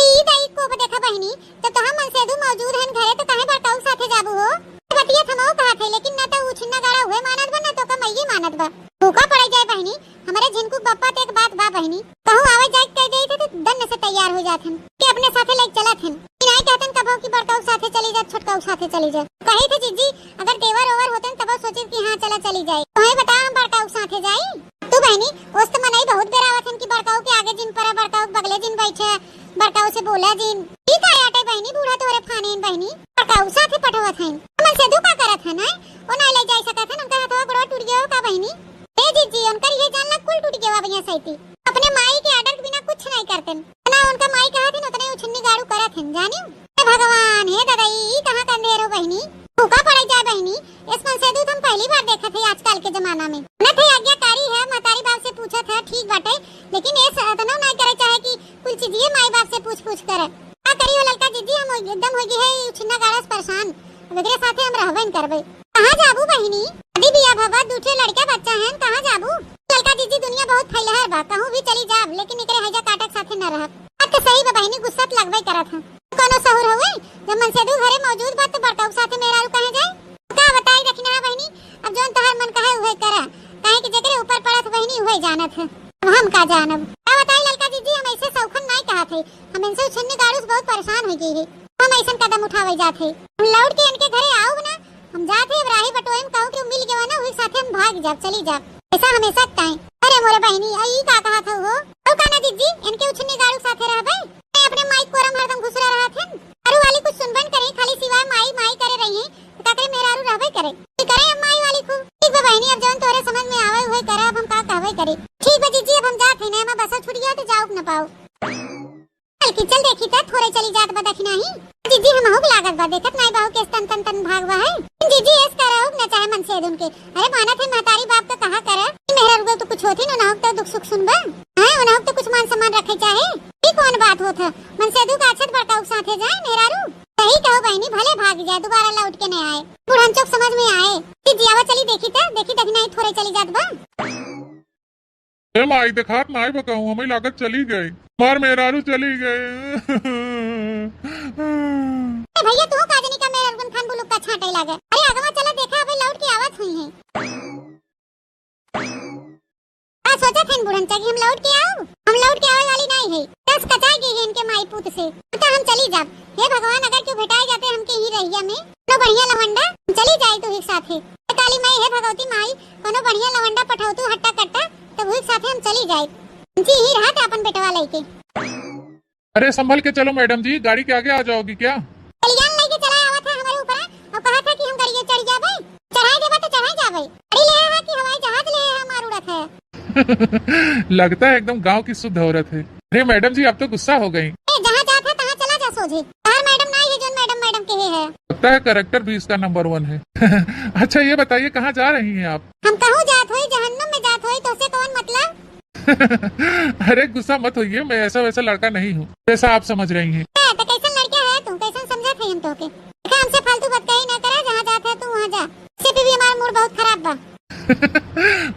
ई दाई को देखा बहनी, जब तोहार मनसेधू मौजूद हन घरे, तो काहे बड़काऊ साथे जाबू हो? बतिया थमाऊ कहा थे, लेकिन ना तो ऊ छिन्ना गाड़ा हुए मानत बा, ना तो का मइये मानत बा। भूखा पड़े जाए बहनी, हमरे झिनकू बप्पा ते एक बात बा बहनी, कहूँ आवे जाए कह देई थे तो दन्न से तैयार हो जात हन कि अपने साथे लेके चलत हन। कि नाई कहतन कबो कि बड़काऊ साथे चली जा, छोटकाऊ साथे चली जा। कही थे जीजी, अगर देवर ओवर होतन तबो सोचित कि हाँ चला चली जाए। तोहे बता हम बड़काऊ साथे जाई? तू बहनी, ओस त मनई बहुत बेरावत हन कि बड़काऊ के आगे जिन परा, बड़काऊ के बगले जिन बैठे, बड़काऊ से बोला जिन। ई का आटे बहनी, बूढ़ा तोहरे फानेन बहनी, बड़काऊ साथे पठवत हन। मनसेधू का करत हन, हैं? ओ नाई ले जाई सकत हन, उनका हथवा गोड़वा टूट गया हो का बहनी? ए जीजी, उनकर ये जान ला कुल टूट गया बनिया सैती। अपने माई के आर्डर के बिना कुछ नाई करतन। ना उनका माई कहत हन, उतने उछिन्नी गाड़ू करत हन, जानियो? हे भगवान, हे दादा, ई, ई कहाँ का अंधेर हो बहनी? भूखा पड़े जाए बहनी, इस मनसेधू तो हम पहली बार देखत है आजकल के जमाना में। न थे आज्ञाकारी है, महतारी बाप से पूछत है, ठीक बाटे, लेकिन ये स-, इतना ना करे चाहे कि कुल चीजिए माई बाप से पूछ पूछ करे। का करी हो ललका जीजी, हम एकदम हो गई है ई उछिन्ना गाड़ा से परेशान। अब एकरे साथे हम रहबे न करबे। कहाँ जाबू बहिनी? शादी बियाह भवा, दू ठे लड़का बच्चा हैं, कहाँ जाबू? ललका जीजी दुनिया बहुत फैलहर बा, कहूँ भी चली जाब, लेकिन एकरे हैजा काटक साथे न रहब। बात तो सही बा बहिनी, गुस्सा तो लगबे करत है। कोनो सहूर हुए, जब मनसेधू घरे मौजूद बा तो बड़काऊ साथे मेहरारू कहाँ जाए? का बताई दखिनहा बहिनी, अब जौन तोहार मन कहे उहे करा, काहे कि जेकरे ऊपर पड़त बहिनी उहे जानत है, अब हम का जानब। का बताई ललका जीजी, हम ऐसे सौखन नाई कहत है, हम इनसे उछिन्नी गाड़ू से बहुत परेशान हो गई है, हम ऐसन कदम उठावे जात है। हम लौट के इनके घरे आउब ना, हम जात है अब राही बटोए में कहूँ कि मिल गया ना, वही साथे हम भाग जाब, चली जाब, ऐसा हमेशा ताई। अरे मोरे बहिनी, आ ई का कहत हो? और का ना जीजी, इनके उछिन्नी गाड़ू साथे रहबे? मैं अपने माई कोरम हरदम घुसरा रहत हन। अरु वाली कुछ सुनबन करे, खाली सिवाय माई, माई करे रही है। तो का करे, मेहरारू रहबे करे। की करे हम माई वाली खूब। ठीक बा बहिनी, अब जौन तोरे समझ में आवे उहे करा, अब हम का कहबे करे। ठीक बा जीजी, अब हम जात है ना, एमा बसा छूट गया तो जाओ न पाओ। चल की चल देखी त थोरे चली जात बा दखिनही। जीजी हमहू के लागत बा, देखत नाई बाहू के तन तन तन भाग बा है। जीजी एस करा हो न चाहे मनसेधुन के। अरे मानत है महतारी बाप तो कहा करा। मेहरारू तो कुछ होती न ना हो तो दुख सुख सुनबा। हैं, उनहू के तो कुछ मान सम्मान रखे चाहे। ई कौन बात होत है? मनसेदू का अच्छत बड़का के साथे जाए मेहरारू। सही कहो बहिनी, भले भाग जाए, दोबारा लौट के नहीं आए। बुढ़न चौक समझ में आए। कि जियावा चली देखी त, देखी दखिनाही थोरे चली जात बा। ए माई, देखात नाई बा कहूँ, हमें लागत चली गई। मार मेहरारू चली गई। ए भैया, तू का जनी का मेहरारू खान बुलुक का छांटे लागे। अरे अगवा चला देखा, अबे लौट के आवत हुई है। आ सोचत हन बुढ़न चा कि हम लौट के आऊ, हम लौट के आवे वाली नाई है। दस कचाई गई है इनके माई पूत से। तो हम चली जाब। हे भगवान, अगर क्यों भेटाए जाते हमके ही रहिया में, कोनो बढ़िया लवंडा, हम चली जाए तू ही साथे। हे काली माई, हे भगवती माई, कोनो बढ़िया लवंडा पठाओ तू हट्टा कट्टा, तब वही साथे हम चली जाए। जी ही रहा था अपन बेटवा लेके। अरे संभल के चलो मैडम जी, गाड़ी के आगे आ जाओगी क्या? कल्याण लेके चला आवा था हमारे ऊपर और कहा था कि हम गाड़ी चढ़ जाबे, चढ़ाई देबा तो चढ़ाई जाबे। गाड़ी ले है कि हवाई जहाज ले है, हमार उड़त है। लगता है एकदम गांव की शुद्ध औरत है। अरे मैडम जी, आप तो गुस्सा हो गई। ए, जहाँ जात है तहाँ चला जा सोझे। बाहर मैडम ना ही है, जोन मैडम मैडम के है। लगता है कैरेक्टर भी इसका नंबर वन है। अच्छा ये बताइए, कहाँ जा रही हैं आप? हम कहूँ जात होई, जहन्नुम में जात होई, तो से कौन मतलब? अरे गुस्सा मत होइए, मैं ऐसा वैसा लड़का नहीं हूँ जैसा आप समझ रही हैं। ए, तो कैसन लड़का है तू, कैसन समझत है हम तोके? देखा, हमसे फालतू बात कही ना करा, जहाँ जात है तू वहाँ जा। से भी हमारा मूड बहुत खराब बा।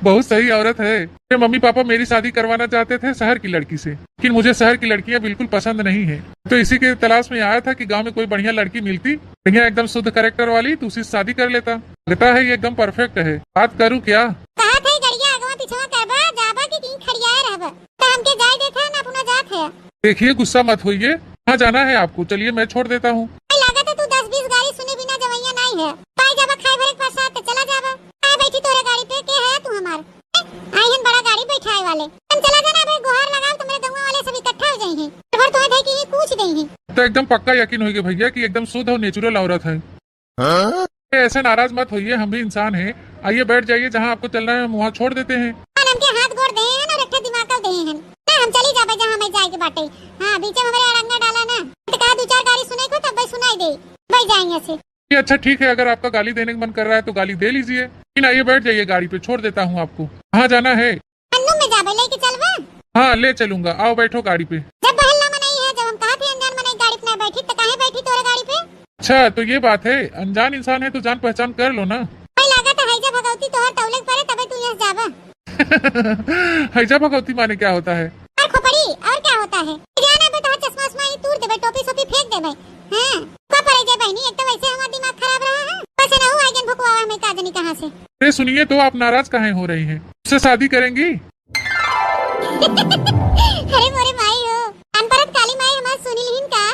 बहुत सही औरत है। मेरे मम्मी पापा मेरी शादी करवाना चाहते थे शहर की लड़की से, लेकिन मुझे शहर की लड़कियां बिल्कुल पसंद नहीं है, तो इसी के तलाश में आया था कि गांव में कोई बढ़िया लड़की मिलती, बढ़िया एकदम शुद्ध कैरेक्टर वाली, तो उसी से शादी कर लेता। लगता है ये एकदम परफेक्ट है। बात करूँ क्या? कहा थे गड़िया अगवा पिछवा करबा, जाबा कि कहीं खड़ियाए रहबा? तो हमके जाए देता है ना, अपना जात है। देखिए गुस्सा मत होइए, कहाँ जाना है आपको? चलिए मैं छोड़ देता हूँ। भाई लागत है तू दस बीस गाड़ी सुने बिना जवैया नहीं है। पाई जाबा खाए भरे के प्रसाद तो चला जाबा। आए बैठी तोरे गाड़ी पे, के है तू हमार? आई हन बड़ा गाड़ी बैठाए वाले। हम चला जाना भाई, गुहार लगाओ तो मेरे गौवा वाले सब इकट्ठा हो जाएंगे। भर तो है कि ये पूछ देंगे। तो एकदम पक्का यकीन होइए भैया कि एकदम शुद्ध और नेचुरल औरत है। हाँ? ऐसे नाराज मत होइए, हम भी इंसान हैं। आइए बैठ जाइए, जहाँ आपको चलना है हम वहाँ छोड़ देते हैं। हाँ, हमके हाथ गोड़ दे हैं और एक ठे दिमाग दे हैं। ना हम चली जाबे जहाँ हमें जाए के बाटे। हाँ, बीच में हमारे अड़ंगा डाला ना। तो कहा दो चार गाड़ी सुने को तब भाई सुनाई दे। भाई जाएंगे से। ये अच्छा ठीक है, अगर आपका गाली देने का मन कर रहा है तो गाली दे लीजिए, लेकिन आइए बैठ जाइए गाड़ी पे, छोड़ देता हूँ आपको। कहाँ जाना है? अन्नू में जाबे लेके चलबा? हाँ ले चलूंगा, आओ बैठो गाड़ी पे। जब बहल्ला मनई है, जब हम कहा थे अनजान मनई गाड़ी पे ना बैठी तो काहे बैठी तोरे गाड़ी पे? अच्छा तो ये बात है, अनजान इंसान है तो जान पहचान कर लो ना। भाई लागत है हैजा भगवती तोहर तौले के परे तबे तू यहाँ जाबा। हैजा भगवती माने क्या होता है? और खोपड़ी, और क्या होता है? जाना बे तोहर चश्मा उश्मा ही तूर देबे, टोपी सोपी फेंक देबे। हाँ, का परे जे बहनी, एक तो वैसे हमारा दिमाग खराब रहा है, बस ना हुआ आइगन भुकवा हमें का जनी कहाँ से। अरे सुनिए तो, आप नाराज काहे हो रही हैं? उससे शादी करेंगी? अरे मोरे माई हो, कान परत काली माई हमार सुनी लिहिन का?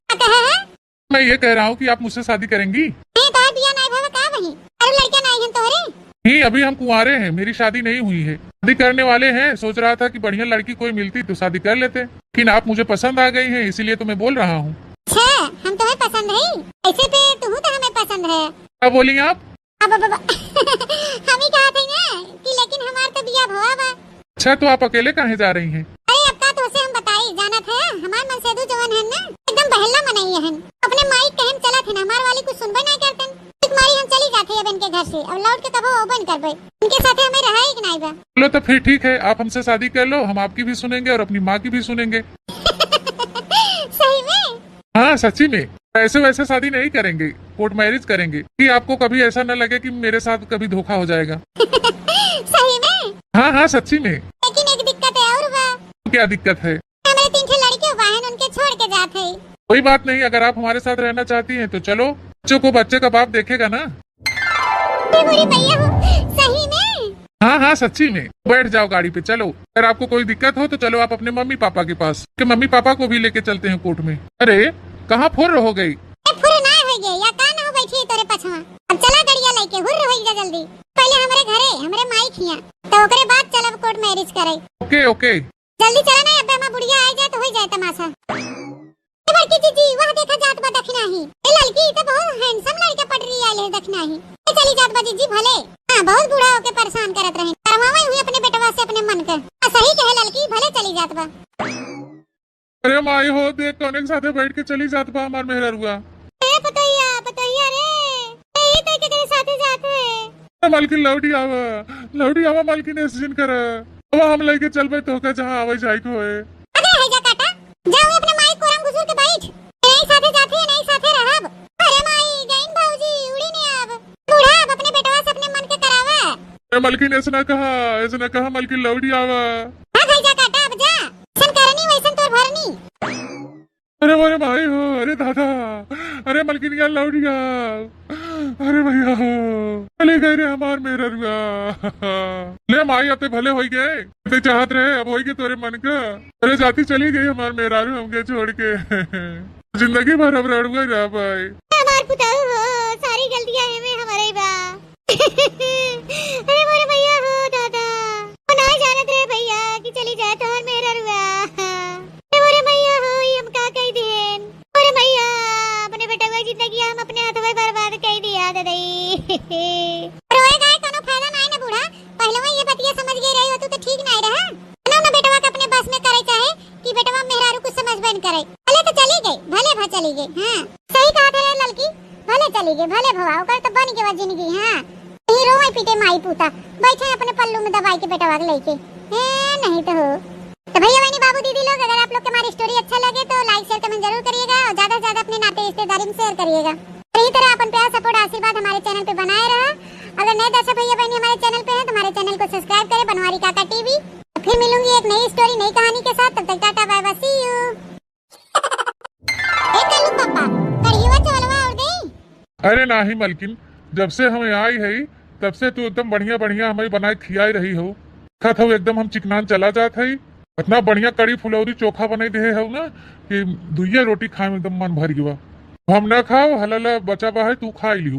का कहा है? मैं ये कह रहा हूँ कि आप मुझसे शादी करेंगी? ए, तोहार बिया नाई भवा का बही? अरे लड़का नाई हन तोहरे? नहीं, अभी हम कुंवारे हैं, मेरी शादी नहीं हुई है। शादी करने वाले हैं, सोच रहा था कि बढ़िया लड़की कोई मिलती तो शादी कर लेते, लेकिन आप मुझे पसंद आ गई हैं, इसीलिए तो मैं बोल रहा हूँ। अच्छा, हम तुम्हें पसंद है? ऐसे पे तू तो हमें पसंद है। क्या बोली आप? अब, अब, अब हम ही कहा थे ना कि लेकिन हमार तो बिया भवा बा। अच्छा, तो आप अकेले काहे जा रही हैं? अरे, अब का तो उसे हम बताई, जानत है, हमार मनसेदू जवन है ना, एकदम बहल्ला मनई है, अपने माई कहन चलत है ना, हमार वाली कुछ सुनबे नहीं करते, एक मारी हम चली जाते हैं अब इनके घर से, अब लौट के कबो अउबे न करबे, इनके साथे हमें रहा ही नहीं बा। चलो, तो फिर ठीक है, आप हमसे शादी कर लो, हम आपकी भी सुनेंगे और अपनी माँ की भी सुनेंगे। सही में? हाँ, सच्ची में। ऐसे वैसे शादी नहीं करेंगे, कोर्ट मैरिज करेंगे, कि आपको कभी ऐसा न लगे कि मेरे साथ कभी धोखा हो जाएगा। सही में? हाँ, हाँ, सच्ची में। लेकिन एक दिक्कत है और बा। क्या दिक्कत है? हमारे तीन ठे लड़के बा हैं, उनके छोड़ के जात है। कोई बात नहीं, अगर आप हमारे साथ रहना चाहती हैं तो चलो, बच्चों को बच्चे का बाप देखेगा ना। ए, बुरी भैया हो, सही में? हाँ, हाँ, सच्ची में। बैठ जाओ गाड़ी पे, चलो। अगर आपको कोई दिक्कत हो तो चलो आप अपने मम्मी पापा के पास, कि मम्मी पापा को भी लेके चलते हैं कोर्ट में। अरे, कहाँ फुर्र हो गई? ए, फुर्र ना हो गई, या का ना हो बैठी है तोरे पछवा। अब चला गड़िया लेके, हुर्र हो जा जल्दी। पहले हमरे घरे, हमरे माई खिया, तो ओकरे बाद चलब कोर्ट मैरिज करे। ओके, ओके। जल्दी चला ना, अबे हमार बुढ़िया आ जाए तो हो जाए तमाशा। ए बड़की जीजी, वह देखा जात बा दखिनाही। ए ललकी, ई तो बहुत हैंडसम लड़का पटरी आइल है दखिनाही। ए चली जात बा जीजी भले। हाँ, बहुत बूढ़ा होके परेशान करत रहे। करवावे हुई अपने बेटवा से अपने मन के। आ सही कहे ललकी, भले चली जात बा। अरे माई हो, देख कौने के साथे बैठ के चली जात बा हमार मेहररुआ। ए पतोहिया, पतोहिया रे, ए, ई तो केकरे साथे जात है? ए मालकिन, लौटी आवा, लौटी आवा मालकिन, ऐसे जिन करा। अब हम लइके चलबे तोहका जहाँ आवे जाए के होए। अरे है जा काटा, जाओ अपने माई कोरम घुसुर के बैठ। नहीं साथे जाथे, नहीं साथे रहब। अरे माई, गईन भौजी, उड़ी ने अब। बूढ़ा, अब अपने बेटवा से अपने मन के करावा। ए मलकिन, ऐसे ना कहा, ऐसे ना कहा मलकिन, लौड़ी आवा। हाँ भाई जा काटा, अब जा। जैसन करनी वैसन तोर भरनी। अरे मोरे माई हो, अरे दादा, अरे मलकिनिया लौड़िया, अरे भैया हो, चली गई रे हमार मेहररुआ। ले माई, अब ते भले होई गए, ते चाहत रहे, अब होई गए तोरे मन का। अरे जाती चली गई हमार मेहरारू हमके छोड़ के। जिंदगी भर अब रड़ुआ रह पाए। हमार पुताऊ हो, सारी गलतियां एमे हमारे बा। अरे मोरे भैया हो दादा, वो ना जानत रहे भैया कि चली जाए तोहर मेहररुआ। अरे मोरे भैया हो, ई हम का कह दिहन? मोरे भैया, अपने बेटवा की जिंदगी हम अपने हाथवे बर्बाद कह दिया ददई। रोए गाए कोनो फायदा नाई ना बूढ़ा, पहले ये बतिया समझ गए रही हो तू तो ठीक नाई रहा। ना ना बेटवा के अपने बस में करे चाहे कि बेटवा मेहरारू कुछ समझबे न करे। भले तो चली गई, भले भा चली गई। हाँ सही कहा थे ललकी, भले चली गई, भले भवा, ओकर तो बन गवा जिंदगी। हाँ यही रोवे पीटे माई पूता, बैठे अपने पल्लू में दबाई के बेटवा के लेके। ए नहीं तो हो। तो भैया बहनी बाबू दीदी लोग, अगर आप लोग के हमारी स्टोरी अच्छा लगे तो लाइक शेयर कमेंट जरूर करिएगा और ज्यादा से ज्यादा अपने नाते रिश्तेदारी में शेयर करिएगा। और यही तरह अपन प्यार सपोर्ट आशीर्वाद हमारे चैनल पे बनाए रहा। अगर नए दर्शक भैया बहनी हमारे चैनल पे हैं तो हमारे चैनल को सब्सक्राइब करें, बनवारी काका टीवी। तो फिर मिलूंगी एक नई स्टोरी, नई कहानी के साथ। तब तक टाटा बाय बाय, सी यू। ए कल्लू पापा, कढ़ीवा चावलवा और दे। अरे नाही मलकिन, जब से हम आई है तब से तू एकदम बढ़िया बढ़िया हमें बनाए खियाई रही हो। खत हो एकदम हम चिकनान चला जात है। इतना बढ़िया कढ़ी फुलौरी चोखा बनाई दे हो ना कि दुइया रोटी खाए में एकदम मन भर गवा। हम ना खाओ, हलाला बचा बा है, तू खा लिहू।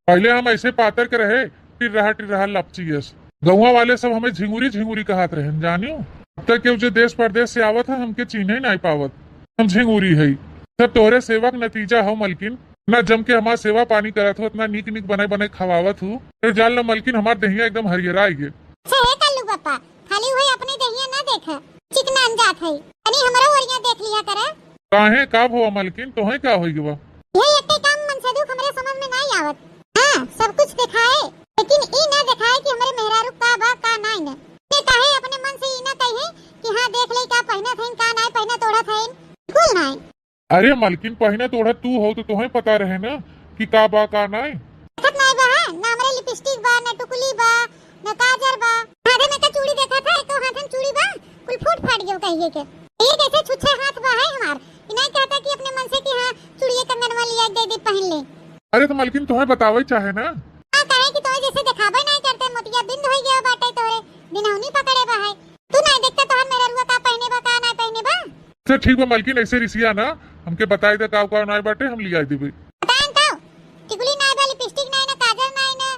पहले हम ऐसे पातर के रहे, टिर्रहा टिर्रहा लपचियस। गौवा वाले सब हमें झिंगुरी झिंगुरी कहत रहन, जानियो। अब तक केहू जे देश परदेश से आवत है, हमके चिन्हे नाई पावत। हम झिंगुरी है। सब तोहरे सेवा के नतीजा हो मलकिन। ना जम के हमार सेवा पानी करत हो, इतना नीक नीक बनाए बनाए खवावत हो। ए जान लो मलकिन, हमार देहिया एकदम हरियराई गे। अच्छा हे कल्लू पापा, खाली उहे अपने देहिया ना देख, चिकनान जात है। तनी हमरो ओरिया देख लिया करे। काहे, का भवा मलकिन, तोहे का होई गवा? ये एक काम मन से दुख हमरे समझ में नाई आवत। हाँ, सब कुछ देखाए, लेकिन ई ना देखाए कि हमरे मेहरारू का बा, का नाई न। ये काहे अपने मन से ई ना कहे कि हाँ, देख ले का पहिनत हईन, का नाई पहिनत ओढ़त हईन, बिल्कुल नाई। अरे मलकिन, पहिनत ओढ़त तू हो तो तोहे पता रहे ना कि का बा, का नाई। देखत नाई बा, है ना, हमरे लिपस्टिक बा, ना टुकली बा, ना काजर बा। हाथे में का चूड़ी देखत है, एको हाथे में चूड़ी बा, कुल फूट फाट गयो कहिए के। ये कैसे छुच्छे हाथ बा है हमार, ई नाई कहता कि अपने मन से कि हाँ, चूड़िए कंगनवा लिया दे दे पहिन ले। अरे तो मलकिन तोहे बतावे चाहे ना। हाँ, काहे कि तोहे जैसे देखावे नाई करते, मोतिया बिंद होई गया बाटे तोरे, बिनौनी पकड़े बा है। तू नाई देखता तोहर मेहररुआ का पहिने बा, का नाई पहिने बा। अच्छा ठीक बा मलकिन, ऐसे रिसिया ना, हमके बताई दे का का नाई बाटे, हम लिया देबे। बताएं तो, टिकुली नाई बा, लिपस्टिक नाई ना, काजर नाई ना,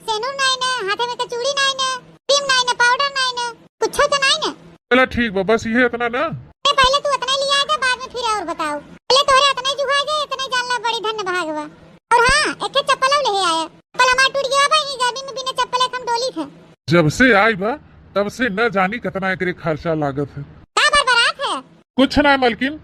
सेनुर नाई ना, हाथे में का चूड़ी नाई ना, क्रीम नाई ना, पाउडर नाई ना, कुछो तो नाई ना। चला ठीक बा, बस इहे इतना ना। ए, पहले तू इतना लिया दे, बाद में फिर और बताओ। पहले तोहरे इतना जुहा गए, इतना जान ला बड़ी धन्य भाग बा। और हाँ, एक ठे चप्पल और ले आया। चप्पल हमार टूट गया बा, ई गर्मी में बिना चप्पल एक हम डोली थे। जब से आई बा, तब से न जानी कितना एकरे खर्चा लागत है। का बरबरात है? कुछ ना मलकिन,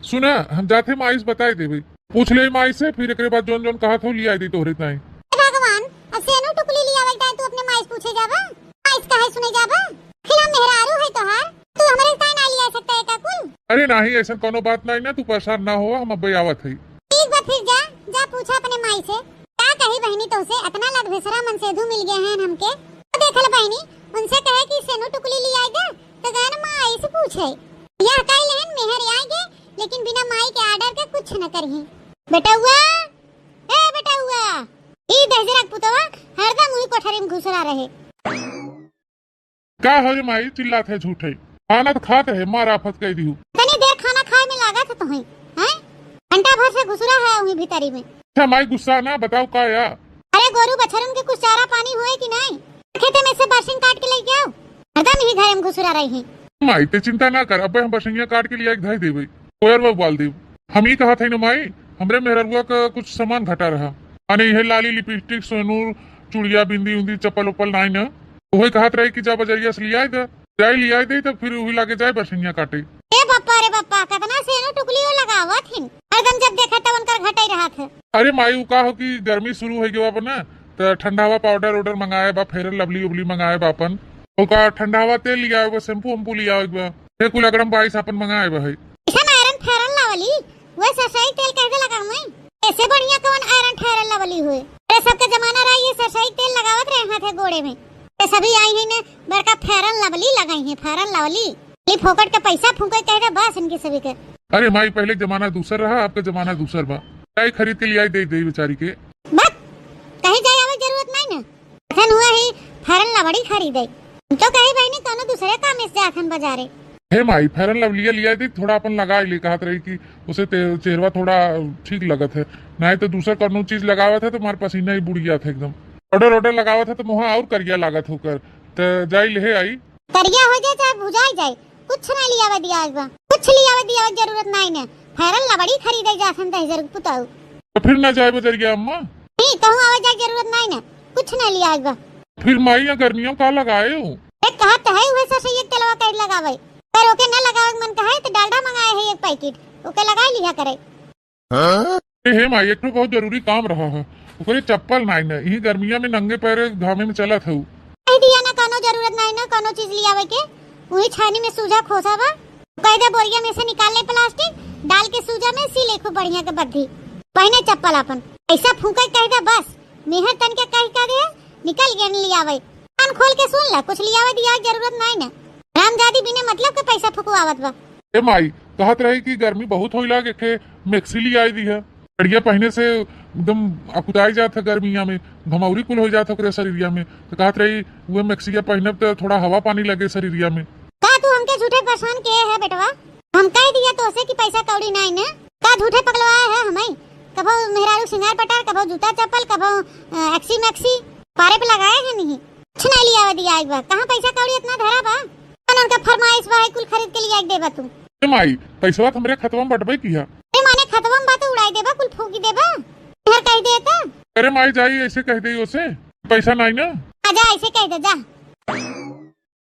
सुना, हम जाते माई से बताई देबे। पूछ ले माई से, फिर एकरे बाद जौन जौन कहत हो लिया दी तोहरे ताई। हे भगवान, अब सेनु टुकली लिया बैठा है, तू अपने माई से पूछे जाबा? माई से कहे सुने जाबा? खिला मेहरारू है तोहार, तू हमरे ताई ना लिया सकता है का कुल? अरे नाही, ऐसा कोनो बात नाही ना, तू परेशान ना हो, हम अब्बे आवत हई। ठीक बा, फिर जा, जा पूछा अपने माई से। का कही बहिनी तोसे, अतना लग भेसरा मन सेधु मिल गए हैं हमके। तो देखल बहिनी, उनसे कहे कि सेनु टुकली लियाई दे, तो गन माई से पूछे। यह कह लेहन मेहर आए गे, लेकिन बिना माई के ऑर्डर के कुछ न करिहे। बेटउआ, ए बेटउआ, ई दहिजरा के पुतवा हरदम उही कोठरी में घुसरा रहे। का हो रे माई, चिल्लात है झूठे? खाना तो खात है, मार आफत कह दिहू। तनी देर खाना खाए में लागत है तोहे, हैं? घंटा भर से घुसरा है वहीं भीतरी में। अच्छा माई, गुस्सा ना, बताओ का या? अरे गोरू बछरुन के कुछ चारा पानी हुए कि नहीं? खेते में से बरसिंग काट के लेके आओ, हरदम ही घरे में घुसरा रही है। माई ते चिंता ना कर, अबे हम बरसिंगिया काट के लिया के धई देबे, कोयर में उबाल देब। हम ई कहत है ना माई, हमरे मेहररुआ का कुछ सामान घटा रहा, माने यह लाली, लिपस्टिक, सेनूर, चुड़िया, बिंदी उंदी, चप्पल उप्पल नाई ना, वही कहत रहे कि जा बजरिया से लियाई दे, जाई लियाई दे, तब फिर वही लागे जाए बरसिंगिया काटे। ए बप्पा रे बप्पा, कतना सेनु टुकली हो लगावत हिन, हरदम जब देखा तब उनकर घटाई रहत है। अरे माई, उ का हो कि गर्मी शुरू हो गया बा ना, त ठंडा हवा पाउडर उडर मंगाए बा, फेयर लवली उबली मंगाए बा अपन। ओका ठंडावा तेल लियावे बा, shampoo वैम्पू लियावे बा। हे कुल अगड़म बाईस आपन मंगाए बा है। ऐसा ना Iron Fair and Lovely, वह सरसोई तेल कैसे लगाऊं मैं? ऐसे बढ़िया कौन Iron Fair and Lovely हुए? अरे सबका जमाना रहा ये सरसोई तेल लगावत रहे हाथे गोड़े में। ये सभी आई है ने बड़का Fair and Lovely लगाई है, Fair and Lovely। ये फोकट का पैसा फूंके कह दे बस इनकी सभी के। अरे माई, पहले जमाना दूसर रहा, आपका जमाना दूसर बा। चाय खरीद के लियाई दे दे बेचारी के। बक, कहीं जाए आवे जरूरत नहीं ना। अखन हुआ ही Fair and Lovely खरीदे। हम तो कही बहिनी कौनो दूसरे काम से जाखन बजारे। हे माई, Fair and Lovely लिया दी, थोड़ा अपन लगाई ले, कहत रही कि उसे ते-, चेहरवा थोड़ा ठीक लगत है, नहीं तो दूसर कौनो चीज लगावत है तो हमार पसीना ही बुड़ जात है एकदम। Powder order लगावत है तो मुहा और करिया लागत होकर, तो जाई ले आई। करिया हो जाए चाहे भुजाई जाए, कुछ ना लियावे दिया आज बा, कुछ लियावे दिया जरूरत नहीं ने। Fair and Lovely खरीदे जाखन दहिजर पुताऊ। तो फिर ना जाए बजरिया अम्मा? नहीं, कहूँ आवे जाए जरूरत नहीं ने, कुछ ना लिया आज बा। फिर माई या गर्मियों का लगाए हो? ए, कहा तो है उहे सरसोई तेलवा कैसे लगावे, पर ओके ना लगावे के मन कहे तो डालडा मंगाए है एक packet, ओके लगा लिया करे। ए हे माई, एक ठो बहुत जरूरी काम रहा है, ओकरे चप्पल नाई न, यही गर्मिया में नंगे पैरे घामे में चलत हऊ। कह दिया ना, कोनो जरूरत नाई ना कोनो चीज लियावे के, वही छानी में सूजा खोसा बा, कह दे बोरिया में से निकाल ले plastic, डाल के सूजा में सी ले खूब बढ़िया के बद्धी, पहने चप्पल अपन, ऐसा फूंके कह दे बस, मेहर तन के कह का दे, निकल गए लियावे। कान खोल के सुन ला, कुछ लियावे दिया जरूरत नाई ना, रामजादी बिना मतलब के पैसा फुकवावत बा। ए माई, कहत रही कि गर्मी बहुत होइला, एक ठे maxi लियाई दी है। बढ़िया पहने से एकदम अकुताई जात है गर्मिया में, घमौरी कुल हो जात है ओकरे शरीरिया में। तो कहत रही, "उहे maxi-या पहनब तो थोड़ा हवा पानी लगे शरीरिया में।" का तू हमके झूठे परेशान किए है बेटवा? हम कह दिया तोसे कि पैसा कौड़ी नाई ने, का झूठे पगलवाए है हमें? कभो मेहरारू सिंगार पटार, कभो जूता चप्पल, कभो, अ, maxi-maxi, पारे पे लगाए है नहीं। कुछ नहीं लियावे दिया एक बार, कहाँ पैसा कौड़ी इतना धरा बा? कौन उनका फरमाइश बा, है कुल खरीद के लिया के देबा तू? ए माई, पैसवा तो हमरे खतवा में बटबे किया। ए माने खतवा में बा तो उड़ाई देबा, कुल फूकी देबा। घर कह देता। अरे माई जाई, ऐसे कह दे ओसे, पैसा नाई ना। आजा, ऐसे कह दे, जा।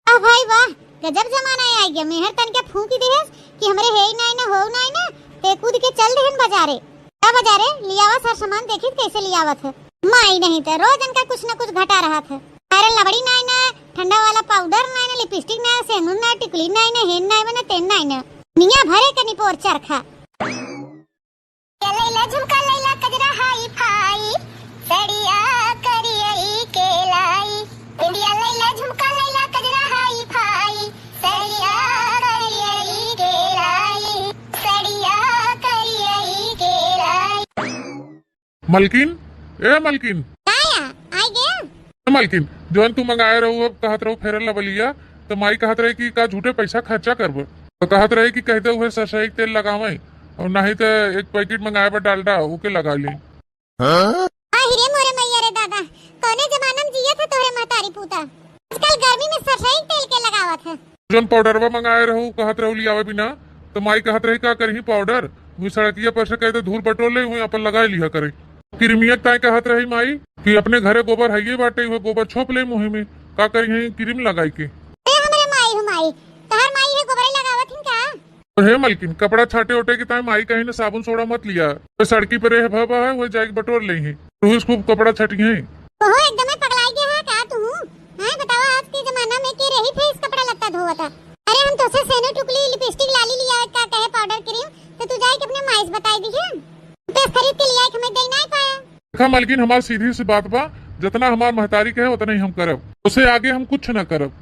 आ भाई वाह, गजब जमाना आ गया। मेहर तन के फूकी देहस कि हमरे हे ही नाई ना, हो नाई ना, ते कूद के चल देहन बजारे। का बजारे लियावा सर सामान, देखी कैसे लियावत है। माई नहीं तो रोज इनका कुछ न कुछ घटा रहा था। Iron Lovely नाई ना, ठंडा वाला powder नाई ना, lipstick नाई, सेनुर नाई, टिकुली नाई ना, हेन नाई बना, तेन नाई ना। मियाँ भरे के निपोर चरखा। लैला झुमका लैला कजरा हाई फाई, सड़िया करियई के लाई। बिंदिया लैला झुमका लैला कजरा हाई फाई, सड़िया करियई के लाई, सड़िया करियई के लाई। मलकिन, ए मलकिन। का या? आइ गया? ए मलकिन, जौन तू मंगाए रहू, अब कहत रहू Fair and Lovely-या, तो माई कहत रहे कि का झूठे पैसा खर्चा करब? तो कहत रहे कि कह दे उहे सरसोई के तेल लगावे, और नहीं तो एक packet मंगाए बा डालडा, ओके लगा ले। आहि रे मोरे मैया रे दादा, कौने जमाना में जियत है तोहरे महतारी पूता? आजकल गर्मी में सरसोई के तेल के लगावत है। जौन powder-वा मंगाए रहू, कहत रहू लियावे बिना, तो माई कहत रही, "का करिही powder? वही सड़किया पर से कहते धूल बटोर ले, वही अपन लगाए लिहा करे।" क्रीमिया ताई कहत रही माई कि अपने घरे गोबर हइये बाटे, वह गोबर छोप ले मुँह में, का करिही क्रीम लगाई के। ए हमरे माई हो माई, तहार माई है गोबरे लगावत हिन का? तो हे मलकिन, कपड़ा छाटे ओटे के ताई माई कहीं न साबुन सोडा मत लिया, तो सड़की पर रह भवा है, वह जाके बटोर ले ही। रोज खूब कपड़ा छटी है। ओहो, एकदम पगलाई गया है का तू? हाँ, बतावा, आज के जमाना में के रही थे इस कपड़ा लत्ता धोवता? अरे, हम तोसे सेनो टुकली, lipstick लाली लिया का कहे powder cream, तो तू जाए के अपने माई से बताई दी है। पैस खरीद के लिया, एक हमें दे नहीं पाया। देखा मलकिन, हमार सीधी सी बात बा, जितना हमार महतारी कहे उतना ही हम करब, उसे आगे हम कुछ ना करब।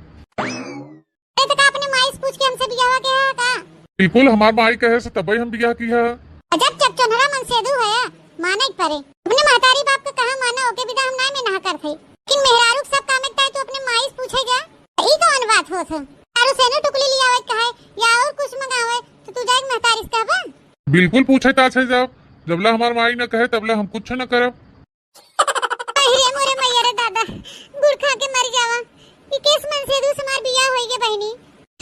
ए, तो का अपने माई से पूछ के हमसे बियाह के है का? बिल्कुल, हमार माई कहे से तबे हम बियाह की है। अजब चकचोन्हरा मनसेदू है, माने के परे। अपने महतारी बाप के कहा माना, ओके बिदा हम नाई में नहा कर थे। लेकिन मेहरारू के सब काम एक ताई तू अपने माई से पूछे जा, ई कौन बात होत है? तारू सेनो टुकली लियावे के कहे या और कुछ मंगावे, तो तू जाए के महतारी से कहबा? बिल्कुल पूछे ता छे जाओ, जबला हमार माई न कहे तबला हम कुछ न करब। अरे मोरे मैया रे दादा, गुड़ खा के मर जावा। ई केस मनसेदू से हमार बियाह होई गे बहिनी।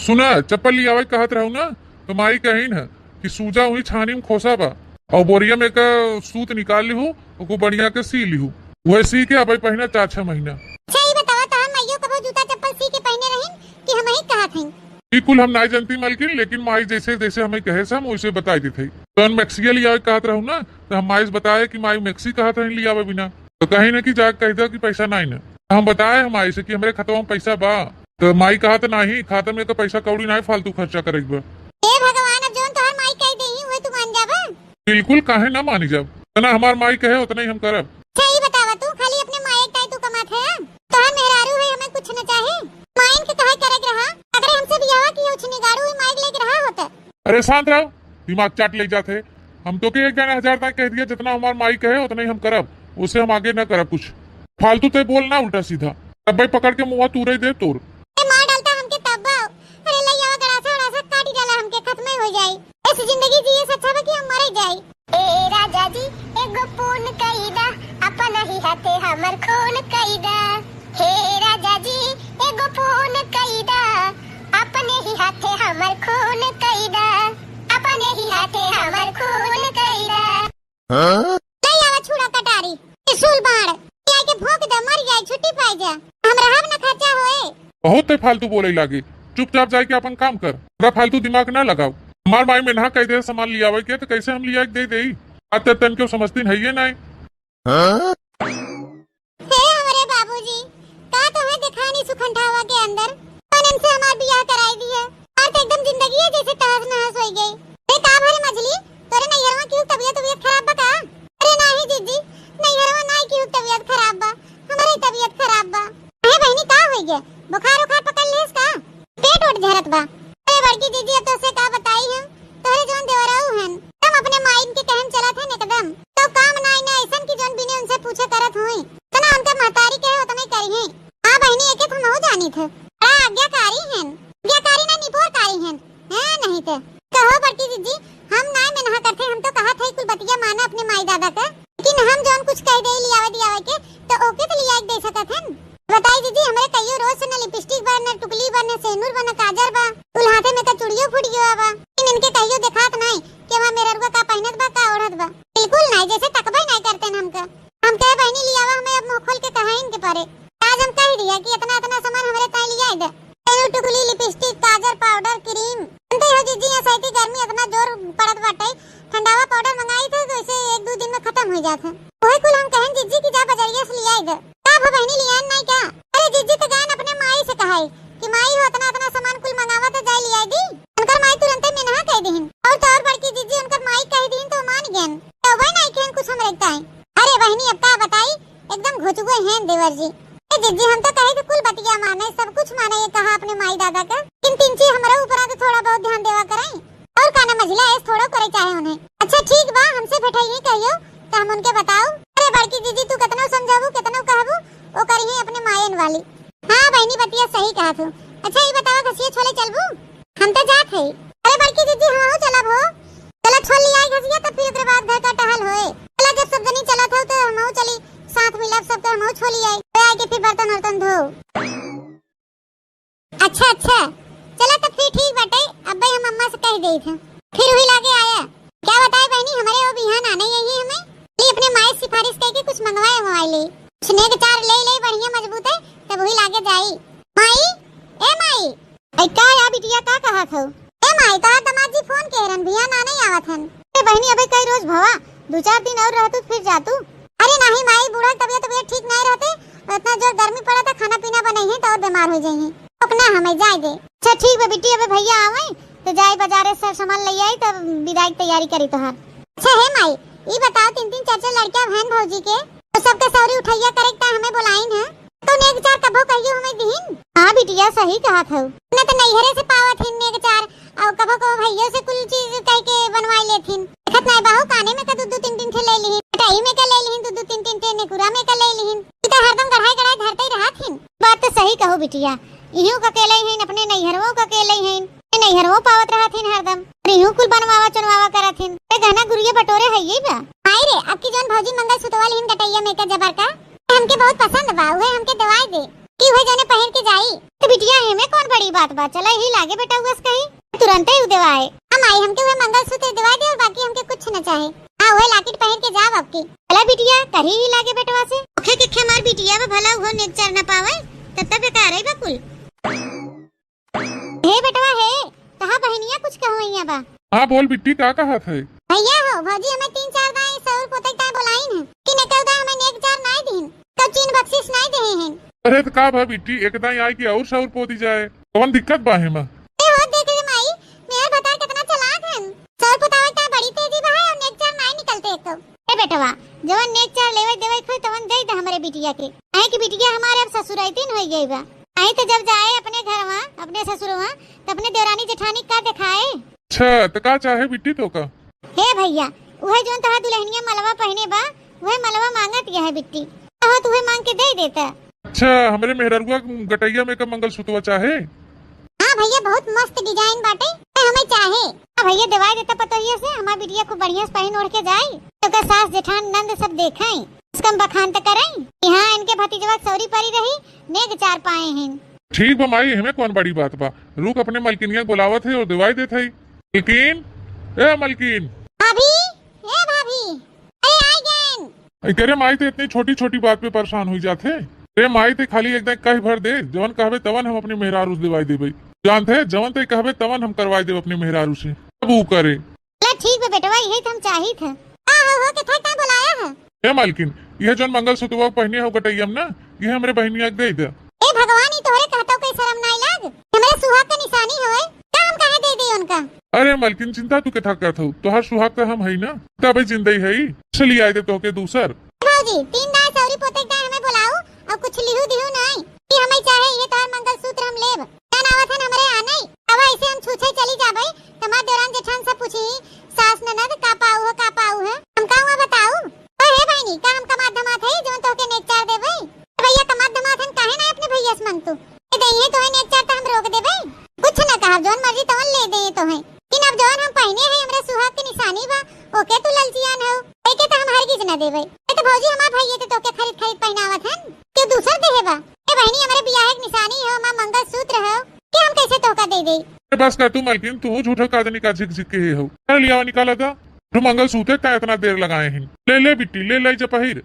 सुना, चप्पल लियावे कहत रहू ना, तो माई कहीन है कि सूजा वही छानी में खोसा बा, और बोरिया में का सूत निकाल लिहू, ओको बढ़िया के सी लिहू। वह सी के अबे पहिना चार छह महीना। अच्छा, ई बतावा, तहार माइयो कबो जूता चप्पल सी के पहिने रहिन कि हम ही कहत हई? ई कुल हम नाई जानती मलकिन, लेकिन माई जैसे जैसे हमें कहे से हम वैसे बताई देत हई। तो हम मैक्सिया लियावे कहत रहू ना, तो हम माई से बताए कि माई मैक्सी कहत हई लियावे बिना। तो कहीं ना कि जाके कह दे कि पैसा नाई ना। तो हम बताए हम माई से कि हमरे खतवा में पैसा बा, तो माई कहा तो नाही, खाता में तो पैसा कौड़ी नाही फालतू खर्चा करे के बा। ए भगवान, अब जौन तोहार माई कह देही, उहे तू मान जाबा? बिल्कुल, काहे ना मानी जाब? जितना हमार माई कहे, उतना ही हम करब। अच्छा, ई बतावा तू, खाली अपने माई के ताई तू कमात है? तोहार मेहरारू है, हमें कुछ न चाहे। माइन के कहे करे के रहा, अगर हमसे बियाह की उछनी गाड़ू हुई माई के लेके रहा होता। अरे शांत रहो, दिमाग चाट ले जात है। हम तो के एक जाने हजार ताई कह दिया, जितना हमार माई कहे, उतना ही हम करब, उससे हम आगे न करब कुछ। फालतू ते बोल ना उल्टा सीधा, तब भाई पकड़ के मुंह तूरे दे तोर। ए, मार डालता हमके तब। अरे लइयावा गड़ासा उड़ासा काटी डाला हमके, खत्म हो जाई। इस जिंदगी जिए से अच्छा बा कि हम मरे जाई। ए राजा जी, एगो फोन कई दा, अपन ही हाथे हमर खून कई दा। हे राजा जी, एगो फोन कई दा, अपने ही हाथे हमर खून कई दा, अपने ही हाथे हमर खून कई दा। हाँ? ले आवा छुरा कटारी, त्रिशूल बाण, ले आके भोंक दे, मर जाए, छुट्टी पाए जा, हम रहब न खर्चा होए। बहुत ते फालतू बोले लागे, चुपचाप जाए के अपन काम कर, पूरा फालतू दिमाग ना लगाओ। हमार माई में नहा कह दे सामान लियावे के, तो कैसे हम लिया के दे देई? आज ते तन क्यों समझतीन है ये नाई। हाँ? हे हमरे बाबूजी, का तोहे देखानी सुखंठावा के अंदर? कौन इनसे हमार बियाह कराई दिया? और तो एकदम जिंदगी है जैसे तहस नहस होई गई। ए का भरे मझली, तोरे नैहरवा की तबीयत, तबीयत खराब बा का? अरे नाही जीजी, नैहरवा नाही की तबीयत खराब बा, हमारे तबीयत खराब बा। अरे बहनी का होई गया? बुखार उखार पकड़ लेस का? पेट ओट झरत बा। अरे बड़की जीजी, अब तोसे का बताई हम, तोहरे जौन देवराऊ हन, एकदम अपने माइन के कहन चलत हन एकदम। तो काम नाई ना ऐसन कि जौन बिने उनसे पूछे करत होई। तना उनके महतारी कहे उतने करी हैं। हाँ बहनी, एके तो हमहू जानी थे, बड़ा आज्ञाकारी हन, आज्ञाकारी ना निपोरकारी हन। हैं नहीं थे। कहो बड़की जीजी, हम नाई में नहा करते, हम तो कहा थे कुल बतिया माना अपने माई दादा का। लेकिन हम जौन कुछ कह दे लियावे दियावे के, तो ओके तो लिया के दे सकत हन। बताई दीदी, हमरे कहियो रोज से न लिपस्टिक बा, न टुकली बा, न सेनुर बा, न काजर बा, कुल हाथे में का चूड़ियो फूट गया बा। लेकिन इनके कहियो देखात नाई कि हमार मेहररुआ का पहिनत बा, का ओढ़त बा। बिल्कुल नाई, जैसे तकबे नाई करते न हमका। हम कहे बहिनी लियावा, हमें अब मुँह खोल के कहा इनके परे। आज हम कह दिया कि इतना इतना सामान हमरे ताई लिया दे। तेल, टुकली, लिपस्टिक, काजर, पाउडर, क्रीम। जानते हो जीजी, यहाँ सैती गर्मी इतना जोर पड़त बाटे, ठंडावा पाउडर मंगाई थे तो इसे एक दो दिन में खत्म हो जात है। वही कुल हम कहन जीजी कि जा बजरिया से लियाई दे। का भो बहिनी लियान नहीं का? अरे जीजी तो गयन अपने माई से कहाई कि माई हो इतना इतना सामान कुल मंगावा तो जाए लियाई दी। उनकर माई तुरंते मेनहा कह दिहिन। और तो और बड़की जीजी उनकर माई कह दिहिन तो मान गयन। तो वही नहीं कहन कुछ हमरे ताई। अरे बहिनी अब का बताई, एकदम घुचुए हैं देवर जी। ए जीजी, हम तो कहे कि कुल बतिया माने, सब कुछ माने, ये कहा अपने माई दादा का, लेकिन तिनची हमरा ऊपर आके थोड़ा बहुत ध्यान देवा कराई। और का ना मझिला ऐस थोड़ो करे चाहे उन्हें। अच्छा ठीक बा, हमसे भेटाई कहियो तो हम उनके बताऊ। अरे बड़की जीजी, तू कितनो समझाबू, कितनो कहबू, वो करी है अपने मायन वाली। हाँ बहिनी, बतिया सही कहा तू। अच्छा ये बतावा, घसिया छोले चलबू? हम तो जात है। अरे बड़की जीजी, हमहू चलब हो। चला छोल लियाई घसिया, तब फिर ओकरे बाद घर का टहल होए। चला, जब सब जनी चलत हो तो हमहू चली, साथ मिलब सब तो हमहू छोल लियाई। ले आके फिर बर्तन उर्तन धो। अच्छा अच्छा, चला तब फिर ठीक बाटे। अब भाई हम अम्मा से कह देई थे, फिर वही लागे आया। क्या बताए बहनी, हमारे वो बिहान आने यही हमें ये अपने माई से सिफारिश करके कुछ मंगवाए हुआ ले, कुछ नेग चार ले ले बढ़िया मजबूत है, तब वही लागे जाई। माई, ए माई, ए, का या बिटिया, का कहत हऊ? ए माई, तोहार दामाद जी फोन के रहन, बिहान आने आवत हन। ए बहिनी, अबे कई रोज भवा, दू चार दिन और रहतू, फिर जातू। अरे नाही माई, बूढ़ा के तबियत, तबियत ठीक नाही रहते, इतना जोर गर्मी पड़ा था, खाना पीना बनाई है तो और बीमार हो जाई है। ओकना हमें जाए दे। अच्छा ठीक बा बिट्टी, अबे भैया आवे तो जाए बाजारे से सामान ले आई, तब विदाई की तैयारी करी तोहार। अच्छा हे माई, ई बताओ, तीन तीन चार चार लड़कियां बहन भौजी के, तो सबके सौरी उठैया करे के ताई हमें बोलाइन है। तो नेग चार कभो कहियो हमें दिहिन। हाँ बिटिया, सही कहत हऊ। न तो नैहरे से पावत हिन नेग चार, और कभो कभो भैया से कुल चीज कह के बनवाई लेथिन। देखत नाई बाहू, काने में का दू दू तीन तीन ठे ले लिहिन, कटाई में का ले लिहिन दू दू तीन तीन ठे, नेकुरा में का ले लिहिन। ई तो हरदम गढ़ाई गढ़ाई धरते ही रहत हिन। बात तो सही कहो बिटिया, इहू का अकेले ही हैं, अपने नैहरवो का अकेले ही हैं, अपने नैहरवो पावत रहत हिन हरदम, और इहू कुल बनवावा चुनवावा करत हिन। ते गहना गुरिया बटोरे है ये बा। आई रे, अब की जौन भौजी मंगलसूत्र वाली हिन गटैया में का जबर का, हमके बहुत पसंद बा, उहे हमके देवाई दे, कि उहे जौने पहिर के जाई। तो बिटिया, एमे कौन बड़ी बात बा, चला यही लागे बेटा उस कहीं, तुरंते ही देवाए। हम आई, हमके उहे मंगलसूत्र देवाई दे और बाकी हमके कुछ न चाहे। हाँ, उहे लाकिट पहिर के जाब अब की। चला बिटिया, करी ही लागे बेटवा से। ओखे के खे मार बिटिया बा, भला उहो नेग चार न पावे, तब तक बेकार है बकुल। हे बेटवा हे, कहा बहनिया कुछ कहवैया बा। हाँ बोल बिट्टी, का कहत है? भैया हो, भौजी हमें तीन चार दाई सौर पोते ताई बोलाइन है कि नेकर दाई हमें नेग चार नाई दीन, कब चीन बख्शिश नाई देहे हैं। अरे त का भा बिट्टी, एक दाईं आइ के अउर सौर पोती जाए, कवन दिक्कत बा एमा? ए हो देख रे माई, मेहर भतार केतना चालाक हन। सौर पोतावे का बड़ी तेजी बा है अउर नेगचार नाई निकलते एको। ए बेटवा, जवन नेगचार लेवे देवे के होई तवन दे दे हमरे बिटिया के। काहे कि बिटिया हमारे अब ससुरैतिन होइ गई बा। आई त जब जाए अपने घरवा, अपने ससुरवा, त अपने देवरानी जेठानी का देखाए। अच्छा, त का चाहे बिट्टी तोका? हे भइया, उहे जौन तोहार दुलहनिया मलवा पहिने बा, उहे मलवा माँगत यह है बिट्टी। कहो त उहे माँग के दे देता। अच्छा, हमरे मेहररुआ गटैया में का मंगलसूतवा चाहे? हाँ भइया, बहुत मस्त design बाटे, ए हमें चाहे। हाँ भइया, देवाई देता पतोहिया से, हमार बिटिया खूब बढ़िया से पहिन ओढ़ के जाई, त ओकर सास जेठान नंद सब देखाई, उसकम बखान त कराई कि हाँ, इनके भतीजवा के सौरी परी रही, नेग चार पाए हैं। ठीक बा माई, एहमे कौन बड़ी बात बा। रुक, अपने मलकिनिया के बोलावत है अउर देवाई देत है। मलकिन, ए मलकिन। भाभी, ए भाभी, अरे आई गएन। अरे माई त इतनी छोटी छोटी बात पे परेशान हुई जात है। अरे माई त खाली एक दाईं कह भर दे, जवन कहबे तवन हम अपने मेहरारू से देवाई देबे। जानत है, जवन ते कहबे तवन हम करवाई देब अपने मेहरारू से। अब ऊ करे। चला ठीक बा बेटवा, यही त हम चाहित है। का हो, हो, केथा का बोलाया है? ए मालकिन, यह जौन मंगलसूत्रवा पहिने हो गटैया में ना, यह हमरे बहिनिया के दे दे। ए भगवान, ई तोहरे कहतो के शरम नाई लाग? हमरे सुहाग के निशानी हवे, का हम काहे दे दी उनका? अरे मालकिन, चिंता तू केथा करत हऊ, तोहार सुहाग त हम हई ना, तबे जिंदई हई। चली आए दे तोहके दूसर। भौजी, तीन दाए सौरी पोते के दाए हमें बोलाऊ, अउर कुछ लिहू दिहू नाई, कि हमें चाहे ये तोहार मंगलसूत्र हम लेब। जान आवत हन हमरे आने, अब ऐसे हम छूछे चली जाबे, त हमार देवरान जेठान सब पूछी, "सास ननद का पाऊ है, का पाऊ है?" हम का हुआ बताऊ? ओ हे बहिनी, का हम कमात धमात है, जौन तोहके नेगचार देबे? ए भैया, कमात धमात हन, काहे ना अपने भैया से मांगतू? ए दइहे तोहे नेगचार त हम रोक देबे, कुछ ना कहब, जौन मर्जी तवन ले दे तोहे। लेकिन अब जौन हम पहिने है, हमरे सुहाग के निशानी बा, ओके तू ललचियान हो, एके त हम हरगिज ना देबे। ए त भौजी, हमार भैया त तोहके खरीद खरीद पहिनावत हन, के दूसर देहे बा? ए बहिनी, हमरे बियाह के निशानी हो, हमार मंगलसूत्र हो, कि हम कैसे तोहका दे देई? अरे बस कर तू मलकिन, तू झूठो का जनी का झिक झिक के हो। अरे लियावा निकाला था, तू मंगलसूत्र का इतना देर लगाए हैं। ले ले बिट्टी, ले ले जा पहिर।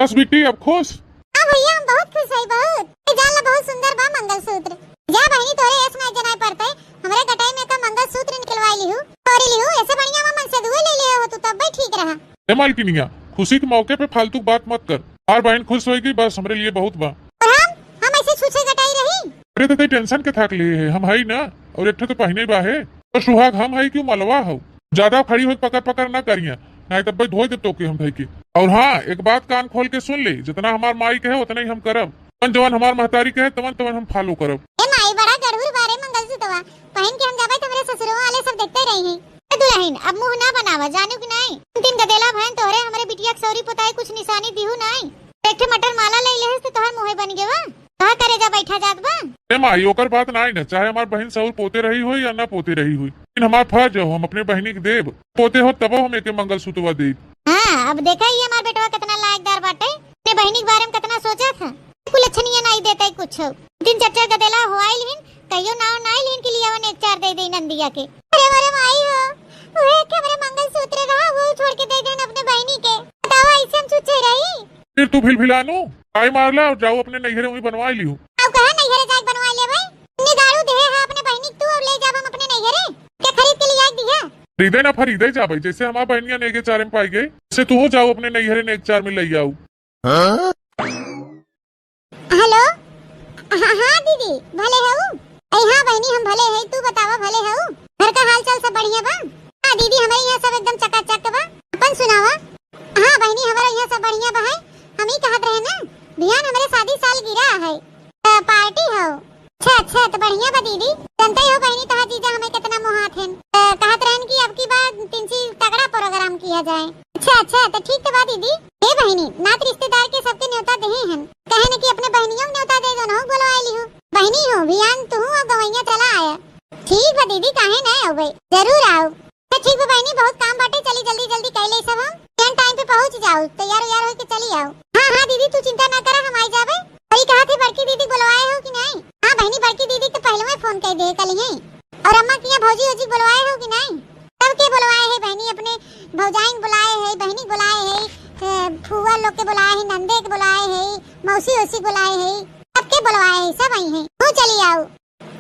बस बिट्टी, अब खुश? हाँ भैया, हम बहुत खुश है, बहुत। ये जान ला, बहुत सुंदर बा मंगलसूत्र। जा बहिनी, तोरे ऐस ना जनाए पड़ते, हमरे गटाई में का मंगलसूत्र निकलवाई लिहू, तोरी लिहू, ऐसे बढ़िया मा मन से दुए ले लिहे हो तू, तब भी ठीक रहा। ए मालकिनिया, खुशी के मौके पे फालतू बात मत कर। हमार बहन खुश होएगी, बस हमरे लिए बहुत बा। और हम, हम ऐसे छूछे गटाई रही? अरे तो तई tension के थाक लिए है, हम हई ना, और एक ठो तो पहिने बा है, तो सुहाग हम हई क्यों मलवा हो। ज्यादा खड़ी होके पकड़ पकड़ ना करिया, नहीं तब भाई धोए देब तोके हम धई के। और हाँ, एक बात कान खोल के सुन ले, जितना हमार माई कहे उतना ही हम करब, तवन जवन हमार महतारी कहे तवन तवन हम follow करब। ए माई, बड़ा गढ़ुर बारे मंगलसूत्रवा, पहिन के हम जाबे त हमरे ससुरवा वाले सब देखते रही हैं। ए दुलहिन, अब मुँह ना बनावा, जानू कि नाई? तीन गदेला भैन तोहरे हमरे बिटिया के सौरी पोताई कुछ निशानी दिहू नाई। एक ठे मटर माला ले लेहस त तोहर मुँहे बन गेवा। कहाँ करे जा बैठा जात बा? ए माई, ओकर बात नाई न, चाहे हमार बहिन सौर पोते रही होई या ना पोते रही होई, लेकिन हमार फर्ज हो, हम अपने बहिनी के देब। पोते हो तबो हम एके मंगलसूत्रवा देब। हाँ, अब देखा ही हमार बेटवा कितना लायकदार बाटे, अपने बहिनी के बारे में कितना सोचत है। कुल अच्छनिया नाई देते कुछ। दिन चट चट गदेला हो आइल हिन, कहियो नाव नाई लिहिन कि लियावन एक चार दे दे नंदिया के। अरे मोरे माई हो, उहे एक हमरे मंगलसूत्र रहा, वो छोड़ के दे देन अपने बहिनी के। बतावा, ऐसे हम छुच्छे रही? फिर तू भिलभिलानू, आई मार ला और जाओ अपने नैहरे वहीं बनवा लियो। अब कहा नैहरे जाके बनवा ले भाई? इतनी दारू देहे है अपने बहिनी के तू और ले जाब हम अपने नैहरे? क्या खरीद के लिया दिया? खरीदे ना फरीदे जाबे, जैसे हमार बहनिया नेगे चारे में पाई गई, जैसे तू हो जाओ अपने नैहरे नेग चार में ले आओ। हाँ? हेलो, हाँ, हाँ दीदी, भले हऊ? ए हाँ बहिनी, हम भले है, तू बतावा, भले हऊ? घर का हाल चाल सब बढ़िया बा? हाँ दीदी, हमरे यहाँ सब एकदम चकाचक बा। अपन सुनावा? हाँ बहिनी, हमरे यहाँ सब बढ़िया बा है। हम ही कहत रहे ना, बिहान हमरे शादी सालगिरह है, त party हो। अच्छा, अच्छा, त बढ़िया बा दीदी। जनते हो बहिनी, तोहार जीजा हमें कितना मोहात हैं। त कहत रहन कि अब की बार तिनची तगड़ा program किया जाए। अच्छा, अच्छा, त ठीक त बा दीदी। हे बहिनी, नात रिश्तेदार के सबके न्योता देहे हन। कहे न कि अपने बहिनियों के न्योता दे दो, उनहू बोलवाए लिहू। बहिनी हो, बिहान तू और गवैया चला आया। ठीक बा दीदी, काहे ना आवे, जरूर आओ। त ठीक बा बहिनी, बहुत काम बाटे, चली जल्दी जल्दी कर ले सब हम। बिहान time पे पहुँच जाओ, तैयार उयार होके चली आओ। हाँ, हाँ दीदी, तू चिंता ना करा, हम आई जाबे। और ये कहा थे बड़की दीदी बोलवाए हो कि नहीं? हाँ बहिनी, बड़की दीदी तो पहले में phone कर दे कल ही। और अम्मा किया भौजी वौजी बोलवाए हो कि नहीं? सबके बोलवाए है बहिनी, अपने भौजाइन बोलाए है, बहिनी बोलाए है, ए, फुआ लोग के बोलाए है, नंदे के बोलाए है, मौसी ओसी बोलाए है, सबके बोलवाए है, सब आई है। तू चली आओ।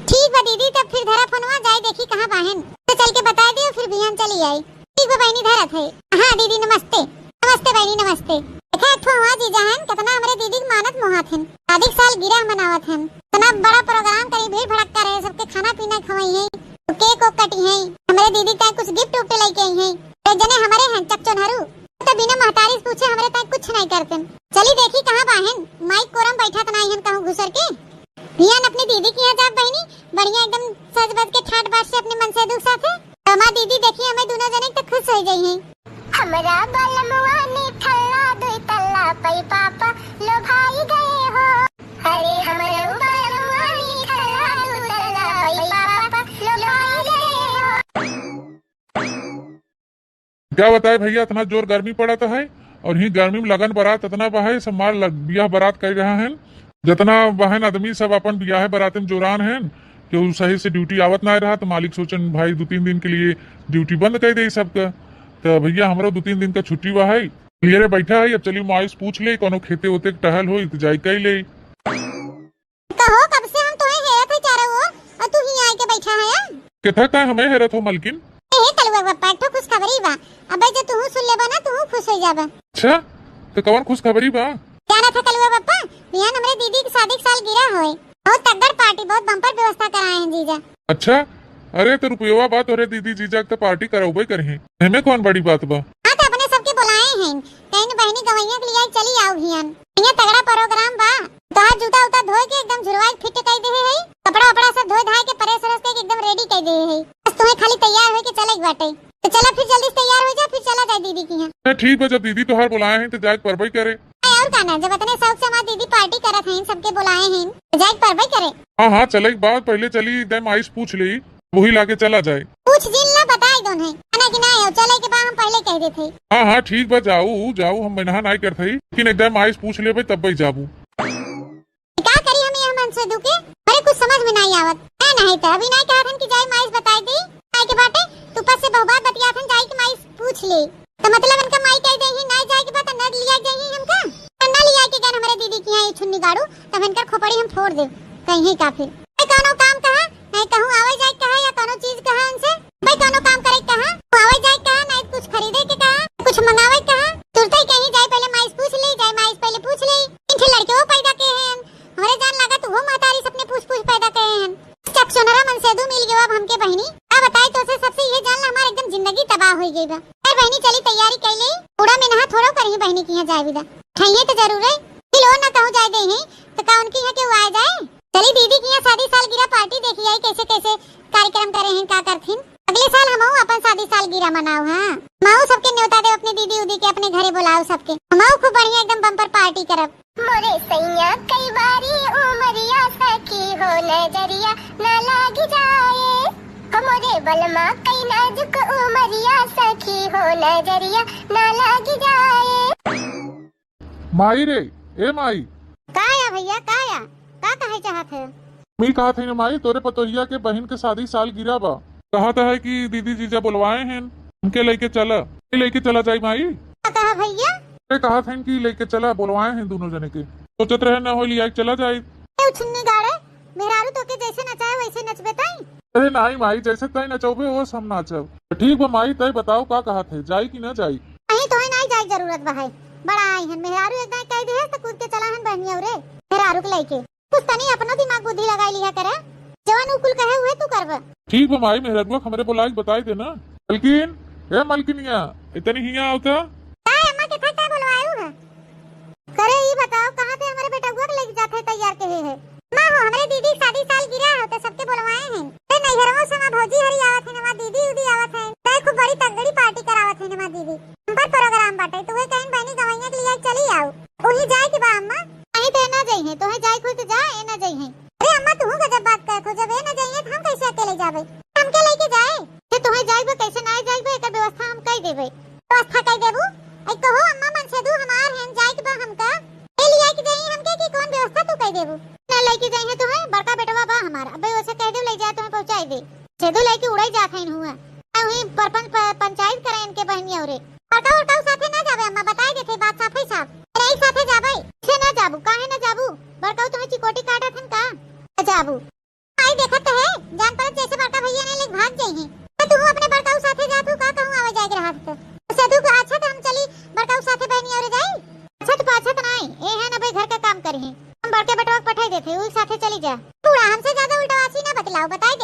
ठीक बा दीदी, तब फिर धरा फोनवा, जाए देखी कहाँ बाहेन, तो चल के बता दियो, फिर बिहान चली आई। ठीक बा बहिनी, धरत है। हाँ दीदी नमस्ते। नमस्ते बहिनी, नमस्ते। देखा, एक ठो हमार जीजा हन, कितना हमरे दीदी के मानत मोहात हन, शादी के साल गिरह मनावत हन, इतना बड़ा program करी, भीड़ भड़क्का रहे, सबके खाना पीना खवाई है, तो cake ओक कटी है, हमरे दीदी ताई कुछ gift उफ्ट लेके आई है। एक जने हमरे हन चकचोनहरू, तो बिना महतारी से पूछे हमरे ताई कुछ नहीं करते। चली देखी कहाँ बाहन, माई कोरम बैठा त नहीं हन कहूँ घुसर के। हियान अपनी दीदी के यहाँ जाब बहिनी, बढ़िया एकदम सज बज के ठाट बाट से अपने मनसेधु के साथे। तो हमार दीदी देखी हमें दोनों जने तो खुश हो जाई हैं। हमरा बलमुआ निठल्ला दुई तल्ला पई पापा लो भाई गए हो। अरे हमरे बलमुआ निठल्ला दुई तल्ला पई पापा लो भाई गए हो। क्या बताए भैया, इतना जोर गर्मी पड़त है और ही गर्मी में लगन बारात इतना बा है, सब मार लग, बियाह बारात कर रहा है। जितना बहन आदमी सब अपन बियाह बारात में जोरान हैं, केहू सही से duty आवत ना रहा, तो मालिक सोचन भाई दो तीन दिन के लिए duty बंद कर दे सबका। तो भैया हमरो दो तीन दिन का छुट्टी बा है, लिए रे बैठा है। अब चली माई से पूछ ले, कोनो खेते ओते के टहल होई तो जाई कई ले। कहो, कब से हम तोहे हेरत है चारों ओर, और तू ही आए के बैठा है यार? केथा का हमें हेरत हो मलकिन? ए हे कलुआ पप्पा, एक ठो खुशखबरी बा। अबे जो तू सुन लेबा ना, तू खुश हो जाबा। अच्छा, तो कौन खुशखबरी बा? जाना था कलुआ पप्पा, बिहान हमरे दीदी के शादी के साल गिरा होए। बहुत तगड़ party, बहुत bumper व्यवस्था कराए हैं जीजा। अच्छा, अरे तो रुपयोवा बा तोरे दीदी जीजा के तो party करौबे करही, एमे कौन बड़ी बात बा? हाँ तो अपने सबके बुलाए हैं, कहीं न बहनी गवैया के लिए चली आओ हियन। यहाँ तगड़ा program बा, तोहार जूता उता धोए के एकदम झुरवाई fit कर दे है, कपड़ा वपड़ा सब धोए धाए के press व्रेस के एकदम ready कर दे है, बस तुम्हें खाली तैयार होए के चले के बाटे। तो चला फिर जल्दी से तैयार हो जा, फिर चला जाए दीदी के यहाँ। अच्छा ठीक बा, जब दीदी तोहार बुलाए हैं तो जाए के परबे करे। अरे और का ना, जब इतने शौक से हमार दीदी party करत हैं, सबके बुलाए हैं, तो जाए के परबे करे। हाँ हाँ चले के बाद पहले चली एकदम माई से पूछ ले, वही लागे चला जाए। पूछ जिन ला बताई दोन है, है ना कि ना, और चले के बाद हम पहले कह देते हैं। हाँ हाँ ठीक बा, जाऊ जाऊ, हम मना नहीं करते ही, लेकिन एकदम माई से पूछ लेबे तब जाबू। का करी हम ये मनसेधु के? अरे कुछ समझ में नहीं आवत। ए नहीं तो अभी नहीं कहत हन कि जाई माई से बताई दी। आए के बाटे, तू पस से बहुबात बतियात हन, जाई के माई से पूछ ले। तो मतलब इनका माई कह दे ही, नहीं जाए के बात न लिया जाई हमका। तो न लिया के गन हमरे दीदी के यहाँ ये छुन्नी गाड़ू, तब इनकर खोपड़ी हम फोड़ दे। कहीं का फिर। ए, कौनो काम कहा, नहीं कहूँ आवे जाए कहा या कौनो चीज कहा इनसे। भाई कौनो काम करे कहा, आवे जाए कहा, नहीं कुछ खरीदे के कहा, कुछ मंगावे कहा। तुरते ही कहीं जाए पहले माई से पूछ ले, जाए माई से पहले पूछ ले। इन ठे लड़के वो पैदा के हैं, हमरे जान लागत वो महतारी से अपने पूछ पूछ पैदा के हैं। चकचोनरा मनसेधु मिल गयो अब हमके बहिनी। का बताई तो से सबसे ये जान ला हमार एकदम जिंदगी तबाह हो गई बा। अरे बहिनी चली तैयारी कर ले, पूरा में नहा थोड़ो करी बहिनी के यहाँ जाए विदा। खाइए तो जरूर है, कि लो ना कहूँ जाए दे हैं, तो का उनकी यहाँ केहू आए जाए? चली दीदी के यहाँ शादी सालगिरह party देखी आई, कैसे कैसे कार्यक्रम करे हैं, का करथिन। अगले साल हमहू अपन शादी सालगिरह मनाऊ, हाँ। हमहू सबके न्योता देव अपने दीदी उदी के अपने घरे बुलाऊ सबके। हमहू खूब बढ़िया एकदम bumper party करब। मोरे सैया कई बारी उमरिया सखी हो नजरिया ना लाग जाए। हो मोरे बलमा कई नाजुक उमरिया सखी हो नजरिया ना लाग जाए। माई रे, ए माई। का या भैया, का या? का कहे चाहत है? मी कहत है ना माई, तोरे पतोहिया के बहिन के शादी सालगिरह बा। कहत है कि दीदी जीजा बुलवाए हैं, हमके लेके चला। लेके चला जाई माई। का कहा भैया? ए कहत हैं कि लेके चला, बुलवाए हैं दोनों जने के। सोचत रहे ना हो लिया के चला जाई। ए उछन्नी गाड़े, मेहरारू तोके जैसे नचाए वैसे नचबे ताई। अरे नाई माई, जैसे ताई नचौबे ओस हम नाचब। ठीक बा माई, तय बताओ का कहत है, जाई कि ना जाई? नहीं, तोहे नाई जाए जरूरत बा है। बड़ा आई हन मेहरारू, एक दाई कह दिहे त कूद के चला हन बहनिया रे, मेहरारू के लेके। कुछ तनी अपनो दिमाग बुद्धि लगाई लिहा करे, जवन उ कुल कहे उहे तू करबे। ठीक बा माई, मेहरारुआ हमरे बुलाई बताई देना। मलकिन, ए मलकिनिया, इतनी हिया आवता। का अम्मा के था, का बुलवायू है? करे ई बताओ, कहाँ थे हमरे बेटउआ के लेके जात है तैयार के है? माँ हो, हमरे दीदी के शादी सालगिरह हो, तो सबके बुलवाए हैं। ए नैहरवा से हमार भौजी हरी आवत है, हमार दीदी उदी आवत है। तय खूब बड़ी तगड़ी party करावत है हमार दीदी। हम पर program बाटे, तो वे कहीं बहनी गवैया के लिए चली आओ। उही जाए के बा अम्मा। नहीं तो ना जाई है, तोहे जाए कोई तो जा, ए ना जाई है। अरे अम्मा, तू गजब बात कहत हो, जब ए ना जाई है तो हम कैसे अकेले जाबे? हमके लेके जाए। ते तोहे जाए बा, कैसे ना जाए बा, एकर व्यवस्था हम कर देबे। व्यवस्था कर देबू? ऐ कहो अम्मा, मनसेधु हमार हैं, जाए के बा हमका। ए लिया के जाई हमके कि कौन व्यवस्था तू कर देबू? ना लेके जाई है तोहे, बड़का बेटवा बा हमार, अबे ओसे कह दे ले जा, तोहे पहुँचाई दे। सेधु लेके उड़ाई जात है हुआ। आ वही परपंच प-, पंचायत करे इनके बहनिया रे। बड़का उड़काऊ साथे ना जाबे अम्मा, बताई देते बात साफे साफ। अरे एक साथे जाबे। से ना जाबू, काहे ना जाबू? बड़काऊ तुम्हें चिकोटी काटत हन का? ना जाबू। आई देखत तो है, जान पड़त जैसे बड़का भैया ने लेके भाग जाई है। तो तू अपने बड़काऊ साथे जात हो का, कहूँ आवे जाए के रहत तो। सेधु को अच्छा तो हम चली बड़काऊ साथे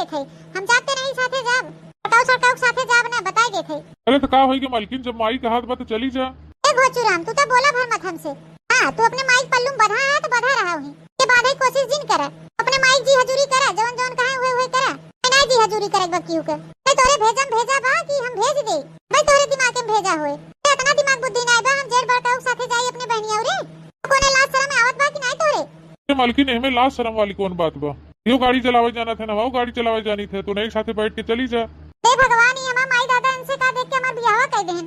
देत है। हम जाब त नहीं साथे जाब, बड़काऊ सड़काऊ के साथे जाब ना, बताई देत है। अरे त का होई गे मलकिन, जब माई कहत बा त चली जा। ए घोचूराम, तू त बोला भर मत हमसे। हाँ, तू अपने माई के पल्लू में बंधा है त बंधा रहा वहीं। के बांधे के कोशिश जिन करा। अपने माई जी हजूरी करा, जवन जवन कहे उहे उहे करा। मैं नहीं जी हजूरी करे बकियू के। मैं तोरे भेजम भेजा बा कि हम भेज दे? मैं तोरे दिमाग में भेजा होए। ते इतना दिमाग बुद्धि ना बा, हम जेठ बड़काऊ के साथे जाई अपने बहनिया रे। कोने लाज शरम आवत बा कि नहीं तोरे? ए मलकिन, एहमे लाज शरम वाली कौन बात बा? यो गाड़ी चलावे जाना थे ना, वो गाड़ी चलावे जानी थे, तू नहीं साथे बैठ के चली जा। हे भगवान, ई हमार माई दादा इनसे का देख के हमार बियाहवा कर देहन।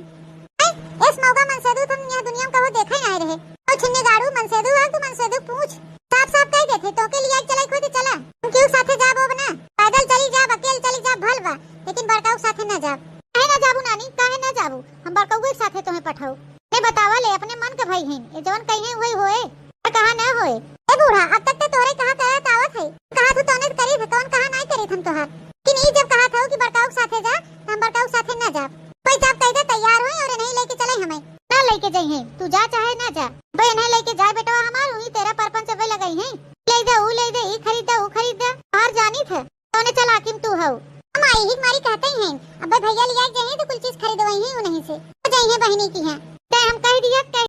ए, एस मौगा मनसेदू तुम यह दुनिया में कबो देखा ही नहीं रहे। तो छिन्नी गाड़ू मनसेदू है, तू मनसेदू पूछ। साफ साफ कह देते, तो के लिए चले खुद चला। हम क्यों साथे जाब अब ना? पैदल चली जाब, अकेल चली जाब, भल बा, लेकिन बड़काऊ साथे ना जाब। काहे ना जाबू नानी, काहे ना जाबू? हम बड़काऊ के साथे तुम्हें पठाऊ। ने बतावा ले, अपने मन के भाई हैं, ये जवन कही है वही होए। त कहा ना होए। ए बूढ़ा, अब तक त तोहरे कहा करत आवत है। कहा तू तौने करी थे, कौन कहा नहीं करी थे हम तोहार। लेकिन ई जब कहा था कि बड़काऊ के साथे जा, त हम बड़काऊ के साथे ना जाब। कोई जाब कह दे तैयार होई और नहीं लेके चले हमें। ना लेके जाई है, तू जा चाहे ना जा। भाई नहीं लेके जाए बेटवा हमार, वही तेरा परपंच अबे लगाई है। ले दे, ऊ ले दे, ई खरीद दे, ऊ खरीद दे। बाहर जानी थे। तौने चलाकिन तू हऊ। हम आई ही मारी कहते ही हैं, अबे भैया लिया जाए तो कुल चीज खरीदवाई ही उन्हीं से। तो जाइए बहनी की हैं। ते हम कह दिया, कह